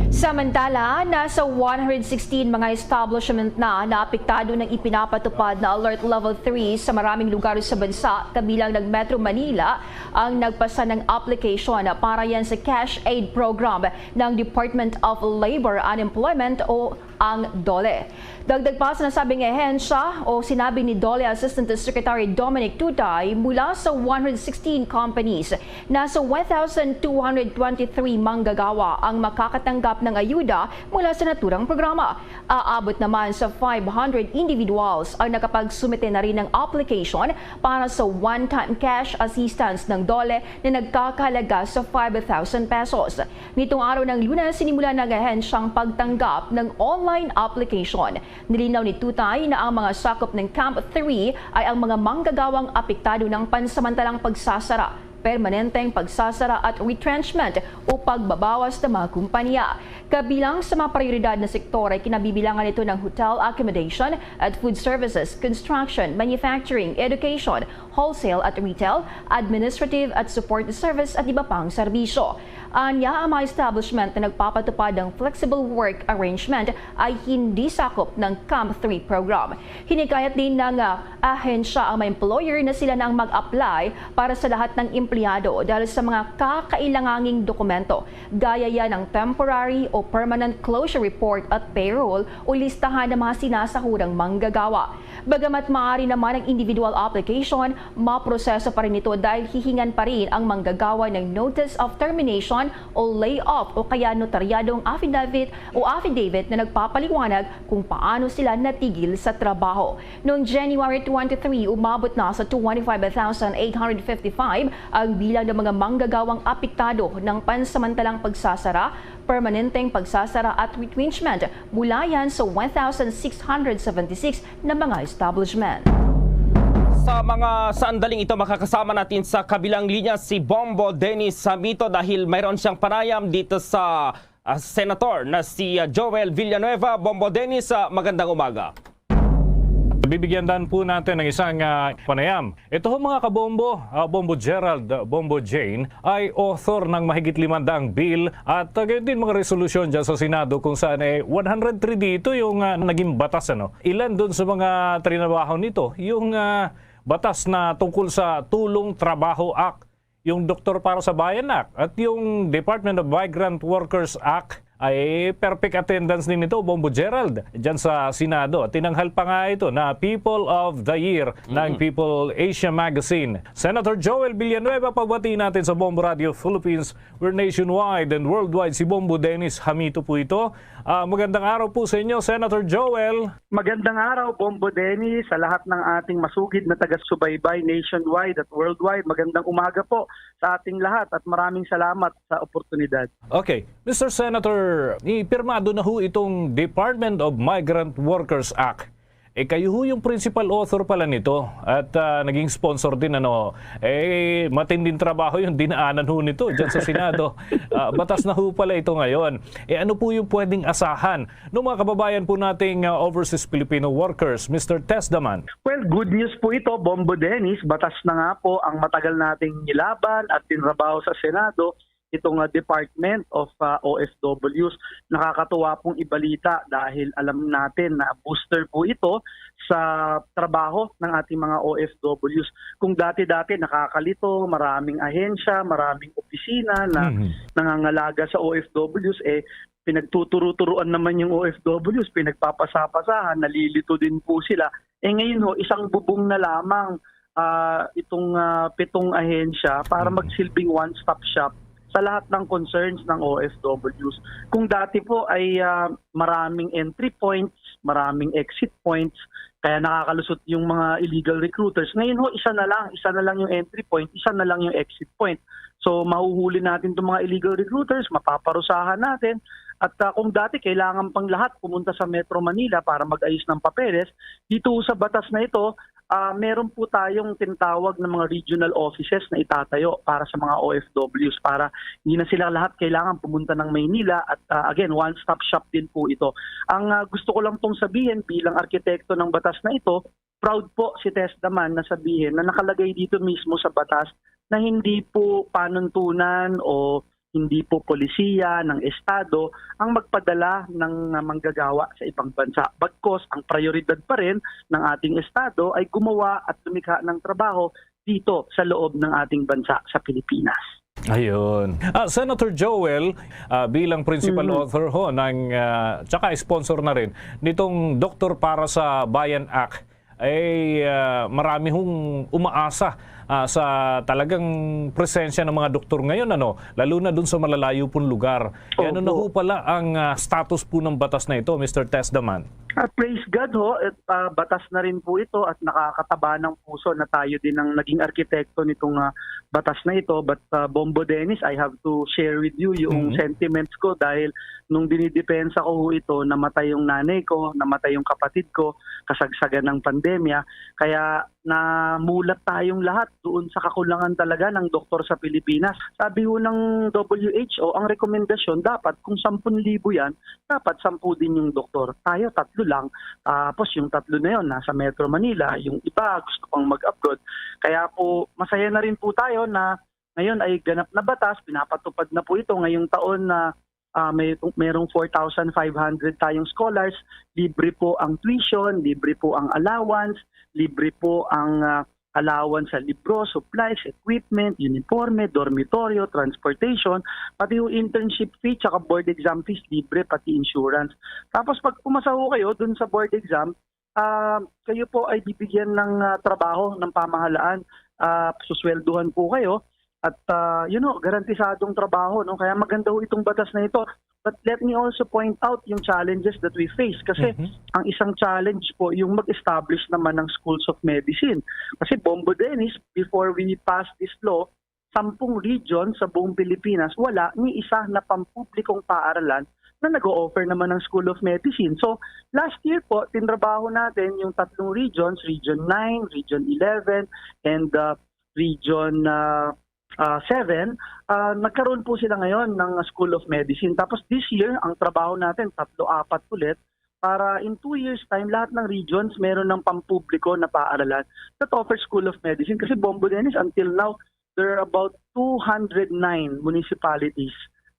Samantala, nasa one hundred sixteen mga establishment na naapektado ng ipinapatupad na Alert Level three sa maraming lugar sa bansa, kabilang ng Metro Manila, ang nagpasa ng application para yan sa Cash Aid Program ng Department of Labor and Employment o ang DOLE. Dagdag pa sa nasabing ehensya o sinabi ni DOLE Assistant Secretary Dominic Tutay, mula sa one hundred sixteen companies, nasa one thousand two hundred twenty-three manggagawa ang makakatanggap ng ayuda mula sa naturang programa. Aabot naman sa five hundred individuals ang nakapagsumite na rin ng application para sa one-time cash assistance ng DOLE na nagkakahalaga sa five thousand pesos. Nitong araw ng Lunes, sinimulan ng ahensyang pagtanggap ng online application. Nilinaw ni Tutay na ang mga sakop ng Camp three ay ang mga manggagawang apektado ng pansamantalang pagsasara, permanenteng pagsasara at retrenchment o pagbabawas ng mga kumpanya. Kabilang sa mga prioridad na sektor ay kinabibilangan ito ng hotel accommodation at food services, construction, manufacturing, education, wholesale at retail, administrative at support service at iba pang serbisyo. Anya, ang mga establishment na nagpapatupad ng flexible work arrangement ay hindi sakop ng Camp three program. Hinikayat din ng, ah, ahensya ang mga employer na sila na ang mag-apply para sa lahat ng empleyado dahil sa mga kakailanganing dokumento, gaya yan ng temporary o permanent closure report at payroll o listahan ng mga sinasahurang manggagawa. Bagamat maaari naman ang individual application, maproseso pa rin ito dahil hihingan pa rin ang manggagawa ng notice of termination o layoff o kaya notaryadong affidavit o affidavit na nagpapaliwanag kung paano sila natigil sa trabaho. Noong January twenty-three, umabot na sa twenty-five thousand eight hundred fifty-five ang bilang ng mga manggagawang apektado ng pansamantalang pagsasara, permanenteng pagsasara at retrenchment mula yan sa one thousand six hundred seventy-six na mga establishment. Sa mga sandaling ito, makakasama natin sa kabilang linya si Bombo Dennis Hamito dahil mayroon siyang panayam dito sa, ah, senator na si, ah, Joel Villanueva. Bombo Dennis, ah, magandang umaga. Bibigyan dan po natin ng isang, ah, panayam. Ito ho, mga kabombo, ah, Bombo Gerald, ah, Bombo Jane, ay author ng mahigit limandang bill at, ah, gayon din mga resolusyon dyan sa Senado kung saan, eh, one hundred three dito yung, ah, naging batas, ano. Ilan dun sa mga trinabaho nito, yung, ah, batas na tungkol sa Tulong Trabaho Act, yung Doktor para sa Bayan Act, at yung Department of Migrant Workers Act, ay perfect attendance din ito, Bombo Gerald, dyan sa Senado. Tinanghal pa nga ito na People of the Year ng Mhm. People Asia Magazine. Senator Joel Villanueva, pabati natin sa Bombo Radio Philippines. We're nationwide and worldwide. Si Bombo Dennis Hamito po ito. Ah, magandang araw po sa inyo, Senator Joel. Magandang araw, Bombo Dennis, sa lahat ng ating masugid na taga-subaybay nationwide at worldwide. Magandang umaga po sa ating lahat at maraming salamat sa oportunidad. Okay. Mister Senator, ipirmado na ho itong Department of Migrant Workers Act. Eh, kayo ho yung principal author pala nito at, ah, naging sponsor din, ano. Eh, matinding trabaho yung dinaanan ho nito dyan sa Senado. Ah, batas na ho pala ito ngayon. Eh, ano po yung pwedeng asahan ng mga kababayan po nating, ah, overseas Filipino workers, Mister Tesdaman? Well, good news po ito, Bombo Dennis. Batas na nga po ang matagal nating nilaban at tinrabaho sa Senado, itong, ah, Department of, ah, O F Ws. Nakakatuwa pong ibalita dahil alam natin na booster po ito sa trabaho ng ating mga O F Ws. Kung dati-dati nakakalito, maraming ahensya, maraming opisina na Mhm. nangangalaga sa O F Ws, eh, pinagtuturo-turuan naman yung O F Ws, pinagpapasapasahan, nalilito din po sila. Eh, ngayon ho, isang bubong na lamang ah, itong, ah, pitong ahensya para Mhm. magsilbing one-stop shop sa lahat ng concerns ng O F Ws. Kung dati po ay, ah, maraming entry points, maraming exit points, kaya nakakalusot yung mga illegal recruiters. Ngayon ho, isa na lang, isa na lang yung entry point, isa na lang yung exit point. So, mahuhuli natin itong mga illegal recruiters, mapaparusahan natin. At, ah, kung dati kailangan pang lahat pumunta sa Metro Manila para mag-ayos ng papeles, dito sa batas na ito, ah, meron po tayong tinatawag na mga regional offices na itatayo para sa mga O F Ws, para hindi na sila lahat kailangan pumunta ng Maynila. At, ah, again, one-stop shop din po ito. Ang, ah, gusto ko lang pong sabihin bilang arkitekto ng batas na ito, proud po si TESDA man na sabihin na nakalagay dito mismo sa batas na hindi po panuntunan o hindi po polisiya ng Estado ang magpadala ng, ah, manggagawa sa ibang bansa. Bagkus, ang prioridad pa rin ng ating Estado ay gumawa at lumikha ng trabaho dito sa loob ng ating bansa, sa Pilipinas. Ayun. Ah, Senator Joel, ah, bilang principal Mhm. author ho ng, ah, tsaka sponsor na rin nitong Doktor para sa Bayan Act, ay, ah, marami hong umaasa, ah, sa talagang presensya ng mga doktor ngayon, ano, lalo na dun sa malalayo pong lugar. Eh, ano na Opo. ho pala ang, ah, status po ng batas na ito, Mister Tesdaman? Ah, praise God ho, at, ah, batas na rin po ito at nakakataba ng puso na tayo din ang naging arkitekto nitong, ah, batas na ito. But, ah, Bombo Dennis, I have to share with you yung Mhm. sentiments ko dahil nung dinidepensa ko ho ito, namatay yung nanay ko, namatay yung kapatid ko, kasagsagan ng pandemya. Kaya namulat tayong lahat doon sa kakulangan talaga ng doktor sa Pilipinas. Sabi ho ng W H O, ang rekomendasyon dapat kung sampung libo yan, dapat sampu din yung doktor. Tayo tatlo lang. Tapos yung tatlo na yon nasa Metro Manila, yung iba gusto pang mag-abroad. Kaya po, masaya na rin po tayo na ngayon ay ganap na batas, pinapatupad na po ito ngayong taon na, ah, may, merong four thousand five hundred tayong scholars, libre po ang tuition, libre po ang allowance, libre po ang, ah, allowance sa libro, supplies, equipment, uniforme, dormitoryo, transportation, pati yung internship fee, tsaka board exam fees, libre, pati insurance. Tapos pag pumasa ho kayo dun sa board exam, ah, kayo po ay bibigyan ng, ah, trabaho ng pamahalaan. Ah, suswelduhan po kayo at, ah, you know, garantisadong trabaho, no? Kaya maganda ho itong batas na ito. But let me also point out yung challenges that we face. Kasi Mhm. ang isang challenge po yung mag-establish naman ng schools of medicine. Kasi Bombo Dennis, before we pass this law, sampung region sa buong Pilipinas, wala ni isa na pampublikong paaralan na nag-o-offer naman ng School of Medicine. So, last year po, tinrabaho natin yung tatlong regions, Region nine, Region eleven, and, uh, Region, uh, uh, seven. Uh, nagkaroon po sila ngayon ng School of Medicine. Tapos this year, ang trabaho natin, tatlo, apat ulit, para in two years' time, lahat ng regions meron ng pampubliko na paaralan that offer School of Medicine. Kasi Bombo Dennis, until now, there are about two hundred nine municipalities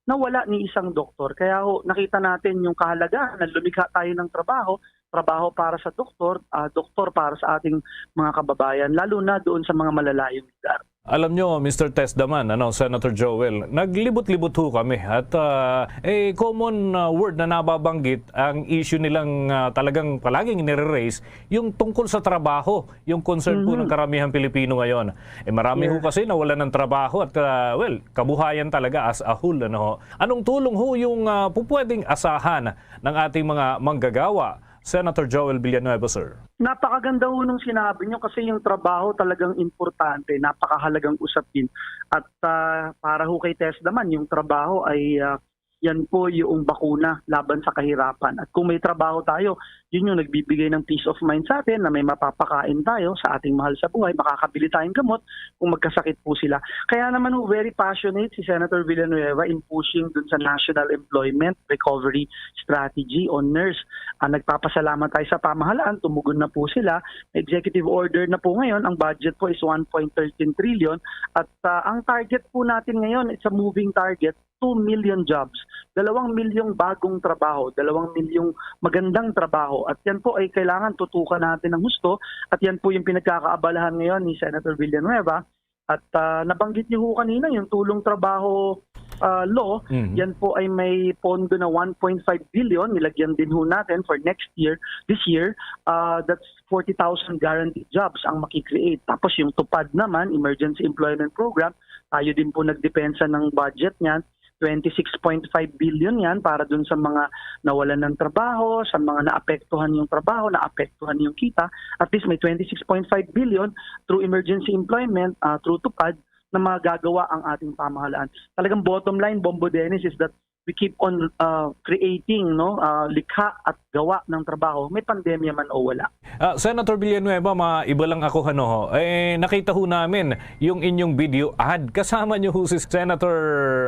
na wala ni isang doktor. Kaya ho, nakita natin yung kahalagahan na lumikha tayo ng trabaho, trabaho para sa doktor, ah, doktor para sa ating mga kababayan, lalo na doon sa mga malalayong lugar. Alam nyo, Mister Tesdaman, ano, Senator Joel, naglibot-libot ho kami at, ah, eh, common, ah, word na nababanggit ang issue nilang, ah, talagang palaging nire-raise, yung tungkol sa trabaho, yung concern po Mhm. ng karamihang Pilipino ngayon. Eh, marami ho Yes. kasi nawalan ng trabaho at, ah, well, kabuhayan talaga as a whole, ano ho. Anong tulong ho yung, ah, pupwedeng asahan ng ating mga manggagawa, Senator Joel Villanueva, sir? Napakaganda ho nung sinabi nyo kasi yung trabaho talagang importante, napakahalagang usapin. At, ah, para ho kay Tesdaman, yung trabaho ay, ah, yan po yung bakuna laban sa kahirapan. At kung may trabaho tayo, yun yung nagbibigay ng peace of mind sa atin na may mapapakain tayo sa ating mahal sa buhay, makakabili tayong gamot kung magkasakit po sila. Kaya naman ho, very passionate si Senator Villanueva in pushing dun sa National Employment Recovery Strategy o nurse. Ah, nagpapasalamat tayo sa pamahalaan, tumugon na po sila. May executive order na po ngayon, ang budget po is one point thirteen trillion. At, ah, ang target po natin ngayon, it's a moving target, two million jobs. Dalawang milyong bagong trabaho, dalawang milyong magandang trabaho. At yan po ay kailangan tutukan natin ng husto. At yan po yung pinagkakaabalahan ngayon ni Senator Villanueva. At, ah, nabanggit niyo ho kanina yung tulong trabaho, ah, law. Mhm. Yan po ay may pondo na one point five billion. Nilagyan din ho natin for next year, this year. Ah, that's forty thousand guaranteed jobs ang makikreate. Tapos yung TUPAD naman, Emergency Employment Program, tayo din po nagdepensa ng budget niyan, twenty-six point five billion yan para dun sa mga nawalan ng trabaho, sa mga naapektuhan yung trabaho, naapektuhan yung kita. At least may twenty-six point five billion through emergency employment, ah, through TUPAD, na magagawa ang ating pamahalaan. Talagang bottom line, Bombo Dennis, is that we keep on, uh, creating, no, uh, likha at gawa ng trabaho, may pandemya man o wala. Ah, Senator Villanueva, maiba lang ako, ano ho. Eh, nakita ho namin yung inyong video ad. Kasama niyo ho si Senator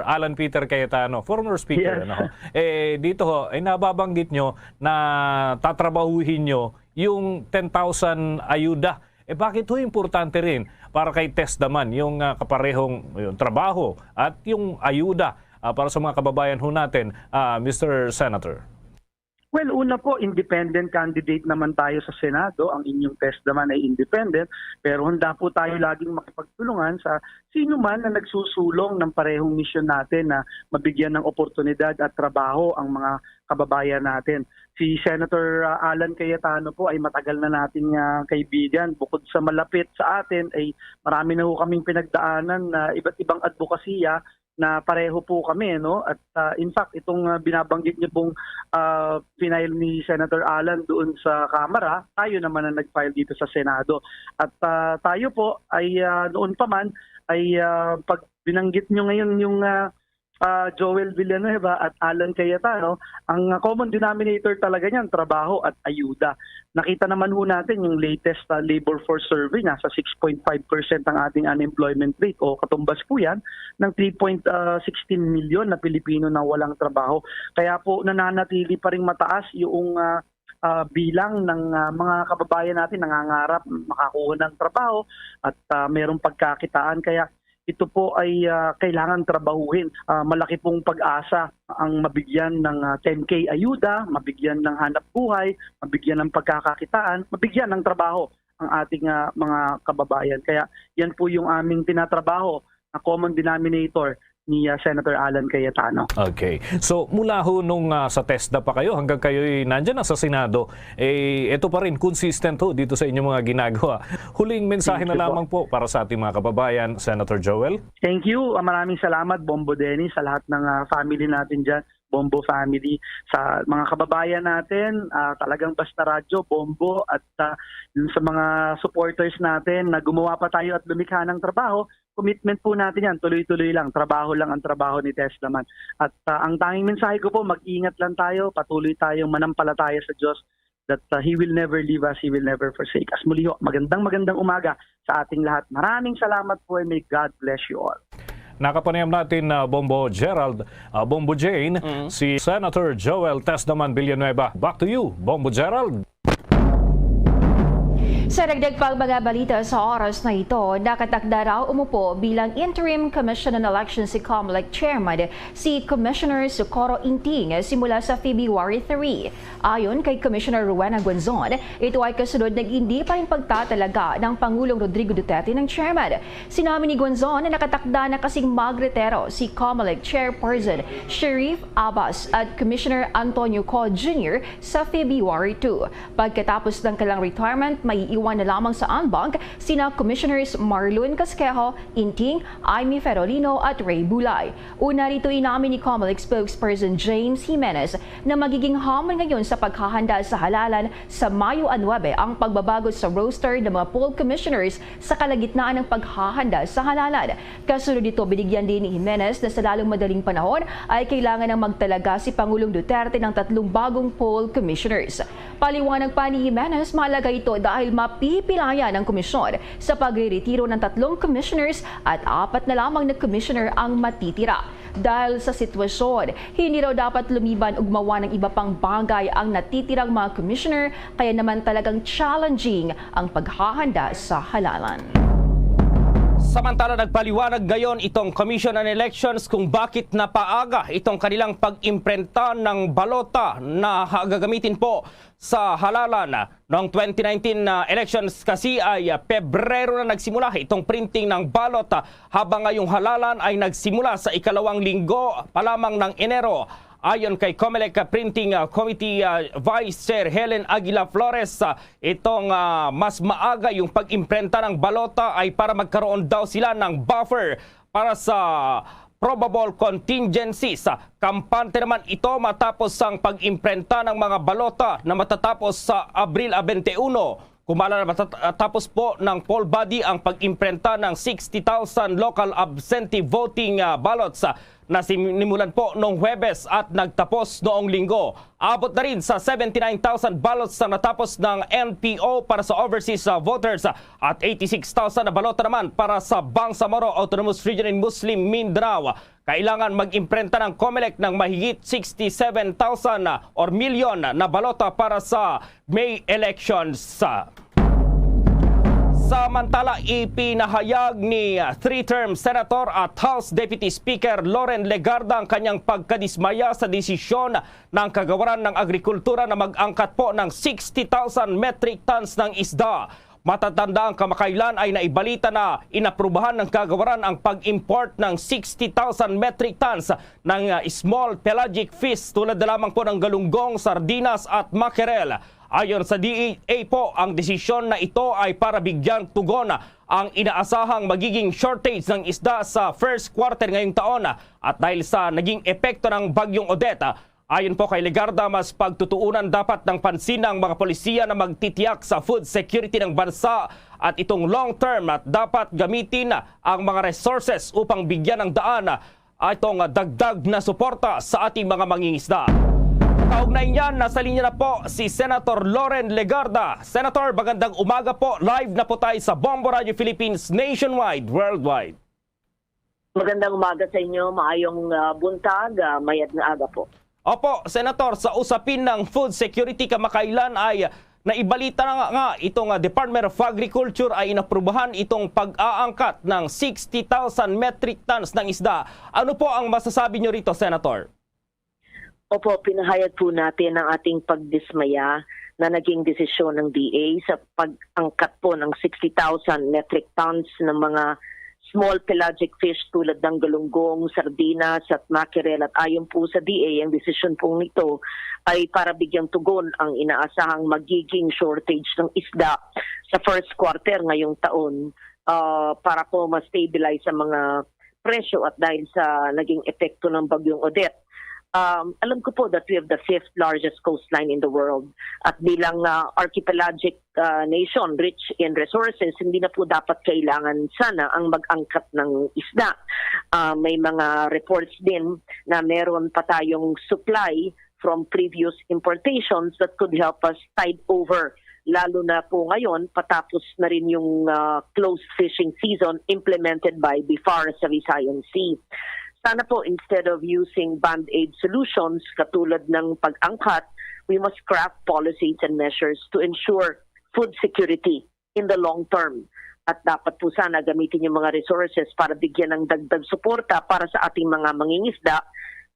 Alan Peter Cayetano, former speaker, Yes. ano ho. Eh, dito ho, eh, nababanggit niyo na tatrabahuhin niyo yung ten thousand ayuda. Eh, bakit ho importante rin para kay TESDA man yung, ah, kaparehong, yung trabaho at yung ayuda, ah, para sa mga kababayan ho natin, ah, Mister Senator? Well, una po, independent candidate naman tayo sa Senado. Ang inyong TESDA man ay independent, pero handa po tayo laging makipagtulungan sa sino man na nagsusulong ng parehong misyon natin na mabigyan ng oportunidad at trabaho ang mga kababayan natin. Si Senator, ah, Alan Cayetano po ay matagal na nating, ah, kaibigan. Bukod sa malapit sa atin, ay marami na ho kaming pinagdaanan na iba't ibang advokasya na pareho po kami, no? At, ah, in fact, itong, ah, binabanggit niyo pong, ah, final ni Senator Alan doon sa Kamara, tayo naman ang nag-file dito sa Senado. At, ah, tayo po ay, ah, noon pa man ay, ah, pag binanggit niyo ngayon yung, ah, ah, Joel Villanueva at Alan Cayetano, ang, ah, common denominator talaga niyan, trabaho at ayuda. Nakita naman ho natin yung latest, ah, labor force survey, nasa six point five percent ang ating unemployment rate, o katumbas po yan ng three point sixteen million na Pilipino na walang trabaho. Kaya po nananatili pa ring mataas yung, ah, ah, bilang ng, ah, mga kababayan natin nangangarap makakuha ng trabaho at, ah, merong pagkakitaan. Kaya ito po ay, ah, kailangan trabahuhin. Ah, malaki pong pag-asa ang mabigyan ng, ah, ten K ayuda, mabigyan ng hanap buhay, mabigyan ng pagkakakitaan, mabigyan ng trabaho ang ating, ah, mga kababayan. Kaya yan po yung aming tinatrabaho na common denominator ni, ah, Senator Alan Cayetano. Okay. So, mula ho nung, ah, sa TESDA pa kayo hanggang kayo'y nandyan na sa Senado, eh, ito pa rin, consistent ho dito sa inyong mga ginagawa. Huling mensahe Thank na you po. lamang po para sa ating mga kababayan, Senator Joel. Thank you. Ah, maraming salamat, Bombo Dennis, sa lahat ng, ah, family natin dyan, Bombo family, sa mga kababayan natin, ah, talagang Basta Radyo, Bombo, at, ah, yun sa mga supporters natin na gumawa pa tayo at lumikha ng trabaho. Commitment po natin yan, tuloy-tuloy lang, trabaho lang ang trabaho ni TESDA man. At, ah, ang tanging mensahe ko po, mag-ingat lang tayo, patuloy tayong manampalataya sa Diyos that, ah, He will never leave us, He will never forsake us. Muli ho, magandang magandang umaga sa ating lahat. Maraming salamat po and may God bless you all. Nakapanayam natin na Bombo Gerald, ah, Bombo Jane, si Senator Joel TESDA man Villanueva. Back to you, Bombo Gerald. Sa dagdag pang mga balita sa oras na ito, nakatakda raw umupo bilang Interim Commission on Elections si COMELEC Chairman si Commissioner Socorro Inting simula sa February three. Ayon kay Commissioner Rowena Guanzon, ito ay kasunod ng hindi pa rin pagtatalaga ng Pangulong Rodrigo Duterte ng chairman. Sinabi ni Guanzon na nakatakda na kasing magretiro si COMELEC Chairperson Sharif Abbas at Commissioner Antonio Co Junior sa February two. Pagkatapos ng kanilang retirement, maiiwan na lamang sa en banc sina Commissioners Marlon Casquejo, Inting, Imee Ferolino at Ray Bulay. Una rito, inamin ni COMELEC spokesperson James Jimenez na magiging hamon ngayon sa paghahanda sa halalan sa Mayo nuebe ang pagbabago sa roster ng mga poll commissioners sa kalagitnaan ng paghahanda sa halalan. Kasunod nito, binigyan din ni Jimenez na sa lalong madaling panahon ay kailangan nang magtalaga si Pangulong Duterte ng tatlong bagong poll commissioners. Paliwanag pa ni Jimenez, mahalaga ito dahil mapipilayan ang komisyon sa pagreretiro ng tatlong commissioners at apat na lamang na commissioner ang matitira. Dahil sa sitwasyon, hindi raw dapat lumiban o gumawa ng iba pang bagay ang natitirang mga commissioner, kaya naman talagang challenging ang paghahanda sa halalan. Samantala, nagpaliwanag ngayon itong Commission on Elections kung bakit napaaga itong kanilang pag-imprenta ng balota na gagamitin po sa halalan. Noong twenty nineteen na elections kasi ay, ah, Pebrero na nagsimula itong printing ng balot, ah, habang ngayong halalan ay nagsimula sa ikalawang linggo pa lamang ng Enero. Ayon kay Comelec Printing, ah, Committee, ah, Vice Chair Helen Aguila Flores, ah, itong, ah, mas maaga yung pag-imprenta ng balota ay para magkaroon daw sila ng buffer para sa probable contingencies. Kampante naman ito matapos ang pag-imprenta ng mga balota na matatapos sa Abril twenty-one. Kumala na matatapos po ng poll body ang pag-imprenta ng sixty thousand local absentee voting, ah, ballots, ah, na sinimulan po noong Huwebes at nagtapos noong Linggo. Abot na rin sa seventy-nine thousand ballots na natapos ng N P O para sa overseas, ah, voters, ah, at eighty-six thousand na balota naman para sa Bangsamoro Autonomous Region in Muslim Mindanao. Kailangan mag-imprenta ng Comelec ng mahigit sixty-seven thousand or milyon na balota para sa May elections. Samantala, ipinahayag ni three-term Senator at House Deputy Speaker Loren Legarda ang kanyang pagkadismaya sa desisyon ng Kagawaran ng Agrikultura na mag-angkat po ng sixty thousand metric tons ng isda. Matatanda ang kamakailan ay naibalita na inaprubahan ng kagawaran ang pag-import ng sixty thousand metric tons ng, ah, small pelagic fish tulad na lamang po ng galunggong, sardinas at mackerel. Ayon sa D E A po, ang desisyon na ito ay para bigyang tugon ang inaasahang magiging shortage ng isda sa first quarter ngayong taon at dahil sa naging epekto ng Bagyong Odette. Ayon po kay Legarda, mas pagtutuunan dapat ng pansin ng mga polisiya na magtitiyak sa food security ng bansa at itong long term at dapat gamitin ang mga resources upang bigyan ng daan itong dagdag na suporta sa ating mga mangingisda. Kaugnay niyan, nasa linya na po si Senator Loren Legarda. Senator, magandang umaga po. Live na po tayo sa Bombo Radio Philippines nationwide, worldwide. Magandang umaga sa inyo, maayong, ah, buntag, ah, mayad nga aga po. Opo, Senator, sa usapin ng food security kamakailan ay naibalita na nga, nga itong, ah, Department of Agriculture ay inaprubahan itong pag-aangkat ng sixty thousand metric tons ng isda. Ano po ang masasabi nyo rito, Senator? Opo, pinahayag po natin ang ating pagdismaya na naging desisyon ng D A sa pag-angkat po ng sixty thousand metric tons ng mga small pelagic fish tulad ng galunggong, sardinas at mackerel. At ayon po sa D A, ang desisyon pong ito ay para bigyang tugon ang inaasahang magiging shortage ng isda sa first quarter ngayong taon, ah, para po ma-stabilize ang mga presyo at dahil sa naging epekto ng Bagyong Odette. Um, alam ko po that we have the fifth largest coastline in the world. At bilang, ah, archipelagic, ah, nation rich in resources, hindi na po dapat kailangan sana ang mag-angkat ng isda. Ah, may mga reports din na meron pa tayong supply from previous importations that could help us tide over, lalo na po ngayon, patapos na rin yung, ah, closed fishing season implemented by BIFAR sa Visayan Sea. Sana po, instead of using band-aid solutions katulad ng pag-angkat, we must craft policies and measures to ensure food security in the long term. At dapat po sana gamitin yung mga resources para bigyan ng dagdag suporta para sa ating mga mangingisda.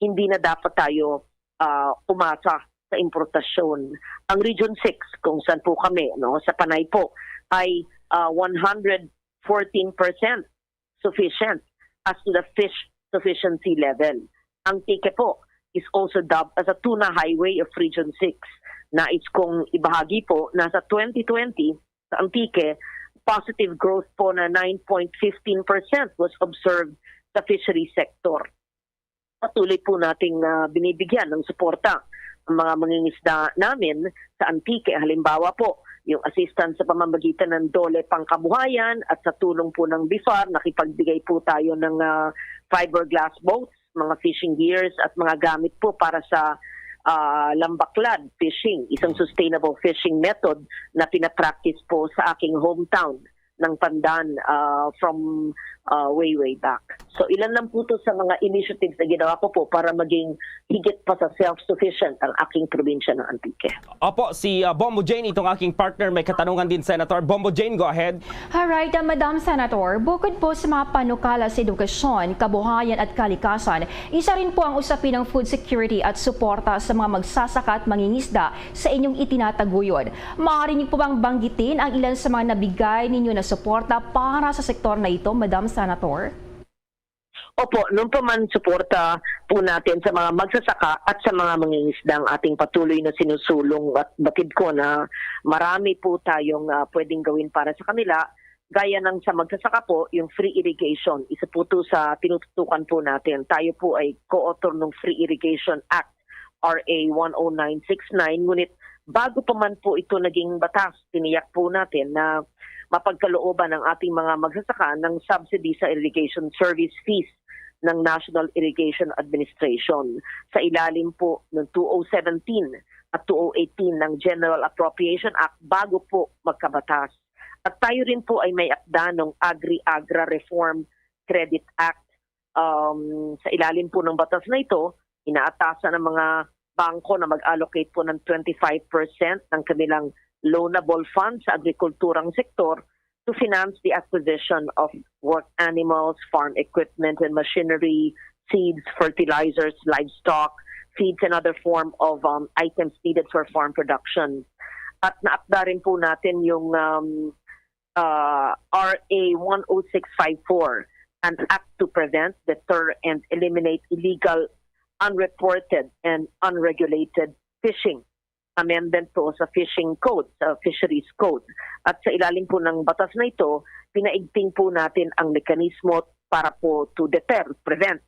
Hindi na dapat tayo, ah, umasa sa importasyon. Ang Region six, kung saan po kami, no, sa Panay po, ay, ah, one hundred fourteen percent sufficient as to the fish sufficiency level. Antique po is also dubbed as a tuna highway of Region six. Nais kong ibahagi po na sa twenty twenty, sa Antique, positive growth po na nine point fifteen percent was observed sa fishery sector. Patuloy po nating, ah, binibigyan ng suporta ang mga mangingisda namin sa Antique. Halimbawa po, yung assistance sa pamamagitan ng DOLE Pangkabuhayan at sa tulong po ng BIFAR, nakipagbigay po tayo ng, ah, fiberglass boats, mga fishing gears at mga gamit po para sa, ah, lambaklad fishing, isang sustainable fishing method na pinapractice po sa aking hometown ng Pandan, ah, from, ah, way, way back. So, ilan lang po to sa mga initiatives na ginawa ko po para maging higit pa sa self-sufficient ang aking probinsya ng Antique. Opo, si, ah, Bombo Jane, itong aking partner, may katanungan din, Senator. Bombo Jane, go ahead. Alright, ah, Madam Senator, bukod po sa mga panukala sa edukasyon, kabuhayan at kalikasan, isa rin po ang usapin ng food security at suporta sa mga magsasaka at mangingisda sa inyong itinataguyod. Maaari niyo po bang banggitin ang ilan sa mga nabigay ninyo na suporta para sa sektor na ito, Madam Senator? Opo, nung pa man suporta po natin sa mga magsasaka at sa mga mangingisda ang ating patuloy na sinusulong at batid ko na marami po tayong, ah, pwedeng gawin para sa kanila. Gaya ng sa magsasaka po, yung free irrigation, isa po 'to sa tinututukan po natin. Tayo po ay co-author ng Free Irrigation Act, R A one oh nine six nine, ngunit bago pa man po ito naging batas, tiniyak po natin na mapagkalooban ang ating mga magsasaka ng subsidy sa irrigation service fees ng National Irrigation Administration sa ilalim po ng two oh seventeen at two oh eighteen ng General Appropriation Act bago po magkabatas. At tayo rin po ay may akda ng Agri-Agra Reform Credit Act. Um, sa ilalim po ng batas na ito, inaatasan ang mga bangko na mag-allocate po ng twenty-five percent ng kanilang loanable funds sa agrikulturang sektor to finance the acquisition of work animals, farm equipment and machinery, seeds, fertilizers, livestock, feeds, and other form of, um, items needed for farm production. At naakda rin po natin yung, um, uh, R A one oh six five four, an act to prevent, deter, and eliminate illegal, unreported, and unregulated fishing. Amendment po sa Fishing Code, sa Fisheries Code. At sa ilalim po ng batas na ito, pinaigting po natin ang mekanismo para po to deter, prevent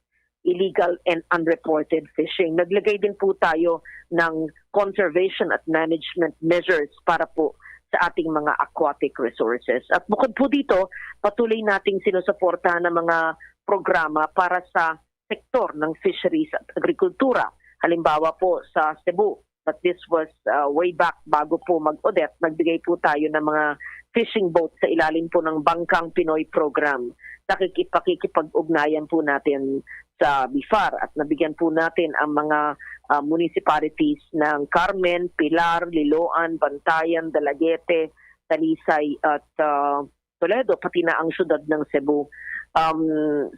illegal and unreported fishing. Naglagay din po tayo ng conservation at management measures para po sa ating mga aquatic resources. At bukod po dito, patuloy nating sinusuportahan ang mga programa para sa sektor ng fisheries at agrikultura. Halimbawa po, sa Cebu, but this was, uh, way back, bago po mag-Odette, nagbigay po tayo ng mga fishing boat sa ilalim po ng Bangkang Pinoy Program. Nakikipakikipag-ugnayan po natin sa BIFAR at nabigyan po natin ang mga, uh, municipalities ng Carmen, Pilar, Liloan, Bantayan, Dalaguete, Talisay, at, uh, Toledo, pati na ang siyudad ng Cebu. Um,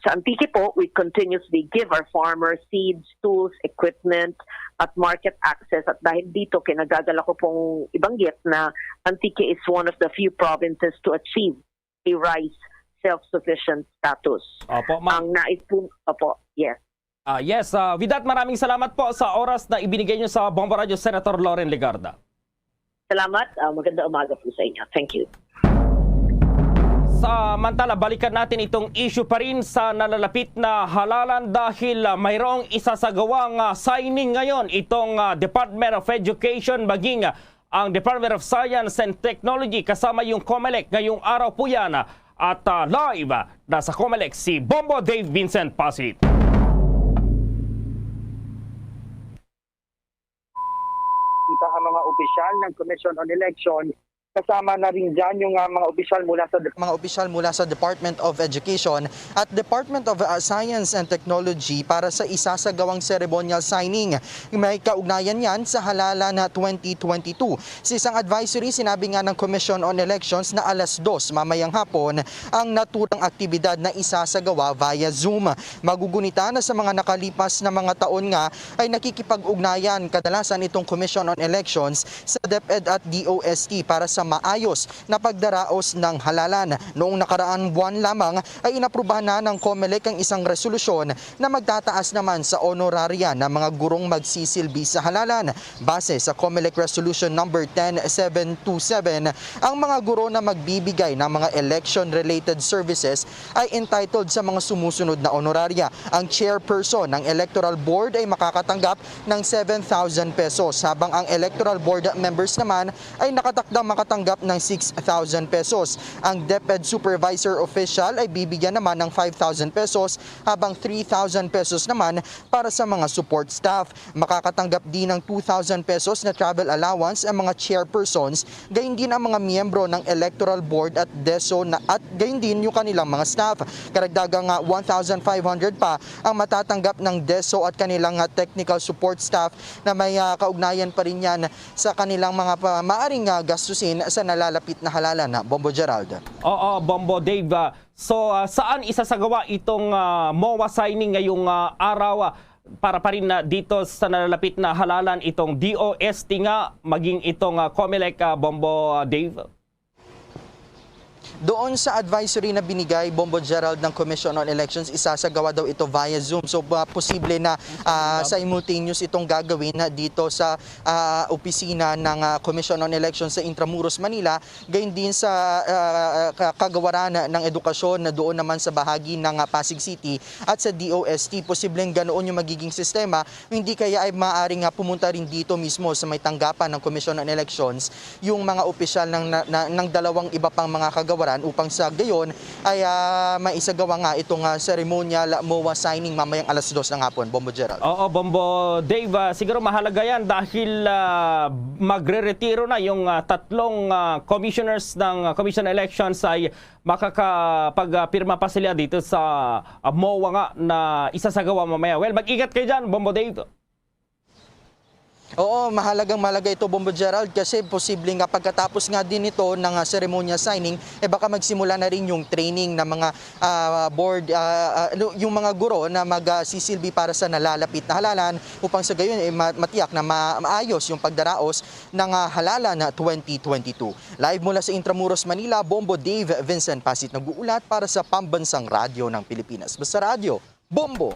sa Antique po, we continuously give our farmers seeds, tools, equipment, at market access. At dahil dito, kinagagal ako pong ibanggit na Antique is one of the few provinces to achieve a rice self-sufficient status. Opo, ma'am. Ang nais po, opo, yes. Ah, yes, ah, with that, maraming salamat po sa oras na ibinigay niyo sa Bombo Radio, Senator Loren Legarda. Salamat. Ah, magandang umaga po sa inyo. Thank you. Samantala, balikan natin itong issue pa rin sa nalalapit na halalan dahil, ah, mayroong isasagawang, ah, signing ngayon itong, ah, Department of Education, maging, ah, ang Department of Science and Technology kasama yung COMELEC ngayong araw po yan. At, ah, live, ah, na sa COMELEC si Bombo Dave Vincent Pasit. Kita ang mga opisyal ng Commission on Election, kasama na rin dyan yung, ah, mga opisyal mula sa mga opisyal mula sa Department of Education at Department of, ah, Science and Technology para sa isasagawang ceremonial signing. May kaugnayan yan sa halalan na twenty twenty-two. Sa isang advisory, sinabi nga ng Commission on Elections na alas dos mamayang hapon ang naturang aktibidad na isasagawa via Zoom. Magugunita na sa mga nakalipas na mga taon nga ay nakikipag-ugnayan kadalasan itong Commission on Elections sa DepEd at DOST para sa maayos na pagdaraos ng halalan. Noong nakaraang buwan lamang ay inaprubahan na ng COMELEC ang isang resolusyon na magtataas naman sa honoraria ng mga gurong magsisilbi sa halalan. Base sa COMELEC Resolution Number ten seven two seven, ang mga guro na magbibigay ng mga election-related services ay entitled sa mga sumusunod na honoraria. Ang chairperson ng electoral board ay makakatanggap ng seven thousand pesos, habang ang electoral board members naman ay nakatakdang makatanggap ng six thousand pesos. Ang DepEd supervisor official ay bibigyan naman ng five thousand pesos, habang three thousand pesos naman para sa mga support staff. Makakatanggap din ng two thousand pesos na travel allowance ang mga chairpersons, gayon din ang mga miyembro ng electoral board at DESO na, at gayon din yung kanilang mga staff. Karagdagang, ah, one thousand five hundred pa ang matatanggap ng DESO at kanilang, ah, technical support staff na may, ah, kaugnayan pa rin yan sa kanilang mga pa, maaring, ah, gastusin sa nalalapit na halalan. Bombo Gerald. Oo, Bombo Dave. Ah, so, ah, saan isasagawa itong, ah, MOA signing ngayong, ah, araw, ah, para pa rin na dito sa nalalapit na halalan itong DOST nga maging itong, ah, COMELEC, ah, Bombo, ah, Dave? Doon sa advisory na binigay, Bombo Gerald, ng Commission on Elections, isasagawa daw ito via Zoom. So, ah, posible na, ah, simultaneous itong gagawin na dito sa, ah, opisina ng, ah, Commission on Elections sa Intramuros, Manila, gayon din sa, ah, ka-, kagawaran ng edukasyon na doon naman sa bahagi ng, ah, Pasig City at sa D O S T. Posibleng ganoon yung magiging sistema. Hindi kaya ay maaaring, ah, pumunta rin dito mismo sa may tanggapan ng Commission on Elections yung mga opisyal ng, na, na, ng dalawang iba pang mga kagawaran upang sa gayon ay, ah, maisagawa nga itong, ah, ceremonial MOA signing mamayang alas dos ng hapon, Bombo Gerald. Oo, Bombo Dave, ah, siguro mahalaga yan dahil, ah, magre-retiro na yung, ah, tatlong, ah, commissioners ng, ah, Commission on Elections ay makakapagpirma pa sila dito sa, ah, MOA nga na isasagawa mamaya. Well, mag-ingat kayo dyan, Bombo Dave. Oo, mahalagang mahalaga ito, Bombo Gerald, kasi posible nga pagkatapos nga din ito ng, ah, ceremonial signing, eh baka magsimula na rin yung training ng mga, ah, board, ah, ah, ano, yung mga guro na magsisilbi para sa nalalapit na halalan upang sa gayon, eh, ma-, matiyak na ma-, maayos yung pagdaraos ng, ah, halalan na twenty twenty-two. Live mula sa Intramuros, Manila, Bombo Dave Vincent Pasit nag-uulat para sa Pambansang Radyo ng Pilipinas. Basta Radyo, Bombo!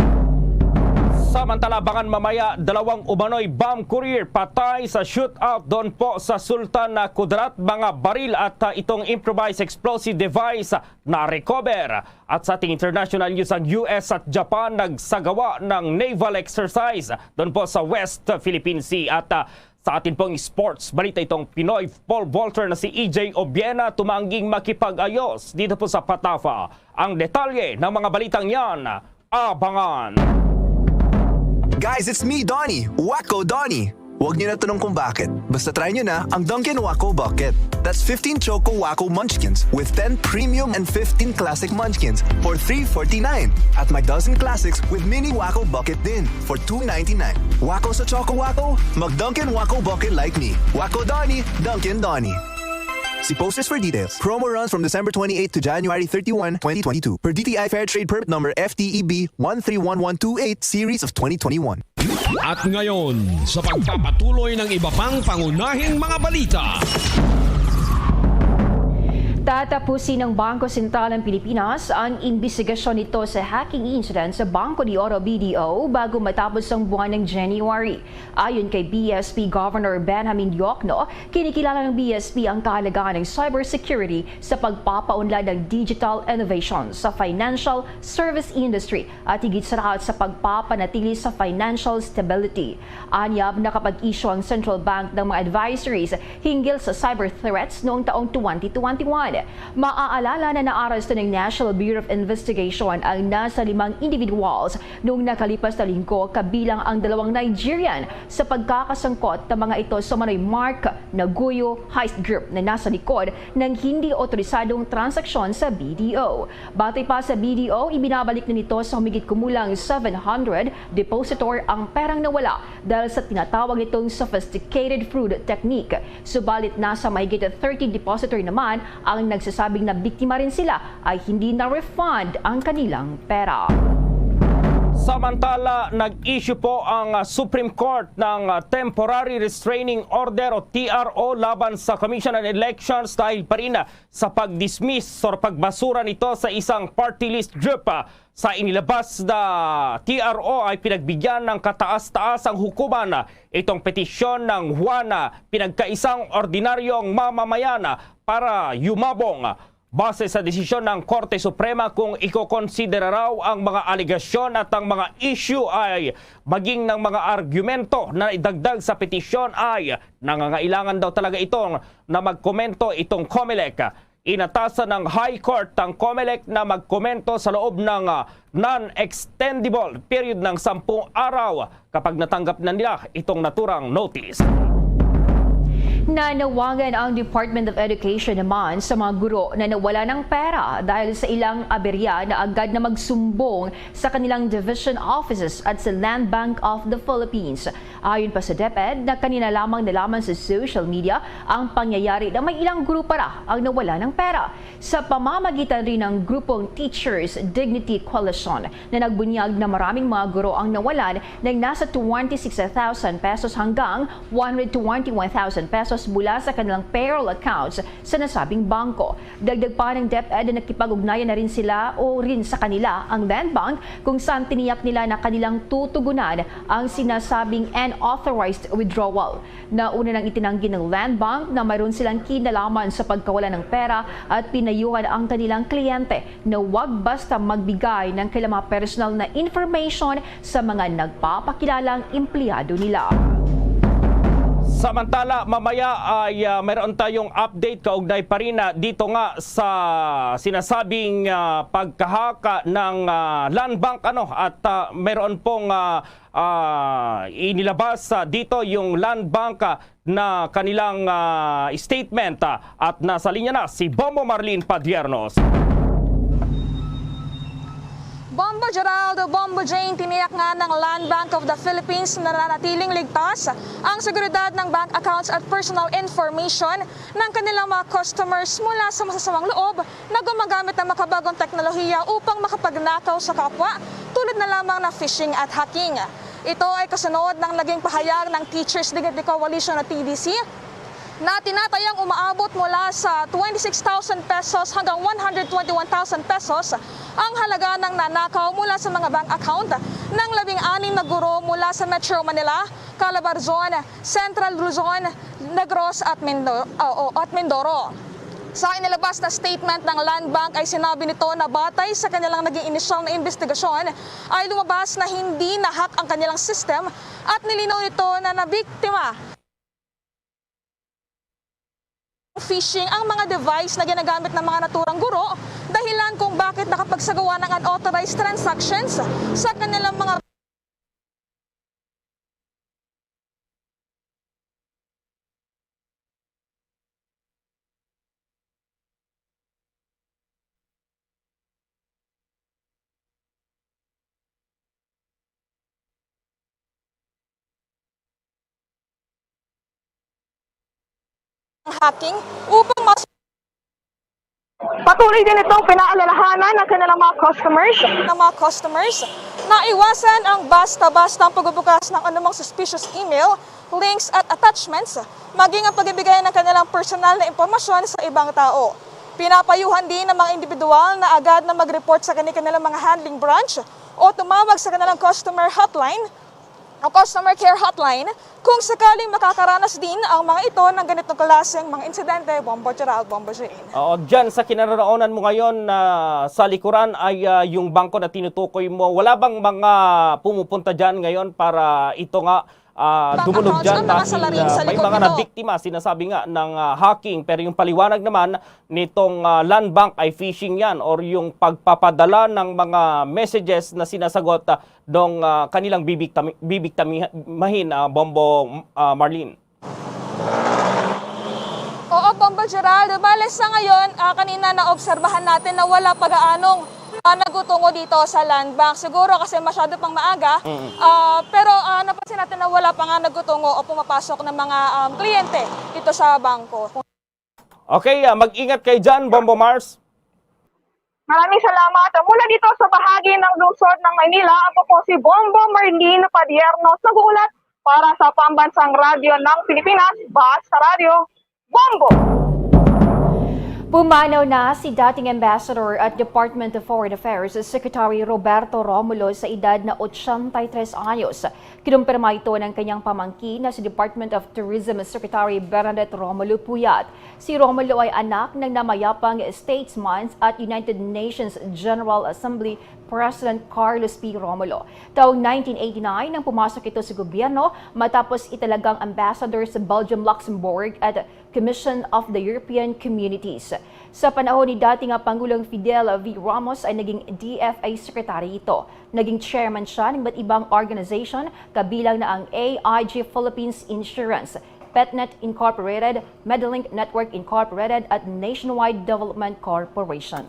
Samantala, abangan mamaya, dalawang umanoy bomb courier patay sa shootout doon po sa Sultan Kudarat. Mga baril at, ah, itong improvised explosive device na recover. At sa ating international news, ang U S at Japan nagsagawa ng naval exercise doon po sa West Philippine Sea. At, ah, sa atin pong sports balita, itong Pinoy pole vaulter na si E J Obiena tumangging makipag-ayos dito po sa Patafa. Ang detalye ng mga balitang yan, abangan. Guys, it's me, Donnie. Wacko Donnie. Huwag niyo na tanong kung bakit. Basta try niyo na ang Dunkin' Wacko Bucket. That's fifteen Choco Wacko Munchkins with ten premium and fifteen classic munchkins for three forty-nine. At may dozen classics with mini Wacko Bucket din for two ninety-nine. Wacko sa Choco Wacko? Mag Dunkin' Wacko Bucket like me. Wacko Donnie, Dunkin' Donnie. See posters for details. Promo runs from December twenty-eighth to January thirty-one, twenty twenty-two. Per D T I Fair Trade Permit Number F T E B one three one one two eight, Series of twenty twenty-one. At ngayon, sa pagpapatuloy ng iba pang pangunahing mga balita. Tatapusin ng Bangko Sentral ng Pilipinas ang imbestigasyon nito sa hacking incident sa Banco de Oro B D O bago matapos ang buwan ng January. Ayon kay B S P Governor Benjamin Diokno, kinikilala ng B S P ang kahalagahan ng cybersecurity sa pagpapaunlad ng digital innovation sa financial service industry at higit sa lahat sa pagpapanatili sa financial stability. Anyab, nakapag-issue ang Central Bank ng mga advisories hinggil sa cyber threats noong taong twenty twenty-one. Maaalala na naaresto ng National Bureau of Investigation ang nasa limang individuals noong nakalipas na linggo, kabilang ang dalawang Nigerian sa pagkakasangkot ng mga ito sa umanoy Mark Naguyo heist group na nasa likod ng hindi otorisadong transaksyon sa B D O. Batay pa sa B D O, ibinabalik na nito sa humigit kumulang seven hundred depositor ang perang nawala dahil sa tinatawag nitong sophisticated fraud technique. Subalit, nasa mahigit thirty depositor naman ang nagsasabing nabiktima rin sila ay hindi na-refund ang kanilang pera. Samantala, nag-issue po ang, ah, Supreme Court ng, ah, temporary restraining order o T R O laban sa Commission on Elections dahil pa rin, ah, sa pag-dismiss o pagbasura nito sa isang party list group, ah, sa inilabas na T R O ay pinagbigyan ng kataas-taas ang hukuman itong petisyon ng Juana, pinagkaisang ordinaryong mamamayan, para yumabong. Base sa desisyon ng Korte Suprema, kung ikokonsidera raw ang mga alegasyon at ang mga issue ay maging ng mga argumento na idagdag sa petisyon, ay nangangailangan daw talaga itong na magkomento itong COMELEC. Inatasan ng High Court ang COMELEC na magkomento sa loob ng, ah, non-extendible period ng sampung araw kapag natanggap na nila itong naturang notice. Nanawagan ang Department of Education naman sa mga guro na nawala ng pera dahil sa ilang aberya na agad na magsumbong sa kanilang division offices at sa Land Bank of the Philippines. Ayon pa sa DepEd, na kanina lamang nalaman sa social media ang pangyayari na may ilang guro pa ra ang nawala ng pera. Sa pamamagitan rin ng grupong Teachers Dignity Coalition na nagbunyag na maraming mga guro ang nawalan ng nasa twenty-six thousand pesos hanggang one hundred twenty-one thousand pesos pesos mula sa kanilang payroll accounts sa nasabing bangko. Dagdag pa ng DepEd na nakipag-ugnayan na rin sila o rin sa kanila ang Land Bank, kung saan tiniyak nila na kanilang tutugunan ang sinasabing unauthorized withdrawal. Nauna nang itinanggi ng Land Bank na mayroon silang kinalaman sa pagkawala ng pera at pinayuhan ang kanilang kliyente na wag basta magbigay ng kailang mga personal na information sa mga nagpapakilalang empleyado nila. Samantala, mamaya ay, ah, mayroon tayong update kaugnay pa rin, ah, dito nga sa sinasabing, ah, pagkahaka ng, ah, Land Bank, ano, at, ah, mayroon pong, ah, ah, inilabas, ah, dito yung Land Bank, ah, na kanilang, ah, statement, ah, at nasa linya na si Bombo Marlene Padiernos. Bombo Geraldo, Bombo Jane, tiniyak nga ng Land Bank of the Philippines na nananatiling ligtas ang seguridad ng bank accounts at personal information ng kanilang mga customers mula sa masasamang loob na gumagamit ng makabagong teknolohiya upang makapagnakaw sa kapwa, tulad na lamang ng phishing at hacking. Ito ay kasunod ng naging pahayag ng Teachers Dignity Coalition o T D C na tinatayang umaabot mula sa twenty-six thousand pesos hanggang one hundred twenty-one thousand pesos ang halaga ng nanakaw mula sa mga bank account ng labing anim na guro mula sa Metro Manila, Calabarzon, Central Luzon, Negros at Mindo-, o, at Mindoro. Sa inilabas na statement ng Land Bank ay sinabi nito na batay sa kanilang naging inisyal na investigasyon ay lumabas na hindi na-hack ang kanilang system at nilinaw nito na nabiktima phishing ang mga device na ginagamit ng mga naturang guro, dahilan kung bakit nakapagsagawa ng unauthorized transactions sa kanilang mga hacking upang mas Patuloy din itong pinaalalahanan ng kanilang mga customers. Ng mga customers na iwasan ang basta-bastang pagbubukas ng anumang suspicious email, links at attachments, maging ang pagbibigay ng kanilang personal na impormasyon sa ibang tao. Pinapayuhan din ng mga individual na agad na mag-report sa kani-, kanilang mga handling branch o tumawag sa kanilang customer hotline o customer care hotline kung sakaling makakaranas din ang mga ito ng ganitong klaseng mga insidente, Bombo Gerald, Bombo Jane. Oo, dyan sa kinaroroonan mo ngayon na sa likuran ay, ah, yung bangko na tinutukoy mo. Wala bang mga pumupunta dyan ngayon para ito nga, ah, Bank dumulog accounts dyan ng mga dahil, salarin ah, sa may likod mga nito. Nabiktima, sinasabi nga, ng, ah, hacking, pero yung paliwanag naman nitong, ah, Land Bank ay phishing yan or yung pagpapadala ng mga messages na sinasagot, ah, nung, ah, kanilang bibiktami-, bibiktamihin, ah, Bombo, ah, Marlene. Oo, Bombo Gerald. Bale, sa ngayon, ah, kanina naobserbahan natin na wala pa gaanong, ah, nagutungo dito sa Land Bank. Siguro kasi masyado pang maaga. Mm. Ah, pero, ah, napansin natin na wala pa nga nagutungo o pumapasok ng mga, um, kliyente dito sa bangko. Okay, ah, mag-ingat kayo dyan, Bombo Mars. Maraming salamat. Mula dito sa bahagi ng lungsod ng Maynila, ako po si Bombo Marlene Padiernos, nag-uulat para sa Pambansang Radyo ng Pilipinas, Basta Radyo, Bombo! Pumanaw na si dating Ambassador at Department of Foreign Affairs Secretary Roberto Romulo sa edad na ochenta y tres anyos. Kinumpirma ito ng kanyang pamangkin na si Department of Tourism Secretary Bernadette Romulo Puyat. Si Romulo ay anak ng namayapang statesman at United Nations General Assembly President Carlos P. Romulo. Taong nineteen eighty-nine nang pumasok ito sa gobyerno matapos italagang ambassador sa Belgium, Luxembourg at Commission of the European Communities. Sa panahon ni dati nga Pangulong Fidel V. Ramos ay naging D F A secretary ito. Naging chairman siya ng iba't ibang organization, kabilang na ang A I G Philippines Insurance, Petnet Incorporated, Medilink Network Incorporated, at Nationwide Development Corporation.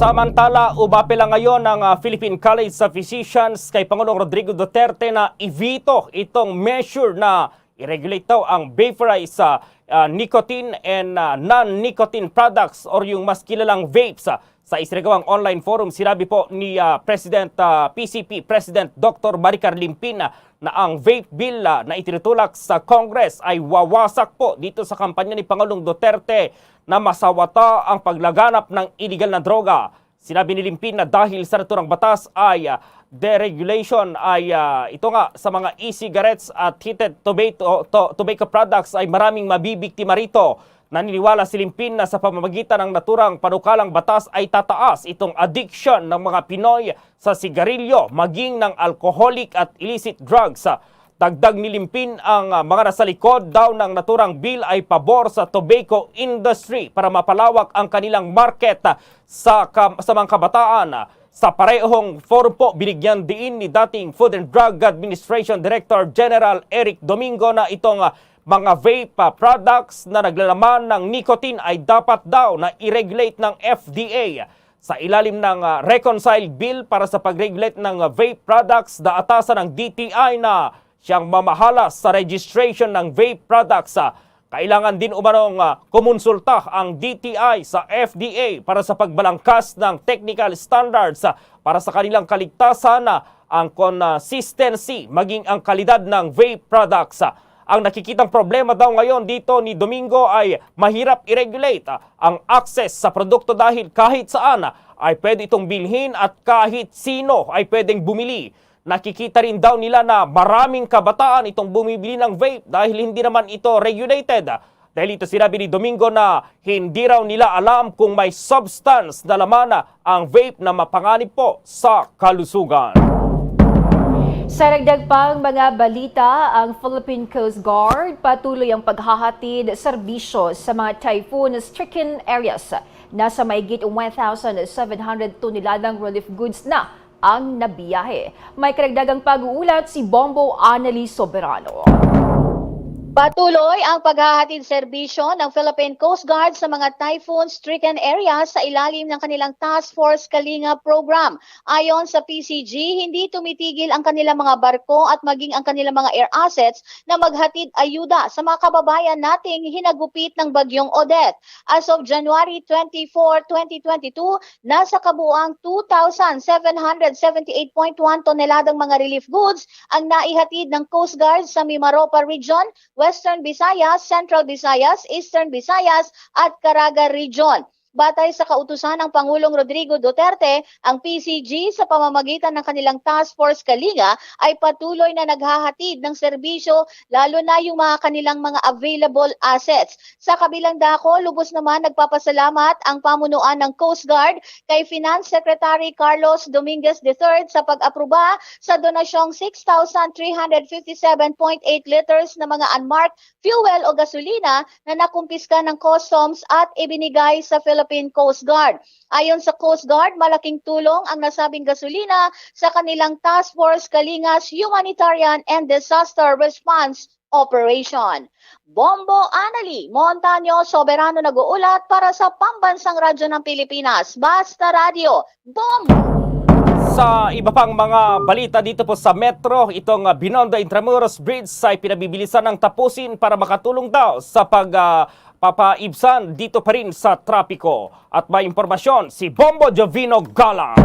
Samantala, umapela ngayon ang, ah, Philippine College of Physicians kay Pangulong Rodrigo Duterte na i-veto itong measure na i-regulate daw ang vaporize, ah, ah, nicotine and, ah, non-nicotine products or yung mas kilalang vapes, ah, Sa isinagawang online forum, sinabi po ni, ah, President, ah, P C P President Doctor Maricar Limpin na, na ang vape bill, ah, na itinutulak sa Congress ay wawasak po dito sa kampanya ni Pangulong Duterte na masawata ang paglaganap ng iligal na droga. Sinabi ni Limpin na dahil sa naturang batas ay, ah, deregulation ay, ah, ito nga sa mga e-cigarettes at heated tobacco, to- tobacco products ay maraming mabibiktima rito. Naniniwala si Limpin na sa pamamagitan ng naturang panukalang batas ay tataas itong addiction ng mga Pinoy sa sigarilyo, maging ng alcoholic at illicit drugs. Dagdag ni Limpin, ang, ah, mga nasa likod daw ng naturang bill ay pabor sa tobacco industry para mapalawak ang kanilang market, ah, sa ka- sa mga kabataan. Sa parehong forum po, binigyan diin ni dating Food and Drug Administration Director General Eric Domingo na itong, ah, mga vape, ah, products na naglalaman ng nicotine ay dapat daw na i-regulate ng F D A. Sa ilalim ng, ah, reconciled bill para sa pag-regulate ng, ah, vape products, naatasan ng D T I na siyang mamahala sa registration ng vape products. Ah, kailangan din umanong, ah, kumonsulta ang D T I sa F D A para sa pagbalangkas ng technical standards, ah, para sa kanilang kaligtasan, ah, ang consistency, maging ang kalidad ng vape products. Ah, ang nakikitang problema daw ngayon dito ni Domingo ay mahirap i-regulate, ah, ang access sa produkto dahil kahit saan, ah, ay pwede itong bilhin at kahit sino ay pwedeng bumili. Nakikita rin daw nila na maraming kabataan itong bumibili ng vape dahil hindi naman ito regulated. Dahil ito, sinabi ni Domingo na hindi raw nila alam kung may substance na laman ang vape na mapanganib po sa kalusugan. Sa dagdag pang mga balita, ang Philippine Coast Guard patuloy ang paghahatid serbisyo sa mga typhoon-stricken areas. Nasa mahigit one thousand seven hundred toneladang relief goods na ang nabiyahe. May karagdagang pag-uulat si Bombo Annalise Soberano. Patuloy ang paghahatid serbisyo ng Philippine Coast Guard sa mga typhoon-stricken areas sa ilalim ng kanilang Task Force Kalinga program. Ayon sa P C G, hindi tumitigil ang kanilang mga barko at maging ang kanilang mga air assets na maghatid ayuda sa mga kababayan nating hinagupit ng Bagyong Odette. As of January twenty-four, twenty twenty-two, nasa kabuang two thousand seven hundred seventy-eight point one toneladang mga relief goods ang naihatid ng Coast Guard sa Mimaropa Region, Western Visayas, Central Visayas, Eastern Visayas, at Caraga Region. Batay sa kautusan ng Pangulong Rodrigo Duterte, ang P C G sa pamamagitan ng kanilang Task Force Kalinga ay patuloy na naghahatid ng serbisyo, lalo na yung mga kanilang mga available assets. Sa kabilang dako, lubos naman nagpapasalamat ang pamunuan ng Coast Guard kay Finance Secretary Carlos Dominguez the third sa pag-aproba sa donasyong six thousand three hundred fifty-seven point eight liters na mga unmarked fuel o gasolina na nakumpiska ng Customs at ibinigay sa Philippine Coast Guard. Ayon sa Coast Guard, malaking tulong ang nasabing gasolina sa kanilang Task Force Kalinga's Humanitarian and Disaster Response Operation. Bombo Anali Montaño Soberano nag-uulat para sa Pambansang Radyo ng Pilipinas, Basta Radyo, Bombo! Sa iba pang mga balita dito po sa Metro, itong, ah, Binondo Intramuros Bridge ay pinabibilisan ng tapusin para makatulong daw sa pag, ah, papaibsan dito pa rin sa trapiko. At may impormasyon si Bombo Jovino Galang.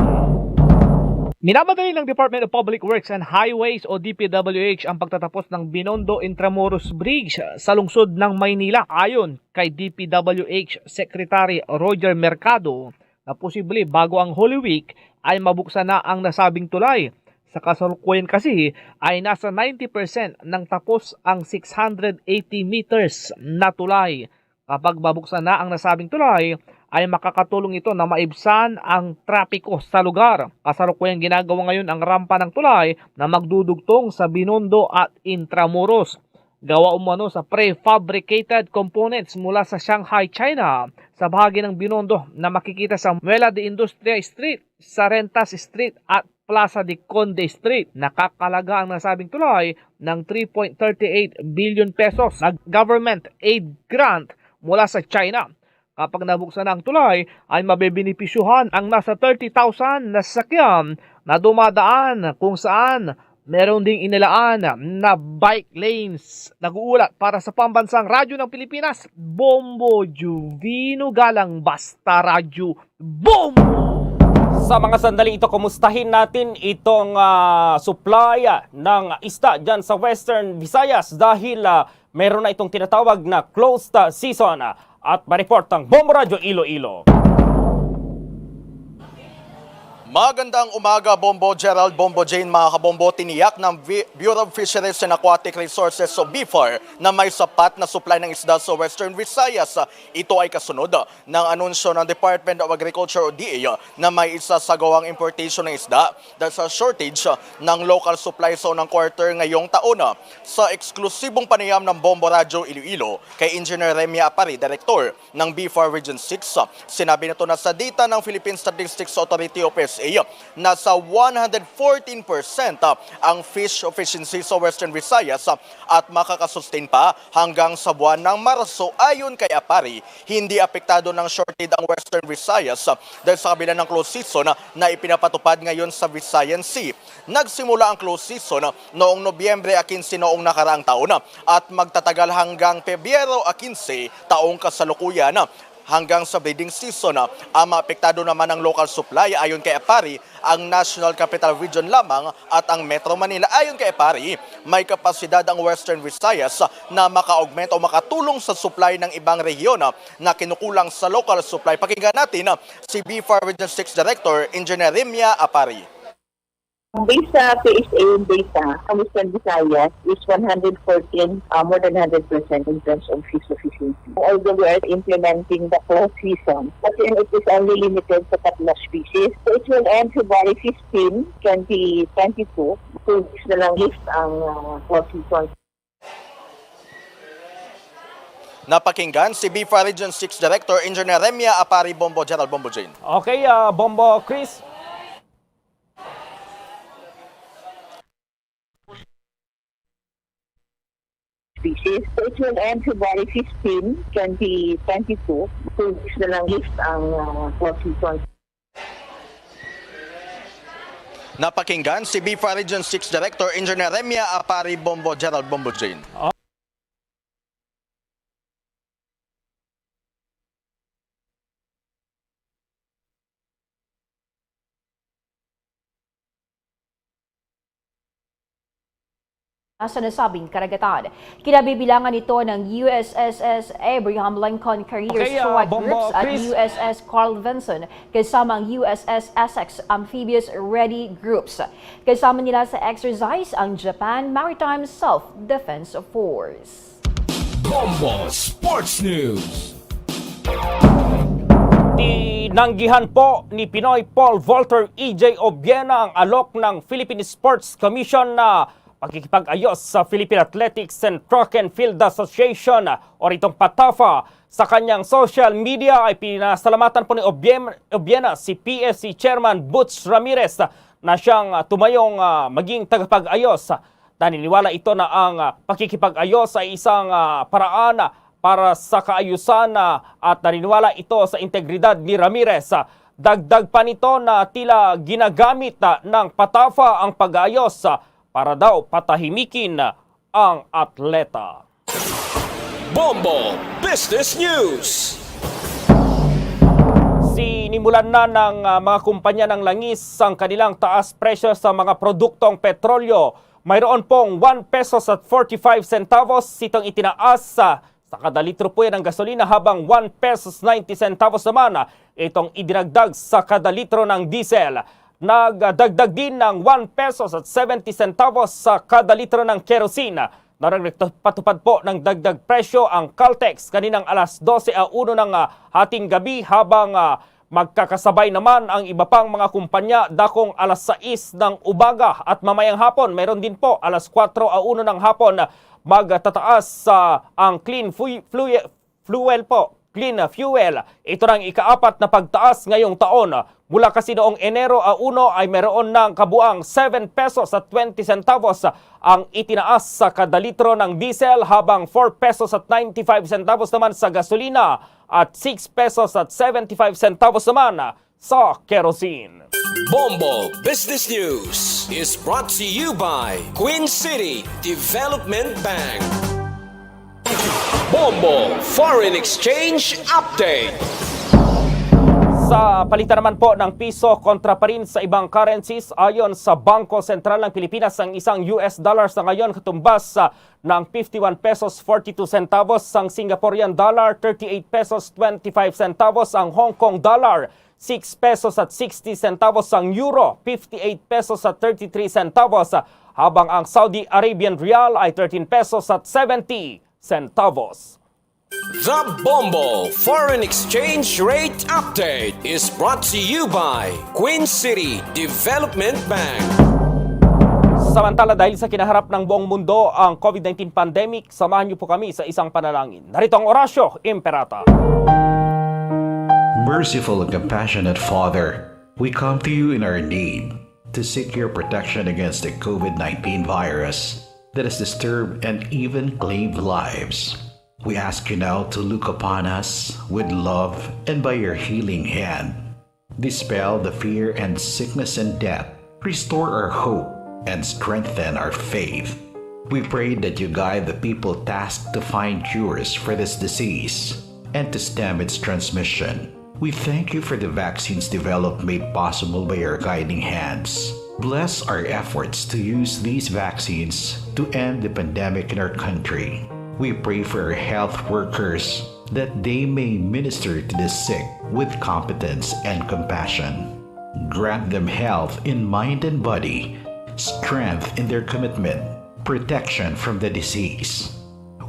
Minamadali ng Department of Public Works and Highways o D P W H ang pagtatapos ng Binondo Intramuros Bridge sa lungsod ng Maynila. Ayon kay D P W H Secretary Roger Mercado, na posible bago ang Holy Week ay mabuksan na ang nasabing tulay. Sa kasalukuyan kasi ay nasa ninety percent ng tapos ang six hundred eighty meters na tulay. Kapag mabuksan na ang nasabing tulay, ay makakatulong ito na maibsan ang trapiko sa lugar. Kasalukuyang ginagawa ngayon ang rampa ng tulay na magdudugtong sa Binondo at Intramuros. Gawa umano sa prefabricated components mula sa Shanghai, China, sa bahagi ng Binondo na makikita sa Muela de Industria Street, Sarentas Street at Plaza de Conde Street. Nakakalaga ang nasabing tulay ng three point thirty eight billion pesos na government aid grant mula sa China. Kapag nabuksan na ang tulay, ay mabebenepisyuhan ang nasa thirty thousand na sasakyan na dumadaan kung saan Meron ding inilaan na bike lanes. Nag-uulat para sa Pambansang Radyo ng Pilipinas, Bombo Juvino Galang, basta radyo, Bombo! Sa mga sandaling ito, kumustahin natin itong, ah, supply, ah, ng isda dyan sa Western Visayas dahil, ah, meron na itong tinatawag na closed, ah, season, ah, at ma-report ang Bombo Radyo Iloilo. Magandang umaga, Bombo Gerald, Bombo Jane, mga kabombo. Tiniyak ng Vi-, Bureau of Fisheries and Aquatic Resources o BFAR na may sapat na supply ng isda sa Western Visayas. Ito ay kasunod ng anunsyo ng Department of Agriculture o D A na may isasagawang importation ng isda dahil sa shortage ng local supply sa unang quarter ngayong taon. Sa eksklusibong panayam ng Bombo Radyo Iloilo kay Engineer Remia Apari, Director ng BFAR Region six, sinabi nito na sa data ng Philippine Statistics Authority o P S A, nasa one hundred fourteen percent ang fish efficiency sa Western Visayas at makakasustain pa hanggang sa buwan ng Marso. Ayon kay Apari, hindi apektado ng shortage ang Western Visayas dahil sa kabila ng closed season na ipinapatupad ngayon sa Visayan Sea. Nagsimula ang closed season noong Nobyembre quince noong nakaraang taon at magtatagal hanggang Pebrero quince taong kasalukuyan. Hanggang sa breeding season, ang maapektado naman ang local supply ayon kay Apari, ang National Capital Region lamang at ang Metro Manila. Ayon kay Apari, may kapasidad ang Western Visayas na maka-augment o makatulong sa supply ng ibang rehiyon na kinukulang sa local supply. Pakinggan natin si BFAR Region six Director Engineer Remia Apari. Based sa P S A data, ang Western Visayas is one hundred fourteen, uh, more than hundred percent in terms of fish efficiency. Although we are implementing the closed season, but then it is only limited sa tatlo species. So it will end February fifteen, twenty twenty-two, two weeks na lang left ang, uh, closed season. Napakinggan si BFAR Region six Director Engineer Remia Apari Bombo, Gerald Bombo Jane. Okay, ah, Bombo Chris. Species. So it will end February fifteen, twenty twenty-two. Two weeks na lang left ang, ah, closed season. Napakinggan si BFAR Region six Director Engineer Remia Apari Bombo, Gerald Bombo Jane. Sa nasabing karagatan. Kinabibilangan ito ng U S S S Abraham Lincoln Carrier Okay, ah, Strike Bombo Groups at Chris. U S S Carl Vinson, kasama ang U S S Essex Amphibious Ready Groups. Kasama nila sa exercise ang Japan Maritime Self-Defense Force. Bombo Sports News. Tinanggihan po ni Pinoy Pole Vaulter E J Obiena ang alok ng Philippine Sports Commission na pakikipag-ayos sa Philippine Athletics and Track and Field Association o itong patafa. Sa kanyang social media ay pinasalamatan po ni Obiem-, Obiena si P S C Chairman Butch Ramirez na siyang, ah, tumayong, ah, maging tagapag-ayos. Naniniwala ito na ang, ah, pakikipag-ayos ay isang, ah, paraan, ah, para sa kaayusan, ah, at naniniwala ito sa integridad ni Ramirez. Ah, dagdag pa nito na tila ginagamit, ah, ng patafa ang pag-aayos, ah, para daw patahimikin, ah, ang atleta. Bombo Business News. Sinimulan na ng, ah, mga kumpanya ng langis ang kanilang taas presyo sa mga produktong petrolyo. Mayroon pong one pesos at forty-five centavos itong itinaas sa, sa kada litro po yan ng gasolina, habang one pesos ninety centavos naman, ah, itong idinagdag sa kada litro ng diesel. Nagdagdag din ng one pesos at seventy centavos sa kada litro ng kerosene. Narang nagpatupad po ng dagdag presyo ang Caltex kaninang alas dose a uno ng, ah, hating gabi, habang, ah, magkakasabay naman ang iba pang mga kumpanya dakong alas sais ng umaga at mamayang hapon. Mayroon din po alas kwatro a uno ng hapon magtataas sa ang clean fui-, flui-, fuel po, clean fuel. Ito na ang ikaapat na pagtaas ngayong taon. Mula kasi noong Enero a uno ay meron ng kabuang seven pesos at twenty centavos ang itinaas sa kada litro ng diesel, habang four pesos at ninety-five centavos naman sa gasolina at six pesos at seventy-five centavos naman sa kerosene. Bombo Business News is brought to you by Queen City Development Bank. Bombo Foreign Exchange Update. Sa palitan naman po ng piso kontra pa rin sa ibang currencies, ayon sa Bangko Sentral ng Pilipinas, ang isang U S dollar sa ngayon katumbas sa ng fifty-one pesos forty-two centavos, ang Singaporean dollar thirty-eight pesos twenty-five centavos, ang Hong Kong dollar six pesos at sixty centavos, ang euro fifty-eight pesos at thirty-three centavos, habang ang Saudi Arabian rial ay thirteen pesos at seventy centavos. The Bombo Foreign Exchange Rate Update is brought to you by Queen City Development Bank. Samantala, dahil sa kinaharap ng buong mundo ang COVID nineteen pandemic, samahan niyo po kami sa isang panalangin. Narito ang Orasyo Imperata. Merciful and compassionate Father, we come to you in our need to seek your protection against the COVID nineteen virus that has disturbed and even claimed lives. We ask you now to look upon us with love and by your healing hand, dispel the fear and sickness and death, restore our hope, and strengthen our faith. We pray that you guide the people tasked to find cures for this disease and to stem its transmission. We thank you for the vaccines developed made possible by your guiding hands. Bless our efforts to use these vaccines to end the pandemic in our country. We pray for our health workers that they may minister to the sick with competence and compassion. Grant them health in mind and body, strength in their commitment, protection from the disease.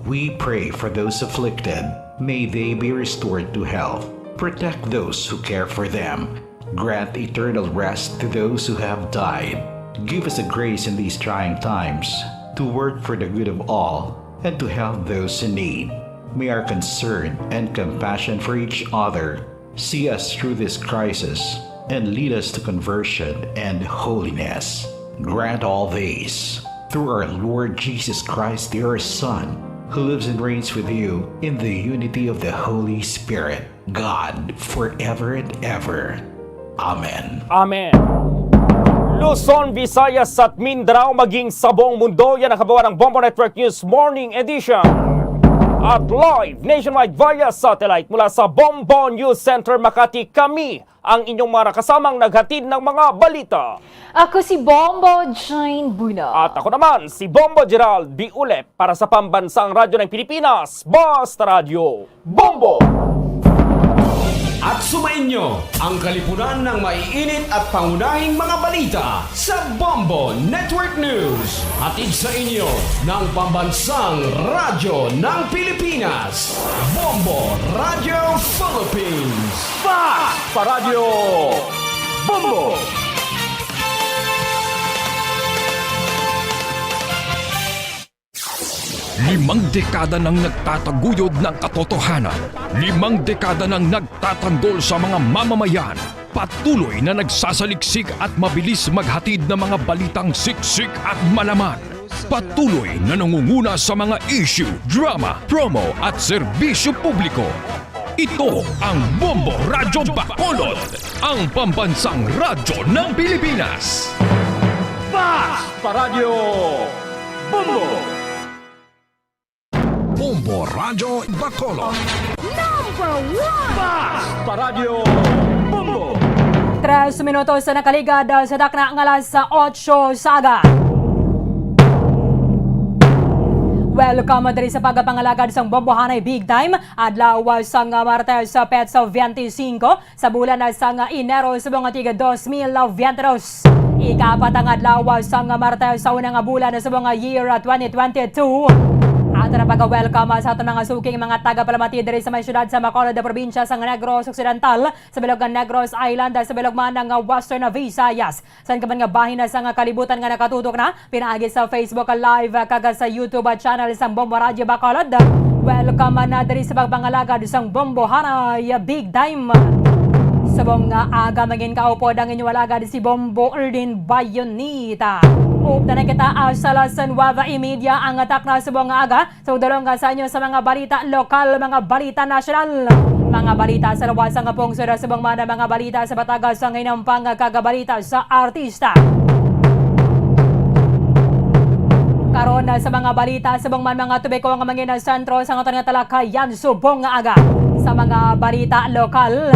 We pray for those afflicted. May they be restored to health. Protect those who care for them. Grant eternal rest to those who have died. Give us the grace in these trying times to work for the good of all and to help those in need. May our concern and compassion for each other see us through this crisis and lead us to conversion and holiness. Grant all these through our Lord Jesus Christ, your Son, who lives and reigns with you in the unity of the Holy Spirit, God, forever and ever. Amen. Amen. Luzon, Visayas at Mindanao, maging sa buong mundo, yan ang kabuuan ng Bombo Network News Morning Edition. At live nationwide via satellite mula sa Bombo News Center Makati, kami ang inyong mga nakasamang naghatid ng mga balita. Ako si Bombo Jane Buna. At ako naman si Bombo Gerald Biulep para sa Pambansang Radyo ng Pilipinas, Basta Radyo Bombo! At sumainyo ang kalipunan ng maiinit at pangunahing mga balita sa Bombo Network News. Hatid sa inyo ng Pambansang Radyo ng Pilipinas, Bombo Radio Philippines. Fast pa Radyo Bombo! Limang dekada nang nagtataguyod ng katotohanan. Limang dekada nang nagtatanggol sa mga mamamayan. Patuloy na nagsasaliksik at mabilis maghatid ng mga balitang siksik at malaman. Patuloy na nangunguna sa mga issue, drama, promo at serbisyo publiko. Ito ang Bombo Radyo Bacolod, ang pambansang radyo ng Pilipinas. Fast pa Radyo Bombo! Bombo Radyo Bacolod. Number one! Fast pa Radyo Bombo! Tres minutos na nakaligad sa takna nga alas otso sa aga. Welcome diri sa pagpangalagad sang Bombohanay Big Time, adlaw sang Martes, petsa twenty-five sa bulan sang Enero subong nga tig dos mil veintidos. Ikaapat nga adlaw sang Martes sa una nga bulan subong nga year twenty twenty-two. Ato na pag-welcome sa aton mga suking mga tagapalamati diri sa may siyudad sa Bacolod, probinsya sang Negros Occidental, sa bilog nga Negros Island, sa bilog man nga Western Visayas. San ka man nga bahin na sang kalibutan nga nakatutok na pinaagi sa Facebook Live kag sa YouTube channel sang Bombo Radyo Bacolod. Welcome na diri sa pagpangalagad sang Bombohanay Big Time. Subong nga aga, mangin kaupod ang inyong alagad si Bombo Erdin Bayonita. Upda na kita, ah, sa alas nuwebe y media ang takna subong nga aga. Sa pagdulong sa inyo sa mga balita lokal, mga balita nasyonal, Mga balita sa luwas sang pungsod, subong man ang mga balita sa batagas sang hinampang kag balita sa artista. Karon sa mga balita, subong man mga tubiko nga mangin sentro sa aton nga talakayan subong nga aga. Sa mga balita lokal,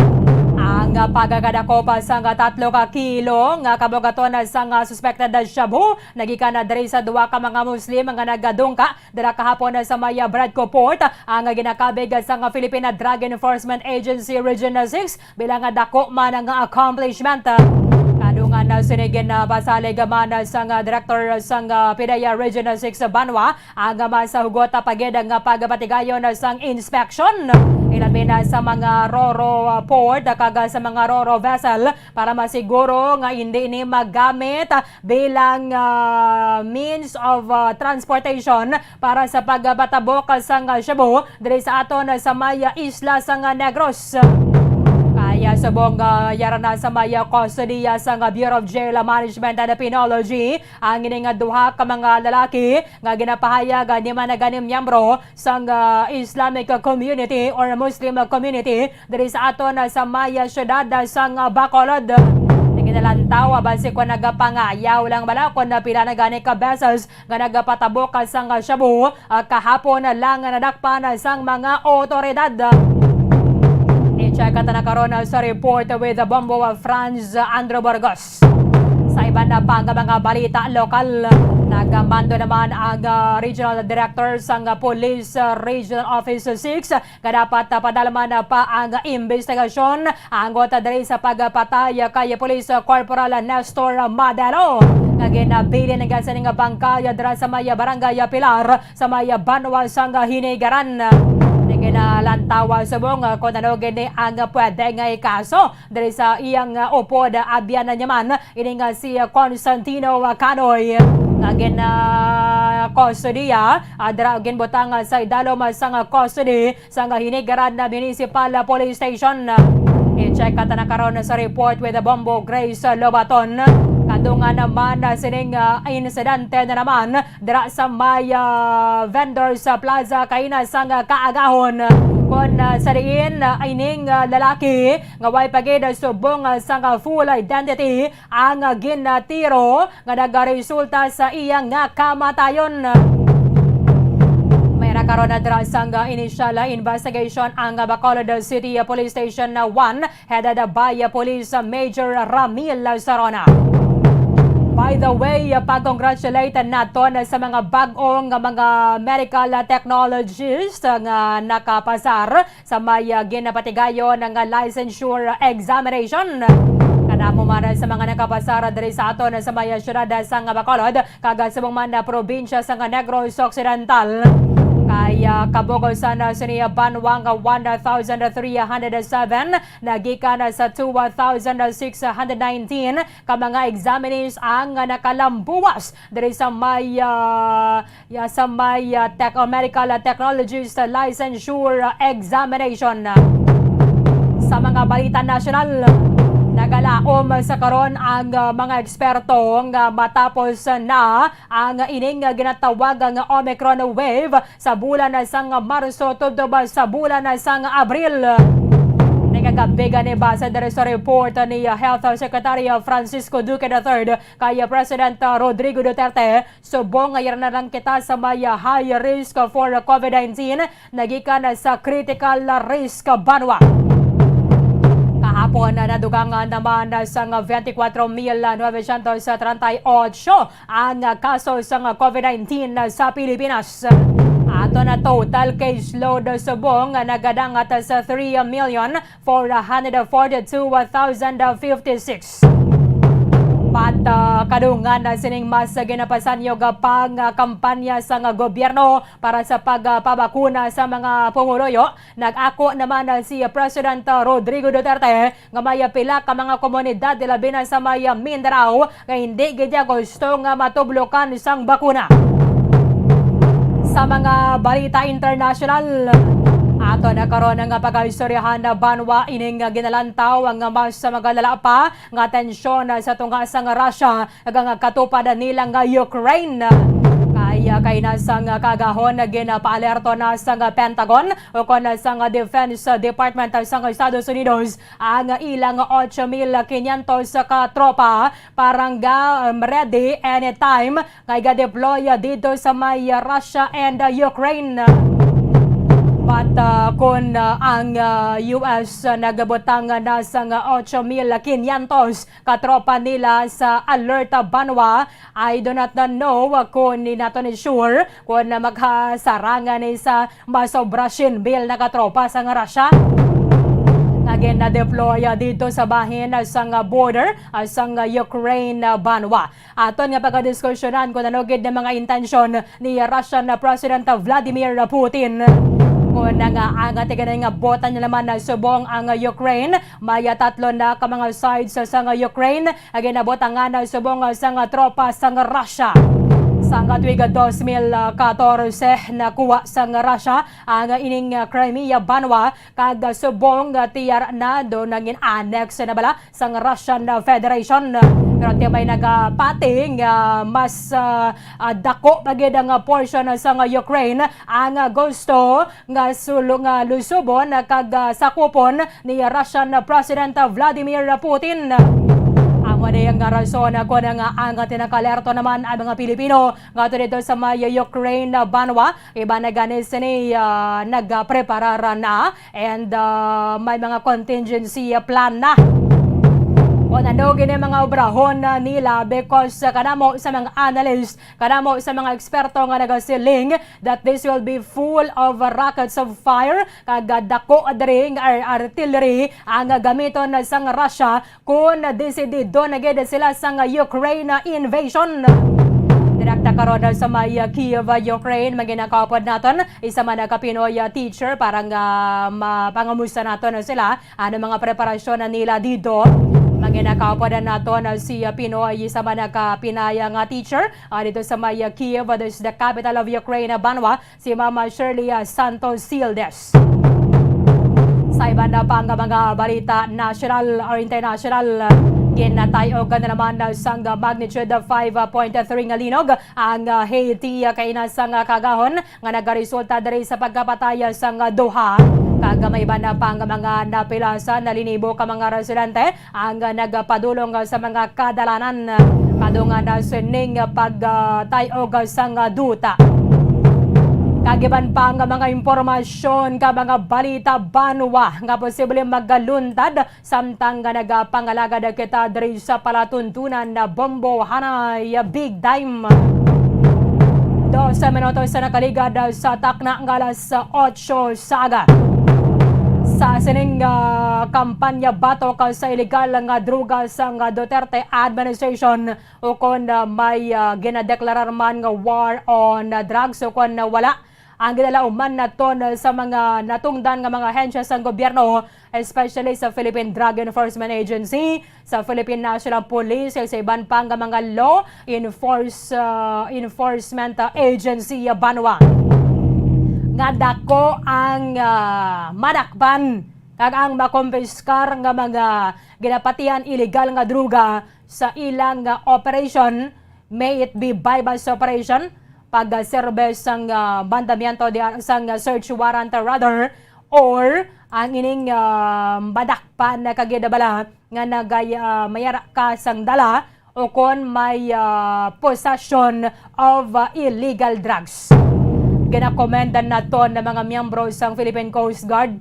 ang pagkadako pa sang tatlo ka kilo nga kabugaton sang suspected shabu nagikan na diri sa duha ka mga Muslim nga nagadungka dira kahapon sa may Bradco Port ang ginakabig sang Philippine Drug Enforcement Agency Region six bilang dako man nga accomplishment. Kadungan na sini ginapasalig man sang Director sang PDEA Region six Banwa ang mas hugot pa gid nga pagpatigayon sang inspection, ilabi na sa mga ro-ro port kag sa mga ro-ro vessel para masiguro nga hindi ni magamit bilang, ah, means of, ah, transportation para sa pagpatabok sang shabu diri sa aton sa may isla sang Negros. Kaya subong, ah, yara na sa may kustodiya sang Bureau of Jail Management and Penology ang ining duha ka mga lalaki nga ginapahayag ni man gani miyembro sang, ah, Islamic community or Muslim community diri sa aton, ah, sa may, ah, siyudad, ah, sang, ah, Bacolod. Naginalantaw, ah, basi kon nagapangayaw lang bala kon, ah, pila na gani ka beses nga nagapatabok, ah, sang, ah, shabu, ah, kahapon lang nga nadakpan, ah, sang mga otoridad. I-check ta na karon, ah, sa report with Bombo, ah, Franz, ah, Andrew Burgos. Sa iban na pa nga mga balita lokal, nagmando naman ang, ah, Regional Director sang, ah, Police, ah, Regional Office six nga dapat, ah, padalman pa ang imbestigasyon anggot diri sa pagpatay kay Police Corporal Nestor Madelo nga ginabilin nga sining bangkay dira sa may Barangay Pilar sa may banwa sang Hinigaran. Naginalantaw subong kon ano gini ang pwede nga ikaso diri sa iyang, ah, upod, ah, abyan na niya man ini nga si, ah, Constantino, ah, Canoy nga gin, ah, kustodiya, ah, dira ginbutang, ah, sa idalom, ah, sang, ah, custody sang Hinigaran na Municipal, ah, Police Station. I-check ta na karon sa report with Bombo Grace, ah, Lobaton. Kadungan naman, ah, sining, ah, insidente na naman dira sa may, ah, vendors, ah, plaza kaina sang, ah, kaagahon. Kon, ah, sa diin, ah, ining, ah, lalaki nga way pa gid subong, ah, sang, ah, full identity ang, ah, ginatiro nga nagaresulta sa iya nga kamatayon. May ra karon na dira sang, ah, initial, ah, investigation ang, ah, Bacolod City, ah, Police Station, ah, one headed by Police Major Ramil Sarona. By the way, pag-congratulate naton sa mga bag-ong mga medical technologists nga nakapasar sa may ginapatigayon nga licensure examination. Kadamo man sa mga nakapasar diri sa aton sa may siyudad sang Bacolod kag subong man na probinsya sang Negros Occidental. Kay, ah, kabugusan na sini banwa nga one thousand three hundred seven nagikan sa two thousand six hundred nineteen ka mga examinees ang nakalambuwas diri sa may, ah, ya, sa may, ah, tech-, ah, medical, ah, technologist, ah, licensure, ah, examination. Sa mga balita nasyonal, nagalaom sa karon ang, ah, mga eksperto nga matapos na ang ining, ah, ginatawag nga Omicron wave sa bulan sang Marso tubtob sa bulan sang Abril. Nagagabi gani base diri sa report ni Health Secretary Francisco Duque the third kay President Rodrigo Duterte, subong nga yara na lang kita sa may high risk for COVID nineteen nagikan sa critical risk banwa. Kahapon, nadugangan naman sang twenty-four mil novecientos treinta y ocho ang kaso sang COVID nineteen sa Pilipinas. Aton total caseload subong nagadangat sa three million four hundred forty-two thousand fifty-six. Pat, ah, kadungan na sining mas ginapasanyog pa nga kampanya sang gobyerno para sa pagpabakuna sa mga pumuluyo, nag-ako naman si President Rodrigo Duterte nga may pila ka mga komunidad, labi na sa may Mindanao, nga hindi gid niya gusto nga matublokan sang bakuna. Sa mga balita internasyonal, ato na karon nga pag-istoryahan na banwa ining ginalantaw ang mas magalala pa nga tensyon sa tunga sang Russia kag ang katupad nila nga Ukraine. Kay Iya kay na sang kagahon, ginapaalerto na sang Pentagon o kon sang Defense Department sang Estados Unidos ang ilang ocho mil quinientos ka tropa para nga, um, ready anytime nga iga-deploy dito sa may Russia and, uh, Ukraine. But, uh, kung, uh, ang, uh, U S, uh, nagabutang na sang ocho mil quinientos ka tropa nila sa alert, uh, banwa, I do not know, uh, kung ni nato ni sure kung, uh, maghasarangan ni sa masobra siyam mil na ka tropa sang Russia nga gina-deploy, uh, dito sa bahin, uh, sang, uh, border, uh, sang, uh, Ukraine, uh, banwa. Aton nga pagadiskusyonan kung ano gid ang mga intensyon ni Russian President Vladimir Putin. Kung nga ang atiganan nga bota niya naman na subong ang Ukraine, may tatlo na ka mga sides sa nga Ukraine nga ginabutangan na subong sa nga tropa sa nga Russia. Sa nga tuig dos mil katorse, nakuha sa nga Russia ang ining Crimea banwa kag subong tiyara na do nangin annex na bala sang Russian Federation. Pero ti may nagapati nga mas, ah, ah, dako pa gid ang portion sang Ukraine ang gusto nga sulo nga lusubon kag, ah, sakupon ni Russian President Vladimir Putin. Amo ni ang rason kon nga ang tinakalerto naman ang mga Pilipino nga dito sa may Ukraine banwa. Iban na gani sini, ah, nagpreparar na and, ah, may mga contingency plan na. O ano gini mga obrahon na nila, because, ah, kanamo sa mga analyst, kanamo sa mga eksperto nga nagasiling that this will be full of rockets of fire, kag, ah, dako diri nga ar-, artillery ang gamiton sang Russia kon desidido na gid sila sang Ukraine invasion. Direkta karon sa may Kyiv, Ukraine, manginakaupod naton isa man ka Pinoy teacher para nga mapangamusta naton sila ano mga preparasyon na nila dito. Manginakaupod naton si Pinoy, isa man ka Pinay nga teacher, ah, dito sa may Kyiv, this is the capital of Ukraine, banwa, si Mama Shirley, ah, Santos Sildes. Sa iban na pang mga balita, national or international, ginatay-og na naman sang magnitude five point three nga linog ang, ah, Haiti, ah, kaina sang, ah, kagahon nga nagaresulta diri sa pagkapatay sang duha. Kag may iban na pang mga napilasan na linibo ka mga residente ang nagapadulong sa mga kadalanan kadungan na sining pagtay-og sang duta. Kag iban pa nga mga impormasyon ka mga balita banwa nga posible magaluntad samtang nga nagapangalagad kita diri sa palatuntunan na bombo hanay big time. Dose minutos sa nakaligad sa takna nga alas otso sa aga. Sa sining, ah, kampanya batok sa iligal nga droga sang Duterte administration, o kon, ah, may, ah, ginadeklarar man nga war on, ah, drugs o kon, ah, wala, ang ginalauman naton sa mga natungdan nga mga ahensya sang gobyerno, especially sa Philippine Drug Enforcement Agency, sa Philippine National Police, kag sa iban pa nga mga law enforce, ah, enforcement, ah, agency, ah, banwa, nga dako ang, ah, madakpan kag ang makumpiskar nga mga ginapatihan iligal nga droga sa ilang, ah, operation, may it be buy-bust operation, pagserbe sang, ah, mandamiento di, sang, ah, search warrant rather, or ang ining, ah, madakpan na kagid bala nga nagay-, ah, mayara ka sang dala o kon may, ah, possession of, ah, illegal drugs. Ginakomendan naton na mga miyembro sang Philippine Coast Guard,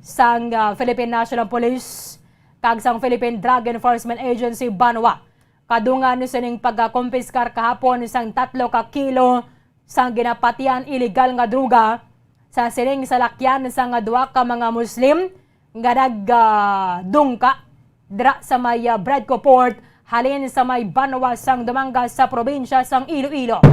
sang, ah, Philippine National Police, kag sang Philippine Drug Enforcement Agency banwa kadungan sining pagkakumpiskar kahapon sang tatlo ka kilo sang ginapatian iligal nga droga sa sining salakyan sang duha ka mga Muslim nga nagdungka dira sa may, ah, Bredco Port halin sa may banwa sang Dumangas sa probinsya sang Iloilo.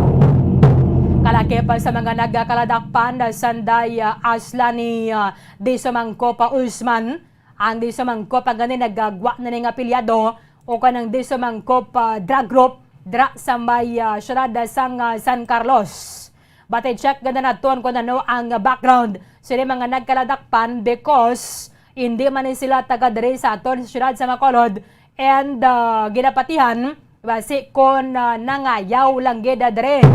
Kalakip sa mga nagakaladakpan, sanday, ah, Aslani, ah, Disumangkop Usman, ang Disumangkop gani nagagwa na ning apelyado o kanang Disumangkop, ah, drug group dira sa may, ah, siyudad sang, ah, San Carlos. But i-check gani naton kung ano ang background sini mga nagkaladakpan, because hindi man ni sila taga diri sa aton siyudad sa Bacolod and, ah, ginapatihan basi kon, ah, nangayaw lang gid diri.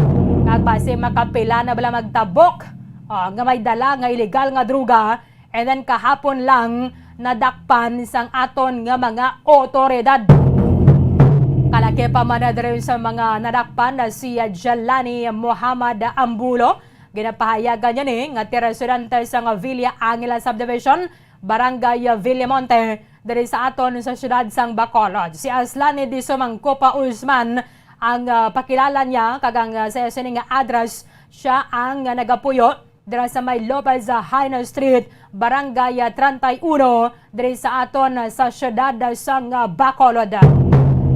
Ag basi makapila na bala magtabok, ah, nga may dala nga iligal nga droga, and then kahapon lang nadakpan sang aton nga mga otoridad. Kalaki pa man na diri sa mga nadakpan na si Jalani Muhammad Ambulo. Ginapahayagan niya ni nga tira residente sa nga Villa Angela Subdivision, Barangay Villamonte, diri sa aton sa siyudad sang Bacolod. Si Aslani Di Sumangkupa Usman ang, ah, pakilala niya, kag ang, ah, sa sini nga address, siya ang, ah, nagapuyo dira sa may Lopez, ah, Jaena Street, Barangay, ah, treinta y uno, diri sa aton, ah, sa siyudad, ah, sang, ah, Bacolod.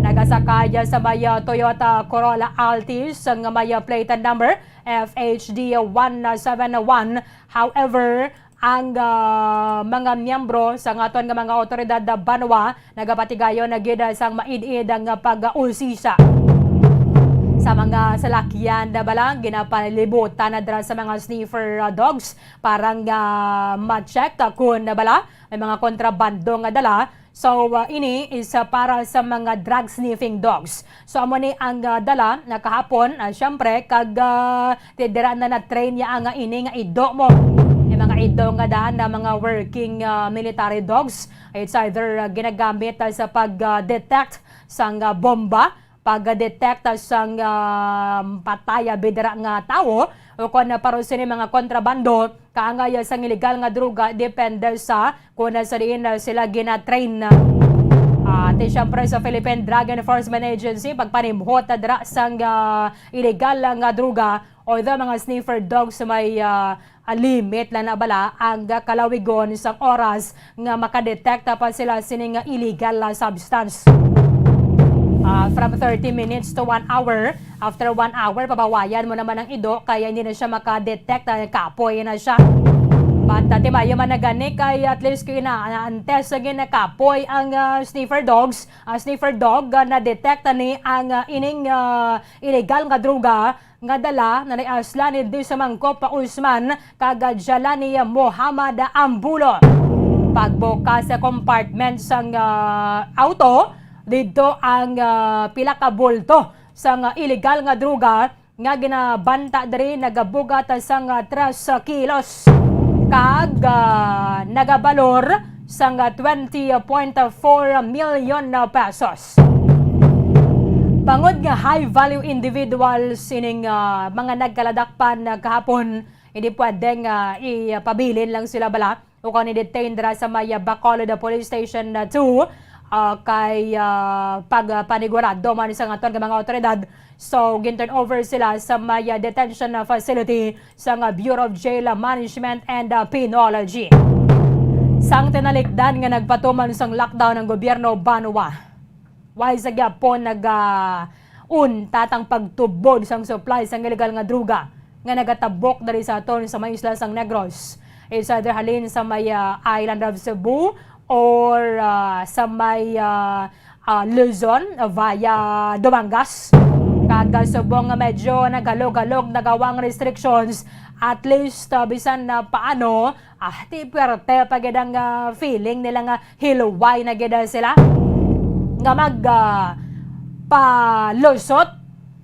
Nagasakay, ah, sa may, ah, Toyota Corolla Altis nga may, ah, plate number F H D one seven one. However, ang, ah, mga miyembro sa aton nga mga otoridad, ah, banwa, nagapatigayon na gid, ah, sang maid-id nga pag-usisa sa mga salakyan na bala ginapalibutan na dira sa mga sniffer, ah, dogs para nga ma-check, ah, kung na bala may mga kontrabando nga dala. So, ah, ini is, ah, para sa mga drug sniffing dogs. So, amo ni ang, ah, dala na kahapon, ah, syempre, kag, ah, ti-, dira na na-train niya ang, ah, ini nga ido mo. May mga ido nga daan na mga working, ah, military dogs. It's either, ah, ginagamit, ah, sa pag, ah, detect sang, ah, bomba, pag-detect sang, ah, patay, ah, bidara nga tawo, o kon, ah, para sini mga kontrabando, kaangay, ah, sang iligal nga droga, depende sa kon, ah, sa diin, ah, sila ginatrain. Ah, ti syempre sa Philippine Drug Enforcement Agency, pagpanimhot, ah, dira sang, ah, iligal, ah, nga droga, although mga sniffer dogs may, ah, ah, limit lang na bala ang, ah, kalawigon sang oras nga makadetekta pa sila sining, ah, illegal, ah, substance. Ah, from thirty minutes to one hour, after one hour, pabawayan mo naman ang ido, kaya hindi na siya makadetect, ah, kapoy na siya. But, ah, timayo man na gani, kay at least kina-, antes sa ginakapoy ang, ah, sniffer dogs, ah, sniffer dog, ah, na-detect ni ang, ah, ining, ah, illegal nga droga, nga dala na ni Aslani Di Sumangkupa Usman kag Jalani Muhammad Ambulo. Pagbukas sa compartment sang, ah, auto, didto ang, ah, pila ka bulto sang, ah, iligal nga droga nga ginabanta diri nagabugat sang, ah, tres kilos kag, ah, nagabalor sang, ah, twenty point four million pesos. Bangod nga high value individuals ining, ah, mga nagkaladakpan, ah, kahapon, hindi pwede nga ipabilin lang sila bala o kon i-detain dira sa may, ah, Bacolod Police Station, ah, two, ah, kay, ah, pagpanigurado man sa aton nga mga otoridad. So, gin-turn over sila sa may, ah, detention, ah, facility sang, ah, Bureau of Jail Management and, ah, Penology. Sang tinalikdan nga nagpatuman sang lockdown ang gobyerno banwa, way sa gyapon nag, ah, untat ang pagtubod sang supply sang illegal nga droga nga nagatabok diri sa aton sa may isla sang Negros. It's either halin sa may, ah, island of Cebu or, ah, sa may, ah, ah, Luzon, ah, via Dumangas. Kag, ah, subong nga medyo naghalog-halog na gawa ang restrictions, at least, ah, bisan na paano, ah, ti puwerte pa gid ang, ah, feeling nila nga hilway na gid, ah, sila nga mag, ah, palusot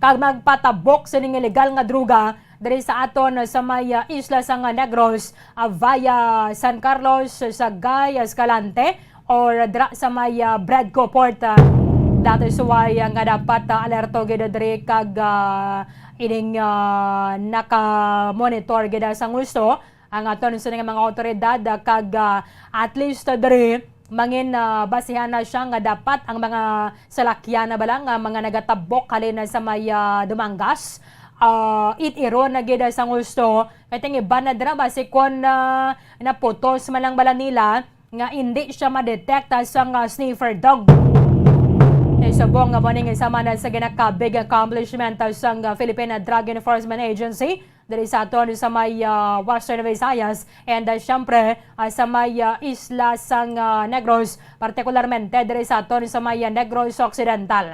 kag magpatabok sining illegal nga droga diri sa aton, ah, sa may, ah, isla sang, ah, Negros, ah, via San Carlos, Sagay, Escalante, or dira sa may, ah, Bredco Port, ah. That is why, ah, nga dapat, ah, alerto gid diri kag, ah, ining, ah, naka-monitor gid, ah, sang husto ang aton sini nga mga awtoridad, ah, kag, ah, at least, ah, diri mangin, ah, basihan na siya nga dapat ang mga salakyan na bala nga mga nagatabok halin na sa may, ah, Dumangas, ah, it-iron na gid, ah, sang husto. Kay ting iban na dira basi kon, ah, naputos man lang bala nila nga indi siya ma-detect, ah, sang, ah, sniffer dog. Naisubong nga mo ning isa man sa ginaka-big accomplishment, ah, sang, ah, Philippine Drug Enforcement Agency diri sa aton sa may, ah, Western Visayas and, ah, syempre, ah, sa may, ah, isla sang, ah, Negros, partikularmente diri sa aton sa may, ah, Negros Occidental.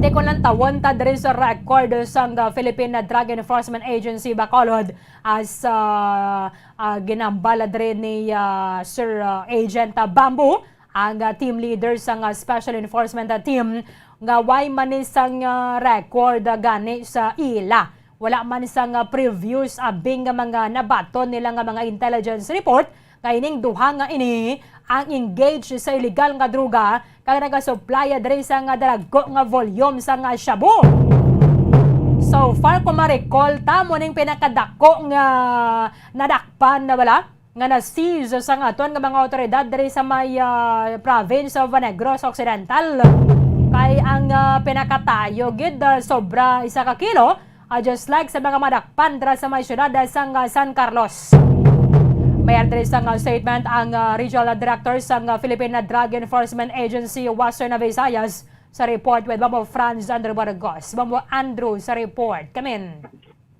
Ti kon lantawon ta diri sa record sang, ah, Philippine Drug Enforcement Agency Bacolod as, ah, ah, ginhambal diri ni, ah, Sir, ah, Agent, ah, Bamboo, ang, ah, team leader sang, ah, Special Enforcement, ah, Team, nga way man ni sang, ah, record, ah, gani sa ila. Wala man sang, ah, previous abing nga mga nabaton nila nga mga intelligence report nga ining duha nga ini ang engaged sa illegal nga droga kag nagasuplaya diri sa nga dalago nga volume sa nga shabu. So far, kung ma-recall ta, mo ning pinakadako nga nadakpan na wala nga na-seize sa nga aton nga mga awtoridad diri sa may, ah, province of Negros Occidental. Kay ang, ah, pinakatayo gid, ah, sobra isa ka kilo, ah, just like sa mga madakpan dira sa may syudad, ah, sang, ah, San Carlos. May address sang, ah, statement ang, ah, regional director sang, ah, Philippine Drug Enforcement Agency Western Visayas sa report with Bombo Franz Andrew Burgos. Bombo Andrew sa report. Kamin.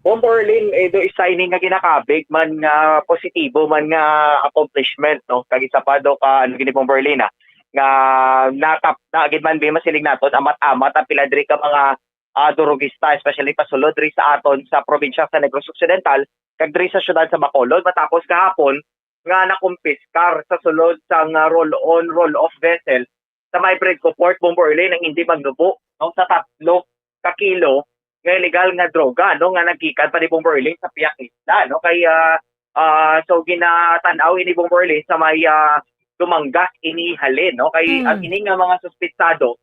Bombo Erlin, eh, do isa ini nga ginakabig man nga positibo man nga accomplishment, no? Kag isa pa do ka, ano gini, Bombo Erlin, ah, nga natap na gid man, bi, masiling naton, amat-amat ang pila diri ka mga, ah, durugista, especially pasulod diri sa aton sa probinsya sa Negros Occidental kag diri sa siyudad sa Bacolod, matapos gahapon nga nakumpiskar sa sulod sang roll-on, roll-off vessel sa may Bridco Port, Bombo Erlin, ang hindi magnubo, no, sa tatlo ka kilo nga illegal nga droga, no, nga naggikan pa ni, Bombo Erlin, sa pihak isla, no, kay, ah, ah, so ginatan-aw ini, Bombo Erlin, sa may, ah, Dumangas ini halin, no, kay ang Mm. ini nga mga suspitsado,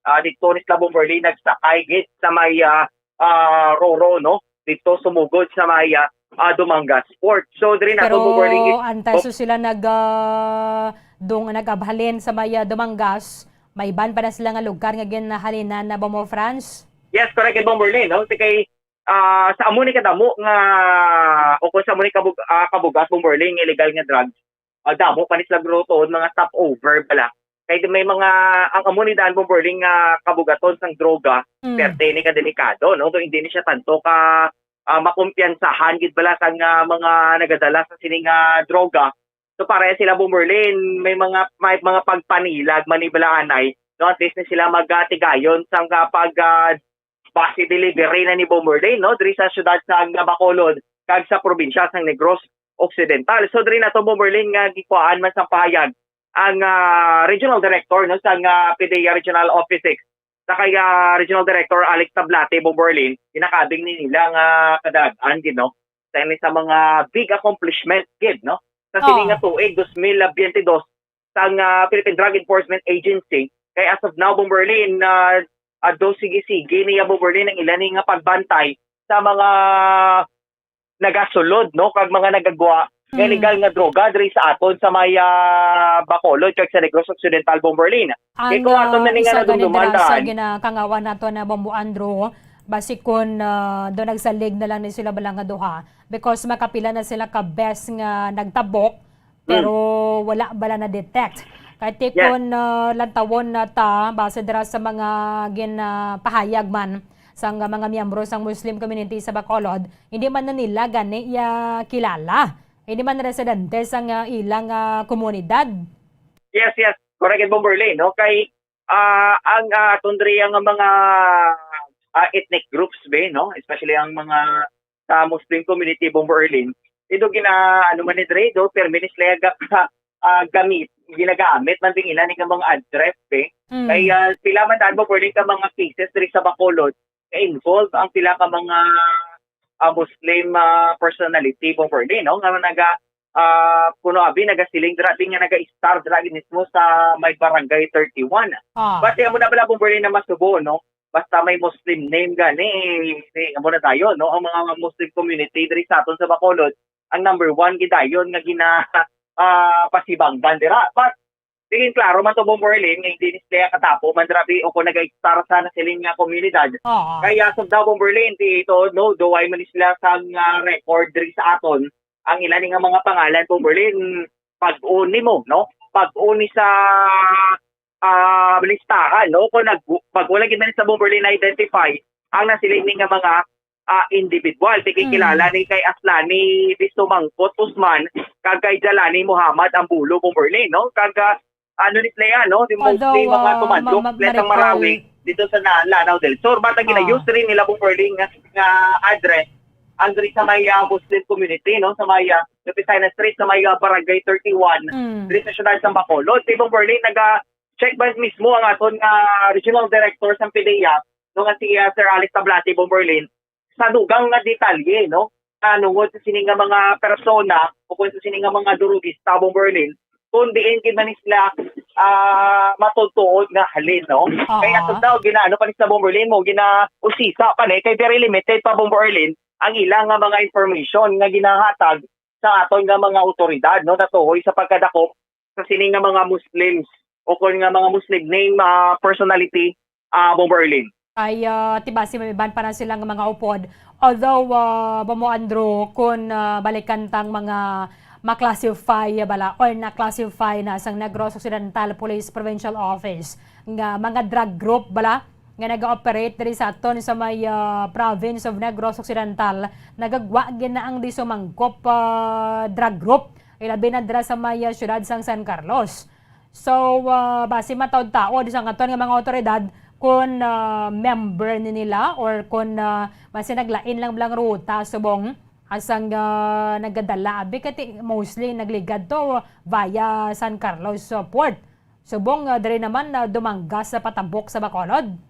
ah, dito ni sila, Bombo Erlin, nagsakay gid sa may, ah, ah, Roro, no, dito sumugod sa may, ah, ah, Dumangas Port. So diri na to, Bombo Erlin, gid. Pero antes so sila nag, ah, dung nag-abhalin sa may, ah, Dumangas, may iban pa na sila nga lugar nga ginahalinan na, Bombo Franz? Yes, correct, Bombo Erlin, no? Ti kay, ah, sa amo ni kadamo nga, o kung sa amo ni kabug-, ah, kabugas, Bombo Erlin, nga illegal nga drugs, ah, damo pa ni sila, bro, tuod mga stopover bala. Kay may mga, ang amo ni daan, Bombo Erlin, nga kabugaton sang droga, Mm. perte ni ka delikado, no? So, hindi ni siya tanto ka, ah, makumpiyansahan gid bala sang, ah, mga nagadala sa sini nga droga. So, para sila, Bombo Erlin, may mga, may mga pagpanilag man ni bala anay, no? At least ni sila magatigayon sang, ah, pag, ah, base delivery na ni, Bombo Erlin, no, diri sa siyudad sa Bacolod kag sa probinsya sang Negros Occidental. So diri na to, Bombo Erlin, nga gikuhaan man sang pahayag ang, ah, regional director, no, sang, ah, PDEA Regional Office six, sa kay, ah, Regional Director Alex Tablate, Bombo Erlin, ginakabig ni nila nga kadag-an gid, no, sa ini sa mga big accomplishment gid, no, sa sini Oo. nga tuig dos mil biyente dos sang, ah, Philippine Drug Enforcement Agency. Kay as of now, Bombo Erlin, ah, ah, do sige-sige niya, Bombo Erlin, ang ila ni nga pagbantay sa mga nagasulod, no, kag mga nagagwa nga Mm. illegal nga droga diri sa aton sa may, ah, Bacolod kag sa Negros Occidental, Bombo Erlin. Ang, Kay kung aton ah, na ni nga isa gani nadumduman dira sa daan. Ginakangawan nato na, Bombo Andrew, basi kun, ah, do nagsalig na lang ni sila bala nga duha, because makapila na sila ka beses nga nagtabok, pero wala bala na-detect. Kay ti Yes. kun, ah, lantawon na ta, base dira sa mga ginapahayag man sang mga miyembro sang Muslim community sa Bacolod, hindi man na nila gani iya kilala. Hindi man residente sang, ah, ilang, ah, komunidad. Yes, yes. Correct, Bombo Erlin, no? Kay, ah, ang, ah, aton diri ang mga, ah, ethnic groups, be, no? Especially ang mga sa Muslim community, Bombo Erlin, ido gina, ano man ni dre, do, permi ni sila ga-, ah, gamit, ginagamit man din ila ni nga mga address, eh. Mm. Kay, ah, pila man daan, Bombo Erlin, ka mga cases diri sa Bacolod, ka-involve ang pila ka mga, ah, Muslim, ah, personality, Bombo Erlin, no? Nga naga, ah, kuno abi, nagasiling dira, di nga naga-star dira mismo sa may Barangay thirty-one. Ah. But, eh, amo na bala, Bombo Erlin, na masubo, no? Basta may Muslim name gani, eh, amo na dayon, no? Ang mga Muslim community diri sa aton sa Bacolod, ang number one gidayon nga gina, ah, pasibangdan dira. But, tingin klaro man to, Bombo Erlin, nga hindi ni sila katapo man dira, bi, o kung nag-star sa nasiling nga komunidad. Oo. Kaya sugdaw, Bombo Erlin, ti ito, no, duway man ni sila sang, ah, record diri sa aton. Ang ila ni nga mga pangalan, Bombo Erlin, pag-uni mo, no? Pag-uni sa, ah, listahan, no? Kung nag-, pag wala gid man sa, Bombo Erlin, na-identify ang nasiling ni nga mga, ah, individual. Ti kay Mm. kilala ni kay Aslani Bistumangkot Usman, kag kay Jalani Muhammad Ambulo, Bombo Erlin, no? Kag, ah, ano ni sila, no? Di mostly Although, mga ah, tumandok, ma-, ma-, sila sa ma-recall Marawi, dito sa na-, Lanao del Sur. But ang Ah. gina-use rin nila, Bombo Erlin, nga, nga address, ang diri sa may, ah, Muslim community, no? Sa may, ah, Lucifina Street, sa may, ah, Barangay thirty-one, Mm. diri sa siyudad sa Bacolod. Si Bombo Erlin, naga, check ba mismo ang aton nga regional director sa PDEA, no, nga si, ah, Sir Alex Tablati, Bomberlin, sa dugang nga detalye, no? Ah, tungod sa sini nga mga persona o kung sa sini nga mga durugista, Bomberlin, kung diin gid man sila, ah, matutuod nga halin, no? Kay as of now, ginaano pa ni sila, Bomberlin, mo, ginausisa pa ni, kay very limited pa, Bomberlin, ang ilang nga mga information nga ginahatag sa aton nga mga awtoridad, no, natuhoy sa pagkadakop sa sini nga mga Muslims o kon nga mga Muslim name, ah, personality, ah, Bomberlin. Ay, ah, ti basi may iban pa na sila nga mga upod. Although, ah, Bomo Andrew, kun, ah, balikan tang mga ma-classify bala or na-classify na sang Negros Occidental Police Provincial Office nga mga drug group bala nga naga-operate diri sa aton sa may, ah, province of Negros Occidental, nagagwa gid na ang di sumangkop, ah, drug group, ilabi na dira sa may, ah, siyudad sang San Carlos. So, ah, basi mataod-taod sang aton nga mga awtoridad kon, ah, member ni nila or kon, ah, basi naglain lang bala nga ruta subong asang, ah, nagadala abi kay ti-, mostly nagligad to via San Carlos, ah, port. Subong, ah, diri naman, ah, dumanggas sa patabok sa Bacolod.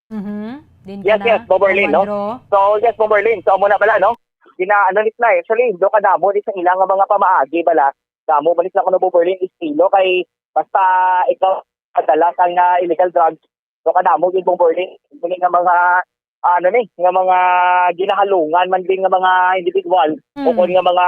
Mhm. Din ka Yes, na, yes, Bomberlin, no? Alejandro. So, yes, Bomberlin. So, amo na bala, no? Gina-, ano ni sila, actually, do kadamo ni sa ilang nga mga pamaagi bala. Damo man ni sila kuno, Bomberlin, estilo kay basta ikaw kadala sang, ah, illegal drugs, do kadamo gid, Bomberlin. Kini nga mga, ah, ano ni, nga mga ginahalungan man din nga mga individual o Mm. kon nga mga,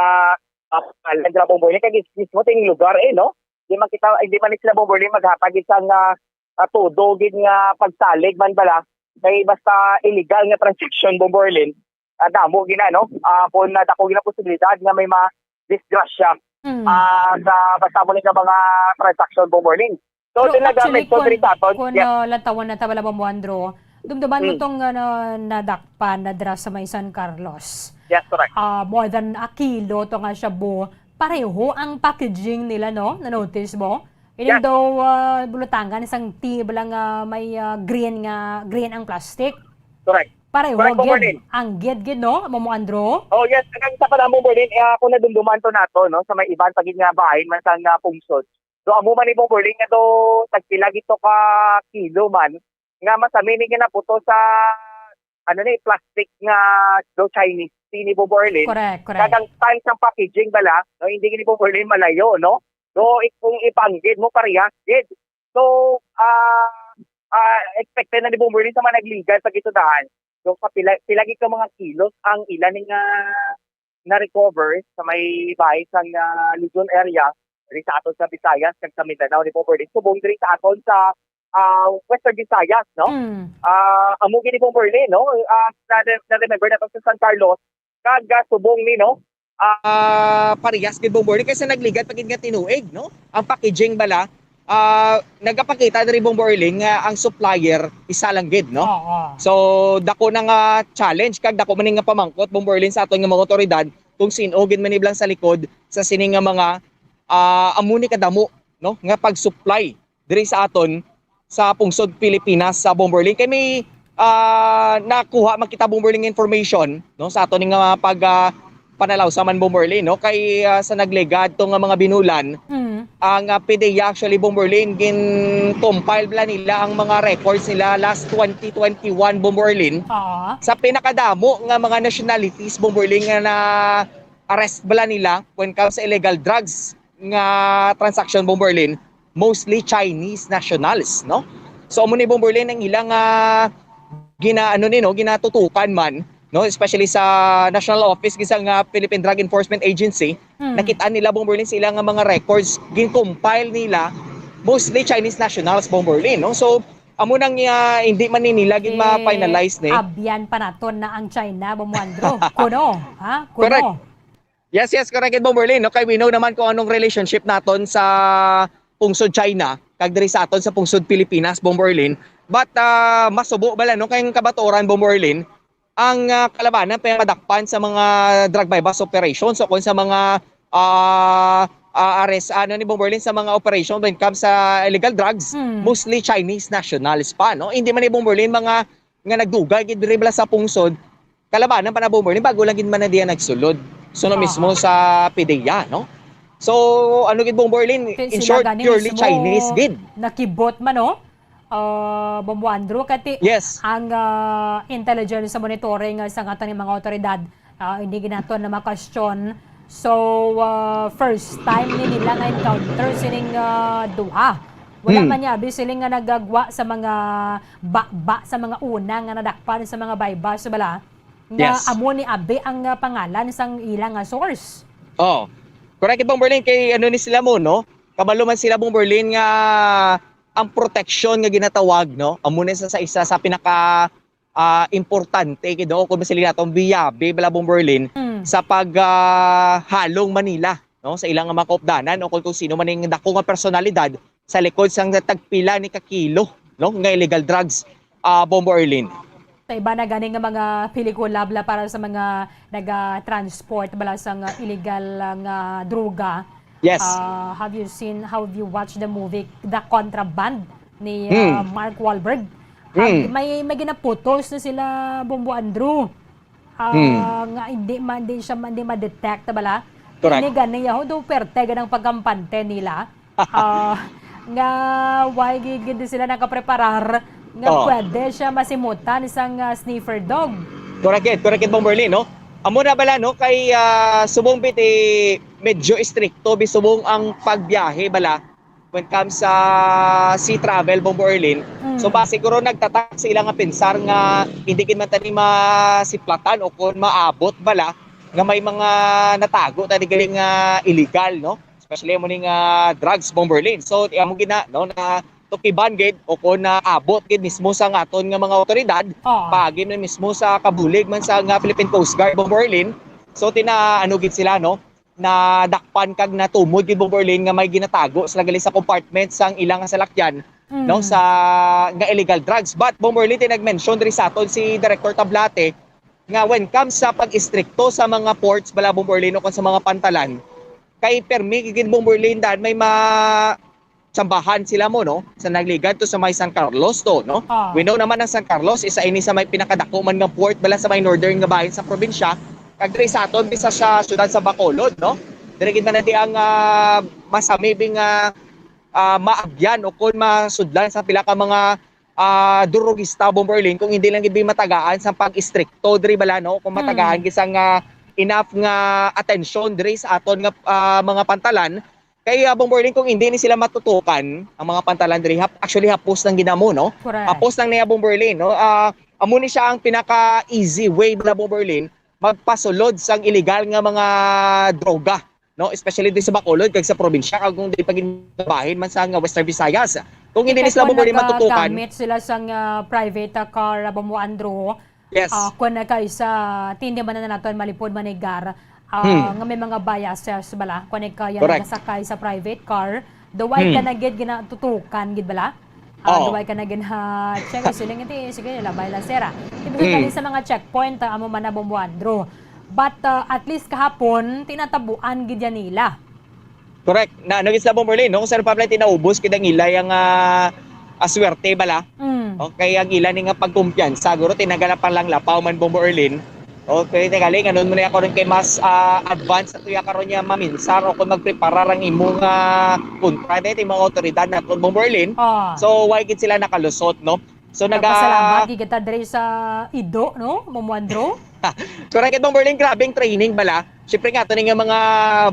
ah, pangalan dira, Bomberlin, kay gis-, mismo ting lugar, eh, no? Di man kita, hindi man ni sila, Bomberlin, maghatag isang, ah, ah, todo gid nga pagsalig man bala kay basta illegal nga transaction, Bomberlin, ah, damo gina, no? Ah, kung nadako gina posibilidad nga may ma-disgrasya, Mm. ah, sa basta mo ni nga mga transaction, Bomberlin. So, Pero din actually, nagamit ko kun, diri sa aton. Kun, Yes. ah, lantawon na ta bala, Bombo Andrew, dumduman mo Mm. tong, ah, na-, nadakpan na dira sa may San Carlos. Yes, correct. Ah, more than a kilo to nga shabu. Pareho ang packaging nila, no? Na-notice mo? Even Yes. though, ah, bulutangan sang tea bala nga may, ah, green nga, green ang plastic. Correct. Pareho Correct po, gid. Berlin. Ang gid gid, no? Momo Andrew? Oh, yes. Ang isa pa lang po, Berlin, eh, ako nadumduman to nato, no? Sa may iban pa gid nga bahin man sa nga pungsod. So, amo man ni po, Berlin, nga to, tagpila gid to ka kilo man, nga masami ni ginaputo sa, ano ni, plastic nga do Chinese tea ni po, Berlin. Correct, correct. Kag ang style sang packaging bala, no? Hindi gid ni po, Berlin, malayo, no? So, i-, kung ipanggid mo, parehas gid. So, ah, ah, expected na ni Bomberlin sa mga nagligad sa gitudahan. So, sa pila, pila gid ka mga kilos ang ila ni nga na-recover sa may bahay sang, ah, Luzon area, diri sa aton sa Visayas, kag sa Mindanao ni Bomberlin. Subong diri sa aton sa, ah, Western Visayas, no? Mm. Ah, amo gid ni Bomberlin, no? Ah, na, na-remember na to sa San Carlos, kag, ah, subong ni, no? Ah, parehas gid, Bomberlin, kay sa nagligad pa gid nga tinuig, no? Ang packaging bala, ah, nagapakita diri, Bomberlin, nga ang supplier isa lang gid, no? Oo. So, dako na nga challenge kag dako man ni nga pamangkot, Bomberlin, sa aton nga mga otoridad kung sin-o gid man ni bala sa likod sa sini nga mga, ah, amo ni kadamo, no, nga pag-supply diri sa aton sa pungsod Pilipinas sa Bomberlin. Kay may, ah, nakuha man kita, Bomberlin, nga information, no, sa aton nga pag, ah, panalawsa man, Bomberlin, no, kay, ah, sa nagligad to nga mga binulan, Mm. ang, ah, PDEA actually, Bomberlin, gin-compile bala nila ang mga records nila last twenty twenty-one, Bomberlin. Oo. Sa pinakadamo nga mga nationalities, Bomberlin, nga na-arrest bala nila when comes sa illegal drugs nga transaction, Bomberlin, mostly Chinese nationals, no? So, amo ni, Bomberlin, ang ilang, ah, gina-, ano ni, no, ginatutukan man, no, especially sa National Office gid sa nga Philippine Drug Enforcement Agency, Hmm. nakita nila, Bomberlin, sa ilang nga mga records, gin-compile nila mostly Chinese nationals, Bomberlin, no? So, amo nang, ah, hindi man ni nila gid Eh, ma-finalize ni. Abyan pa naton na ang China, Bombo Andrew. Kuno, ha? Kuno. Correct. Yes, yes, correct, Bomberlin, no? Kay we know naman kung anong relationship naton sa pungsod China, kag diri sa aton sa pungsod Pilipinas, Bomberlin. But, ah, masubo bala, no? Kay ang kabaturan, Bomberlin, ang, ah, kalabanan pa yung madakpan sa mga drug buy-bust operations o kung sa mga, ah, ah, arrest, ano ni, Bomberlin, sa mga operation when it comes sa illegal drugs, Hmm. mostly Chinese nationals pa, no? Hindi man ni, Bomberlin, mga nga nagdugay gid diri bala sa pungsod, kalabanan pa na, Bomberlin, bago lang gid man na diya nagsulod. Suno Ah. mismo sa PDEA, no? So, ano gid, Bombo Erlin? Kay in sila short, gani purely mismo Chinese gid. Nakibot man, no? Ah, Bombo Andrew, kati Yes. ang, ah, intelligence sa monitoring, ah, sa nga ni mga otoridad, ah, hindi ginaton na makasyon. So, ah, first time ni nila nga encounter sining, ah, duha. Wala Hmm. man niya, abi, siling nga nagagwa sa mga baba sa mga una nga nadakpan sa mga buy-bust bala. Nga Yes. amo ni abi ang, ah, pangalan sang ila nga source. Oh. Correct, Bombo Erlin, kay ano ni sila mo, no? Kabalo man sila, Bombo Erlin, nga ang proteksyon nga ginatawag, no? Amo na sa, sa isa sa pinaka, ah, importante, kay do, kung masiling naton, biyabi, bala, Bombo Erlin, Mm. sa pag, ah, halong Manila, no? Sa ilang mga kaupdanan o kung, kung sino man yung dako nga personalidad sa likod sang tagpila ni kakilo, no? Nga illegal drugs, ah, Bombo Erlin. Sa iba na gani nga mga pelikula bala para sa mga naga-transport bala sang illegal nga droga. Yes. Ah, have you seen, have you watched the movie The Contraband ni, Hmm. ah, Mark Wahlberg? Ah, Hmm. may, may ginaputos na sila, Bombo Andrew. Ah, Hmm. nga hindi ma-, hindi siya ma-, hindi ma-detect bala. Correct. Ini gani yaho do perte ganang pagkampante nila. Ah, nga why gi-, gid sila nakapreparar nga Oh. pwede siya masimutan isang, ah, sniffer dog. Correct it, correct it, Bombo Erlin, no? Amo na bala, no? Kay, ah, subong biti medyo istrikto, bisubong ang pagbiyahe bala when it comes sa sea travel, Bombo Erlin. Mm. So, ba siguro nagtatak sa ilang nga pensar nga hindi gid man tani masiplatan o kung maabot bala nga may mga natago tani gali nga illegal, no? Especially mo ning, ah, drugs, Bombo Erlin. So, ti-, amo gid na, no, na tukiban gid o kung naabot gid mismo sa nga aton nga mga otoridad, Ah. paagi na mismo sa kabulig man sa nga Philippine Coast Guard, Bombo Erlin. So, tina-, ano gid sila, no, nadakpan kag natumod gid, Bombo Erlin, nga may ginatago sila gali sa compartment sang ilang salakyan, no, Mm. sa nga illegal drugs. But, Bombo Erlin, tinag-mention diri sa aton si Director Tablate nga when comes sa pag-istrikto sa mga ports, bala, Bombo Erlin, o kung sa mga pantalan, kay permi gid, Bombo Erlin, dan may ma-, tsambahan sila mo, no? Sa nagligad to sa may San Carlos to, no? Ah. We know naman ang San Carlos, isa ini sa may pinakadako man nga port bala sa may northern nga bahin sa probinsya. Kag diri sa aton, bisa sa siyudad sa Bacolod, no? Diri gid man na di ang, ah, masami bi nga, ah, maabyan o kon masudlan sa pila ka mga, ah, durugista, Bombo Erlin, kung hindi lang gid bi matagaan sa pag-istrikto diri bala, no? Kung Hmm. matagaan gid sang, ah, enough nga atensyon diri sa aton nga, ah, mga pantalan, kay, ah, Bombo Erlin, kung hindi ni sila matutukan, ang mga pantalan diri, hap-, actually, hapos lang gid amo, no? Correct. Hapos lang niya, Bombo Erlin, no? Ah, amo ni siya ang pinaka-easy way bala, Bombo Erlin, magpasulod sang illegal nga mga droga, no? Especially diri sa Bacolod, kag sa probinsya, kag kung diri pa gid bahin man sa nga Western Visayas. Kung hindi ni sila, Bombo Erlin, matutukan. Kay kung nagagamit sila sang, ah, private, ah, car, ah, Bombo Andrew, Yes. Ah, kung na kay sa tindi man na naton malipod manigar, ah, Hmm. nga may mga biases bala, kung ikaw yan Correct. nagasakay sa private car, duway ka Hmm. na gid ginatutukan gid bala. Ah, Oo. duway ka na gina-check, siling, "Hindi, sige, labay lang, sir, ah." Ibig Hmm. sabihin sa mga checkpoint, ah, amo man na, Bombo Andrew. But, ah, at least kahapon, tinatabuan gid yan nila. Correct. Na, ano gid sila, Bombo Erlin, no? Kung saan pa pala tinaubos, kita ang ilay ang, ah, ah, swerte bala. Mm. Okay, ang ila ni nga pagkumpiyansa. Guro, tinagala pa lang lapaw man, Bombo Erlin. Okay, tingali, ganun mo na ako rin kay mas, ah, advance sa tuya karon niya maminsar o kung magpreparar ang imo nga kontra na ito, yung mga otoridad na kung, Bombo Erlin. Ah. So, why gid sila nakalusot, no? So, naga- Nagpasalamat gid kita diri sa Ido, no? Mamuandro? Correct, Bombo Erlin, grabe ang training bala. Siyempre nga, ito nga mga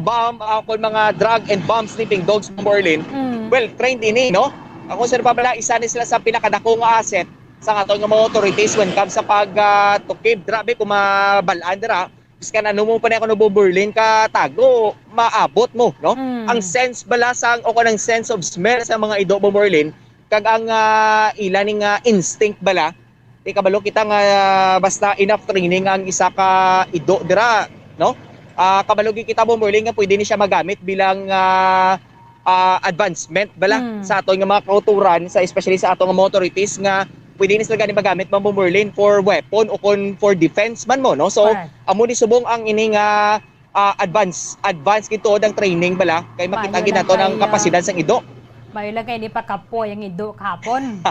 bomb, ah, kung mga drug and bomb sniffing dogs, Bombo Erlin. Mm. Well, trained ini, no? Ako, sir, pa bala, isa ni sila sa pinakadako nga asset sa aton nga mga authorities when comes sa pag, ah, tukib. Grabe, kung mabalaan dira, biskan ano mo pa niya, kung Bombo Erlin, katago, maabot mo, no? Mm. Ang sense bala sang, o kung ang sense of smell sa mga Ido, Bombo Erlin, kag ang, ah, ila ni nga instinct bala, di kabalo kita nga, ah, basta enough training ang isa ka Ido dira, no? Ah, kabalo gid kita, Bombo Erlin, nga pwede ni siya magamit bilang, ah, ah, advancement bala Hmm. sa aton nga mga kauturan, sa, especially sa aton nga mga authorities nga pwede ni sila gani magamit, Bombo Erlin, for weapon o kon for defense man mo, no? So, Correct. amo ni subong ang ini nga ah, advance, advance gid tuod ang training bala, kay makita Maayo gid lang naton ang kay, ah, kapasidad sang Ido. Maayo lang kay hindi pa kapoy ang Ido kahapon.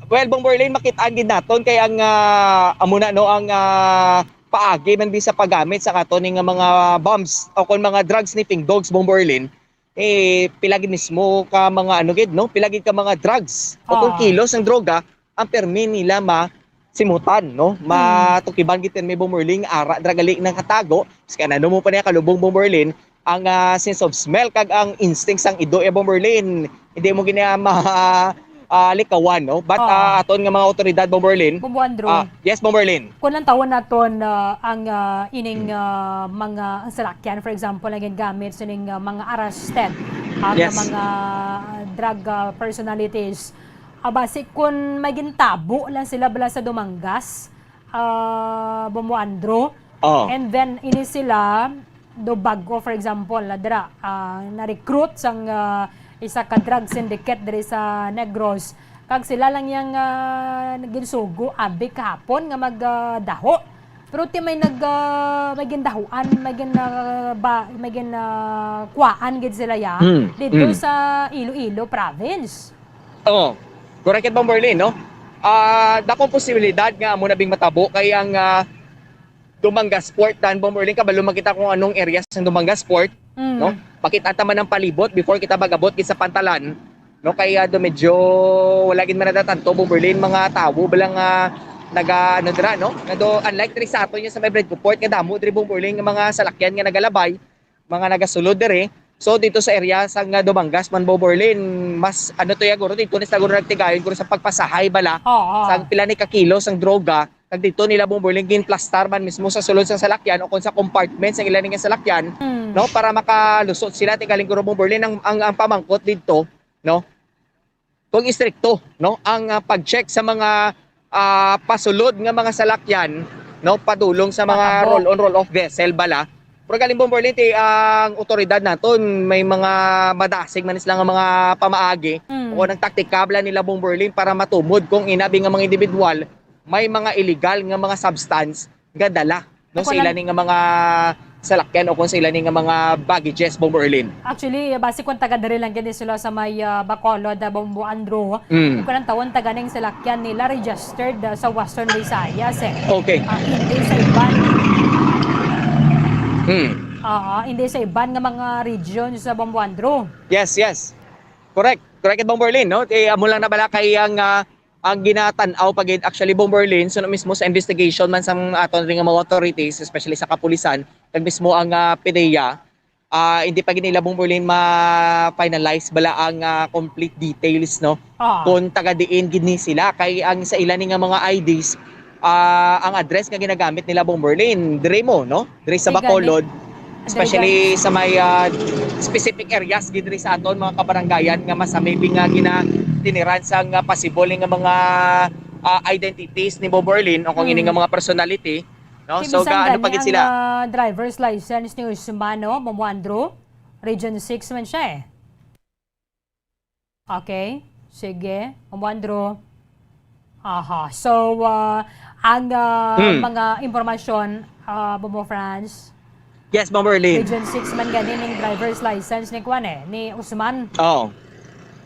Well, Bombo Erlin, makit-an gid naton kay ang, ah, amo na, no, ang, ah, paagi man bi sa paggamit sa kato ni nga mga bombs o kon mga drug sniffing dogs, Bombo Erlin, eh, pila gid mismo ka mga ano gid, no? Pila gid ka mga drugs o kon Ah. kilos ng droga ang permi nila masimutan, no? Hmm. Matukiban gid permi, Bombo Erlin, ara dira gali nakatago. Sa kanano mo pa niya kalubong, Bombo Erlin, ang, ah, sense of smell kag ang instinct sang ido, eh, Bombo Erlin. Hindi mo gid niya ma-, ah, likawan, no? But, Oo. ah, aton nga mga awtoridad, Bombo Erlin. Bombo Andrew. Ah, yes, Bombo Erlin. Kung ang tawon naton, ah, ang, ah, ining, ah, mga, ang salakyan, for example, ang ginagamit sa ning, ah, mga arrested, ah, nga Yes. mga, ah, drug, ah, personalities, ah, basi kung may gintabo lang sila bala sa Dumangas, ah, Bombo Andrew, Oh. And then, ini sila, do bago, for example, na dira, ah, na-recruit sang, ah, isa ka drug syndicate diri sa Negros. Kag sila lang yang, ah, ginsugo abi kahapon nga mag, ah, daho. Pero ti may nag, ah, may gindahuan, may gin, ah, ba, may gin, ah, kuwaan gid sila ya Mm, dito mm. sa Iloilo province. Oh, correct it, Bombo Erlin, no? Ah, dakong posibilidad nga amo na bing matabo kay ang, ah, Dumangas Port, dan Bombo Erlin, kabalo makita kung anong area sa Dumangas Port, Mm. no? Makita ta man ang palibot before kita magabot gid sa pantalan, no? Kay, ah, do medyo wala gid man natatanto, Bombo Erlin, mga tawo ba lang, ah, naga, ano dira, no? Nga do, unlike diri sa aton yung sa may Bredco Port, nga damo diri, Bombo Erlin, nga mga salakyan nga nagalabay, mga nagasulod diri. So, dito sa area sa nga Dumangas man, Bombo Erlin, mas, ano to ya, guro, dito na sila guro nagtigayon, guro, sa pagpasahay bala Oo. sa pila ni ka kilo sang droga. Kag dito nila, Bombo Erlin, ginplastar man mismo sa sulod sa salakyan o kung sa compartment sa ila nga salakyan, Hmm. no, para makalusot sila. Tigaling guro, Bombo Erlin, ang, ang, ang pamangkot dito, no, kung istrikto, no, ang, ah, pag-check sa mga, ah, pasulod nga mga salakyan, no, padulong sa mga Patabo. roll-on, roll-off vessel bala. Pero galing, Bombo Erlin, ti ang otoridad naton, may mga madasig man sila nga mga pamaagi Mm. o nang taktika bala nila, Bombo Erlin, para matumod kung inabi nga mga individual may mga illegal nga mga substance nga dala, no, Ako sa lang ila ni nga mga salakyan o kung sa ila ni nga mga baggages, Bombo Erlin. Actually, basi kung taga diri lang gid sila sa may, ah, Bacolod, ah, Bombo Andrew, Mm. kung ang tawon taga ning salakyan nila registered, ah, sa Western Visayas, eh. Okay. Ah, hindi sa iban. Hmm. Oo, hindi sa iban nga mga region sa Bombo Andrew. Yes, yes. Correct. Correct, Bombo Erlin, no? Eh, amo lang na bala kay ang, ah, ang ginatan-aw pa gid, actually, Bombo Erlin, so mismo sa investigation man sang aton ring mga authorities, especially sa kapulisan, kag mismo ang, ah, PDEA, ah, hindi pa gid nila, Bombo Erlin, ma-finalize bala ang, ah, complete details, no? Ah. Kung taga diin gid ni sila, kay ang sa ila ni nga mga I Ds, ah, ang address nga ginagamit nila, Bombo Erlin, diri mo, no? Diri sa Sige, Bacolod, gani. Especially sa may, ah, specific areas gid diri sa aton mga kabarangayan nga mas maybe nga ginatiniran sa nga possible nga mga, ah, identities ni Bombo Erlin o kung ini nga Hmm. mga personality, no? Ti So, bisan gaano pa gani gid ang, sila? ah, driver's license ni Usman, no? Bombo Andrew, Region six man siya, eh. Okay. Sige. Bombo Andrew. Aha. So, ah, ang, ah, Hmm. mga impormasyon, ah, Bombo Franz, Yes, Bombo Erlin. Region six man gani ning driver's license ni kuan, eh, ni Usman. Oh.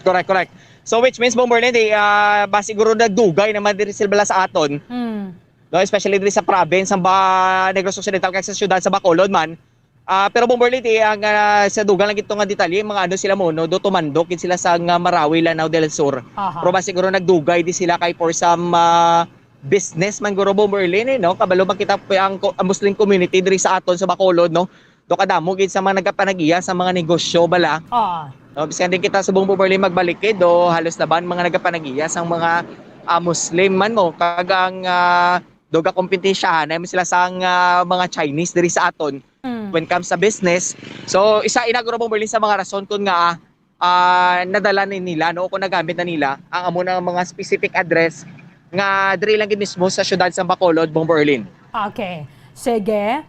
Correct, correct. So, which means, Bombo Erlin, di, ah, ba siguro nagdugay naman diri sila sa aton. Hmm. No, especially diri sa province, sa Ba-, Negros Occidental, kag sa siyudad sa Bacolod man. Ah, pero, Bombo Erlin, ti ang, ah, sa dugang lang gid to nga detalye, mga ano sila mo, no, do tumandok gid sila sa nga Marawi, Lanao del Sur. Aha. Pero ba siguro nagdugay di sila kay for some, ah, business man guro, Bombo Erlin, eh, no? Kabalo man kita, ang ko-, ang Muslim community diri sa aton sa Bacolod, no? Do kadamo gid sa mga nagapanagiya sa mga negosyo bala. Oo. No, bisan din kita sa Bombo Erlin magbalikid, do halos laban mga nagapanagiya sa mga, ah, Muslim man mo, kag ang, ah, do gakompetensyahan na sila sa, ah, mga Chinese diri sa aton Mm. when it comes sa business. So, isa ina guro, Bombo Erlin, sa mga rason kun nga, ah, nadala ni nila, no, kung nagamit na nila ang amo na mga specific address nga diri lang gid mismo sa siyudad sa Bacolod, Bombo Erlin. Okay. Sige.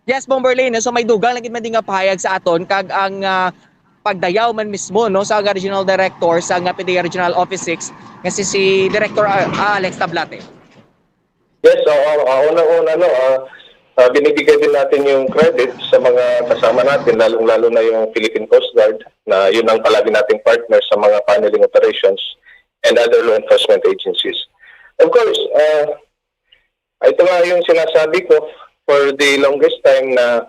Yes, Bombo Erlin. So, may dugang lang gid man din nga pahayag sa aton kag ang, ah, pagdayaw man mismo, no, sa Regional Director sa nga PDEA Regional Office six nga si, si Director, ah, Alex Tablate. Yes, oo. Ah, unang-una, no, ah, ah, binibigay din natin yung credit sa mga kasama natin, lalong-lalo na yung Philippine Coast Guard, na yun ang palagi nating partner sa mga funneling operations and other law enforcement agencies. Of course, ah, ito nga yung sinasabi ko, for the longest time na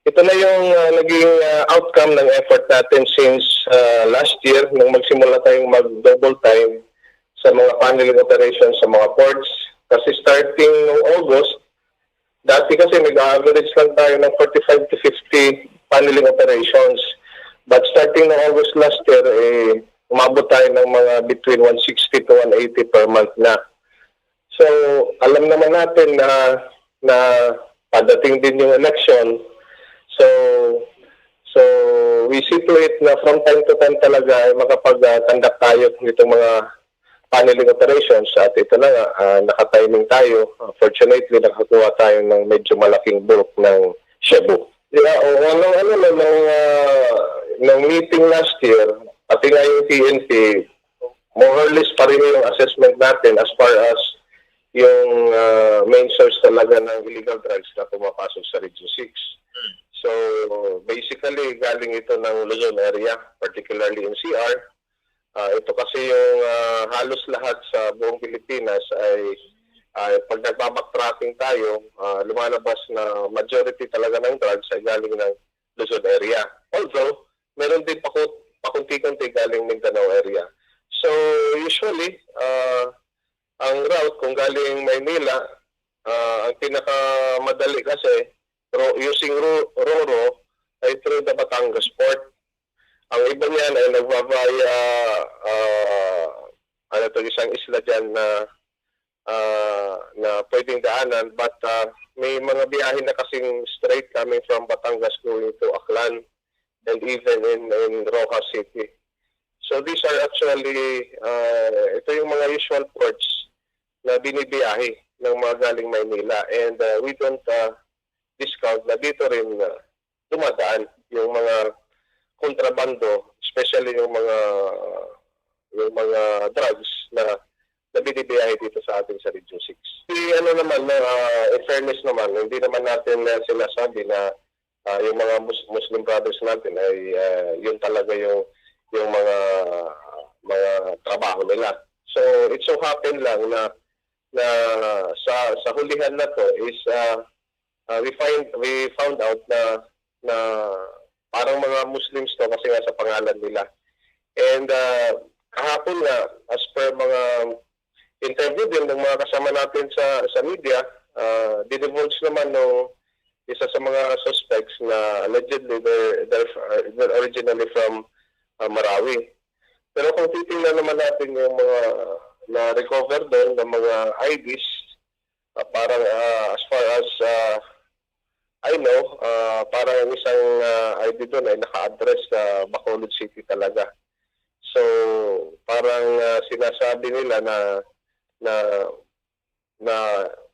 ito na yung, ah, naging, ah, outcome ng effort natin since, ah, last year nung magsimula tayong mag-double time sa mga paneling operations sa mga ports. Kasi starting nung August, dati kasi nag-average lang tayo ng forty-five to fifty paneling operations. But starting nung August last year, eh, umabot tayo ng mga between one sixty to one eighty per month na. So, alam naman natin na, na padating din yung election. So, so we see to it na from time to time talaga ay makapag-conduct tayo nitong mga paneling operations at ito na nga, ah, naka-timing tayo. Ah, fortunately, nakakuha tayo ng medyo malaking bulk ng shabu. Yeah, o ano, ano, no, nung, ah, nung meeting last year, pati nga yung P N P, more or less pareho yung assessment natin as far as yung, ah, main source talaga ng illegal drugs na pumapasok sa Region six. So, basically, galing ito ng Luzon area, particularly N C R. Ah, ito kasi yung, ah, halos lahat sa buong Pilipinas ay, ay pag nagba-backtracking tayo, ah, lumalabas na majority talaga ng drugs ay galing ng Luzon area. Although, meron din paku-, pakunti-kunti galing Mindanao area. So, usually, ah, ang route kung galing Maynila, ah, ang pinakamadali kasi ro-, using ro-, Roro ay through the Batangas port. Ang iba niyan ay nagva-via, ah, ano to, isang isla diyan na, ah, na pwedeng daanan, but, ah, may mga biyahe na kasing straight coming from Batangas going to Aklan and even in, in Roxas City. So these are actually, ah, ito yung mga usual ports na binibiyahe ng mga galing Maynila, and, ah, we don't, ah, discount na dito rin, ah, dumadaan yung mga kontrabando, especially yung mga, yung mga drugs na, na binibiyahe dito sa atin sa Region six. Si ano naman, no, ah, in fairness naman, hindi naman natin, ah, sinasabi na, ah, yung mga Mus-, Muslim brothers natin ay, ah, yun talaga yung, yung mga, mga trabaho nila. So, it so happen lang na, na sa, sa hulihan na to is, ah, ah, we find, we found out na, na parang mga Muslims to kasi nga sa pangalan nila. And, ah, kahapon nga, as per mga interview din ng mga kasama natin sa, sa media, ah, dinivulge naman nung isa sa mga suspects na allegedly they're, they're, they're originally from, ah, Marawi. Pero kung titingnan naman natin yung mga na-recover doon ng mga I Ds, ah, parang, ah, as far as, ah, I know, ah, parang ang isang, ah, I D doon ay naka-address sa Bacolod City talaga. So, parang, ah, sinasabi nila na, na, na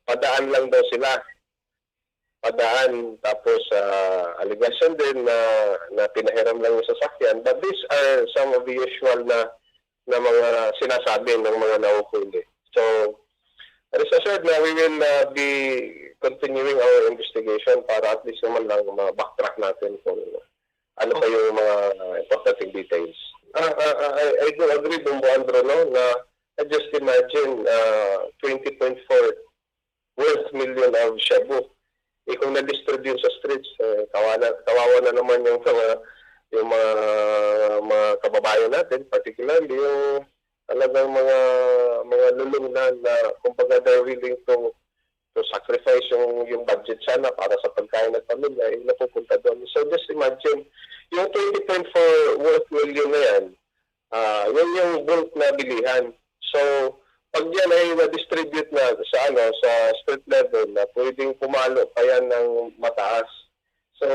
padaan lang daw sila. Padaan, tapos, ah, allegation din na, na pinahiram lang yung sasakyan. But these are some of the usual na, na mga sinasabi ng mga nahuhuli. So, rest assured na we will, ah, be continuing our investigation para at least naman lang ma-backtrack natin kung ano pa yung mga importanteng details. Ah, ah, ah, I, I do agree, Bombo Andro, no, na I just imagine, ah, twenty point four worth million of shabu. Eh, kung na-distribute sa streets, eh, kawa-, kawawa na naman yung mga, yung mga, mga kababayan natin, particularly yung talagang mga, mga lulong na, na, kumbaga, they're willing to, to sacrifice yung, yung budget sana para sa pagkain ng pamilya, eh, napupunta doon. So, just imagine, yung twenty point four worth million na yan, ah, yun yung bulk na bilihan. So, pag yan ay na-distribute na sa, ano, sa street level, na pwedeng pumalo pa yan ng mataas. So,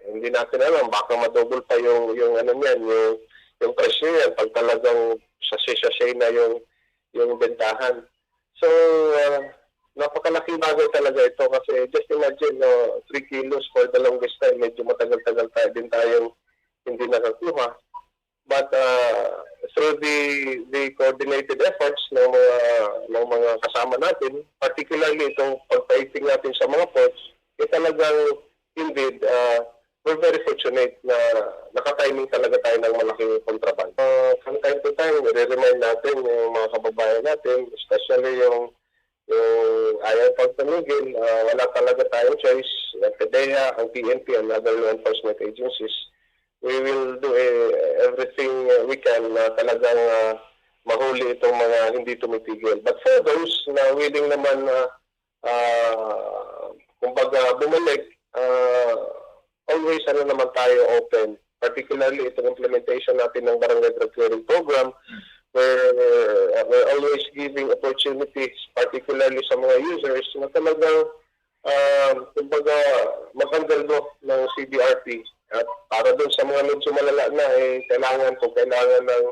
hindi natin alam, baka ma-double pa yung, yung ano niyan, yung, yung presyo niyan pag talagang sachet-sachet na yung, yung bentahan. So, ah, napakalaking bagay talaga ito kasi just imagine, no, three kilos for the longest time, medyo matagal-tagal tayo din tayong hindi nakakuha. But, ah, through the, the coordinated efforts ng mga, ng mga kasama natin, particularly itong pagpaigting natin sa mga ports, eh, talagang indeed, ah, we're very fortunate na nakatiming talaga tayo ng malaking kontrabando. Ah, from time to time, nire-remind natin yung mga kababayan natin, especially yung, yung Kaya pag tumigil, ah, wala talaga tayong choice. Ang PDEA, ang P N P, and other law enforcement agencies, we will do, eh, everything, uh, we can na talagang, ah, mahuli itong mga hindi tumitigil. But for those na willing naman na, ah, kumbaga, bumalik, ah, always, ano naman tayo, open. Particularly itong implementation natin ng Barangay Drug Clearing Program, where, uh, we're always giving opportunities, particularly sa mga users, na talagang, ah, kumbaga, mag-undergo ng C D R P. At para dun sa mga medyo malala na, eh, kailangan, kung kailangan ng,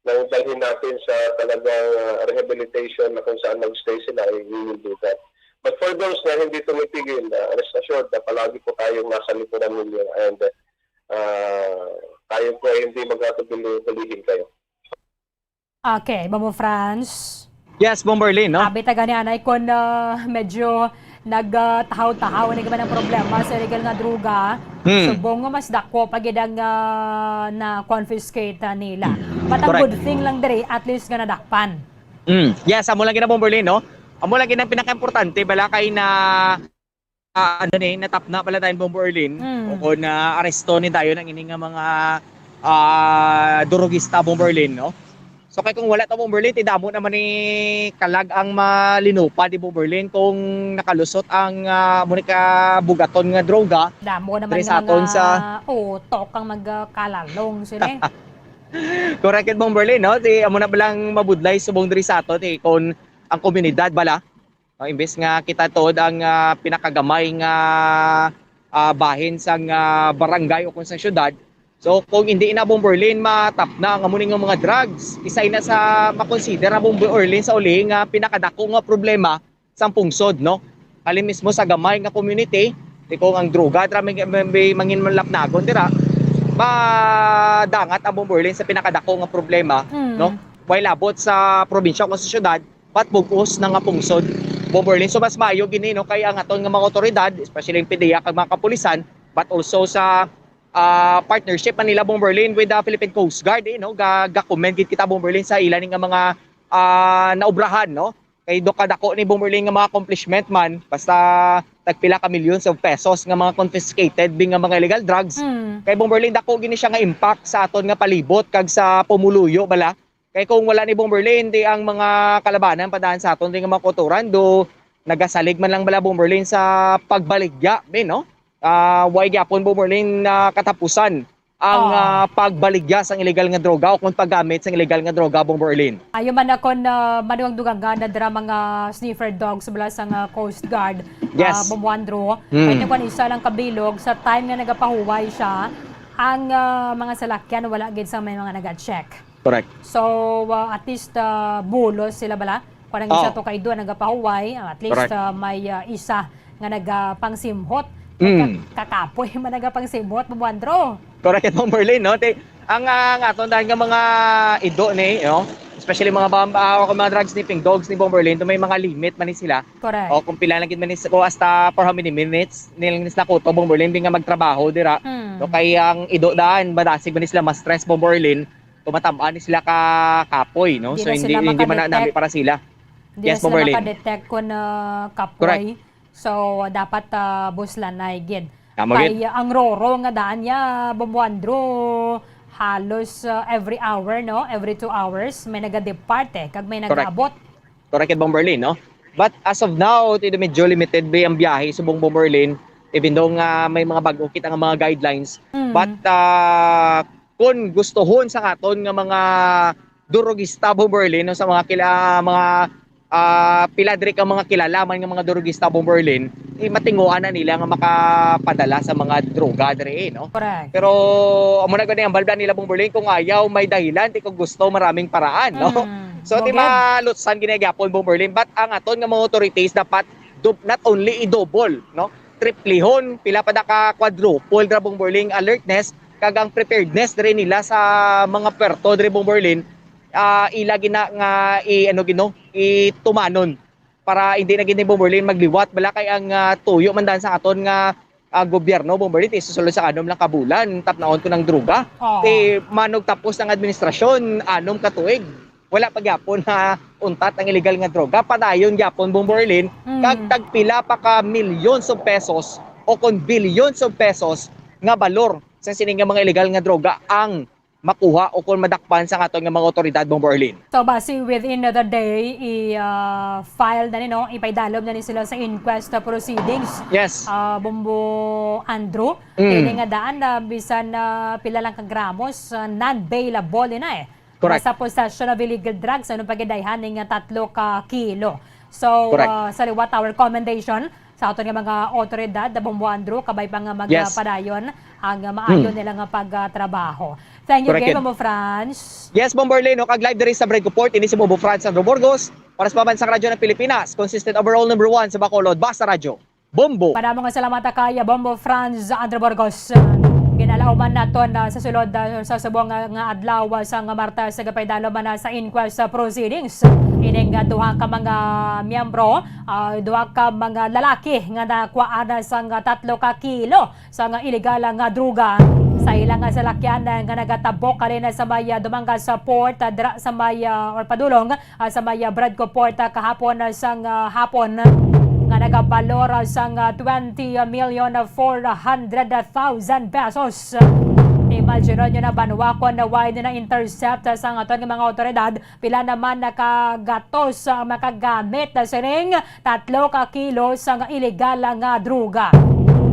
ng dalhin natin sa talagang, ah, rehabilitation na kung saan mag-stay sila, eh, we will do that. But for those na hindi tumitigil, ah, rest assured na palagi po tayong nasa likuran ninyo, and, ah, tayo po ay hindi magkakabili-bilihin kayo. Okay, Bombo France. Yes, Bomberlin, no? Abi ta gani anay kon, ah, medyo nagtahaw-tahaw ni man ang problema sa illegal nga droga. Hmm. Subong nga mas dako pa gid ang, ah, na-confiscate, ah, nila. But ang Correct. Good thing lang diri, at least nga nadakpan. Mm. Yes, amo lang gid na, Bomberlin, no? Amo lang gid ang pinakaimportante, bala kay na, ah, ano ni, natapna pala tayo, Bomberlin. Mm. O na aresto ni tayo ng ini nga mga, ah, durugista, Bomberlin, no? So kay kung wala ta, Bomberlin, ti damo naman ni kalag ang malinupa di, Bomberlin, kung nakalusot ang, ah, amo ni ka bugaton nga droga. Damo naman Diri nga sa aton mga sa utok ang magkalalong sini. Correct it, Bomberlin, no? Ti amo na balang mabudlay subong diri sa aton, eh, kung ang komunidad bala, no? Imbes nga kita tuod ang, ah, pinakagamay nga, ah, bahin sang, ah, barangay o kung sa syudad. So kung hindi na, Bomberlin, matapna ang amo ni nga mga drugs, isa na sa makonsider na, Bomberlin, sa uli nga pinakadako nga problema sang pungsod, no? Kali mismo sa gamay nga community, ti kung ang droga dira may, may, may manginmalapnagon dira, madangat ang, Bomberlin, sa pinakadako nga problema, Mm. no? Way labot sa probinsya o sa syudad, but bug-os na nga pungsod, Bomberlin. So mas maayo gini, no, kay ang aton nga mga otoridad, especially ang PDEA kag mga kapulisan, but also sa, ah, partnership man nila, Bomberlin, with the Philippine Coast Guard, eh, no? Ga, ga-commend gid kita, Bomberlin, sa ila ni nga mga, ah, naubrahan, no? Kay do kadako ni, Bomberlin, nga mga accomplishment man, basta tagpila ka millions of pesos nga mga confiscated bi nga mga illegal drugs. Mm. Kay, Bomberlin, dako gini siya nga impact sa aton nga palibot kag sa pumuluyo bala. Kay kung wala ni, Bomberlin, ti ang mga kalabanan pa daan sa aton, ti nga mga kautoran, do nagasalig man lang bala, Bomberlin, sa pagbaligya, bin, no? Ah, way gyapon, Bomberlin, na katapusan ang, Ah. ah, pagbaligya sang illegal nga droga o kung paggamit sang illegal nga droga, Bomberlin. Ayo man ako na madugang-dugangan na dira mga sniffer dogs bala sa nga Coast Guard, Yes. ah, Bombo Andrew. Hmm. Kaya kung isa lang kabilog, sa time nga nagapahuway siya, ang, ah, mga salakyan wala gid sa may mga naga-check. Correct. So, ah, at least, ah, bulos sila bala. Kung ang isa Oh. to kay duha nagapahuway, at least, Correct. ah, may, ah, isa nga nagapangsimhot. Mm. Ka- kakapoy man nagapangsimhot, Bombo Andrew. Correct, Bomberlin, no? Ti, ang, ah, ang aton dahil nga mga ido ni, no? Especially mga bam-, ah, kung mga drug sniffing dogs ni, Bomberlin, to may mga limit man ni sila. Correct. O kung pila lang gid man ni, kung hasta for how many minutes nila ni sila kuto, Bomberlin, bi nga magtrabaho dira. Hmm. No, kay ang ido daan, madasig man ni sila ma-stress, Bomberlin, kung matamaan ni sila ka kapoy, no? Di So na hindi, sila hindi man na makadetect. nami para sila. Di Yes, na sila Bomberlin. Makadetect kung, ah, kapoy. Correct. So, dapat, ah, buslanay gid. Tama Kay, gid. ah, ang roro nga daan niya, Bombo Andrew, halos, ah, every hour, no? Every two hours, may nagadepart, eh, kag may Correct. nag-abot. Correct, Bomberlin, no? But as of now, ti medyo limited bi ang biyahe subong, Bomberlin, even though nga may mga bag-o kita nga mga guidelines. Mm. But, ah, kung gustuhon sa aton nga mga durugista, Bomberlin, no, sa mga kila-, mga, ah, pila diri ka mga kilala man nga mga durugista, Bomberlin, eh, matinguan na nila nga makapadala sa mga droga diri, eh, no? Correct. Pero amo na gani ang balblan nila, Bomberlin, kung ayaw may dahilan, ti kung gusto maraming paraan, no? Mm. So ti Bugid. Malutsan ginagyapon, Bomberlin, but ang aton nga mga authorities dapat dub-, not only i-double, no? Triplehon, pila pa da ka quadruple ra, Bomberlin, alertness kag ang preparedness diri nila sa mga puerto diri, Bomberlin, ah, ila gina nga i-, ano gid, no, itumanon para hindi na gid ni, Bomberlin, magliwat bala kay ang, ah, tuyo man dan sa aton nga, ah, gobyerno, Bomberlin, ti susulod sa anom lang ka bulan tapnaon to ng droga. Oo. Ti manugtapos ng administrasyon anom ka tuig. wala pa gyapon na untat ang illegal nga droga. Padayon gyapon, Bombo Erlin, Mm. kag tagpila pa ka millions of pesos o kon billions of pesos nga balor sa sini nga mga illegal nga droga ang makuha o kon madakpan sa aton nga mga otoridad, Bombo Erlin. So, basi within the day, i, ah, file na ni, no? Ipaidalom na ni sila sa inquest proceedings. Yes. Ah, Bombo Andrew, Mm. kini nga daan na bisan na pila lang ka gramos, ah, non-bailable na eh. Correct. Nasa possession of illegal drugs, ano pa gid ay haning nga tatlo ka kilo. So, Correct. ah, sa liwat, our commendation sa aton nga mga otoridad, the Bombo Andrew, kabay pa nga Yes. magpadayon ang, ah, maayo Hmm. nila nga pagtrabaho. Thank you Correct again, yun. Bombo Franz. Yes, Bombo Erlin, no? Kag live diri sa Bredco Port, ini si Bombo Franz Sandro Burgos, para sa Pambansang Radyo ng Pilipinas, consistent overall number one sa Bacolod, Basta Radyo. Bombo. Madamo nga salamat kay Bombo Franz Andro Burgos. Ginalauman naton, ah, sa sulod, ah, sa subong nga, nga adlaw, ah, sa nga Martes, sa gapay dalom man, ah, sa inquest, ah, proceedings. Ining, ah, duha ka mga miyembro, ah, duha ka mga lalaki nga nakuhaan, ah, sang, ah, tatlo ka kilo sang, ah, illegal, ah, nga droga sa ilang, ah, salakyan, ah, nga nagatabok rin, ah, sa may, ah, Dumangas, ah, Port, ah, dira sa may, ah, or padulong, ah, sa may, ah, Bredco Port, ah, kahapon, ah, sang, ah, hapon nga nagabalor, ah, sang, ah, twenty million four hundred thousand pesos. Imagine nyo na, banwa, kon na why na intercept, ah, sang aton nga mga otoridad, pila naman na ka gatos ang makagamit na sining tatlo ka kilo sang illegal nga droga.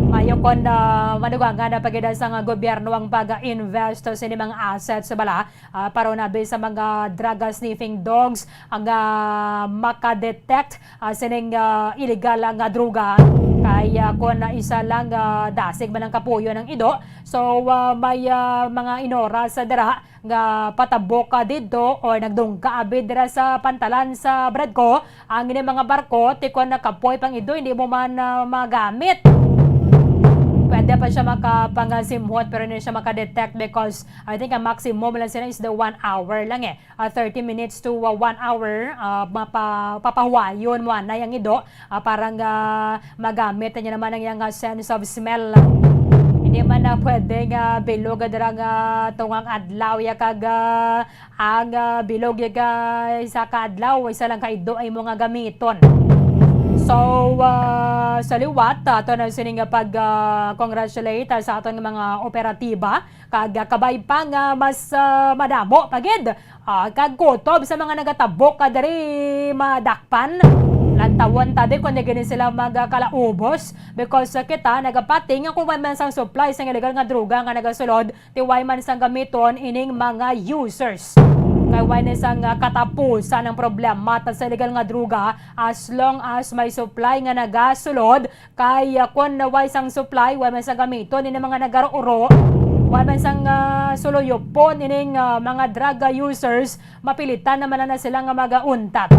Mayo kon, ah, madugangan na pagida sang gobyerno ang pag-invest sini mga assets bala, ah, para unabi sa mga drug sniffing dogs ang, ah, makadetect, ah, sining, ah, illegal nga droga. Kay, ah, kon isa lang, ah, dasig man ang kapuyo ng ido, so, ah, may, ah, mga inoras sa dira nga patabok, ah, didto or nagdungga abi dira sa pantalan sa Bredco ang ini mga barko, ti kon nakapoy pang ido, hindi mo man, ah, magamit. Pwede pa siya makapangasimhot, pero hindi siya makadetect because I think ang maximum lang sila is the one hour lang eh. Ah, thirty minutes to, ah, one hour, ah, mapa-, papahuwayon mo anay ang ido, ah, para nga magamit niya naman ang iyang, ah, sense of smell. Hindi man na pwede nga bilog dira nga tungang adlaw ya kag, ah, ang, ah, bilog ya ka isa ka adlaw, isa lang ka ido ay mo nga gamiton. So, ah, sa liwat, ato na sining pag, ah, congratulate, ah, sa aton nga mga operatiba. Kag, ah, kabay pa nga mas, ah, madamo pa gid, ah, kag kutob sa mga nagatabok, ah, diri madakpan. Lantawon ta di kon di gani sila magkalaubos because, ah, kita nagapati nga kung may man sang supply sang illegal nga droga nga nagasulod, ti way man sang gamiton ining mga users. Kay way na sang, ah, katapusan ang problema ta sa illegal nga droga as long as may supply nga nagasulod. Kay, ah, kon way sang supply, way man sang gamiton ini mga nagaruuro, way man sang, ah, suluyupon ining, ah, mga drug, ah, users, mapilitan naman na sila nga magauntat.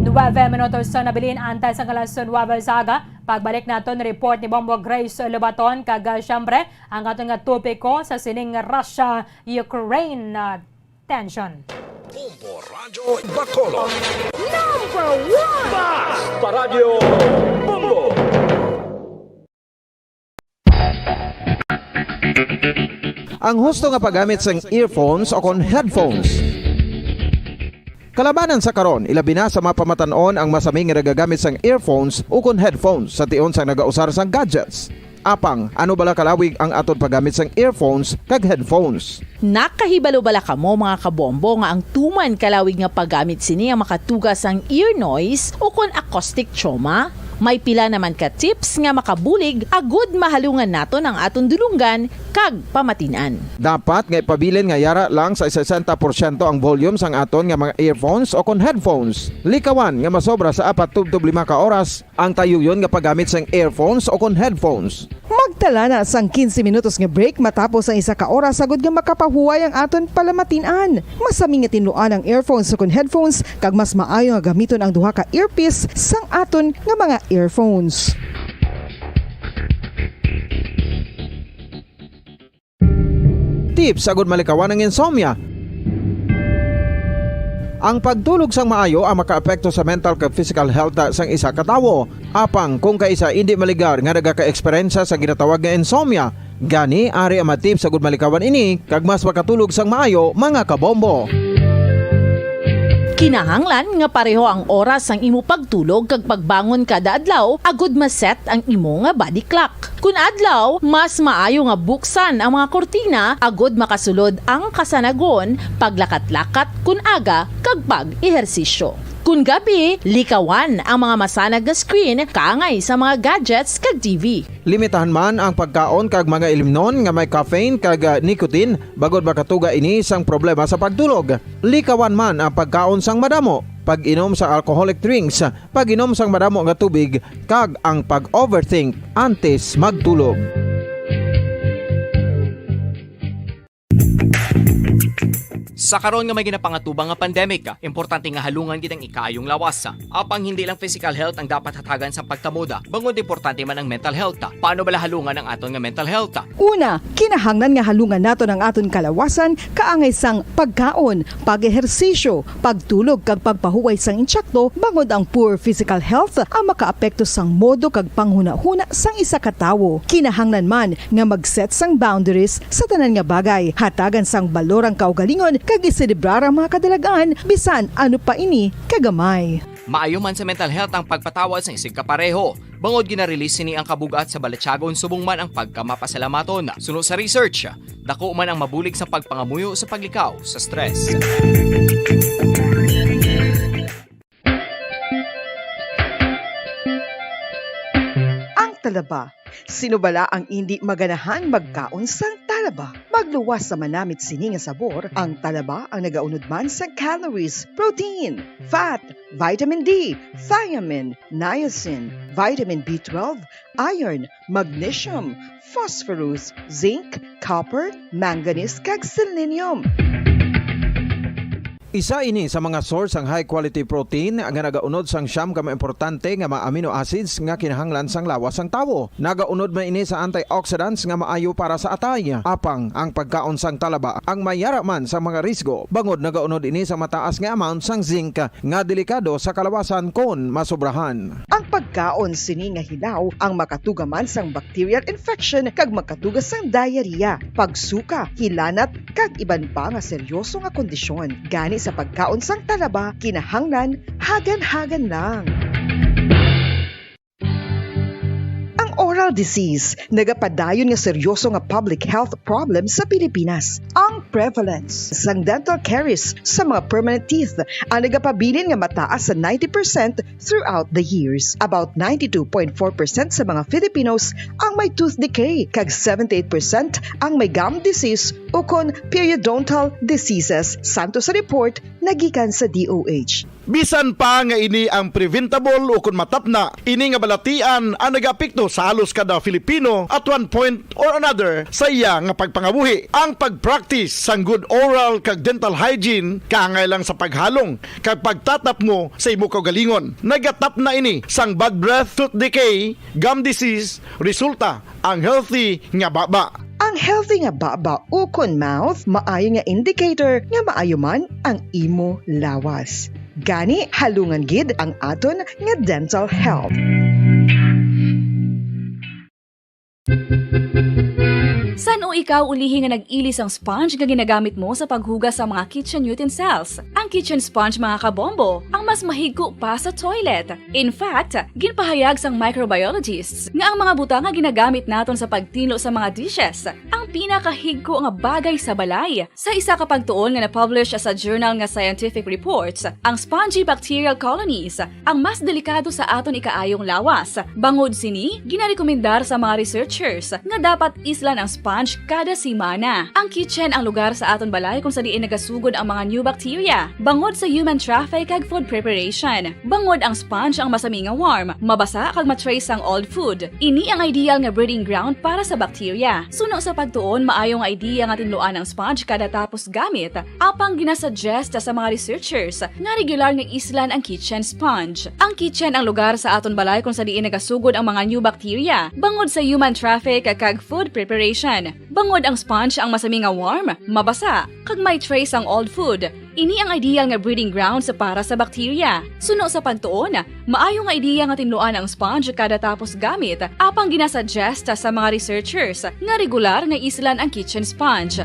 Nuwebe minutos sa nabilin, antay sa alas nuwebe sa aga. Pagbalik naton report ni Bombo Grace Lobaton kag, ah, siyempre, ang aton nga topiko sa sining Russia-Ukraine, ah, tension. Bombo Radyo Bacolod. Number one! Basta Radyo Bombo! Ang husto nga paggamit sang earphones o kon headphones. Kalabanan sa karon, ilabi na sa mga pamatan-on ang masami nga nagagamit sang earphones o kon headphones sa tion sang nagausar sang gadgets. Apang, ano bala kalawig ang aton paggamit sang earphones kag headphones? Nakahibalo bala kamo, mga kabombo, nga ang tuman kalawig nga paggamit sini ang makatuga sang ear noise o kon acoustic trauma? May pila naman ka tips nga makabulig agud mahalungan naton ang aton dulunggan kag pamatin-an. Dapat nga ipabilin nga yara lang sa sesenta porsyento ang volume sang aton nga mga earphones o kon headphones. Likawan nga masobra sa apat tubtob lima ka oras ang tayuyon nga paggamit sang earphones o kon headphones. Magtala na sang quince minutos nga break matapos ang isa ka oras agud nga makapahuway ang aton palamatin-an. Masami nga tinluan ang earphones o kon headphones, kag mas maayo nga gamiton ang duha ka earpiece sang aton nga mga earphones. Tips agud malikawan ang insomnia. Ang pagtulog sang maayo ang makaapekto sa mental kag physical health sang isa ka tawo. Apang kung kaisa indi maligar nga nagaka-eksperyensya sa ginatawag nga insomnia, gani ari ang mga tips agud malikawan ini kag mas makatulog sang maayo, mga kabombo. Kinahanglan nga pareho ang oras sang imo pagtulog kag pagbangon kada adlaw agud ma-set ang imo nga body clock. Kun adlaw, mas maayo nga buksan ang mga kurtina agud makasulod ang kasanagon, paglakat-lakat kun aga, kag pag-ehersisyo. Kun gabi, likawan ang mga masanag nga screen kaangay sa mga gadgets kag T V. Limitahan man ang pagkaon kag mga ilimnon nga may caffeine kag, ah, nicotine, bangod makatuga ini sang problema sa pagtulog. Likawan man ang pagkaon sang madamo, pag-inom sang alcoholic drinks, pag-inom sang madamo nga tubig, kag ang pag-overthink antes magtulog. Sa karon nga may ginapangatubang nga pandemic, importante nga halungan gid ang ikaayong lawas. Apang hindi lang physical health ang dapat hatagan sa pagtamuda, bangod importante man ang mental health. Paano bala halungan ang aton nga mental health? Una, kinahanglan nga halungan naton ang aton kalawasan kaangay sang pagkaon, pag-ehersisyo, pagtulog kag pagpahuway sang insakto, bangod ang poor physical health ang makaapekto sang modo kag panghunahuna sang isa ka tawo. Kinahanglan man nga mag-set sang boundaries sa tanan nga bagay, hatagan sang balor ang kaugalingon kag iselebrar ang mga kadalagan, bisan ano pa ini kagamay. Maayo man sa mental health ang pagpatawad sang isigkapareho, bangod gina-release sini ang kabug-at sa balatyagon subong man ang pagkamapasalamaton. Suno sa research, dako man ang mabulig sa pagpangamuyo sa paglikaw sa stress. Ang talaba. Sino bala ang indi maganahan magkaon sang talaba? Magluwas sa manamit sini nga sabor, ang talaba ang nagaunod man sa calories, protein, fat, vitamin D, thiamine, niacin, vitamin B twelve, iron, magnesium, phosphorus, zinc, copper, manganese, kag selenium. Isa ini sa mga source sang high quality protein nga nagaunod sang siyam ka mga importante nga mga amino acids nga kinahanglan sang lawas sang tawo. Nagaunod man ini sa antioxidants nga maayo para sa atay. Apang ang pagkaon sang talaba ang may yara man sa mga risgo, bangod nagaunod ini sa mataas nga amount sang zinc nga delikado sa kalawasan kon masobrahan. Ang pagkaon sini nga hilaw ang makatuga man sang bacterial infection kag makatuga sang diarrhea, pagsuka, hilanat, kag iban pa nga seryoso nga kondisyon. Gani sa pagkaon sang talaba, kinahanglan hagan-hagan lang. Ang oral disease nagapadayon nga seryoso nga public health problem sa Pilipinas. Ang prevalence sang dental caries sa mga permanent teeth ang nagapabilin nga mataas sa ninety percent throughout the years. About ninety-two point four percent sa mga Filipinos ang may tooth decay, kag seventy-eight percent ang may gum disease ukon periodontal diseases, santo sa report nga gikan sa D O H. Bisan pa nga ini ang preventable ukon matapna, ini nga balatian ang nagaapekto sa halos kada Filipino at one point or another sa iya nga pagpangabuhi. Ang pag-practice sang good oral kag dental hygiene kaangay lang sa paghalong kag pagtatapmo sa imo kaugalingon. Nagatapna ini sang bad breath, tooth decay, gum disease, resulta ang healthy nga baba. Ang healthy nga baba ukon mouth maayo nga indicator nga maayo man ang imo lawas. Gani, halungan gid ang aton nga dental health. San-o ikaw ulihi nga nag-ili sang sponge nga ginagamit mo sa paghugas sa mga kitchen utensils? Ang kitchen sponge, mga kabombo, ang mas mahigko pa sa toilet. In fact, ginpahayag sang microbiologists nga ang mga butang nga ginagamit naton sa pagtinlo sa mga dishes ang pinakahigko nga bagay sa balay. Sa isa ka pagtuon nga na-publish sa journal nga Scientific Reports, ang spongy bacterial colonies ang mas delikado sa aton ikaayong lawas. Bangod sini, ginarekomendar sa mga researchers nga dapat islan ang sponge kada semana. Ang kitchen ang lugar sa aton balay kung sa diin nagasugod ang mga new bacteria, bangod sa human traffic kag food preparation. Bangod ang sponge ang masami nga warm, mabasa kag ma-trace ang old food. Ini ang ideal nga breeding ground para sa bacteria. Suno sa pagtuon, maayo nga idea nga tinluan ang sponge kada tapos gamit, apang ginasuggest sa mga researchers nga regular nga islan ang kitchen sponge. Ang kitchen ang lugar sa aton balay kung sa diin nagasugod ang mga new bacteria, bangod sa human traffic kag food preparation. Bangod ang sponge ang masami nga warm, mabasa, kag may trace ang old food, ini ang ideal nga breeding grounds para sa bacteria. Suno sa pagtuon, maayo nga ideya nga tinluan ang sponge kada tapos gamit, apang ginasuggest sa mga researchers nga regular nga islan ang kitchen sponge.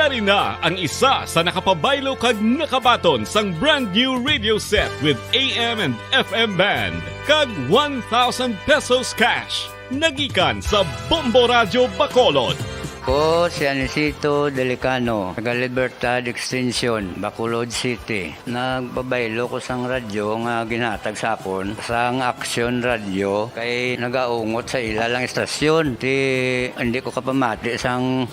Ari na ang isa sa nakapabaylo kag nakabaton sang brand new radio set with A M and F M band kag one thousand pesos cash. Nagikan sa Bombo Radyo Bacolod. Ko si Anisito Delicano, taga Libertad Extension, Bacolod City. Nagpabaylo ko sang radyo nga ginhatag sa akon sang Action Radio kay nagaungot sa ila lang istasyon. Ti, hindi ko kapamati sang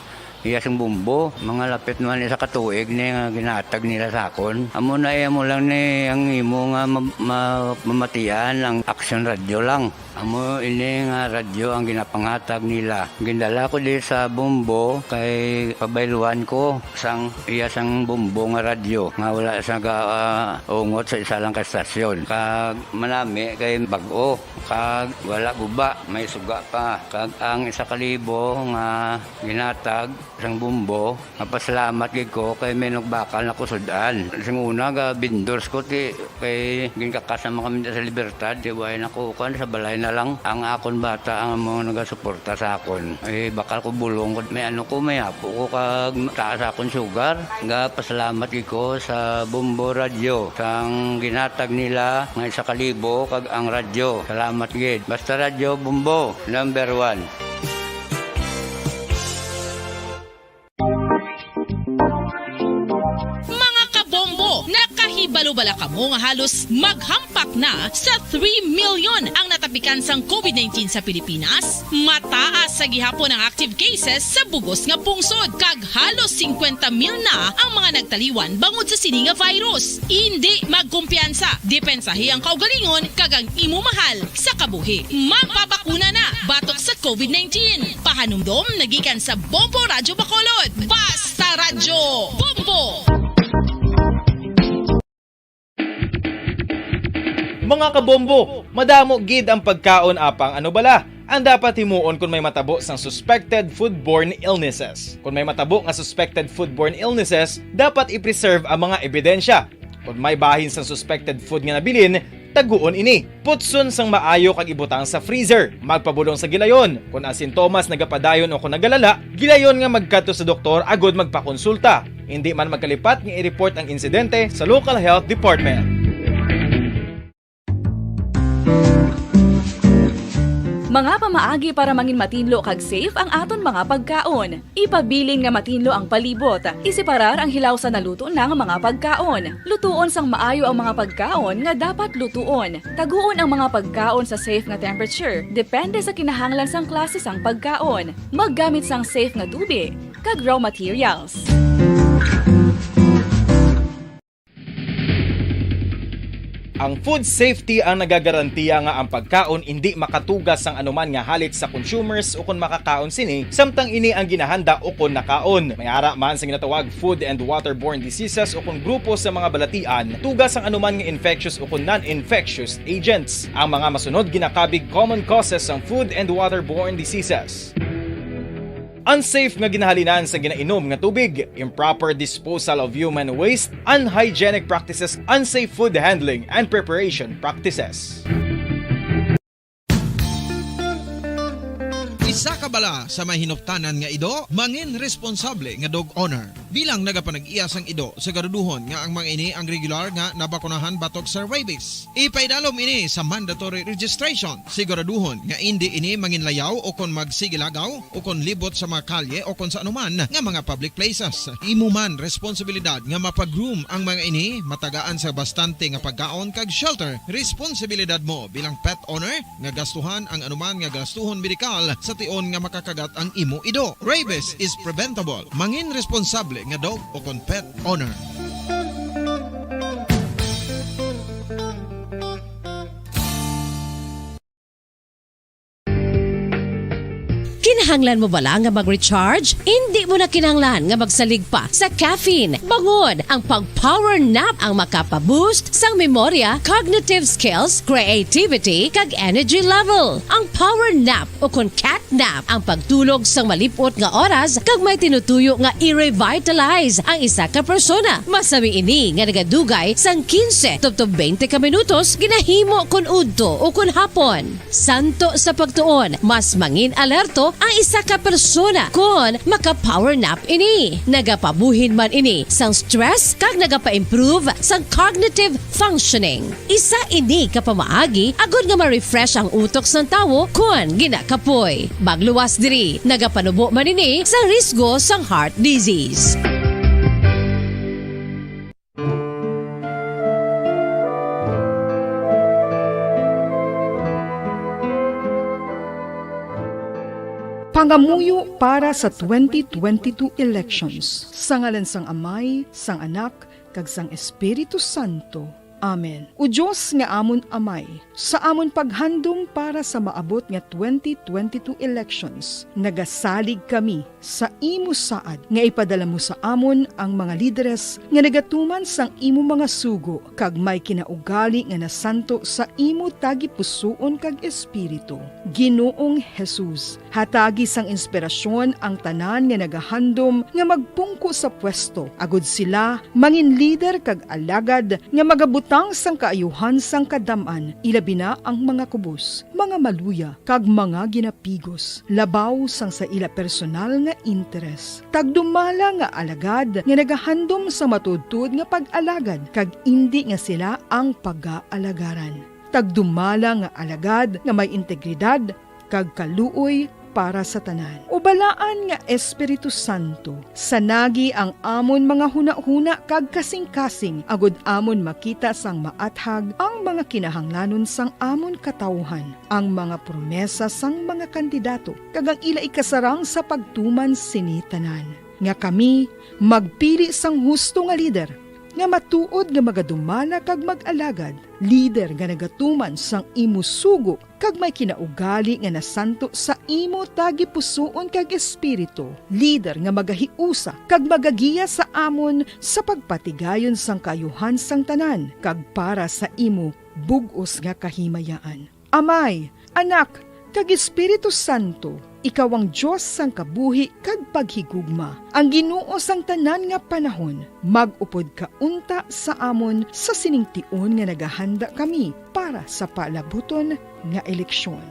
iya sang Bombo. Mga lapit naman isa ka tuig ni nga ginhatag nila sa akon. Amo na iya mo lang ni ang imo nga ma-, ma-, mamatian ang Action Radio lang. Amo ini nga radyo ang ginapanghatag nila. Gindala ko di sa Bombo kay pabayluan ko sang iya sang Bombo nga radyo nga wala sa ga, ah, ungot sa isa lang ka estasyon. Kag manami kay bag-o, kag wala guba, may suga pa. Kag ang isa ka libo nga ginhatag sang Bombo, mapasalamat gid ko kay may nagbakal na ko sud-an. Sing una, ga vendors ko, ti, kay ginkakas naman kami sa Libertad, ti, way na ko, kuwan, sa balay na lang. Ang akon bata ang mga nagasuporta sa akon. Eh, bakal ko bulong ko, may ano ko, may apo ko, kag taas akon sugar. Ga pasalamat gid ko sa Bombo Radio, sang ginhatag nila nga isa ka libo, kag ang radyo. Salamat gid. Basta Radyo Bombo, number one. Mga kabombo, nakahibalo bala kamo nga halos maghampak na sa three million ang natapikan sang covid nineteen sa Pilipinas? Mataas sa gihapon ang active cases sa bugos nga pungsod, kag halos singkwenta mil na ang mga nagtaliwan bangod sa sini nga virus. Indi magkumpiyansa, depensahi ang kaugalingon kag ang imo mahal sa kabuhi. Magpabakuna na batok sa covid nineteen. Pahanumdom nagikan sa Bombo Radyo Bacolod. Basta Radyo Bombo! Mga kabombo, madamo gid ang pagkaon apang ano bala ang dapat himuon kon may matabo sang suspected foodborne illnesses. Kon may matabo nga suspected foodborne illnesses, dapat i-preserve ang mga ebidensya. Kon may bahin sang suspected food nga nabilin, taguon ini. Putson sang maayo kag ibutang sa freezer. Magpabulong sa gilayon. Kon ang sintomas nagapadayon o kon nagalala, gilayon nga magkadto sa doktor agod magpakonsulta. Indi man magkalipat nga i-report ang insidente sa local health department. Mga pamaagi para mangin matinlo kag safe ang aton mga pagkaon. Ipabilin nga matinlo ang palibot. Iseparar ang hilaw sa naluto na nga mga pagkaon. Lutuon sang maayo ang mga pagkaon nga dapat lutuon. Taguon ang mga pagkaon sa safe nga temperature, depende sa kinahanglan sang klase sang pagkaon. Maggamit sang safe nga tubig kag raw materials. Ang food safety ang nagagarantiya nga ang pagkaon indi makatugas sang anuman nga halik sa consumers ukon makakaon sini, samtang ini ang ginahanda ukon nakaon. May ara man sa ginatawag food and waterborne diseases ukon grupo sa mga balatian, tugas sang anuman nga infectious ukon non-infectious agents. Ang mga masunod ginakabig common causes sang food and waterborne diseases. Unsafe nga ginahalinan sa ginainom nga tubig, improper disposal of human waste, unhygienic practices, unsafe food handling and preparation practices. Isa ka bala sa may hinuptanan nga ido, mangin responsable nga dog owner. Bilang nagapanag-iya sang ido, siguraduhon nga ang mga ini ang regular nga nabakunahan batok sa rabies. Ipaidalom ini sa mandatory registration. Siguraduhon nga indi ini manginlayaw o kon magsigilagaw o kon libot sa mga kalye o kon sa anuman nga mga public places. Imo man responsibilidad nga mapa-groom ang mga ini, matagaan sa bastante nga pagkaon kag shelter. Responsibilidad mo bilang pet owner nga gastuhan ang anuman nga gastuhon medikal sa tion nga makakagat ang imo ido. Rabies is preventable. Mangin responsable nga dog o kon pet owner. Kinahanglan mo bala nga mag-recharge? Indi mo na kinahanglan nga magsalig pa sa caffeine. Bangod ang pag-power nap ang makapa-boost sang memorya, cognitive skills, creativity, kag energy level. Ang power nap o kon cat nap ang pagtulog sang malip-ot nga oras kag may tinutuyo nga i-revitalize ang isa ka persona. Masami ini nga nagadugay sang quince tubtob twenty ka minutos ginahimo kon udto o kon hapon. Santo sa pagtuon, mas mangin alerto ang isa ka persona kon maka-power nap ini. Nagapabuhin man ini sang stress kag nagapa-improve sang cognitive functioning. Isa ini ka pamaagi agud nga ma-refresh ang utok sang tawo kon ginakapoy. Magluwas diri, nagapanubo man ini sa risgo sang heart disease. Pangamuyo para sa twenty twenty-two elections. Sa ngalan sang Amay, sang Anak, kag sang Espiritu Santo. Amen. O Dios nga amon Amay, sa amon paghandom para sa maabot nga twenty twenty-two elections, nagasalig kami sa imo saad nga ipadala mo sa amon ang mga lideres nga nagatuman sang imo mga sugo kag may kinaugali nga nasanto sa imo tagipusoon kag espiritu. Ginoong Jesus, hatagi sang inspirasyon ang tanan nga nagahandom nga magpungko sa pwesto, agud sila mangin lider kag alagad nga magabutang sang kaayuhan sang kadam-an, ilabi na ang mga kubos, mga maluya, kag mga ginapigos, labaw sang sa ila personal nga interes. Tagdumala nga alagad nga nagahandom sa matuodtuod nga pag-alagad, kag indi nga sila ang pagaalagaran. Tagdumala nga alagad nga may integridad kag kaluoy para sa tanan. O Balaan nga Espiritu Santo, sanagi ang amon mga hunahuna kag kasingkasing, agud amon makita sang maathag ang mga kinahanglanon sang amon katawuhan, ang mga promesa sang mga kandidato, kag ang ila ikasarang sa pagtuman sini tanan, nga kami magpili sang husto nga lider, nga matuod nga magadumala kag mag-alagad, lider nga nagatuman sang imo sugo kag may kinaugali nga nasanto sa imo tagipusoon kag espiritu, lider nga magahiusa kag magagiya sa amon sa pagpatigayon sang kaayuhan sang tanan kag para sa imo bug-os nga kahimayaan. Amay, Anak, kag Espiritu Santo, ikaw ang Dios sang kabuhi kag paghigugma, ang Ginoo sang tanan nga panahon. Mag-upod ka unta sa amon sa sining tion nga nagahanda kami para sa palabuton nga eleksyon.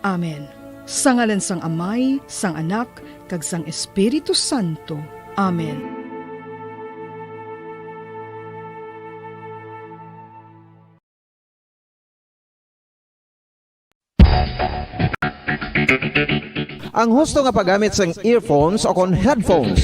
Amen. Sa ngalan sang Amay, sang Anak, kag sang Espiritu Santo. Amen. Ang husto nga paggamit sang earphones o kon headphones.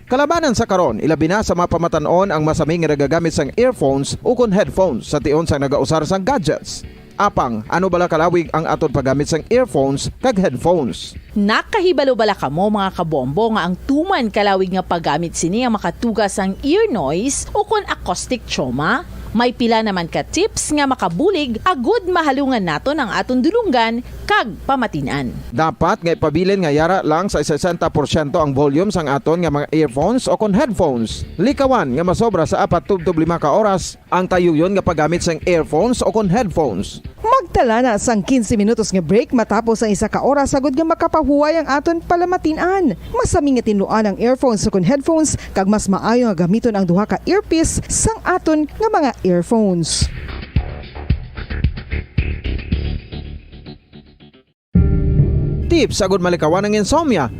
Kalabanan sa karon, ilabi na sa mga pamatan-on ang masami nga nagagamit sang earphones o kon headphones sa tion sang nagausar sang gadgets. Apang, ano bala kalawig ang aton paggamit sang earphones kag headphones? Nakahibalo bala kamo, mga kabombo, nga ang tuman kalawig nga paggamit sini ang makatuga sang ear noise o kon acoustic trauma? May pila naman ka tips nga makabulig agud mahalungan naton ang aton dulonggan kag pamatin-an. Dapat nga ipabilin nga yara lang sa sesenta porsyento ang volume sang aton nga mga earphones o kon headphones. Likawan nga masobra sa apat tubtob lima ka oras ang tayuyon nga paggamit sang earphones o kon headphones. Magtala na sang quince minutos nga break matapos ang isa ka oras, agud nga makapahuway ang aton palamatin-an. Masami nga tinluan ang earphones o kon headphones, kag mas maayo nga gamiton ang duha ka earpiece sang aton nga mga earphones. Tips agud malikawan ang insomnia.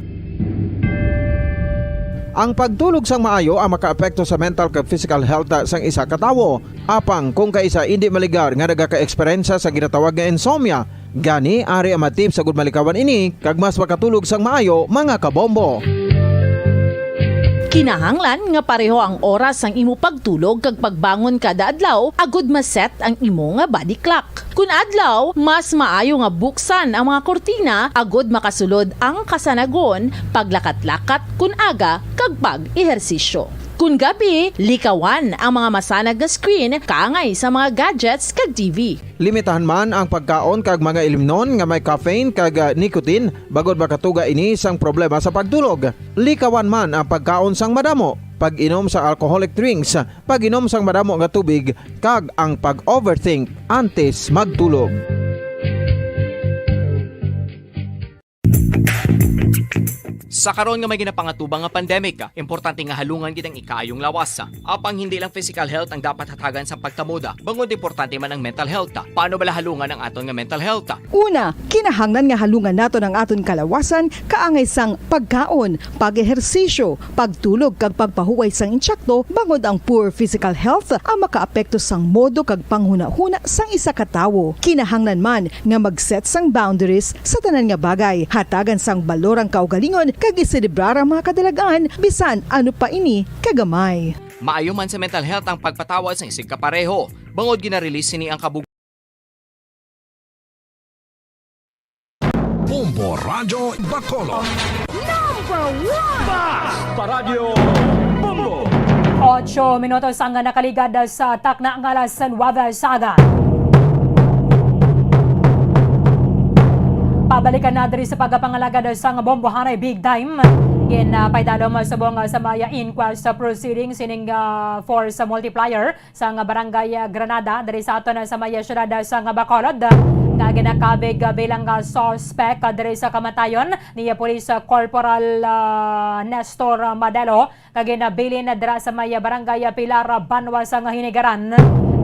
Ang pagtulog sang maayo ang makaapekto sa mental kag physical health sang isa ka tawo. Apang kung kaisa indi maligar nga nagaka-eksperyensya sa ginatawag nga insomnia, gani ari ang mga tips agud malikawan ini kag mas makatulog sang maayo, mga kabombo. Kinahanglan nga pareho ang oras sang imo pagtulog kag pagbangon kada adlaw agud ma-set ang imo nga body clock. Kun adlaw, mas maayo nga buksan ang mga kurtina agud makasulod ang kasanagon, paglakat-lakat kun aga, kag pag-ehersisyo. Kun gabi, likawan ang mga masanag nga screen kaangay sa mga gadgets kag T V. Limitahan man ang pagkaon kag mga ilimnon nga may caffeine kag, ah, nicotine, bangod makatuga ini sang problema sa pagtulog. Likawan man ang pagkaon sang madamo, pag-inom sa alcoholic drinks, pag-inom sang madamo nga tubig, kag ang pag-overthink antes magtulog. Sa karon nga may ginapangatubang nga pandemic, importante nga halungan gid ang ikaayong lawas. Apang hindi lang physical health ang dapat hatagan sa pagtamuda, bangod importante man ang mental health. Paano bala halungan ang aton nga mental health? Una, kinahanglan nga halungan naton ang aton kalawasan kaangay sang pagkaon, pag-ehersisyo, pagtulog kag pagpahuway sang insakto, bangod ang poor physical health ang makaapekto sang modo kag panghunahuna sang isa ka tawo. Kinahanglan man nga mag-set sang boundaries sa tanan nga bagay, hatagan sang balor ang kaugalingon kag iselebrar ang mga kadalagan bisan ano pa ini kagamay. Maayo man sa mental health ang pagpatawad sang isigkapareho, bangod gina-release sini ang kabug- Bombo Radyo Bacolod. Number one! Paradyo Bombo! Ocho minutos ang nakaligad sa takna nga alas nuwebe sa aga. Pabalikan na diri sa pagapangalagad sang Bombohanay Big Time. Ginapaidalom subong sa may inquest proceedings ining, ah, force multiplier sang Barangay Granada diri sa aton sa may siyudad sang Bacolod. Nga ginakabig bilang, ah, suspect diri sa kamatayon ni Police Corporal, ah, Nestor Madelo, kag ginabilin dira sa may Barangay Pilar, banwa sang Hinigaran.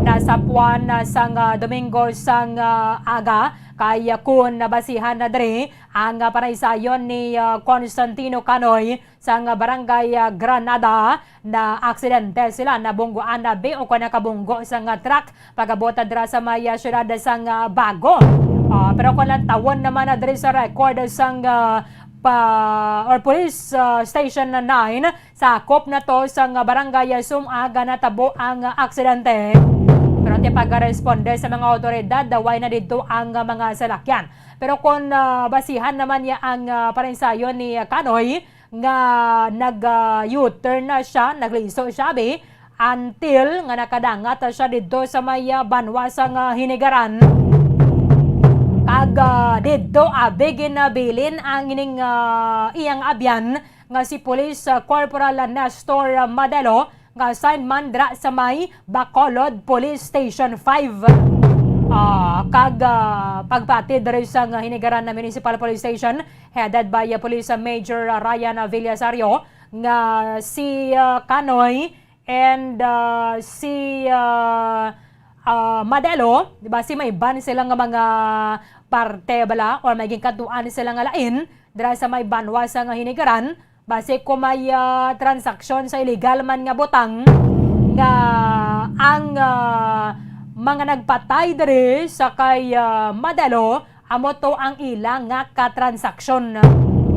Nasapuan sang, ah, Domingo sang, ah, aga, kay kun nabasihan na diri ang, ah, panaysayon ni, ah, Constantino Canoy sang Barangay, ah, Granada. Na aksidente sila, nabungguan na bi o kon nakabunggo sang, ah, truck pag-abot dira sa may, ah, siyudad sang, ah, Bago. Ah, pero kon lantawon naman na diri sa record sang, ah, pa, or Police, ah, Station nine, sakop na to sang, ah, Barangay Sumag, natabo ang, ah, aksidente. Pero ti pagresponde sa mga awtoridad, way na didto ang, ah, mga salakyan. Pero kon, ah, basihan naman niya ang, ah, parensayon ni, ah, Kanoy, nga nag, ah, U-turn na siya, nagliso siya, abi, until nga nakadangat siya didto sa may, ah, banwa sang, ah, Hinigaran. Kag, ah, didto, abi, ginabilin ang ining, ah, iyang abyan nga si Police, ah, Corporal Nestor Madelo, nga assigned man dira sa may Bacolod Police Station five. Ah, kag, ah, pagpati diri sa nga Hinigaran na Municipal Police Station, headed by, ah, Police, ah, Major, ah, Ryan, ah, Villasario, nga si, ah, Kanoy and, ah, si, ah, ah, Madelo, di ba, si may iban sila nga mga parte bala or may ginkadtuan sila nga lain dira sa may banwa sa nga Hinigaran, basi kung may, ah, transaksyon sa illegal man nga butang nga ang, ah, mga nagpatay diri sa kay, ah, Madelo, amo to ang ila nga katransaksyon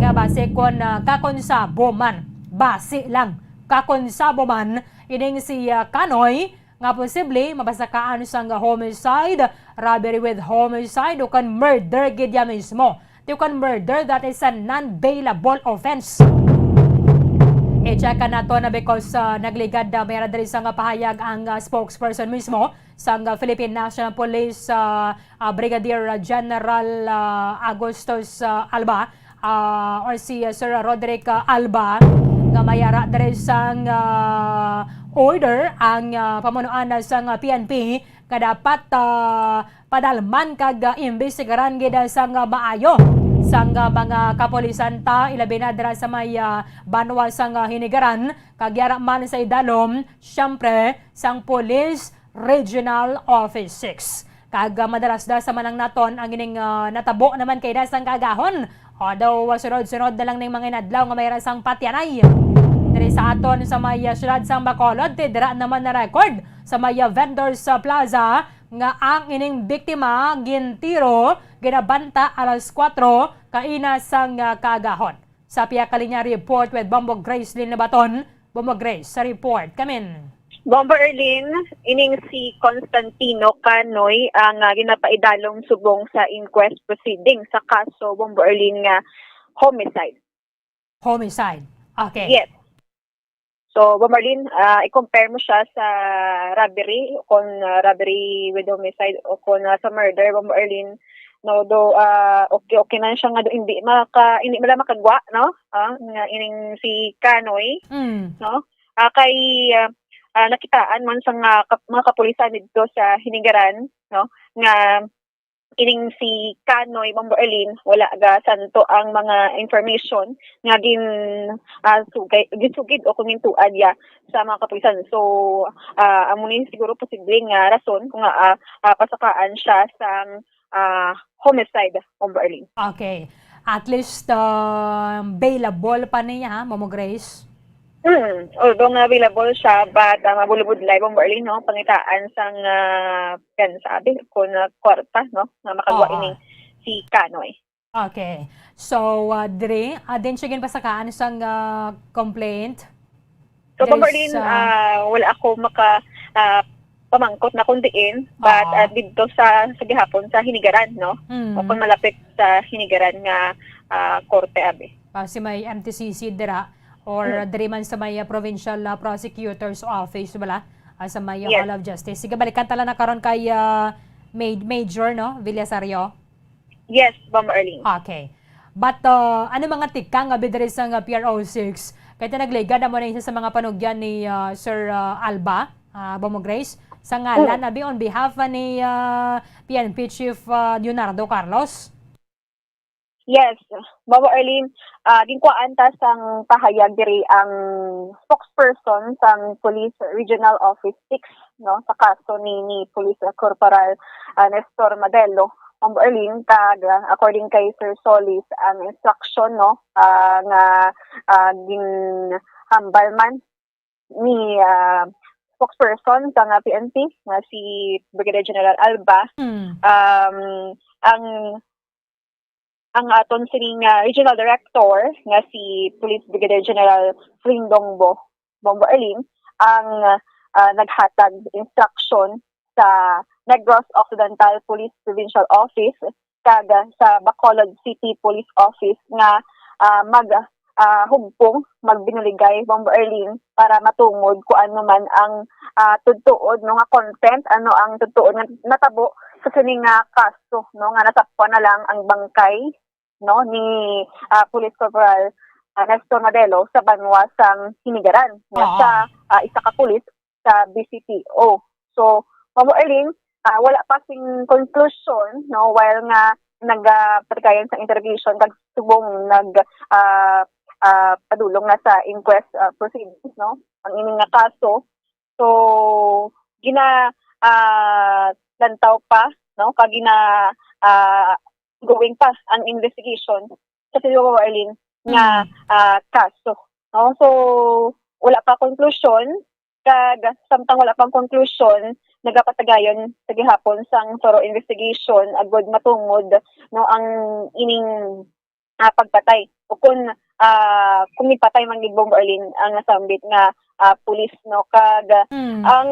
nga basi kon, ah, kakonsabo man, basi lang, kakonsabo man ining si, ah, Kanoy nga posible mabasakaan sang homicide, robbery with homicide, o kan murder gid ya mismo. Ti kon murder, that is a non-bailable offense. I-check nato na because, uh, nagligad, uh, may diri sa nga pahayag ang, uh, spokesperson mismo sang, uh, Philippine National Police, uh, uh, Brigadier General, uh, Augustus, uh, Alba, uh, or si, uh, Sir Roderick, uh, Alba, nga may ara diri sang, uh, order ang, uh, pamunuan sang, uh, P N P nga dapat, uh, padalman kag, ah, imbestigaran gid sang, ah, maayo sang, ah, mga kapulisan ta, ilabi na dira sa may, ah, banwa sang, ah, Hinigaran, kag yara man sa idalom, siyempre, sang Police Regional Office six. Kag, ah, madalas da sa manang naton ang ining, ah, natabo naman kay da sang kaagahon. Although, ah, sunod-sunod na lang ning mga inadlaw nga may ra sang patyanay. Diri sa aton sa may, ah, siyudad sang Bacolod, ti dira naman na record sa may, ah, Vendors, ah, Plaza, nga ang ining biktima gintiro, ginabanta alas kuwatro kaina sang, ah, kaagahon. Sa Pia Kalinya report with Bombo Grace Lin Labaton. Bombo Grace, sa report kamin. Bombo Erlin, ining si Constantino Canoy ang, ah, ginapaidalom subong sa inquest proceeding sa kaso, Bombo Erlin, nga homicide. Homicide. Okay. Yes. So, Bombo Erlin, ah, i-compare mo siya sa robbery, kung, ah, robbery with homicide o kung, ah, sa murder, Bombo Erlin, no, do, ah, okay, okay na siya nga do, hindi maka, hindi mala makagwa, no? Ah, nga ining si Kanoy, Mm. no? Ah, kay, ah, ah, nakitaan man sa nga kap-, mga kapulisan dito sa Hinigaran, no? Nga kining si Kanoy, Bombo Erlin, wala ga santo ang mga information nga gin, ah, sugay, ginsugid o kumintuan niya sa mga kapulisan. So, ah, amo ni siguro posible nga rason kung nga, ah, ah, pasakaan siya sang, ah, homicide, Bombo Erlin. Okay. At least, ah, bailable pa niya, ha, Mamo Grace? Hmm, although nga available siya, but, ah, mabulubudlay, Bombo Erlin, no? Pangitaan sang, ah, yan, sabi, kung, ah, kwarta, no? Nga makagawa Oo. Ining si Kanoy. Okay. So, ah, diri, ah, din siya ginpasakaan sang, ah, complaint? So, Bombo Erlin, ah, ah, wala ako maka, ah, pamangkot na kung diin, but, Oo. ah, didto sa, sa gihapon sa Hinigaran, no? Mm. O kung malapit sa Hinigaran nga, ah, korte, abi. Ah, si may M T C C dira, or Mm. diri man sa may, ah, Provincial, ah, Prosecutor's Office, bala, ah, sa may, ah, Yes. Hall of Justice. Sige, balikan ta lang na karon kay, ah, Ma-, Major, no? Villasario? Yes, Bombo Erlin. Okay. But, uh, ano mga tikang abi diri sa nga P R O six? Kay ta nagligad na mo na isa sa mga panugyan ni, uh, Sir, uh, Alba, uh, Bombo Grace, sa ngalan, Mm. abi, on behalf, uh, ni, uh, P N P Chief, uh, Leonardo Carlos? Yes, Bombo Erlin, uh, ginkuhaan ta sang pahayag diri ang spokesperson sang Police Regional Office six, no, sa kaso ni, ni Police Corporal, uh, Nestor Madelo. Bombo Erlin, kag, ah, according kay Sir Solis, ang instruction, no, ah, nga, ah, ginhambal man ni, ah, spokesperson sa nga P N P, nga si Brigadier General Alba, Hmm. um, ang, ang aton sining, ah, regional director nga si Police Brigadier General Flindong Bo, Bombo Erlin, ang, ah, naghatag instruction sa Negros Occidental Police Provincial Office kag sa Bacolod City Police Office nga, ah, mag, ah, hugpong, magbinuligay, Bombo Erlin, para matungod kung ano man ang, ah, tudtuod, no, nga content, ano ang tudtuod nga natabo sa sini nga kaso, no, nga nasapwan na lang ang bangkay, no, ni, ah, Police Corporal, ah, Nestor Madelo sa banwa sang Hinigaran, nga Oo. siya, ah, isa ka pulis sa B C P O. So, Mamo Erlin, ah, wala pa sing conclusion, no, while nga nagapatigayon sa interrogation kag subong nag, ah, ah, padulong na sa inquest, ah, proceedings, no, ang ini nga kaso. So, gina, ah, lantaw pa, no, kag gina, ah, going pa ang investigation sa City of Arlene nga, Mm. ah, kaso, no? So, wala pa konklusyon, kag samtang wala pang konklusyon, nagapatigayon sa gihapon sang thorough investigation agud matungod, no, ang ining, ah, pagpatay. O kun, ah, kung nagpatay man gid, Bombo Arlene, ang nasambit nga, ah, pulis, no, kag Mm. ang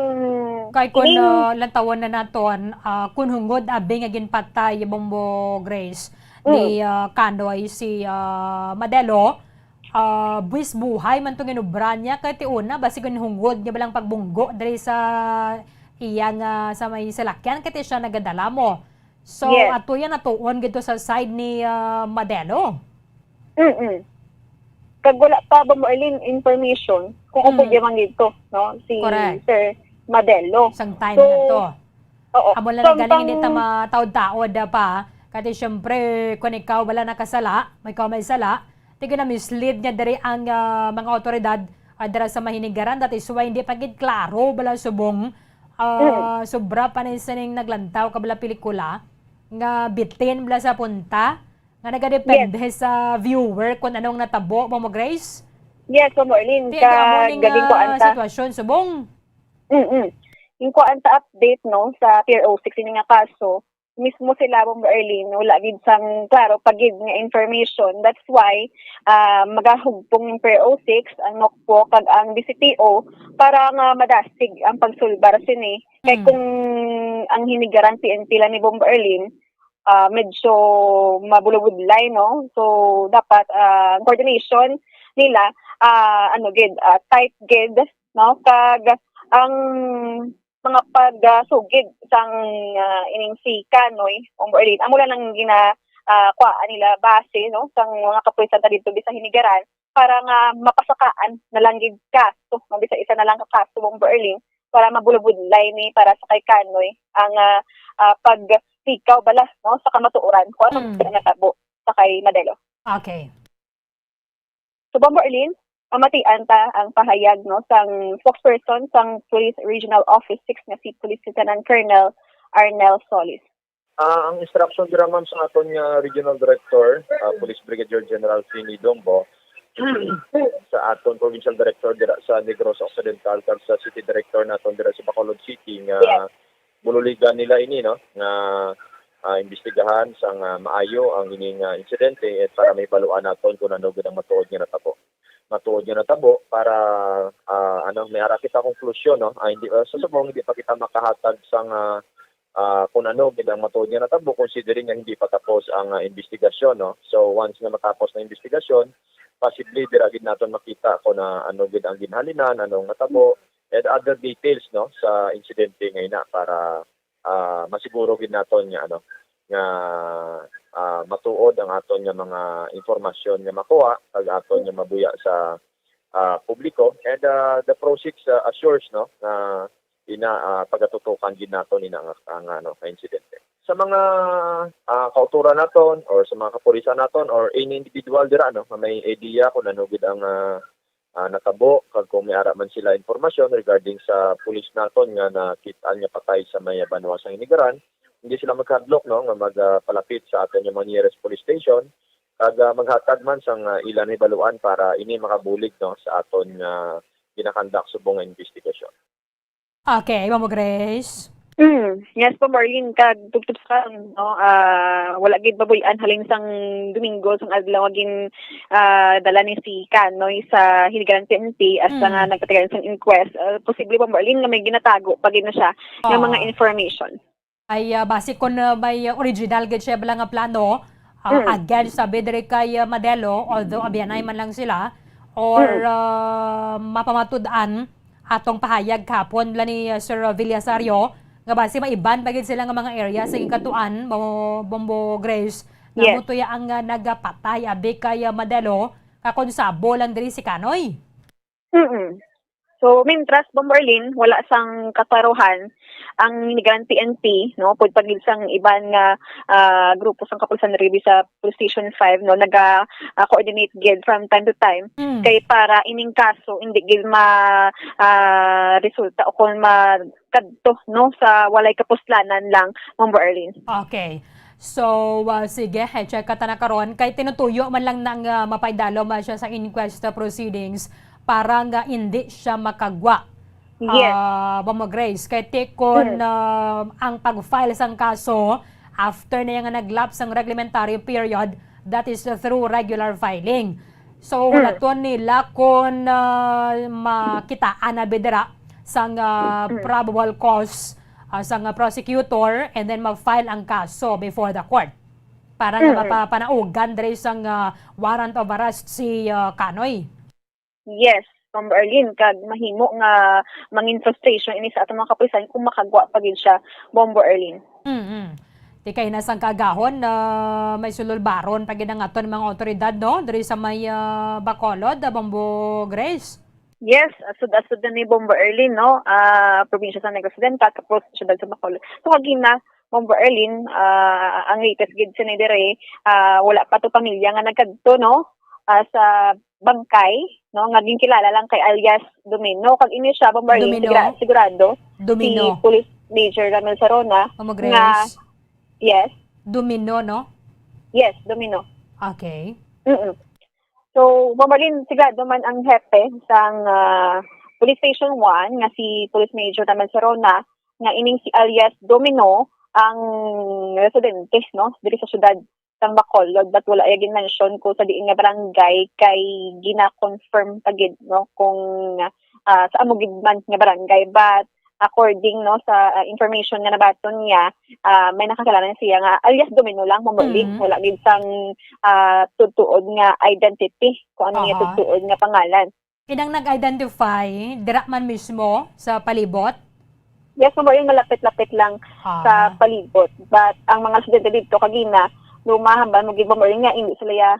Kay kun, ining ah, lantawon na naton, ah, kun hungod abi nga ginpatay, Bombo Grace, Mm. ni, ah, Kanoy si, ah, Madelo, ah, buwis buhay man tong inubra niya, kay ti una, basig ginhungod niya balang pagbunggo diri sa iya nga, sa may salakyan, kay ti siya nagadala mo. So, Yes. ato yan, natuon gid to sa side ni, ah, Madelo. Mm-mm. Kag wala pa, Bombo Arlene, information kung Mm. pwede man gid to, no? Si Correct. Sir Madelo. Sang time So, na to. oo. Amo lang So, galing, hindi ta ang mataod-taod, ah, pa. Kasi syempre, kung ikaw wala nakasala, may ikaw may sala, ti gina-mislead niya diri ang, ah, mga awtoridad, ah, dira sa Mahinigaran. That is why hindi pa gid klaro, bala subong, ah, Mm. sobra pa na sining naglantaw ka bala pelikula nga bitin bala sa punta, nga nagadepende Yes. sa viewer kung anong natabo, Mamo Grace? Yes, Mamo Arlene, Ti, ano amo ka ning, galing ko ah, anta. sitwasyon, subong? Mm-mm. Yung ko anta update, no, sa P R O six, ini nga kaso, mismo sila, Bombo Arlene, wala gid sang klaro pa gid nga information. That's why, ah, magahugpong yung P R O six, ang nokpo, kag ang B C P O para nga madasig ang pagsulbar sini. Kay Mm. kung ang Hinigaran P N P lang ni Bombo Arlene, ah, medyo mabulubudlay, no? So, dapat, ah, ang coordination nila, ah, ano gid, ah, tight gid, no? Kag ang mga pag, ah, sugid sang, ah, ining si Kanoy, Bombo Arlene, amo lang ang gina, ah, kuhaan nila base, no, sang mga kapulisan ta dito sa Hinigaran para nga mapasakaan na lang gid kaso, no, bisan isa na lang ka kaso, Bombo Arlene, para mabulubudlay ni para sa kay Kanoy ang, ah, ah, pag ikaw bala, no, sa kamatuoran kung ano Mm. ang natabo sa kay Madelo. Okay. So, Bombo Arlene, mamatian ta ang pahayag, no, sang spokesperson sang Police Regional Office six nga si Police Lieutenant Colonel Arnel Solis. Ah, ang instruction dira, ma'am, sa aton nga Regional Director, ah, Police Brigadier General Fini Dombo, sa aton Provincial Director dira sa Negros Occidental, kag sa City Director naton dira sa Bacolod City, nga Yes. bululigan nila ini, no, nga, ah, imbestigahan sang, ah, maayo ang ining, ah, insidente, eh, para mahibaluan naton kung ano gid ang matuod nga natabo. Matuod nga natabo para, ah, ano, may ara kita konklusyon, no? Ah, hindi, ah, sa subong, hindi pa kita makahatag sang, ah, ah, kung ano gid ang matuod nga natabo, considering nga hindi pa tapos ang, ah, investigasyon, no? So, once nga matapos na investigasyon, possibly dira gid naton makita kung, ah, ano gid ang ginhalinan, anong natabo, and other details, no, sa insidente nga ina para, ah, masiguro gid naton nga, ano, nga, ah, matuod ang aton nga mga impormasyon nga makuha kag aton nga mabuya sa, ah, publiko. And, ah, the PRO six, ah, assures, no, nga ina, ah, pagatutukan gid naton ina nga, ang, ano, nga insidente. Sa mga, ah, kautoran naton or sa mga kapulisan naton or any individual dira, no, nga may idea kung ano gid ang, ah, ah, natabo, kag kung may ara man sila impormasyon regarding sa pulis naton nga nakit-an nga patay sa may banwa sang Inigaran, hindi sila magkahadlok, no, nga mag, ah, palapit sa aton nga mga nearest police station, kag, ah, maghatag man sang, ah, ila nahibaluan para ini makabulig, no, sa aton nga ginakandak subong nga investigasyon. Okay, Ma'am Grace. Mm, yes po, Marlene, kag tubtob sa karon, no, ah, wala gid mabuy-an halin sang Domingo, sang adlaw nga gin, ah, dala ni si Kanoy sa Hinigaran P N P as Mm. nga nagpatigayon sang inquest. Ah, posible po, Marlene, nga may ginatago pa gid na siya nga mga Oo. information. Ay, ah, basi kon, ah, may original gid siya bala nga plano, ah, Mm. against sabi diri kay, ah, Madelo, although abyanay man lang sila, or, Mm. ah, mapamatud-an atong pahayag kahapon bala ni, ah, Sir Villasario, nga basi maiban pa gid sila nga mga area sa Ikatuan, Bo-, Bombo Grace, nga Yes. amo to ya ang, ah, nagapatay abi kay, ah, Madelo, kakonsabo lang diri si Kanoy. Mm. So, mintras, Bombo Arlene, wala sang kaklaruhan ang Hinigaran P N P, no, pud pa gid sang iban nga, ah, grupo sang kapulisan diri sa Police Station five, no, naga, ah, coordinate gid from time to time. Mm. Kay para ining kaso, hindi gid ma, ah, resulta o kung ma, kadto, no, sa walay kapuslanan lang, Bombo Arlene. Okay. So, ah, sige, eh, check ka ta na karon. Kay tinutuyo man lang nang, ah, mapaidalom man siya sa inquest proceedings para nga hindi siya makagwa. Yes. Ah, Mama Grace, kay ti kon, Mm. ah, ang pag-file sang kaso, after na yan nga nag-lapse ang reglementary period, that is through regular filing. So, Mm. hulaton nila kon, ah, makitaan na bidira sang, ah, Mm. probable cause, ah, sang, ah, prosecutor, and then ma-file ang kaso before the court para nga Mm. mapapanaugan diri sang, ah, warrant of arrest si, ah, Kanoy. Yes, Bombo Arlene, kag mahimo nga mangin frustration ini sa atong mga kapulisan kung makagwa pa gid siya, Bombo Arlene. Mm-mm. Di kay na sang kaagahon, ah, may sululbaron pa gid ang aton mga otoridad, no? Diri sa may, ah, Bacolod, ah, Bombo Grace. Yes, asod-asod na ni Bombo Arlene, no? Ah, probinsya sa Negros Occidental, tapos siyudad sa Bacolod. So, kagina, Bombo Arlene, ah, ang latest gid sini diri, ah, wala pa to pamilya nga nagkadto, no? Ah, sa bangkay, no, nga ginkilala lang kay alias Domino. Kag ini siya, Bombo Arlene, Domino? sigra-, sigurado, Domino. si Police Major Ramil Sarona, Mama nga, Grace? Yes. Domino, no? Yes, Domino. Okay. Mm-mm. So, Bombo Arlene, sigurado man ang hepe sang, ah, Police Station one nga si Police Major Ramil Sarona, nga ining si alias Domino ang residente, no, diri sa siyudad sang Bacolod, but wala iya gin-mention kung sa diin nga barangay, kay gina-confirm pa gid, no, kung, ah, sa amo gid man nga barangay. But according, no, sa, ah, information nga nabaton niya, ah, may nakakilala na siya nga alias Domino lang, Bombo Arlene. Mm. Wala gid sang, ah, tutuod nga identity kung ano niya Aha. tutuod nga pangalan. Inang nag-identify, dira man mismo sa palibot? Yes, Bombo Arlene, malapit-lapit lang Ah. sa palibot. But ang mga residente dito, kagina, lumahambal mo gid, Bombo Arlene, nga hindi sila ya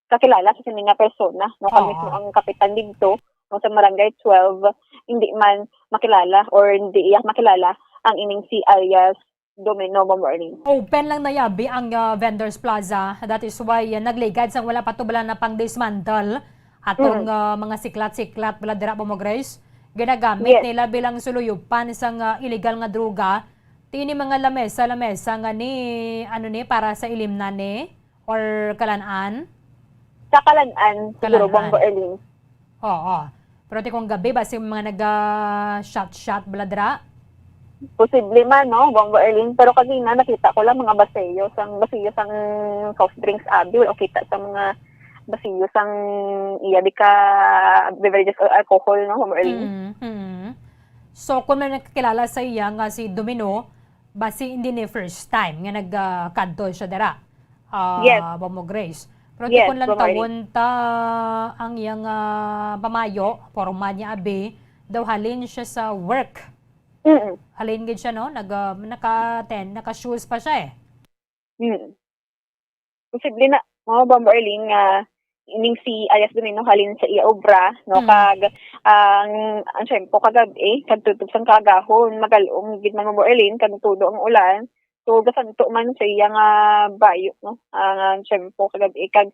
kakilala sa sini nga persona, no? Kag Oo. mismo ang kapitan dito, no, sa Barangay twelve, hindi man makilala or hindi iya makilala ang ining si alias Domino, Bombo Arlene. Open lang na yabi ang, ah, Vendors Plaza. That is why, ah, nagligad sang wala pa to bala na pang-dismantle atong, Mm. ah, mga siklat-siklat bala dira, Bombo Grace. Ginagamit Yes. nila bilang suluyupan sang, ah, illegal nga droga. Ti ini mga lamesa-lamesa nga ni, ano ni, para sa ilimnan ni? Or kalan-an? Sa kalan-an, siguro, Kalan-an. Bombo Arlene. Oo. Pero ti kung gabi, basi mga naga-shot-shot bala dira? Posible man, no, Bombo Arlene. Pero kagina, nakita ko lang mga baseyo sang, baseyo sang soft drinks, abi. Wala ko kita sa mga baseyo sang iya di ka beverages or alcohol, no, Bombo Arlene. Mm, mm. So, kung may nakakilala sa iya nga si Domino, basi hindi ni first time nga nag, ah, kadto siya dira, ah, Yes. Bombo Grace. Pero Yes, tikon lang Bombo Arlene. tawon ta ang iyang, ah, pamayo, porma niya, abi, daw halin siya sa work. Mm. Halin gid siya, no? Nag, ah, naka-ten, naka-shoes pa siya, eh. Mm. Posible na, no, Bombo Arlene, nga ining si alias Domino halin sa iya obra, no? Mm. Kag ang, ang tiyempo kagab-i, kag tutob sang kaagahon, magal-om gid man, Bombo Arlene, kag tudo ang ulan. So, gasanto man sa iya nga bayo, no? Ang, ang tiyempo kagab-i, kag,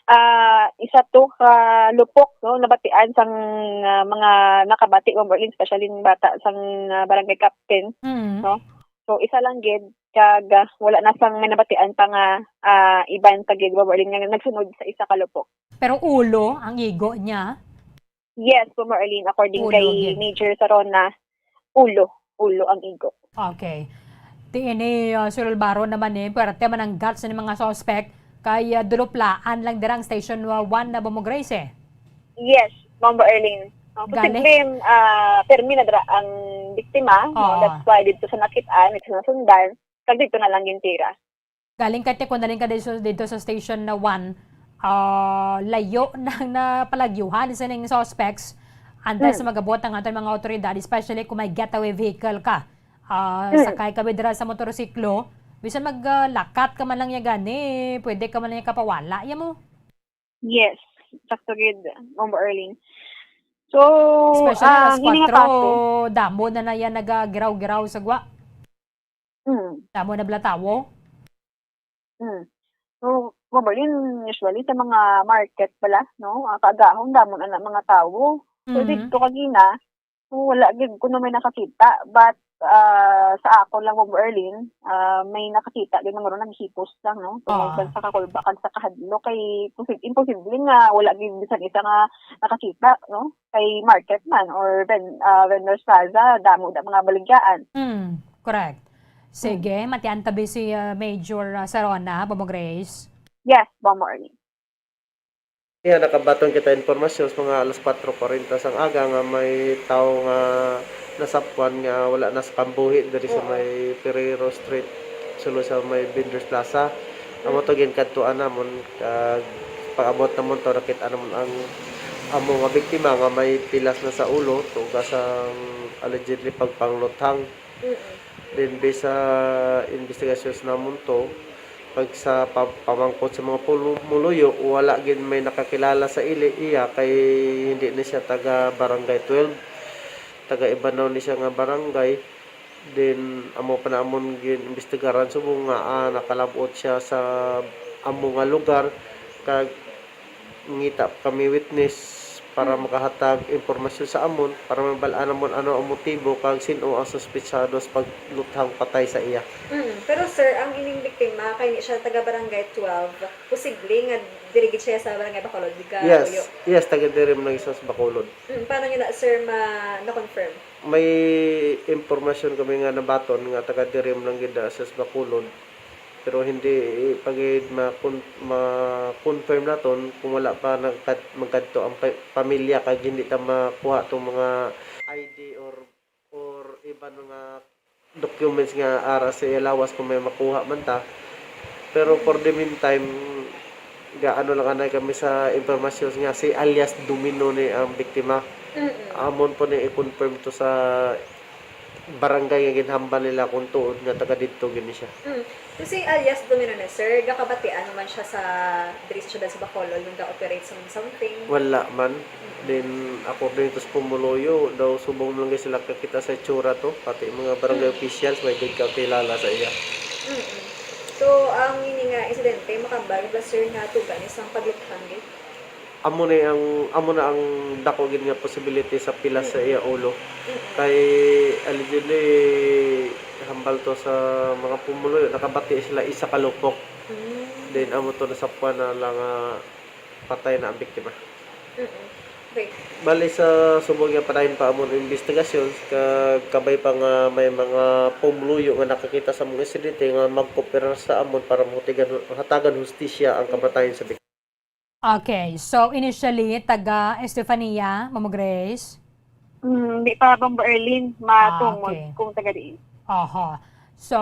ah, isa to ka lupok, no? Nabatian sang, ah, mga nakabati, Bombo Arlene, especially ng bata sang, ah, barangay captain, Mm. no? So, isa lang gid, kag, ah, wala na sang may nabatian pa nga, ah, iban pa gid, Bombo Arlene, nga nagsunod sa isa ka lupok. Pero ulo ang igo niya? Yes, Bombo Arlene, according Ulo kay gid. Major Sarona, ulo, ulo ang igo. Okay. Ti ini, ah, Sir Alvaro naman, eh, puwerte man ang guts sa mga suspect, kay, ah, duluplaan lang dira ang Station, ah, one na, Bombo Grace, eh. Yes, Bombo Arlene. Ah, Gani? posibleng, ah, permi na dira ang biktima, no? Oo. That's why dito sa nakit-an, dito sa nasundan, kag dito na lang gintira. Galing kay ti kung nalin ka dito, dito sa station na one, ah, layo na, na palagyuhan sa ning suspects. Antes Hmm. magabot ang aton mga otoridad, especially kung may getaway vehicle ka. Ah, Hmm. sakay ka dira sa motorsiklo, bisan mag, ah, lakat ka man lang ya gani, pwede ka man lang ya kapawala, ya mo. Yes, sakto gid, Bombo Arlene. So, Especially ah, alas ini nga kwatro, kaso, damo na na yan nagagiraw-giraw sa gwa. Mm. Damo na bala tawo. Mm. So, Bombo Arlene, usually sa mga market pala, no? Ah, kaagahon, damo na na mga tawo. So, Mhm. dito kagina, so, wala gid kuno may nakakita. But, ah, sa ako lang, Bombo Arlene, ah, may nakakita gid, mga ron naghipos lang, no? So, Oo. kan sa kakulba, kan sa kahadlok, kay posi-, imposible nga wala gid bisan isa nga nakakita, no? Kay market man or ven-, ah, vendors plaza, damo na mga baligyaan. Mm, correct. Sige, Mm. matian tabi si, ah, Major, ah, Sarona, Bombo Grace. Yes, Bombo Arlene. Yeah, nakabaton kita informasyon sa mga alas kwatro kwarenta sang aga nga may tawo nga nasapwan nga wala na sa kambuhi diri sa Oo. may Ferrero Street, sulod sa may Vendors Plaza. Amo to Mm. ginkadtuan namon, kag pag-abot namon to, nakit-an namon ang amo nga biktima nga may pilas na sa ulo, tuga sang allegedly pagpangluthang. Mm. Then, based sa investigasyon namon to, pag sa pa-, pamangkot sa mga pulu-, pumuluyo, wala gid may nakakilala sa ili, iya, kay hindi ni siya taga Barangay twelve. Taga iban daw ni siya nga barangay. Then, amo pa namon gin-imbestigaran subong nga, ah, nakalab-ot siya sa amo nga lugar, kag ngita pa kami witness para Mm. makahatag impormasyon sa amon, para mabal-an namon ano ang motibo kag sin-o ang suspetsado sa pagluthang patay sa iya. Mm. Pero, sir, ang ining biktima, kay ni siya taga Barangay twelve, posible nga diri gid siya sa Barangay Bacolod, di ka Yes. Yes, taga diri man siya sa Bacolod. Mm, paano niyo na, sir, ma-, na-confirm? May impormasyon kami nga nabaton nga taga diri man lang gid na siya sa Bacolod. Pero hindi pa gid ma-con-, ma-confirm naton kung wala pa nagkad-, magkadto ang pa-, pamilya kag hindi ta makuha tong mga I D or, or iban mga documents nga ara sa iya lawas kung may makuha man ta. Pero for the meantime, gaano lang anay kami sa impormasyon nga si alias Domino ni ang biktima. Mm-mm. Amon po ni i-confirm to sa barangay nga ginhambal nila kung tuod nga taga didto gid ni siya. Mm. So, si alias Domino na, sir, gakabatian naman siya sa diri sa siyudad sa Bacolod nung ga-operate sa mga something? Wala man. Mm. Then, according to sa pumuluyo, daw subong lang gid sila kakita sa itsura to. Pati mga barangay Mm. officials, may gid kakilala sa iya. Mm-mm. So, ang ini nga insidente, makambal ba, sir, nga tuga ni sang pagluthang gid? Amo ni ang, amo na ang dako gid nga possibility sa pilas sa Mm. iya ulo. Mm. Kay allegedly, hambal to sa mga pumuluyo, nakabati sila isa ka lupok. Mm. Then amo to nasapwan na lang nga patay na ang biktima. Mm. Okay. Bali sa subong nga padayon pa amon investigasyon, kag kabay pa nga may mga pumuluyo nga nakakita sa mga insidente nga magkooperar sa amon para mahutigan, hatagan hustisya ang kamatayon sa biktima. Okay, so initially, taga Estefania, Ma'am Grace? Mm, di pa, Bombo Erlin, matungod Ah, okay. kung taga diin. Aha. So,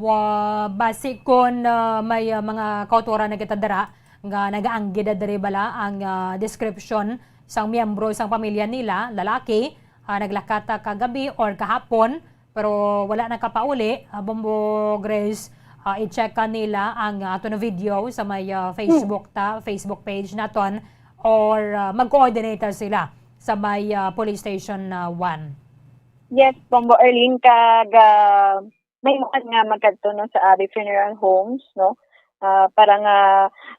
ah, basi kun, ah, may, ah, mga kauturan na kita dira nga nagaanggid na diri bala ang, ah, description sang miyembro sang pamilya nila, lalaki, ah, naglakat, ah, kagabi or kahapon, pero wala nakapauli, ah, Bombo Grace, ah, i-check ka nila ang, ah, ato na video sa may, ah, Hmm. Facebook ta, Facebook page naton, or, ah, mag-coordinate sila sa may, ah, police station, ah, one. Yes, Bombo Erlin, kag, ah, may imukan nga magkadto, no, sa Abi Funeral Homes, no, ah, para nga,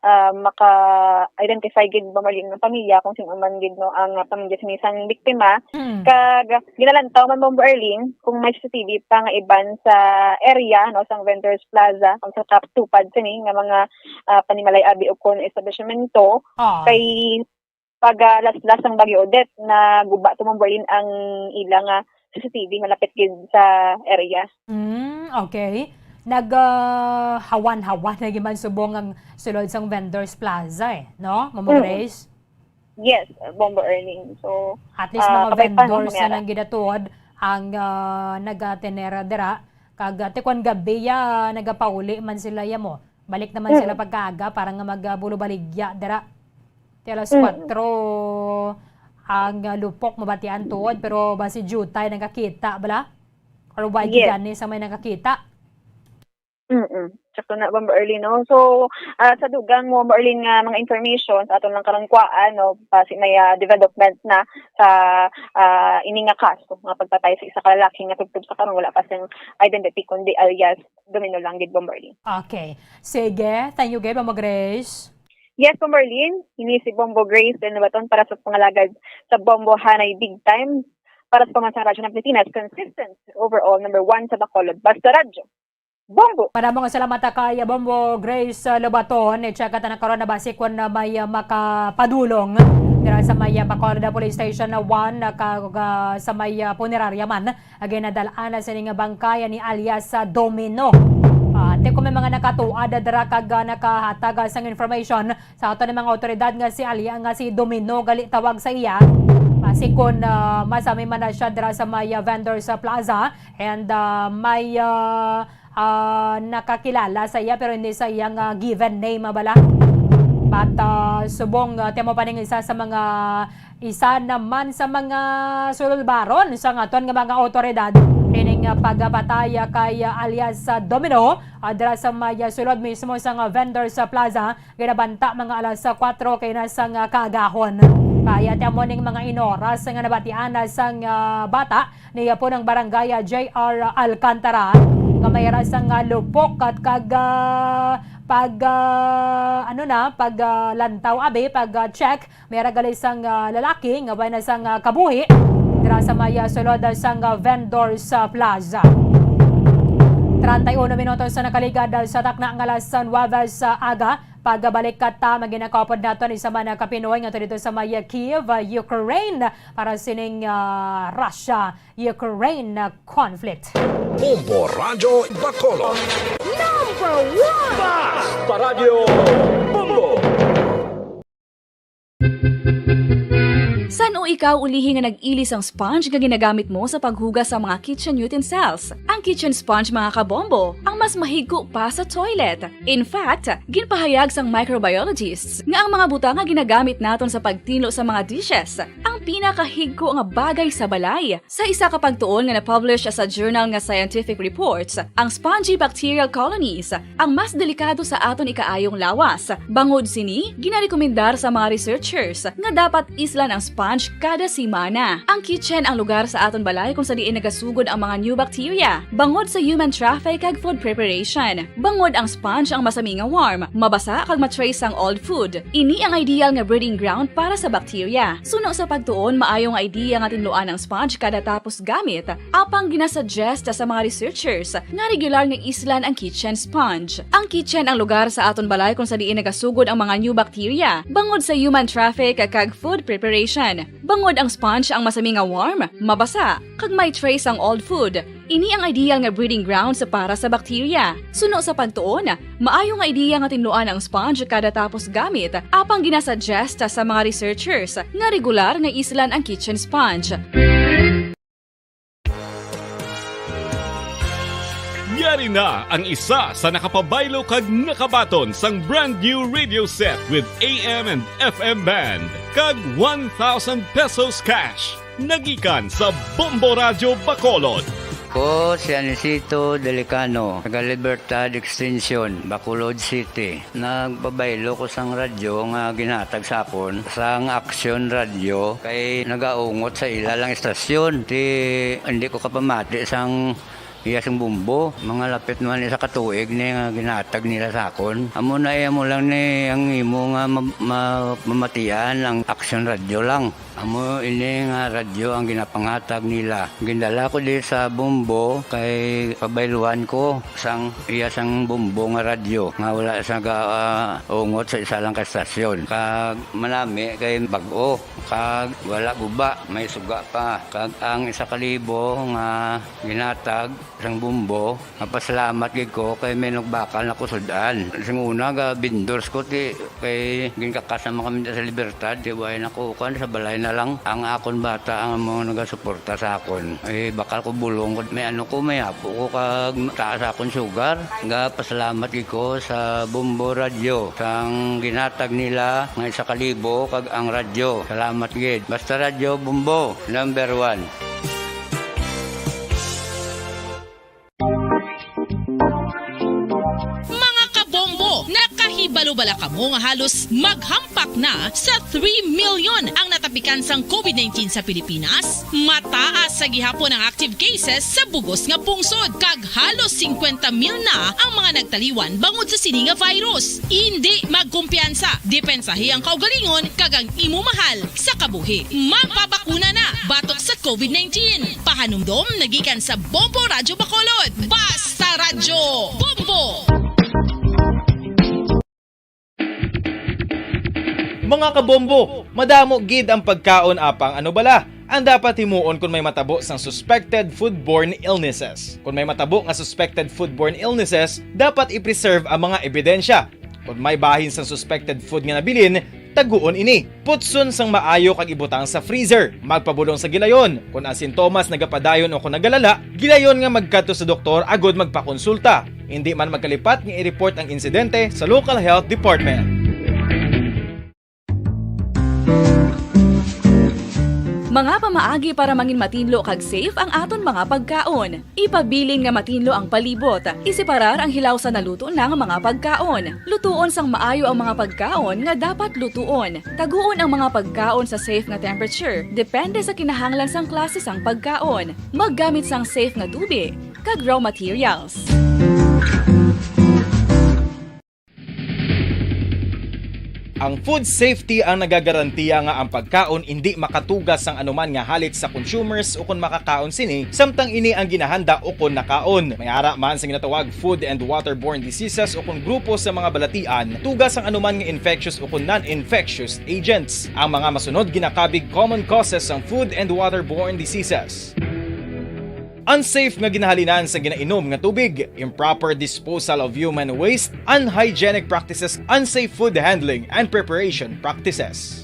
ah, maka-identify gid ba mali nga pamilya, kung sino man gid, no, ang, ah, pamilya sini sang biktima. Mm. Kag ginalantaw man, Bombo Erlin, kung may C C T V pa nga iban sa area, no, sang Vendors Plaza, kung sa katupad sini nga mga, ah, panimalay abi o kon establishmento, Ah. kay pag, ah, laslas sang Bagyo Odette, naguba to, Bombo Erlin, ang ila nga C C T V malapit gid sa area. Mm, okay. Nag, ah, hawan-hawan na gid man subong ang sulod sang Vendors Plaza, eh, no, Ma'am Mm. Grace? Yes, Bombo Erlin. So, At least ah, mga kabay pa, no, vendors na mangyara. lang gid atuod ang, ah, nagatenera dira. Kag, ah, tikon gabi ya, nagapauli man sila ya mo. Balik naman sila Mm. pagkaaga para nga mag, ah, bulo baligya dira. Ti alas Mm. kuwatro ang, ah, lupok mabatian tuod, pero basi diutay nagakita bala? Or why Yes. gani sa may nagakita? Mm-mm. Sakto na, Bombo Erlin, no? So, ah, sa dugang mo, Bombo Erlin, nga mga information sa aton lang karong kuwaan, no? Basi may, ah, development na sa, ah, ini nga kaso nga pagpatay sa isa ka lalaki nga tubtob sa karon wala pa siyang identity, kundi alias Domino lang gid, Bombo Erlin. Okay. Sige. Thank you, gid, Bombo Grace. Yes, Bombo Erlin. Ini si Bombo Grace Del Nobaton para sa pangalagad sa Bombo Hanay Big Time. Para sa Pamansang Radyo ng Pilipinas, consistent, overall, number one sa Bacolod. Basta Radyo. Bombo! Madamo nga salamat kay Bombo Grace, uh, Lobaton. I-check ta na karon na basi kung, uh, may, uh, makapadulong dira sa may, uh, Bacolod Police Station na one, uh, kag, uh, sa may, uh, punerarya man. Again, nadal-an na sining bangkay ni alias, uh, Domino. Ah, ante kung may mga nakatuad dira kag, uh, nakahatag, uh, sang information sa ato ni mga awtoridad nga si alia-, nga si Domino gali tawag sa iya. Basi kung, ah, masami man na siya dira sa may, ah, vendors, ah, plaza and, ah, may, ah, ah, nakakilala sa iya pero hindi sa iyang, ah, given name, ah, bala. But, ah, subong, ah, ti amo pa ning isa sa mga, isa naman sa mga sulod baron sa aton nga mga awtoridad ining, ah, pagpatay, ah, kay, ah, alias, ah, Domino, ah, dira sa may, ah, sulod mismo sa, ah, vendors, ah, plaza. Ginabanta mga alas kuwatro kay na sang kaagahon. Kaya ti amo ning mga inoras nga nabatian na sang, ah, bata ni punong barangay, ah, J R Alcantara nga may ra sang, ah, lupok at kag, ah, pag, ah, ano na, pag, ah, lantaw abi, pag, ah, check, may ra gali sang, ah, lalaki nga way na sang, ah, kabuhi dira sa may, ah, sulod sang, ah, vendors, ah, plaza. Treinta y uno minutos sa nakaligad, ah, sa takna nga alas nuwebe sa aga. Pagbalik kata, maginakapod naton isa man ka Pinoy nga dito sa may Kyiv, Ukraine, para sining, ah, Russia-Ukraine conflict. Bombo Radyo Bacolod. Number one! Basta Radyo Bombo! San-o ikaw ulihi nga nag-ili sang sponge nga ginagamit mo sa paghugas sa mga kitchen utensils? Ang kitchen sponge, mga kabombo, ang mas mahigko pa sa toilet. In fact, ginpahayag sang microbiologists nga ang mga butang nga ginagamit naton sa pagtinlo sa mga dishes, ang Pinakahigko nga bagay sa balay. Sa isa ka pagtuon nga na-publish sa journal nga Scientific Reports, ang spongy bacterial colonies ang mas delikado sa aton ikaayong lawas. Bangod sini, ginarekomendar sa mga researchers nga dapat islan ang sponge kada semana. Ang kitchen ang lugar sa aton balay kung sa diin nagasugod ang mga new bacteria, bangod sa human traffic kag food preparation. Bangod ang sponge ang masami nga warm, mabasa kag ma-trace sang old food. Ini ang ideal nga breeding ground para sa bacteria. Suno sa pagtuon, maayo nga idea nga tinluan ang sponge kada tapos gamit. Apang ginasuggest sa mga researchers nga regular nga islan ang kitchen sponge. Ang kitchen ang lugar sa aton balay kung sa diin nagasugod ang mga new bacteria, bangod sa human traffic kag food preparation. Bangod ang sponge ang masami nga warm, mabasa, kag may trace ang old food. Ini ang ideal nga breeding grounds para sa bacteria. Suno sa pagtuon, maayo nga idea nga tinluan ang sponge kada tapos gamit, apang ginasuggest sa mga researchers nga regular nga islan ang kitchen sponge. Yari na ang isa sa nakapabaylo kag nakabaton sang brand new radio set with A M and F M band kag one thousand pesos cash. Nagikan sa Bombo Radyo Bacolod. Ko si Anisito Delicano, taga Libertad Extension, Bacolod City. Nagpabaylo ko sang radyo nga ginhatag sa akon sang Action Radyo kay nagaungot sa ila lang istasyon. Ti hindi ko kapamati sang iya sang bumbo. Mga lapit man isa ka tuig ni nga ginhatag nila sa akon. Amo na iya mo lang ni ang imo nga ma- ma- mamatian ang Action Radyo lang. Amo ini nga radyo ang ginapanghatag nila. Gindala ko di sa Bombo kay pabayluan ko sang iya sang Bombo nga radyo nga wala sa ga, ah, ungot sa isa lang ka estasyon. Kag manami kay bag-o kag wala guba, may suga pa. Kag ang isa ka libo nga ginhatag sang Bombo, mapasalamat gid ko kay may nagbakal na ko sud-an. Sing una, ga vendors ko ti kay ginkakas naman kami sa Libertad, ti way na ko kan sa balay na lang. Ang akon bata ang mga nagasuporta sa akon. Eh, bakal ko bulong ko, may ano ko, may apo ko kag taas akon sugar. Ga pasalamat gid ko sa Bombo Radyo sang ginhatag nila nga isa ka libo kag ang radyo. Salamat gid. Basta Radyo Bombo, number one. Mga kabombo, nakahibalo bala kamo nga halos maghampak na sa three million ang natapikan sang COVID nineteen sa Pilipinas? Mataas sa gihapon ang active cases sa bugos nga pungsod, kag halos singkwenta mil na ang mga nagtaliwan bangod sa sini nga virus. Indi magkumpiyansa, depensahi ang kaugalingon kag ang imo mahal sa kabuhi. Magpabakuna na batok sa COVID nineteen. Pahanumdom nagikan sa Bombo Radyo Bacolod. Basta Radyo Bombo! Mga kabombo, madamo gid ang pagkaon apang ano bala ang dapat himuon kon may matabo sang suspected foodborne illnesses? Kon may matabo nga suspected foodborne illnesses, dapat i-preserve ang mga ebidensya. Kon may bahin sang suspected food nga nabilin, taguon ini. Putson sang maayo kag ibutang sa freezer. Magpabulong sa gilayon. Kon ang sintomas nagapadayon o kon nagalala, gilayon nga magkadto sa doktor agud magpakonsulta. Indi man magkalipat nga i-report ang insidente sa local health department. Mga pamaagi para mangin matinlo kag safe ang aton mga pagkaon. Ipabilin nga matinlo ang palibot. Iseparar ang hilaw sa naluto na nga mga pagkaon. Lutuon sang maayo ang mga pagkaon nga dapat lutuon. Taguon ang mga pagkaon sa safe nga temperature, depende sa kinahanglan sang klase sang pagkaon. Maggamit sang safe nga tubig kag raw materials. Ang food safety ang nagagarantiya nga ang pagkaon indi makatugas sang anuman nga halit sa consumers ukon makakaon sini, samtang ini ang ginahanda ukon nakaon. May ara man sa ginatawag food and waterborne diseases ukon grupo sa mga balatian, tugas sang anuman nga infectious ukon non-infectious agents. Ang mga masunod ginakabig common causes sang food and waterborne diseases. Unsafe nga ginahalinan sa ginainom nga tubig, improper disposal of human waste, unhygienic practices, unsafe food handling and preparation practices.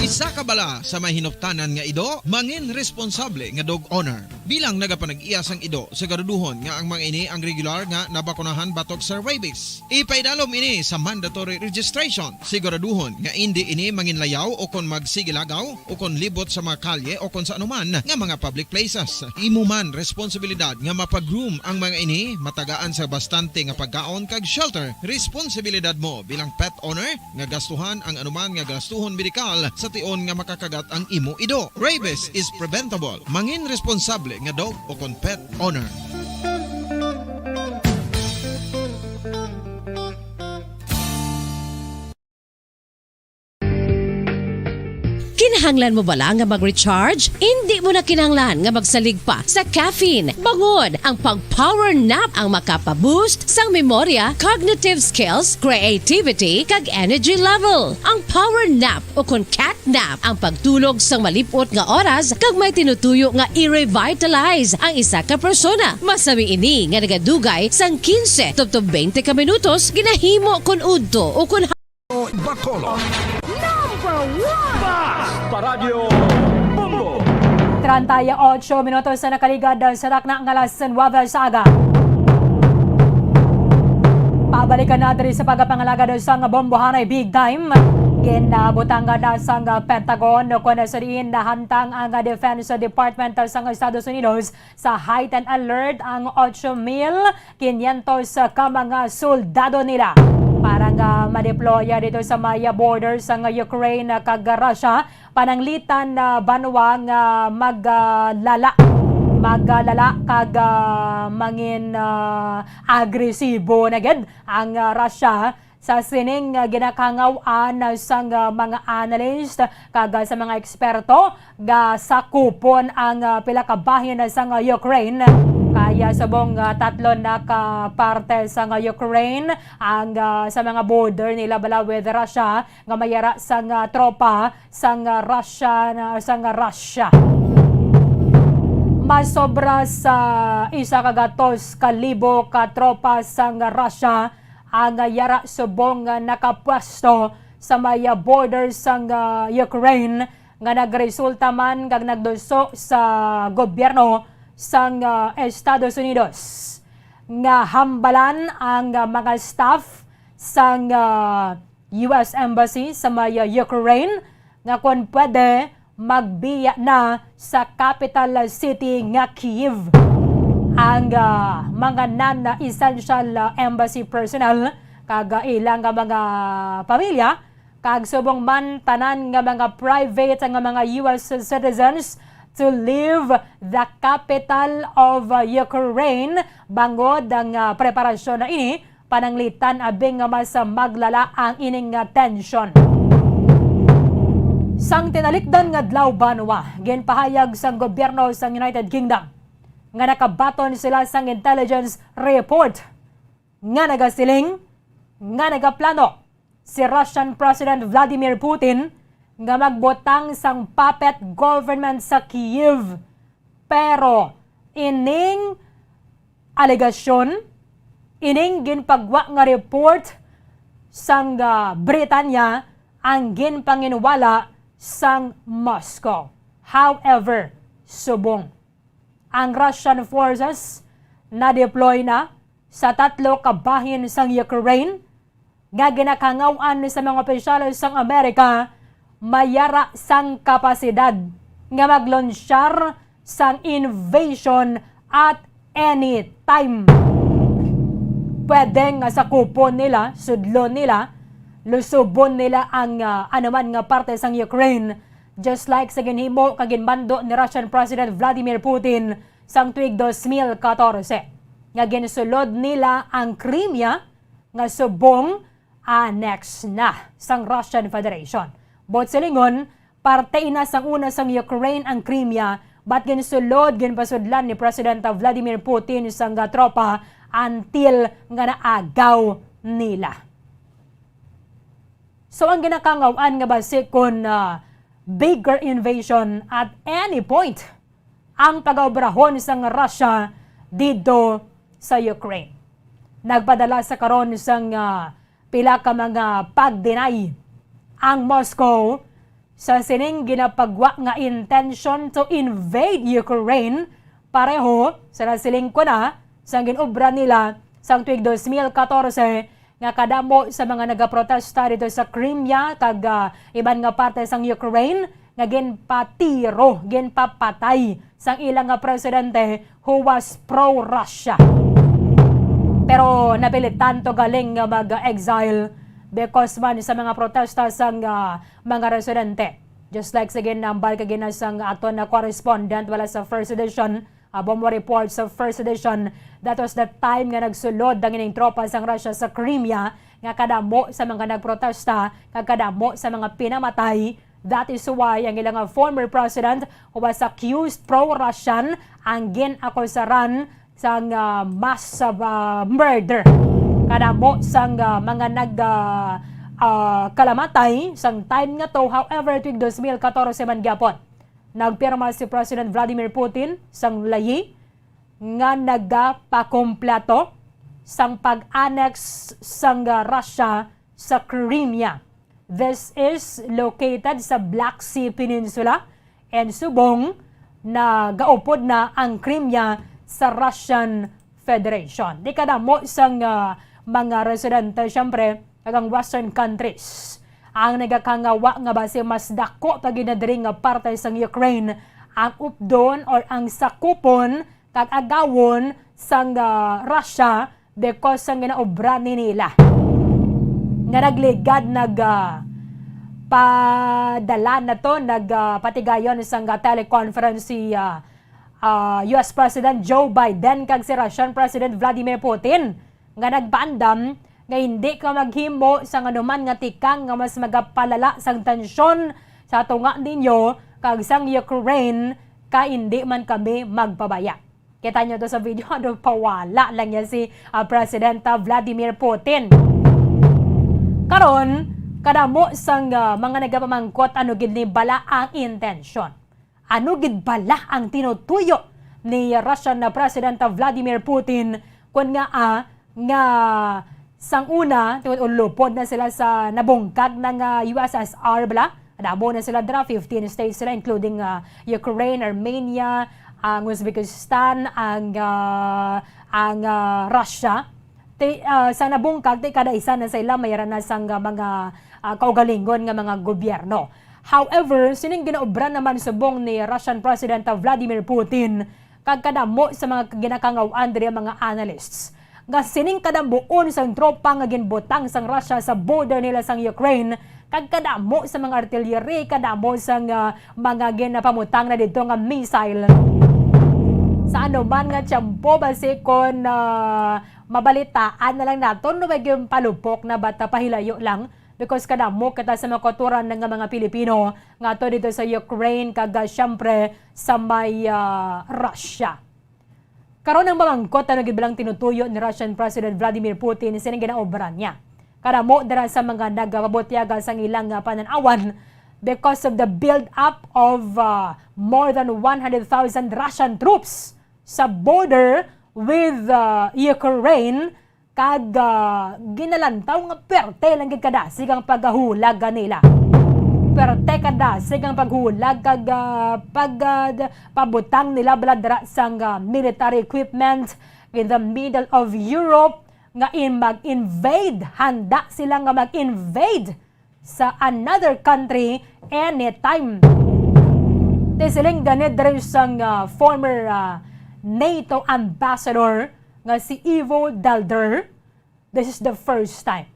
Isa ka bala sa may hinuptanan nga ido, mangin responsable nga dog owner. Bilang nagapanag-iya sang ido, siguraduhon nga ang mga ini ang regular nga nabakunahan batok sa rabies. Ipaidalom ini sa mandatory registration. Siguraduhon nga indi ini manginlayaw o kon magsigilagaw o kon libot sa mga kalye o kon sa anuman nga mga public places. Imo man responsibilidad nga mapagroom ang mga ini, matagaan sa bastante nga pagkaon kag shelter. Responsibilidad mo bilang pet owner nga gastuhan ang anuman nga gastuhon medikal sa tion nga makakagat ang imo ido. Rabies is preventable. Mangin responsable nga dog o kon pet owner. Kinahanglan mo bala nga mag-recharge? Indi mo na kinahanglan nga magsalig pa sa caffeine. Bangod ang pag-power nap ang makapa-boost sang memorya, cognitive skills, creativity, kag energy level. Ang power nap o kon cat nap ang pagtulog sang malip-ot nga oras kag may tinutuyo nga i-revitalize ang isa ka persona. Masami ini nga nagadugay sang quince tubtob twenty ka minutos ginahimo kon udto o kon Bacolod. Number one! Basta Radyo Bombo! Treinta y ocho minutos na nakaligad sa takna nga alas nuebe sa aga. Pabalikan na diri sa pagpangalagad sang Bombohanay Big Time. Ginabutangan na sang Pentagon kon sa diin nahantang ang Defense Department sang Estados Unidos sa heightened alert ang ocho mil quinientos ka mga soldado nila para nga ma-deploy dito sa may border sang Ukraine kag Russia, pananglitan na banwa nga maglala, maglala kag, ah, mangin, ah, agresibo na gid ang, ah, Russia sa sining, ah, ginakangaw-an sang, ah, mga analyst kag, ah, sa mga eksperto nga sakupon ang, ah, pila ka bahin sang, ah, Ukraine. Kaya subong, ah, tatlo na ka parte sang, ah, Ukraine ang, ah, sa mga border nila bala with Russia nga may yara sang, ah, tropa sang, ah, Russia na, sang, ah, Russia. Mas sobra sa isa ka gatos ka libo ka tropa sang, ah, Russia ang, ah, yara subong nga nakapwesto sa may, ah, border sang, ah, Ukraine nga nagresulta man kag nagduso sa gobyerno sang, ah, Estados Unidos nga hambalan ang, ah, mga staff sang, ah, U S Embassy sa may, ah, Ukraine nga kon pwede magbiya na sa capital city nga Kyiv ang, ah, mga non-essential, ah, embassy personnel kag, ah, ilang, ah, mga pamilya, kag subong man tanan nga mga private nga mga U S citizens to leave the capital of, ah, Ukraine, bangod ang, ah, preparasyon na ini pananglitan abi nga mas maglala ang ining nga tensyon. Sang tinalikdan nga adlaw, banwa, ginpahayag sang gobyerno sang United Kingdom nga nakabaton sila sang intelligence report nga nagasiling nga nagaplano si Russian President Vladimir Putin nga magbutang sang puppet government sa Kyiv. Pero ining alegasyon, ining ginpagwa nga report sang, ah, Britanya ang ginpanginwala sang Moscow. However, subong ang Russian forces na-deploy na sa tatlo ka bahin sang Ukraine nga ginakangaw-an sa mga opisyales sang Amerika, may yara sang kapasidad nga maglunsyar sang invasion at any time. Pwede nga sakupon nila, sudlon nila, lusubon nila ang, ah, anuman nga parte sang Ukraine, just like sa ginhimo kag ginmando ni Russian President Vladimir Putin sang tuig dos mil katorse, nga ginsulod nila ang Crimea nga subong annex na sang Russian Federation. Buot silingon, parte ina sang una sang Ukraine ang Crimea, but ginsulod, ginpasudlan ni President Vladimir Putin sang tropa until nga naagaw nila. So, ang ginakangaw-an nga basi kon, ah, bigger invasion at any point ang pagaobrahon sang Russia didto sa Ukraine. Nagpadala sa karon sang, ah, pila ka mga pag-deny ang Moscow sa sining ginapagwa nga intention to invade Ukraine, pareho sa nasiling ko na sang ginobra nila sang tuig dos mil katorse, nga kadamo sa mga nagaprotesta dito sa Crimea kag, ah, iban nga parte sang Ukraine nga ginpatiro, ginpapatay sang ila nga presidente who was pro-Russia. Pero napilitan to galing nga mag-exile because man sa mga protesta sang, ah, mga residente. Just like sa ginambal kag ginasang aton na correspondent wala sa First Edition, ah, Bombo Report sa First Edition, that was the time nga nagsulod ang ining tropa sang Russia sa Crimea, nga kadamo sa mga nagprotesta kag kadamo sa mga pinamatay. That is why ang ilang former president who was accused pro-Russian ang ginakusaran sang, ah, mass, ah, murder. Kadamo sang, ah, mga nag, ah, ah, kalamatay sang time nga to. However, tuig dos mil katorse man gyapon, nagpirma si President Vladimir Putin sang layi nga nagapakumpleto sang pag-annex sang, ah, Russia sa Crimea. This is located sa Black Sea Peninsula, and subong nagaupod na ang Crimea sa Russian Federation. Di kadamo sang, ah, mga residente, siyempre, kag ang Western countries ang nagakangawa nga basi mas dako pa gid na diri nga parte sang Ukraine ang updon or ang sakupon kag agawon sang, ah, Russia because sang ginaobra ni nila nga nagligad nag, ah, padala na to, nag, ah, patigayon sang, ah, teleconference si, ah, ah, U S President Joe Biden kag si Russian President Vladimir Putin nga nagpaandam nga hindi ka maghimo sang anuman nga tikang nga mas magapalala sang tensyon sa tunga ninyo kag sang Ukraine, kay hindi man kami magpabaya. Kita nyo to sa video, ano, pawala lang yan si, ah, President, ah, Vladimir Putin. Karon, kadamo sang, ah, mga nagapamangkot ano gid ni bala ang intensyon. Ano gid bala ang tinutuyo ni Russian na President Vladimir Putin kun nga, ah, nga sang una, tungod ulupod na sila sa nabungkag na nga U S S R bala? Damo na sila dira, fifteen states sila, including, ah, Ukraine, Armenia, ang Uzbekistan, ang, ah, ang, ah, Russia. Ti, ah, sa nabungkag, ti kada isa na sa ila may na sang, ah, mga, ah, kaugalingon nga mga gobyerno. However, sining ginaobra naman subong ni Russian President Vladimir Putin kag kadamo sa mga ginakangaw-an diri ang mga analysts nga sining kadamuon sang tropa nga ginbutang sang Russia sa border nila sang Ukraine, kag kadamo sa mga artillery, kadamo sang, ah, mga ginapamutang na didto nga missile. Sa anuman nga tiyempo, basi kon, ah, mabalitaan na lang naton, no, may gyud palupok na bata pahilayo lang, because kadamo kita sa mga kauturan nga mga Pilipino nga ato dito sa Ukraine, kag, ah, siyempre sa may, ah, Russia. Karon ang mamangkot, ano gid ba lang tinutuyo ni Russian President Vladimir Putin sining ginaobra niya? Kadamo dira sa mga nagapabutyaga sang ilang, ah, panan-awan because of the build-up of, ah, more than one hundred thousand Russian troops sa border with, ah, Ukraine, kag, ah, ginalantaw nga perte lang gid kadasig ang paghulag kanila. Perte kadasig ang paghulag kag, ah, pag, ah, d-, pabutang nila bala dira sang, ah, military equipment in the middle of Europe nga in mag-invade, handa sila nga mag-invade sa another country anytime. Ti siling gani diri sang, ah, former, ah, NATO ambassador nga si Ivo Daalder, this is the first time.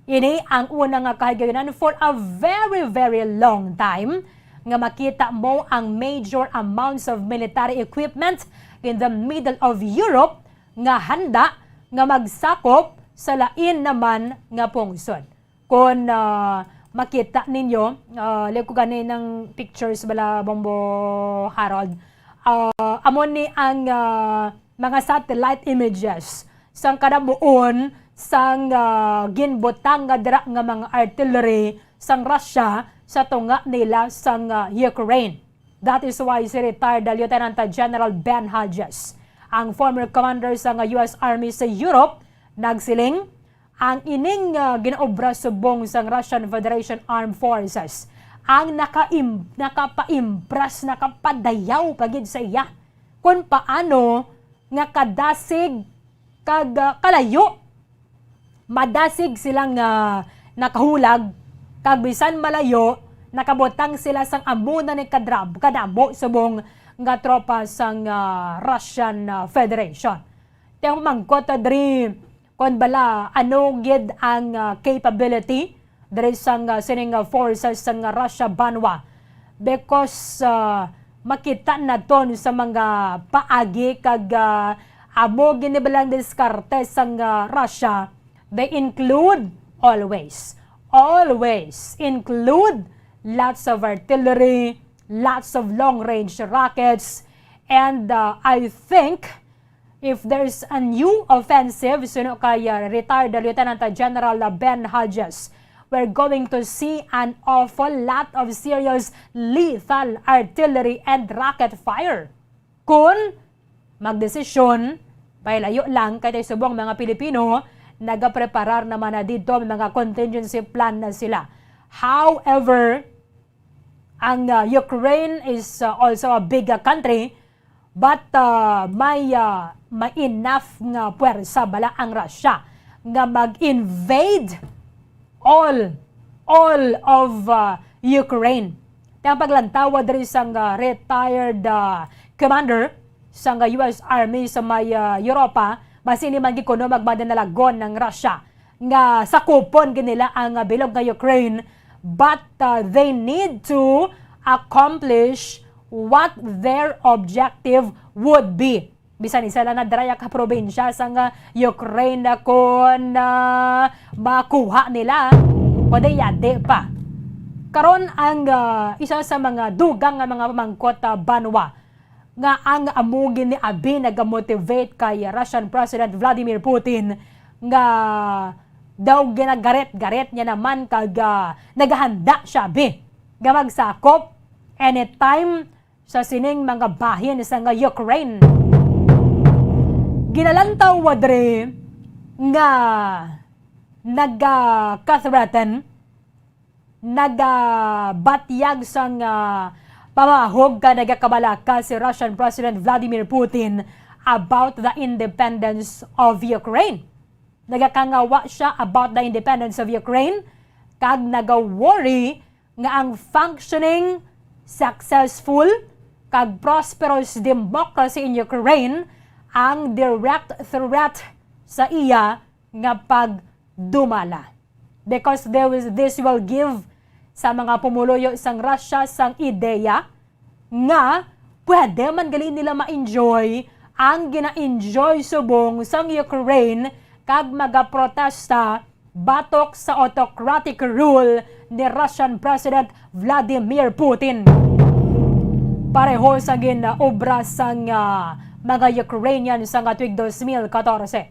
Ini ang una nga kahigayunan for a very, very long time nga makita mo ang major amounts of military equipment in the middle of Europe nga handa nga magsakop sa lain naman nga pungsod. Kon, ah, makita ninyo, ah, like ko gani ng pictures bala, Bombo Harold. Ah, amo ni ang, ah, mga satellite images sang kadamuon sang, ah, ginbutang nga dira nga mga artillery sang Russia sa tunga nila sang, ah, Ukraine. That is why si retired Lieutenant General Ben Hodges, ang former commander sang U S Army sa Europe, nagsiling, ang ining, ah, ginaobra subong sang Russian Federation Armed Forces ang nakaim-, nakapaimbras, nakapadayaw pa gid sa iya, kung paano nga kadasig kag, ah, kalayo, madasig sila nga nakahulag, kag bisan malayo, nakabutang sila sang amo na ni kadrab-, kadamo subong nga tropa sang, ah, Russian, ah, Federation. Ti ang mangkot, ah, diri, kon bala, ano gid ang, ah, capability diri sang, ah, sining, ah, forces sang, ah, Russia banwa? Because, ah, makita naton sa mga paagi kag, ah, amo gini balang diskarte sang, ah, Russia, they include always, always include lots of artillery, lots of long-range rockets, and, ah, I think if there's a new offensive, suno kay, ah, retired Lieutenant General Ben Hodges, we're going to see an awful lot of serious lethal artillery and rocket fire. Kun magdesisyon, pailayo lang, kay tay subong mga Pilipino, nagapreparar naman na dito, may mga contingency plan na sila. However, ang, ah, Ukraine is, ah, also a big, ah, country, but, ah, may, ah, may enough nga puwersa bala ang Russia nga mag-invade all, all of, ah, Ukraine. Ti ang paglantawa diri sang, ah, retired, ah, commander sang, ah, U S Army sa may, ah, Europa, basi ini man gid kuno magmadinalagon ang Russia nga sakupon gid nila ang, ah, bilog nga Ukraine, but, ah, they need to accomplish what their objective would be. Bisan isa lang na dira ka probinsya sang, ah, Ukraine na kon, ah, makuha nila, kundi yadi pa. Karon ang, ah, isa sa mga dugang nga mga pamangkot, ah, banwa nga ang amo gini abi nagamotivate kay Russian President Vladimir Putin nga daw ginagaret-garet niya naman kag, ah, nagahanda siya abi nga magsakop anytime sa sining mga bahin sa nga Ukraine. Ginalantaw diri nga nagaka-threaten, nagabatyag sang, ah, pamahog ka nagakabalaka si Russian President Vladimir Putin about the independence of Ukraine. Nagakangawa siya about the independence of Ukraine, kag nagaworry nga ang functioning, successful, kag prosperous democracy in Ukraine ang direct threat sa iya nga pagdumala. Because there is, this will give sa mga pumuluyo sang Russia sang ideya nga pwede man gali nila ma-enjoy ang gina-enjoy subong sang Ukraine kag magaprotesta batok sa autocratic rule ni Russian President Vladimir Putin. Pareho sa gin-obra sang, ah, mga Ukrainian sa nga tuig dos mil katorse.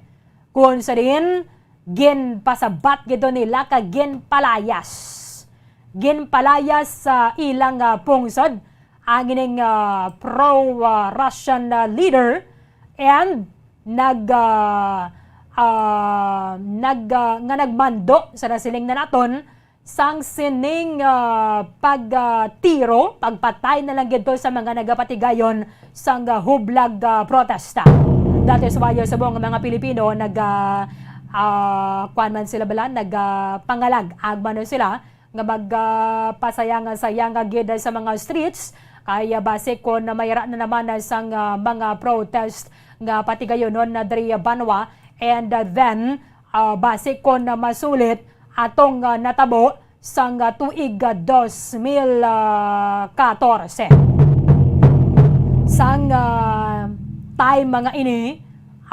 Kun sa diin, ginpasabat gid nila kag ginpalayas. Ginpalayas sa ilang, ah, pungsod ang ining, ah, pro, ah, Russian, ah, leader and nag, ah, ah, nag, ah, nga nagmando sa nasiling na naton sang sining, ah, pag, ah, tiro, pagpatay na lang gid to sa mga nagapatigayon sang, ah, hublag, ah, protesta. That is why, ah, subong nga mga Pilipino nag, ah, ah, kuwan man sila bala, nag, ah, pangalag, agmano sila nga mag, ah, pasayang-sayang gid sa mga streets, kay, ah, basi kon mayra na naman, ah, sang, ah, mga protest nga patigayonon na diri, ah, banwa, and, ah, then, ah, basi kon, ah, masulit atong, ah, natabo sang, ah, tuig, ah, dos mil katorse. Sang, ah, time nga ini,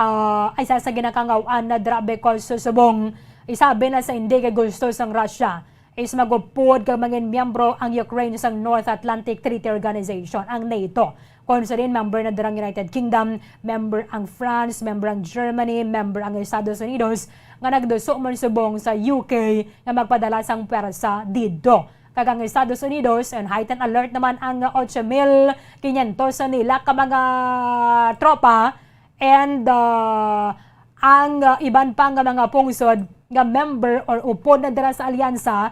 ah, ay sa, sa ginakangaw-an na dira, because subong isabi na sa hindi kay gusto sang Russia is magupod kag mangin miyembro ang Ukraine sang North Atlantic Treaty Organization, ang nato. Kon sa diin, member na dira ang United Kingdom, member ang France, member ang Germany, member ang Estados Unidos, nga nagduso man subong sa U K nga magpadala sang pwersa didto. Kag ang Estados Unidos, on heightened alert naman ang otso mil kinyentos nila ka mga tropa, and, ah, ang, ah, iban pa nga mga pungsod nga member or upod na dira sa alyansa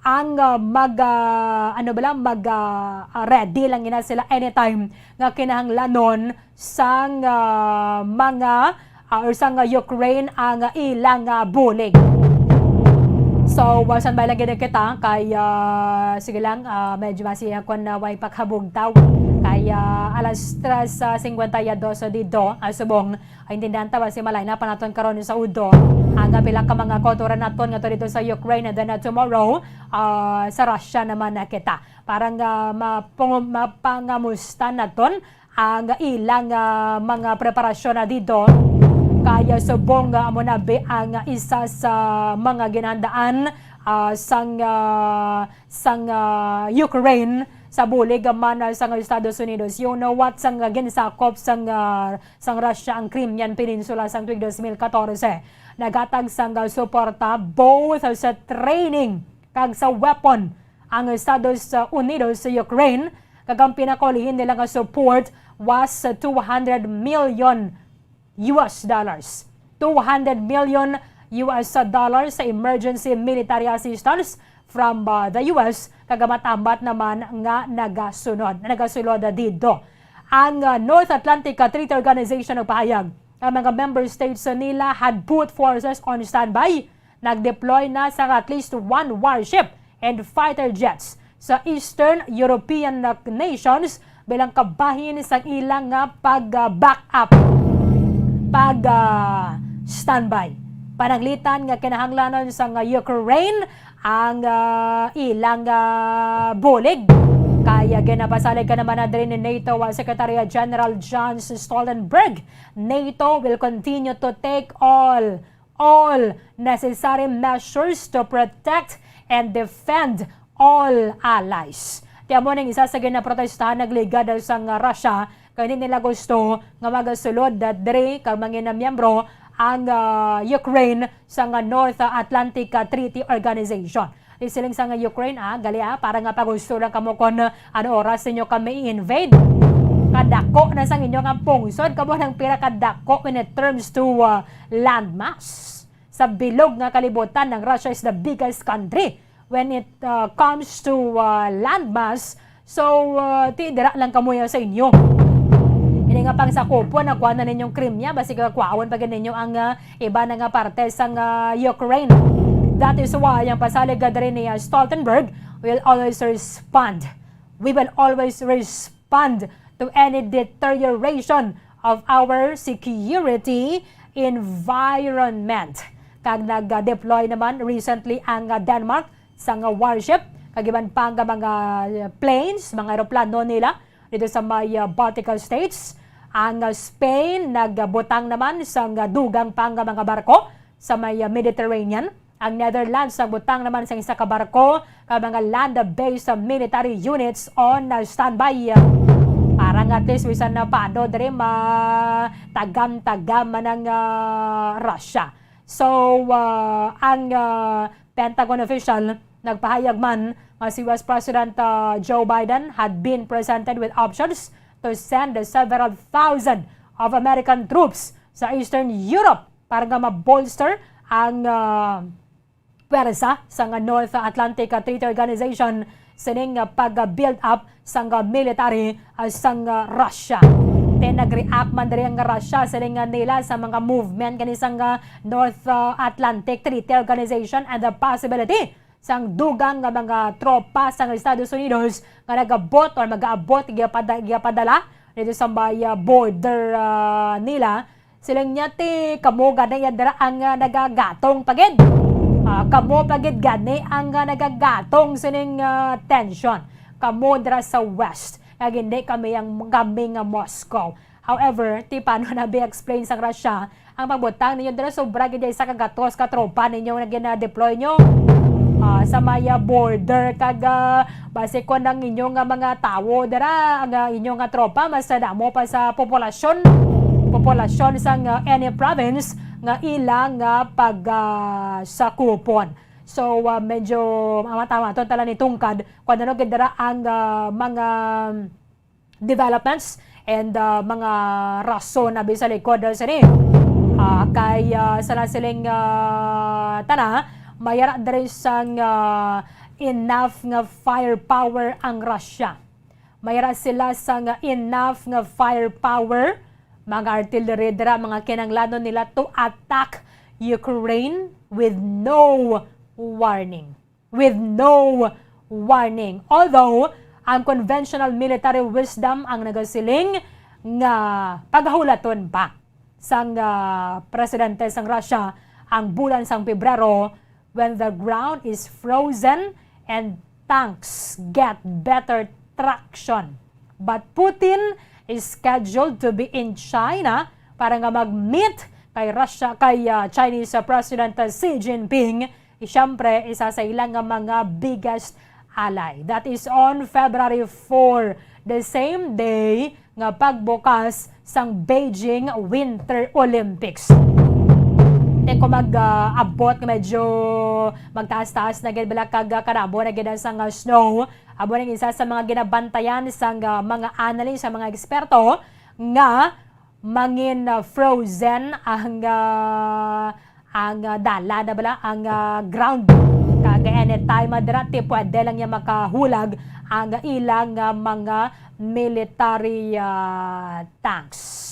ang, ah, mag, ah, ano bala, mag, ah, ah, ready lang ina sila anytime nga kinahanglanon sang, ah, mga, ah, or sang, ah, Ukraine ang, ah, ilang, ah, bulig. So, uh, standby lang gid kita kay, ah, sige lang, ah, medyo masi ako na way paghabugtaw kay, ah, alas tres, ah, cincuenta y dos dito, ah, subong, ay, intindihan ta ba si malay na pa naton karon sa udo ang, ah, pila ka mga kultura naton nga to dito sa Ukraine, and then, ah, tomorrow, ah, sa Russia naman na kita para nga mapung-, mapangamusta naton ang ilang, ah, mga preparasyon na dito. Kaya subong nga amo na bi ang isa sa mga ginandaan, ah, sang, ah, sang, ah, Ukraine sa bulig man, ah, sang Estados Unidos. You know what? Sang, ah, ginsakop sang, ah, sang Russia ang Crimean Peninsula sang tuig dos mil katorse. Naghatag sang, ah, suporta both sa training kag sa weapon ang Estados Unidos sa Ukraine, kag ang pinakaulihin nila nga support was two hundred million U S dollars. Two hundred million U S dollars sa emergency military assistance from, uh, the U S, kag ambat-ambat naman nga nagasunod, nagasulod didto. Ang, uh, North Atlantic, uh, Treaty Organization nagpahayag ang mga member states nila had put forces on standby, nag-deploy na sang at least one warship and fighter jets sa Eastern European na nations bilang kabahin sang ilang nga pag, ah, back up, pag, ah, standby. Pananglitan nga kinahanglanon sang, ah, Ukraine ang, ah, ilang, ah, bulig. Kaya ginapasalig ka naman na diri ni NATO, ah, Secretary General Jens Stoltenberg. NATO will continue to take all all necessary measures to protect and defend all allies. Ti amo ning isa sa ginaprotestahan nagligad sang Russia, kay hindi nila gusto nga magasulod diri kag mangin miyembro ang, ah, Ukraine sa nga North Atlantic, ah, Treaty Organization. Di siling sa nga Ukraine, ah, gali, ah, para nga pagusto lang kamo kon, ah, ano oras ninyo kami i-invade. Kadako na sang inyo nga pungsod, kamo nang pira kadako when it terms to, ah, landmass. Sa bilog nga kalibutan, ang Russia is the biggest country when it, uh, comes to, uh, landmass. So, uh, ti dira lang kamo ya sa inyo. Ini nga pangsakupon, nakuha na ninyong Crimea, basig kwaon pa gid ninyo ang, uh, iba na nga parte sang, uh, Ukraine. That is why ang pasalig diri ni, uh, Stoltenberg will always respond. We will always respond to any deterioration of our security environment. Kag nag-deploy naman recently ang, ah, Denmark sang warship, kag iban pa nga mga, ah, planes, mga eroplano nila dito sa may, ah, Baltic states. Ang, ah, Spain nagbutang naman sang, ah, dugang pa nga mga barko sa may, ah, Mediterranean. Ang Netherlands nagbutang naman sa isa ka barko kag mga land-based military units on standby, para nga at least bisan na paano diri matagam-tagam man ang, ah, Russia. So, ah, ang, ah, Pentagon official nagpahayag man nga si U S President, ah, Joe Biden had been presented with options to send several thousand of American troops sa Eastern Europe para nga ma-bolster ang, ah, pwersa sang North Atlantic Treaty Organization sining, ah, pag-build up sang, ah, military, ah, sang, ah, Russia. Then nag-react man diri ang Russia sining, ah, nila sa mga movement gani sang, ah, North, ah, Atlantic Treaty Organization and the possibility sang dugang nga mga tropa sang Estados Unidos nga nagabot or mag-aabot, gipada-, gipadala dito sa may, ah, border, ah, nila. Siling niya, ti kamo gani ya dira ang, ah, nagagatong pa gid. Ah, kamo pa gid gani ang, ah, nagagatong sining, ah, tension. Kamo dira sa West, kag hindi kami ang, kami nga Moscow. However, ti paano na bi-explain sang Russia ang pagbutang ninyo dira, sobra gid ya isa ka gatos ka tropa ninyo nga gina-deploy nyo, ah, sa may, ah, border, kag, ah, basi kon ang inyo nga mga tawo dira, ang, ah, inyo nga tropa mas damo pa sa populasyon, populasyon sang, ah, any province nga ila nga pag, ah, sakupon. So, ah, medyo mama-, tama to tala ni tungkad kung ano gid dira ang, ah, mga developments and, ah, mga rason abi sa likod, ah, sini. Ah, kay, ah, sa nasiling, ah, tana, mayara diri sang, ah, enough nga firepower ang Russia. May ra sila sang enough nga firepower, mga artillery dira, mga kinahanglanon nila to attack Ukraine with no warning. With no warning. Although, ang conventional military wisdom ang nagasiling nga pagahulaton pa sang, ah, presidente sang Russia ang bulan sang Pebrero, when the ground is frozen and tanks get better traction. But Putin is scheduled to be in China para nga mag-meet kay Russia, kay, ah, Chinese, ah, President, ah, Xi Jinping. Siyempre, isa sa ila nga mga biggest ally. That is on February four, the same day nga pagbukas sang Beijing Winter Olympics. Te ko mag, ah, abot nga medyo magtaas-taas na gid bala kag, ah, kadamo na gid ang sang, ah, snow. Amo ning isa sa mga ginabantayan sang, ah, mga analyst, sa mga eksperto nga mangin, ah, frozen ang, ah, ang, ah, dala na bala ang, ah, ground. Kag anytime, ah, dira ti pwede lang niya makahulag ang ilang, ah, mga military, ah, tanks.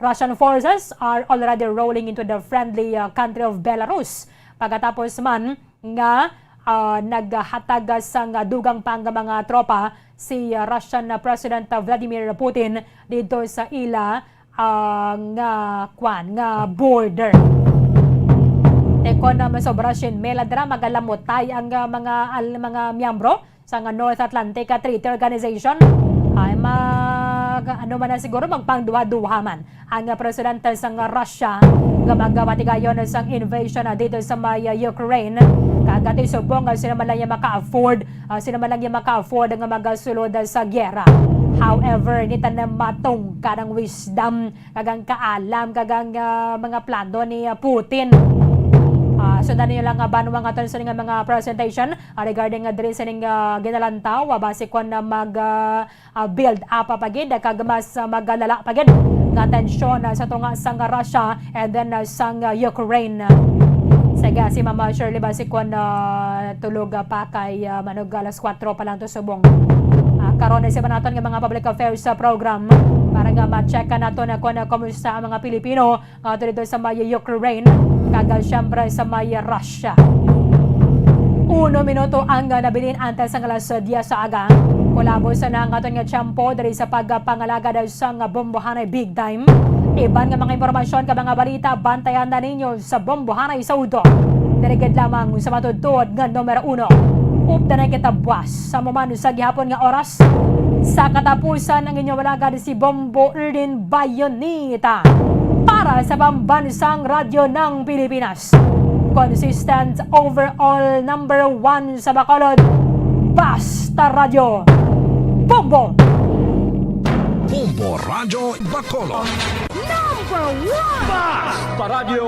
Russian forces are already rolling into the friendly, ah, country of Belarus. Pagkatapos man nga, ah, naghatag sang dugang pa nga mga tropa si, ah, Russian, ah, President, ah, Vladimir Putin dito sa ila, ah, nga, kwan, nga border. Te kon, ah, masobra siyam mil dira, magalamotay ang, ah, mga, al-, mga miyembro sa nga North Atlantic, ah, Treaty Organization. Ay, mag, ano man na siguro, magpangduha-duha man ang, ah, presidente sang Russia nga magabatigayon sang invasion, ah, dito sa may, ah, Ukraine. Kag ati subong nga sino man lang niya maka-afford, ah, sino man lang niya maka-afford nga magasulod, ah, sa giyera. However, ni tanan matungkad ang wisdom kag ang kaalam kag ang, ah, mga plano ni, ah, Putin. Ah, sundan niyo lang nga banwa nga aton sa nga mga presentation, ah, regarding nga diri sining, ah, ginalantaw, ah, basi kon, ah, mag, ah, ah, build up pa gid, kag mas, ah, magalala pa gid nga tensyon, ah, sa tunga sang Russia and then, ah, sang, ah, Ukraine. Sige, si Mama Shirley, basi kon, ah, tulog, ah, pa kay, ah, manog alas kuwatro pa lang to subong. Ah, karon na si naton nga mga public affairs sa program para nga ma-check nato na kon, ah, kumusta ang mga Pilipino nga ato dito sa may Ukraine, kag, ah, siyempre sa may Russia. Uno minuto ang, ah, nabilin antes ang alas diyes sa aga. Kulabos na ang aton nga tiyempo diri sa pagpangalagad sa nga Bombohanay Big Time. Iban nga mga impormasyon kag mga balita, bantayan na ninyo sa Bombohanay sa udto. Diri gid lamang sa matutuod nga numero uno. Updan na kita buwas sa maman sa gihapon nga oras. Sa katapusan, ang inyong alagad si Bombo Erdin Bayonita para sa Pambansang Radyo ng Pilipinas. Consistent overall number one sa Bacolod. Basta Radyo. Bombo! Bombo Radyo Bacolod. Number one! Basta Radyo!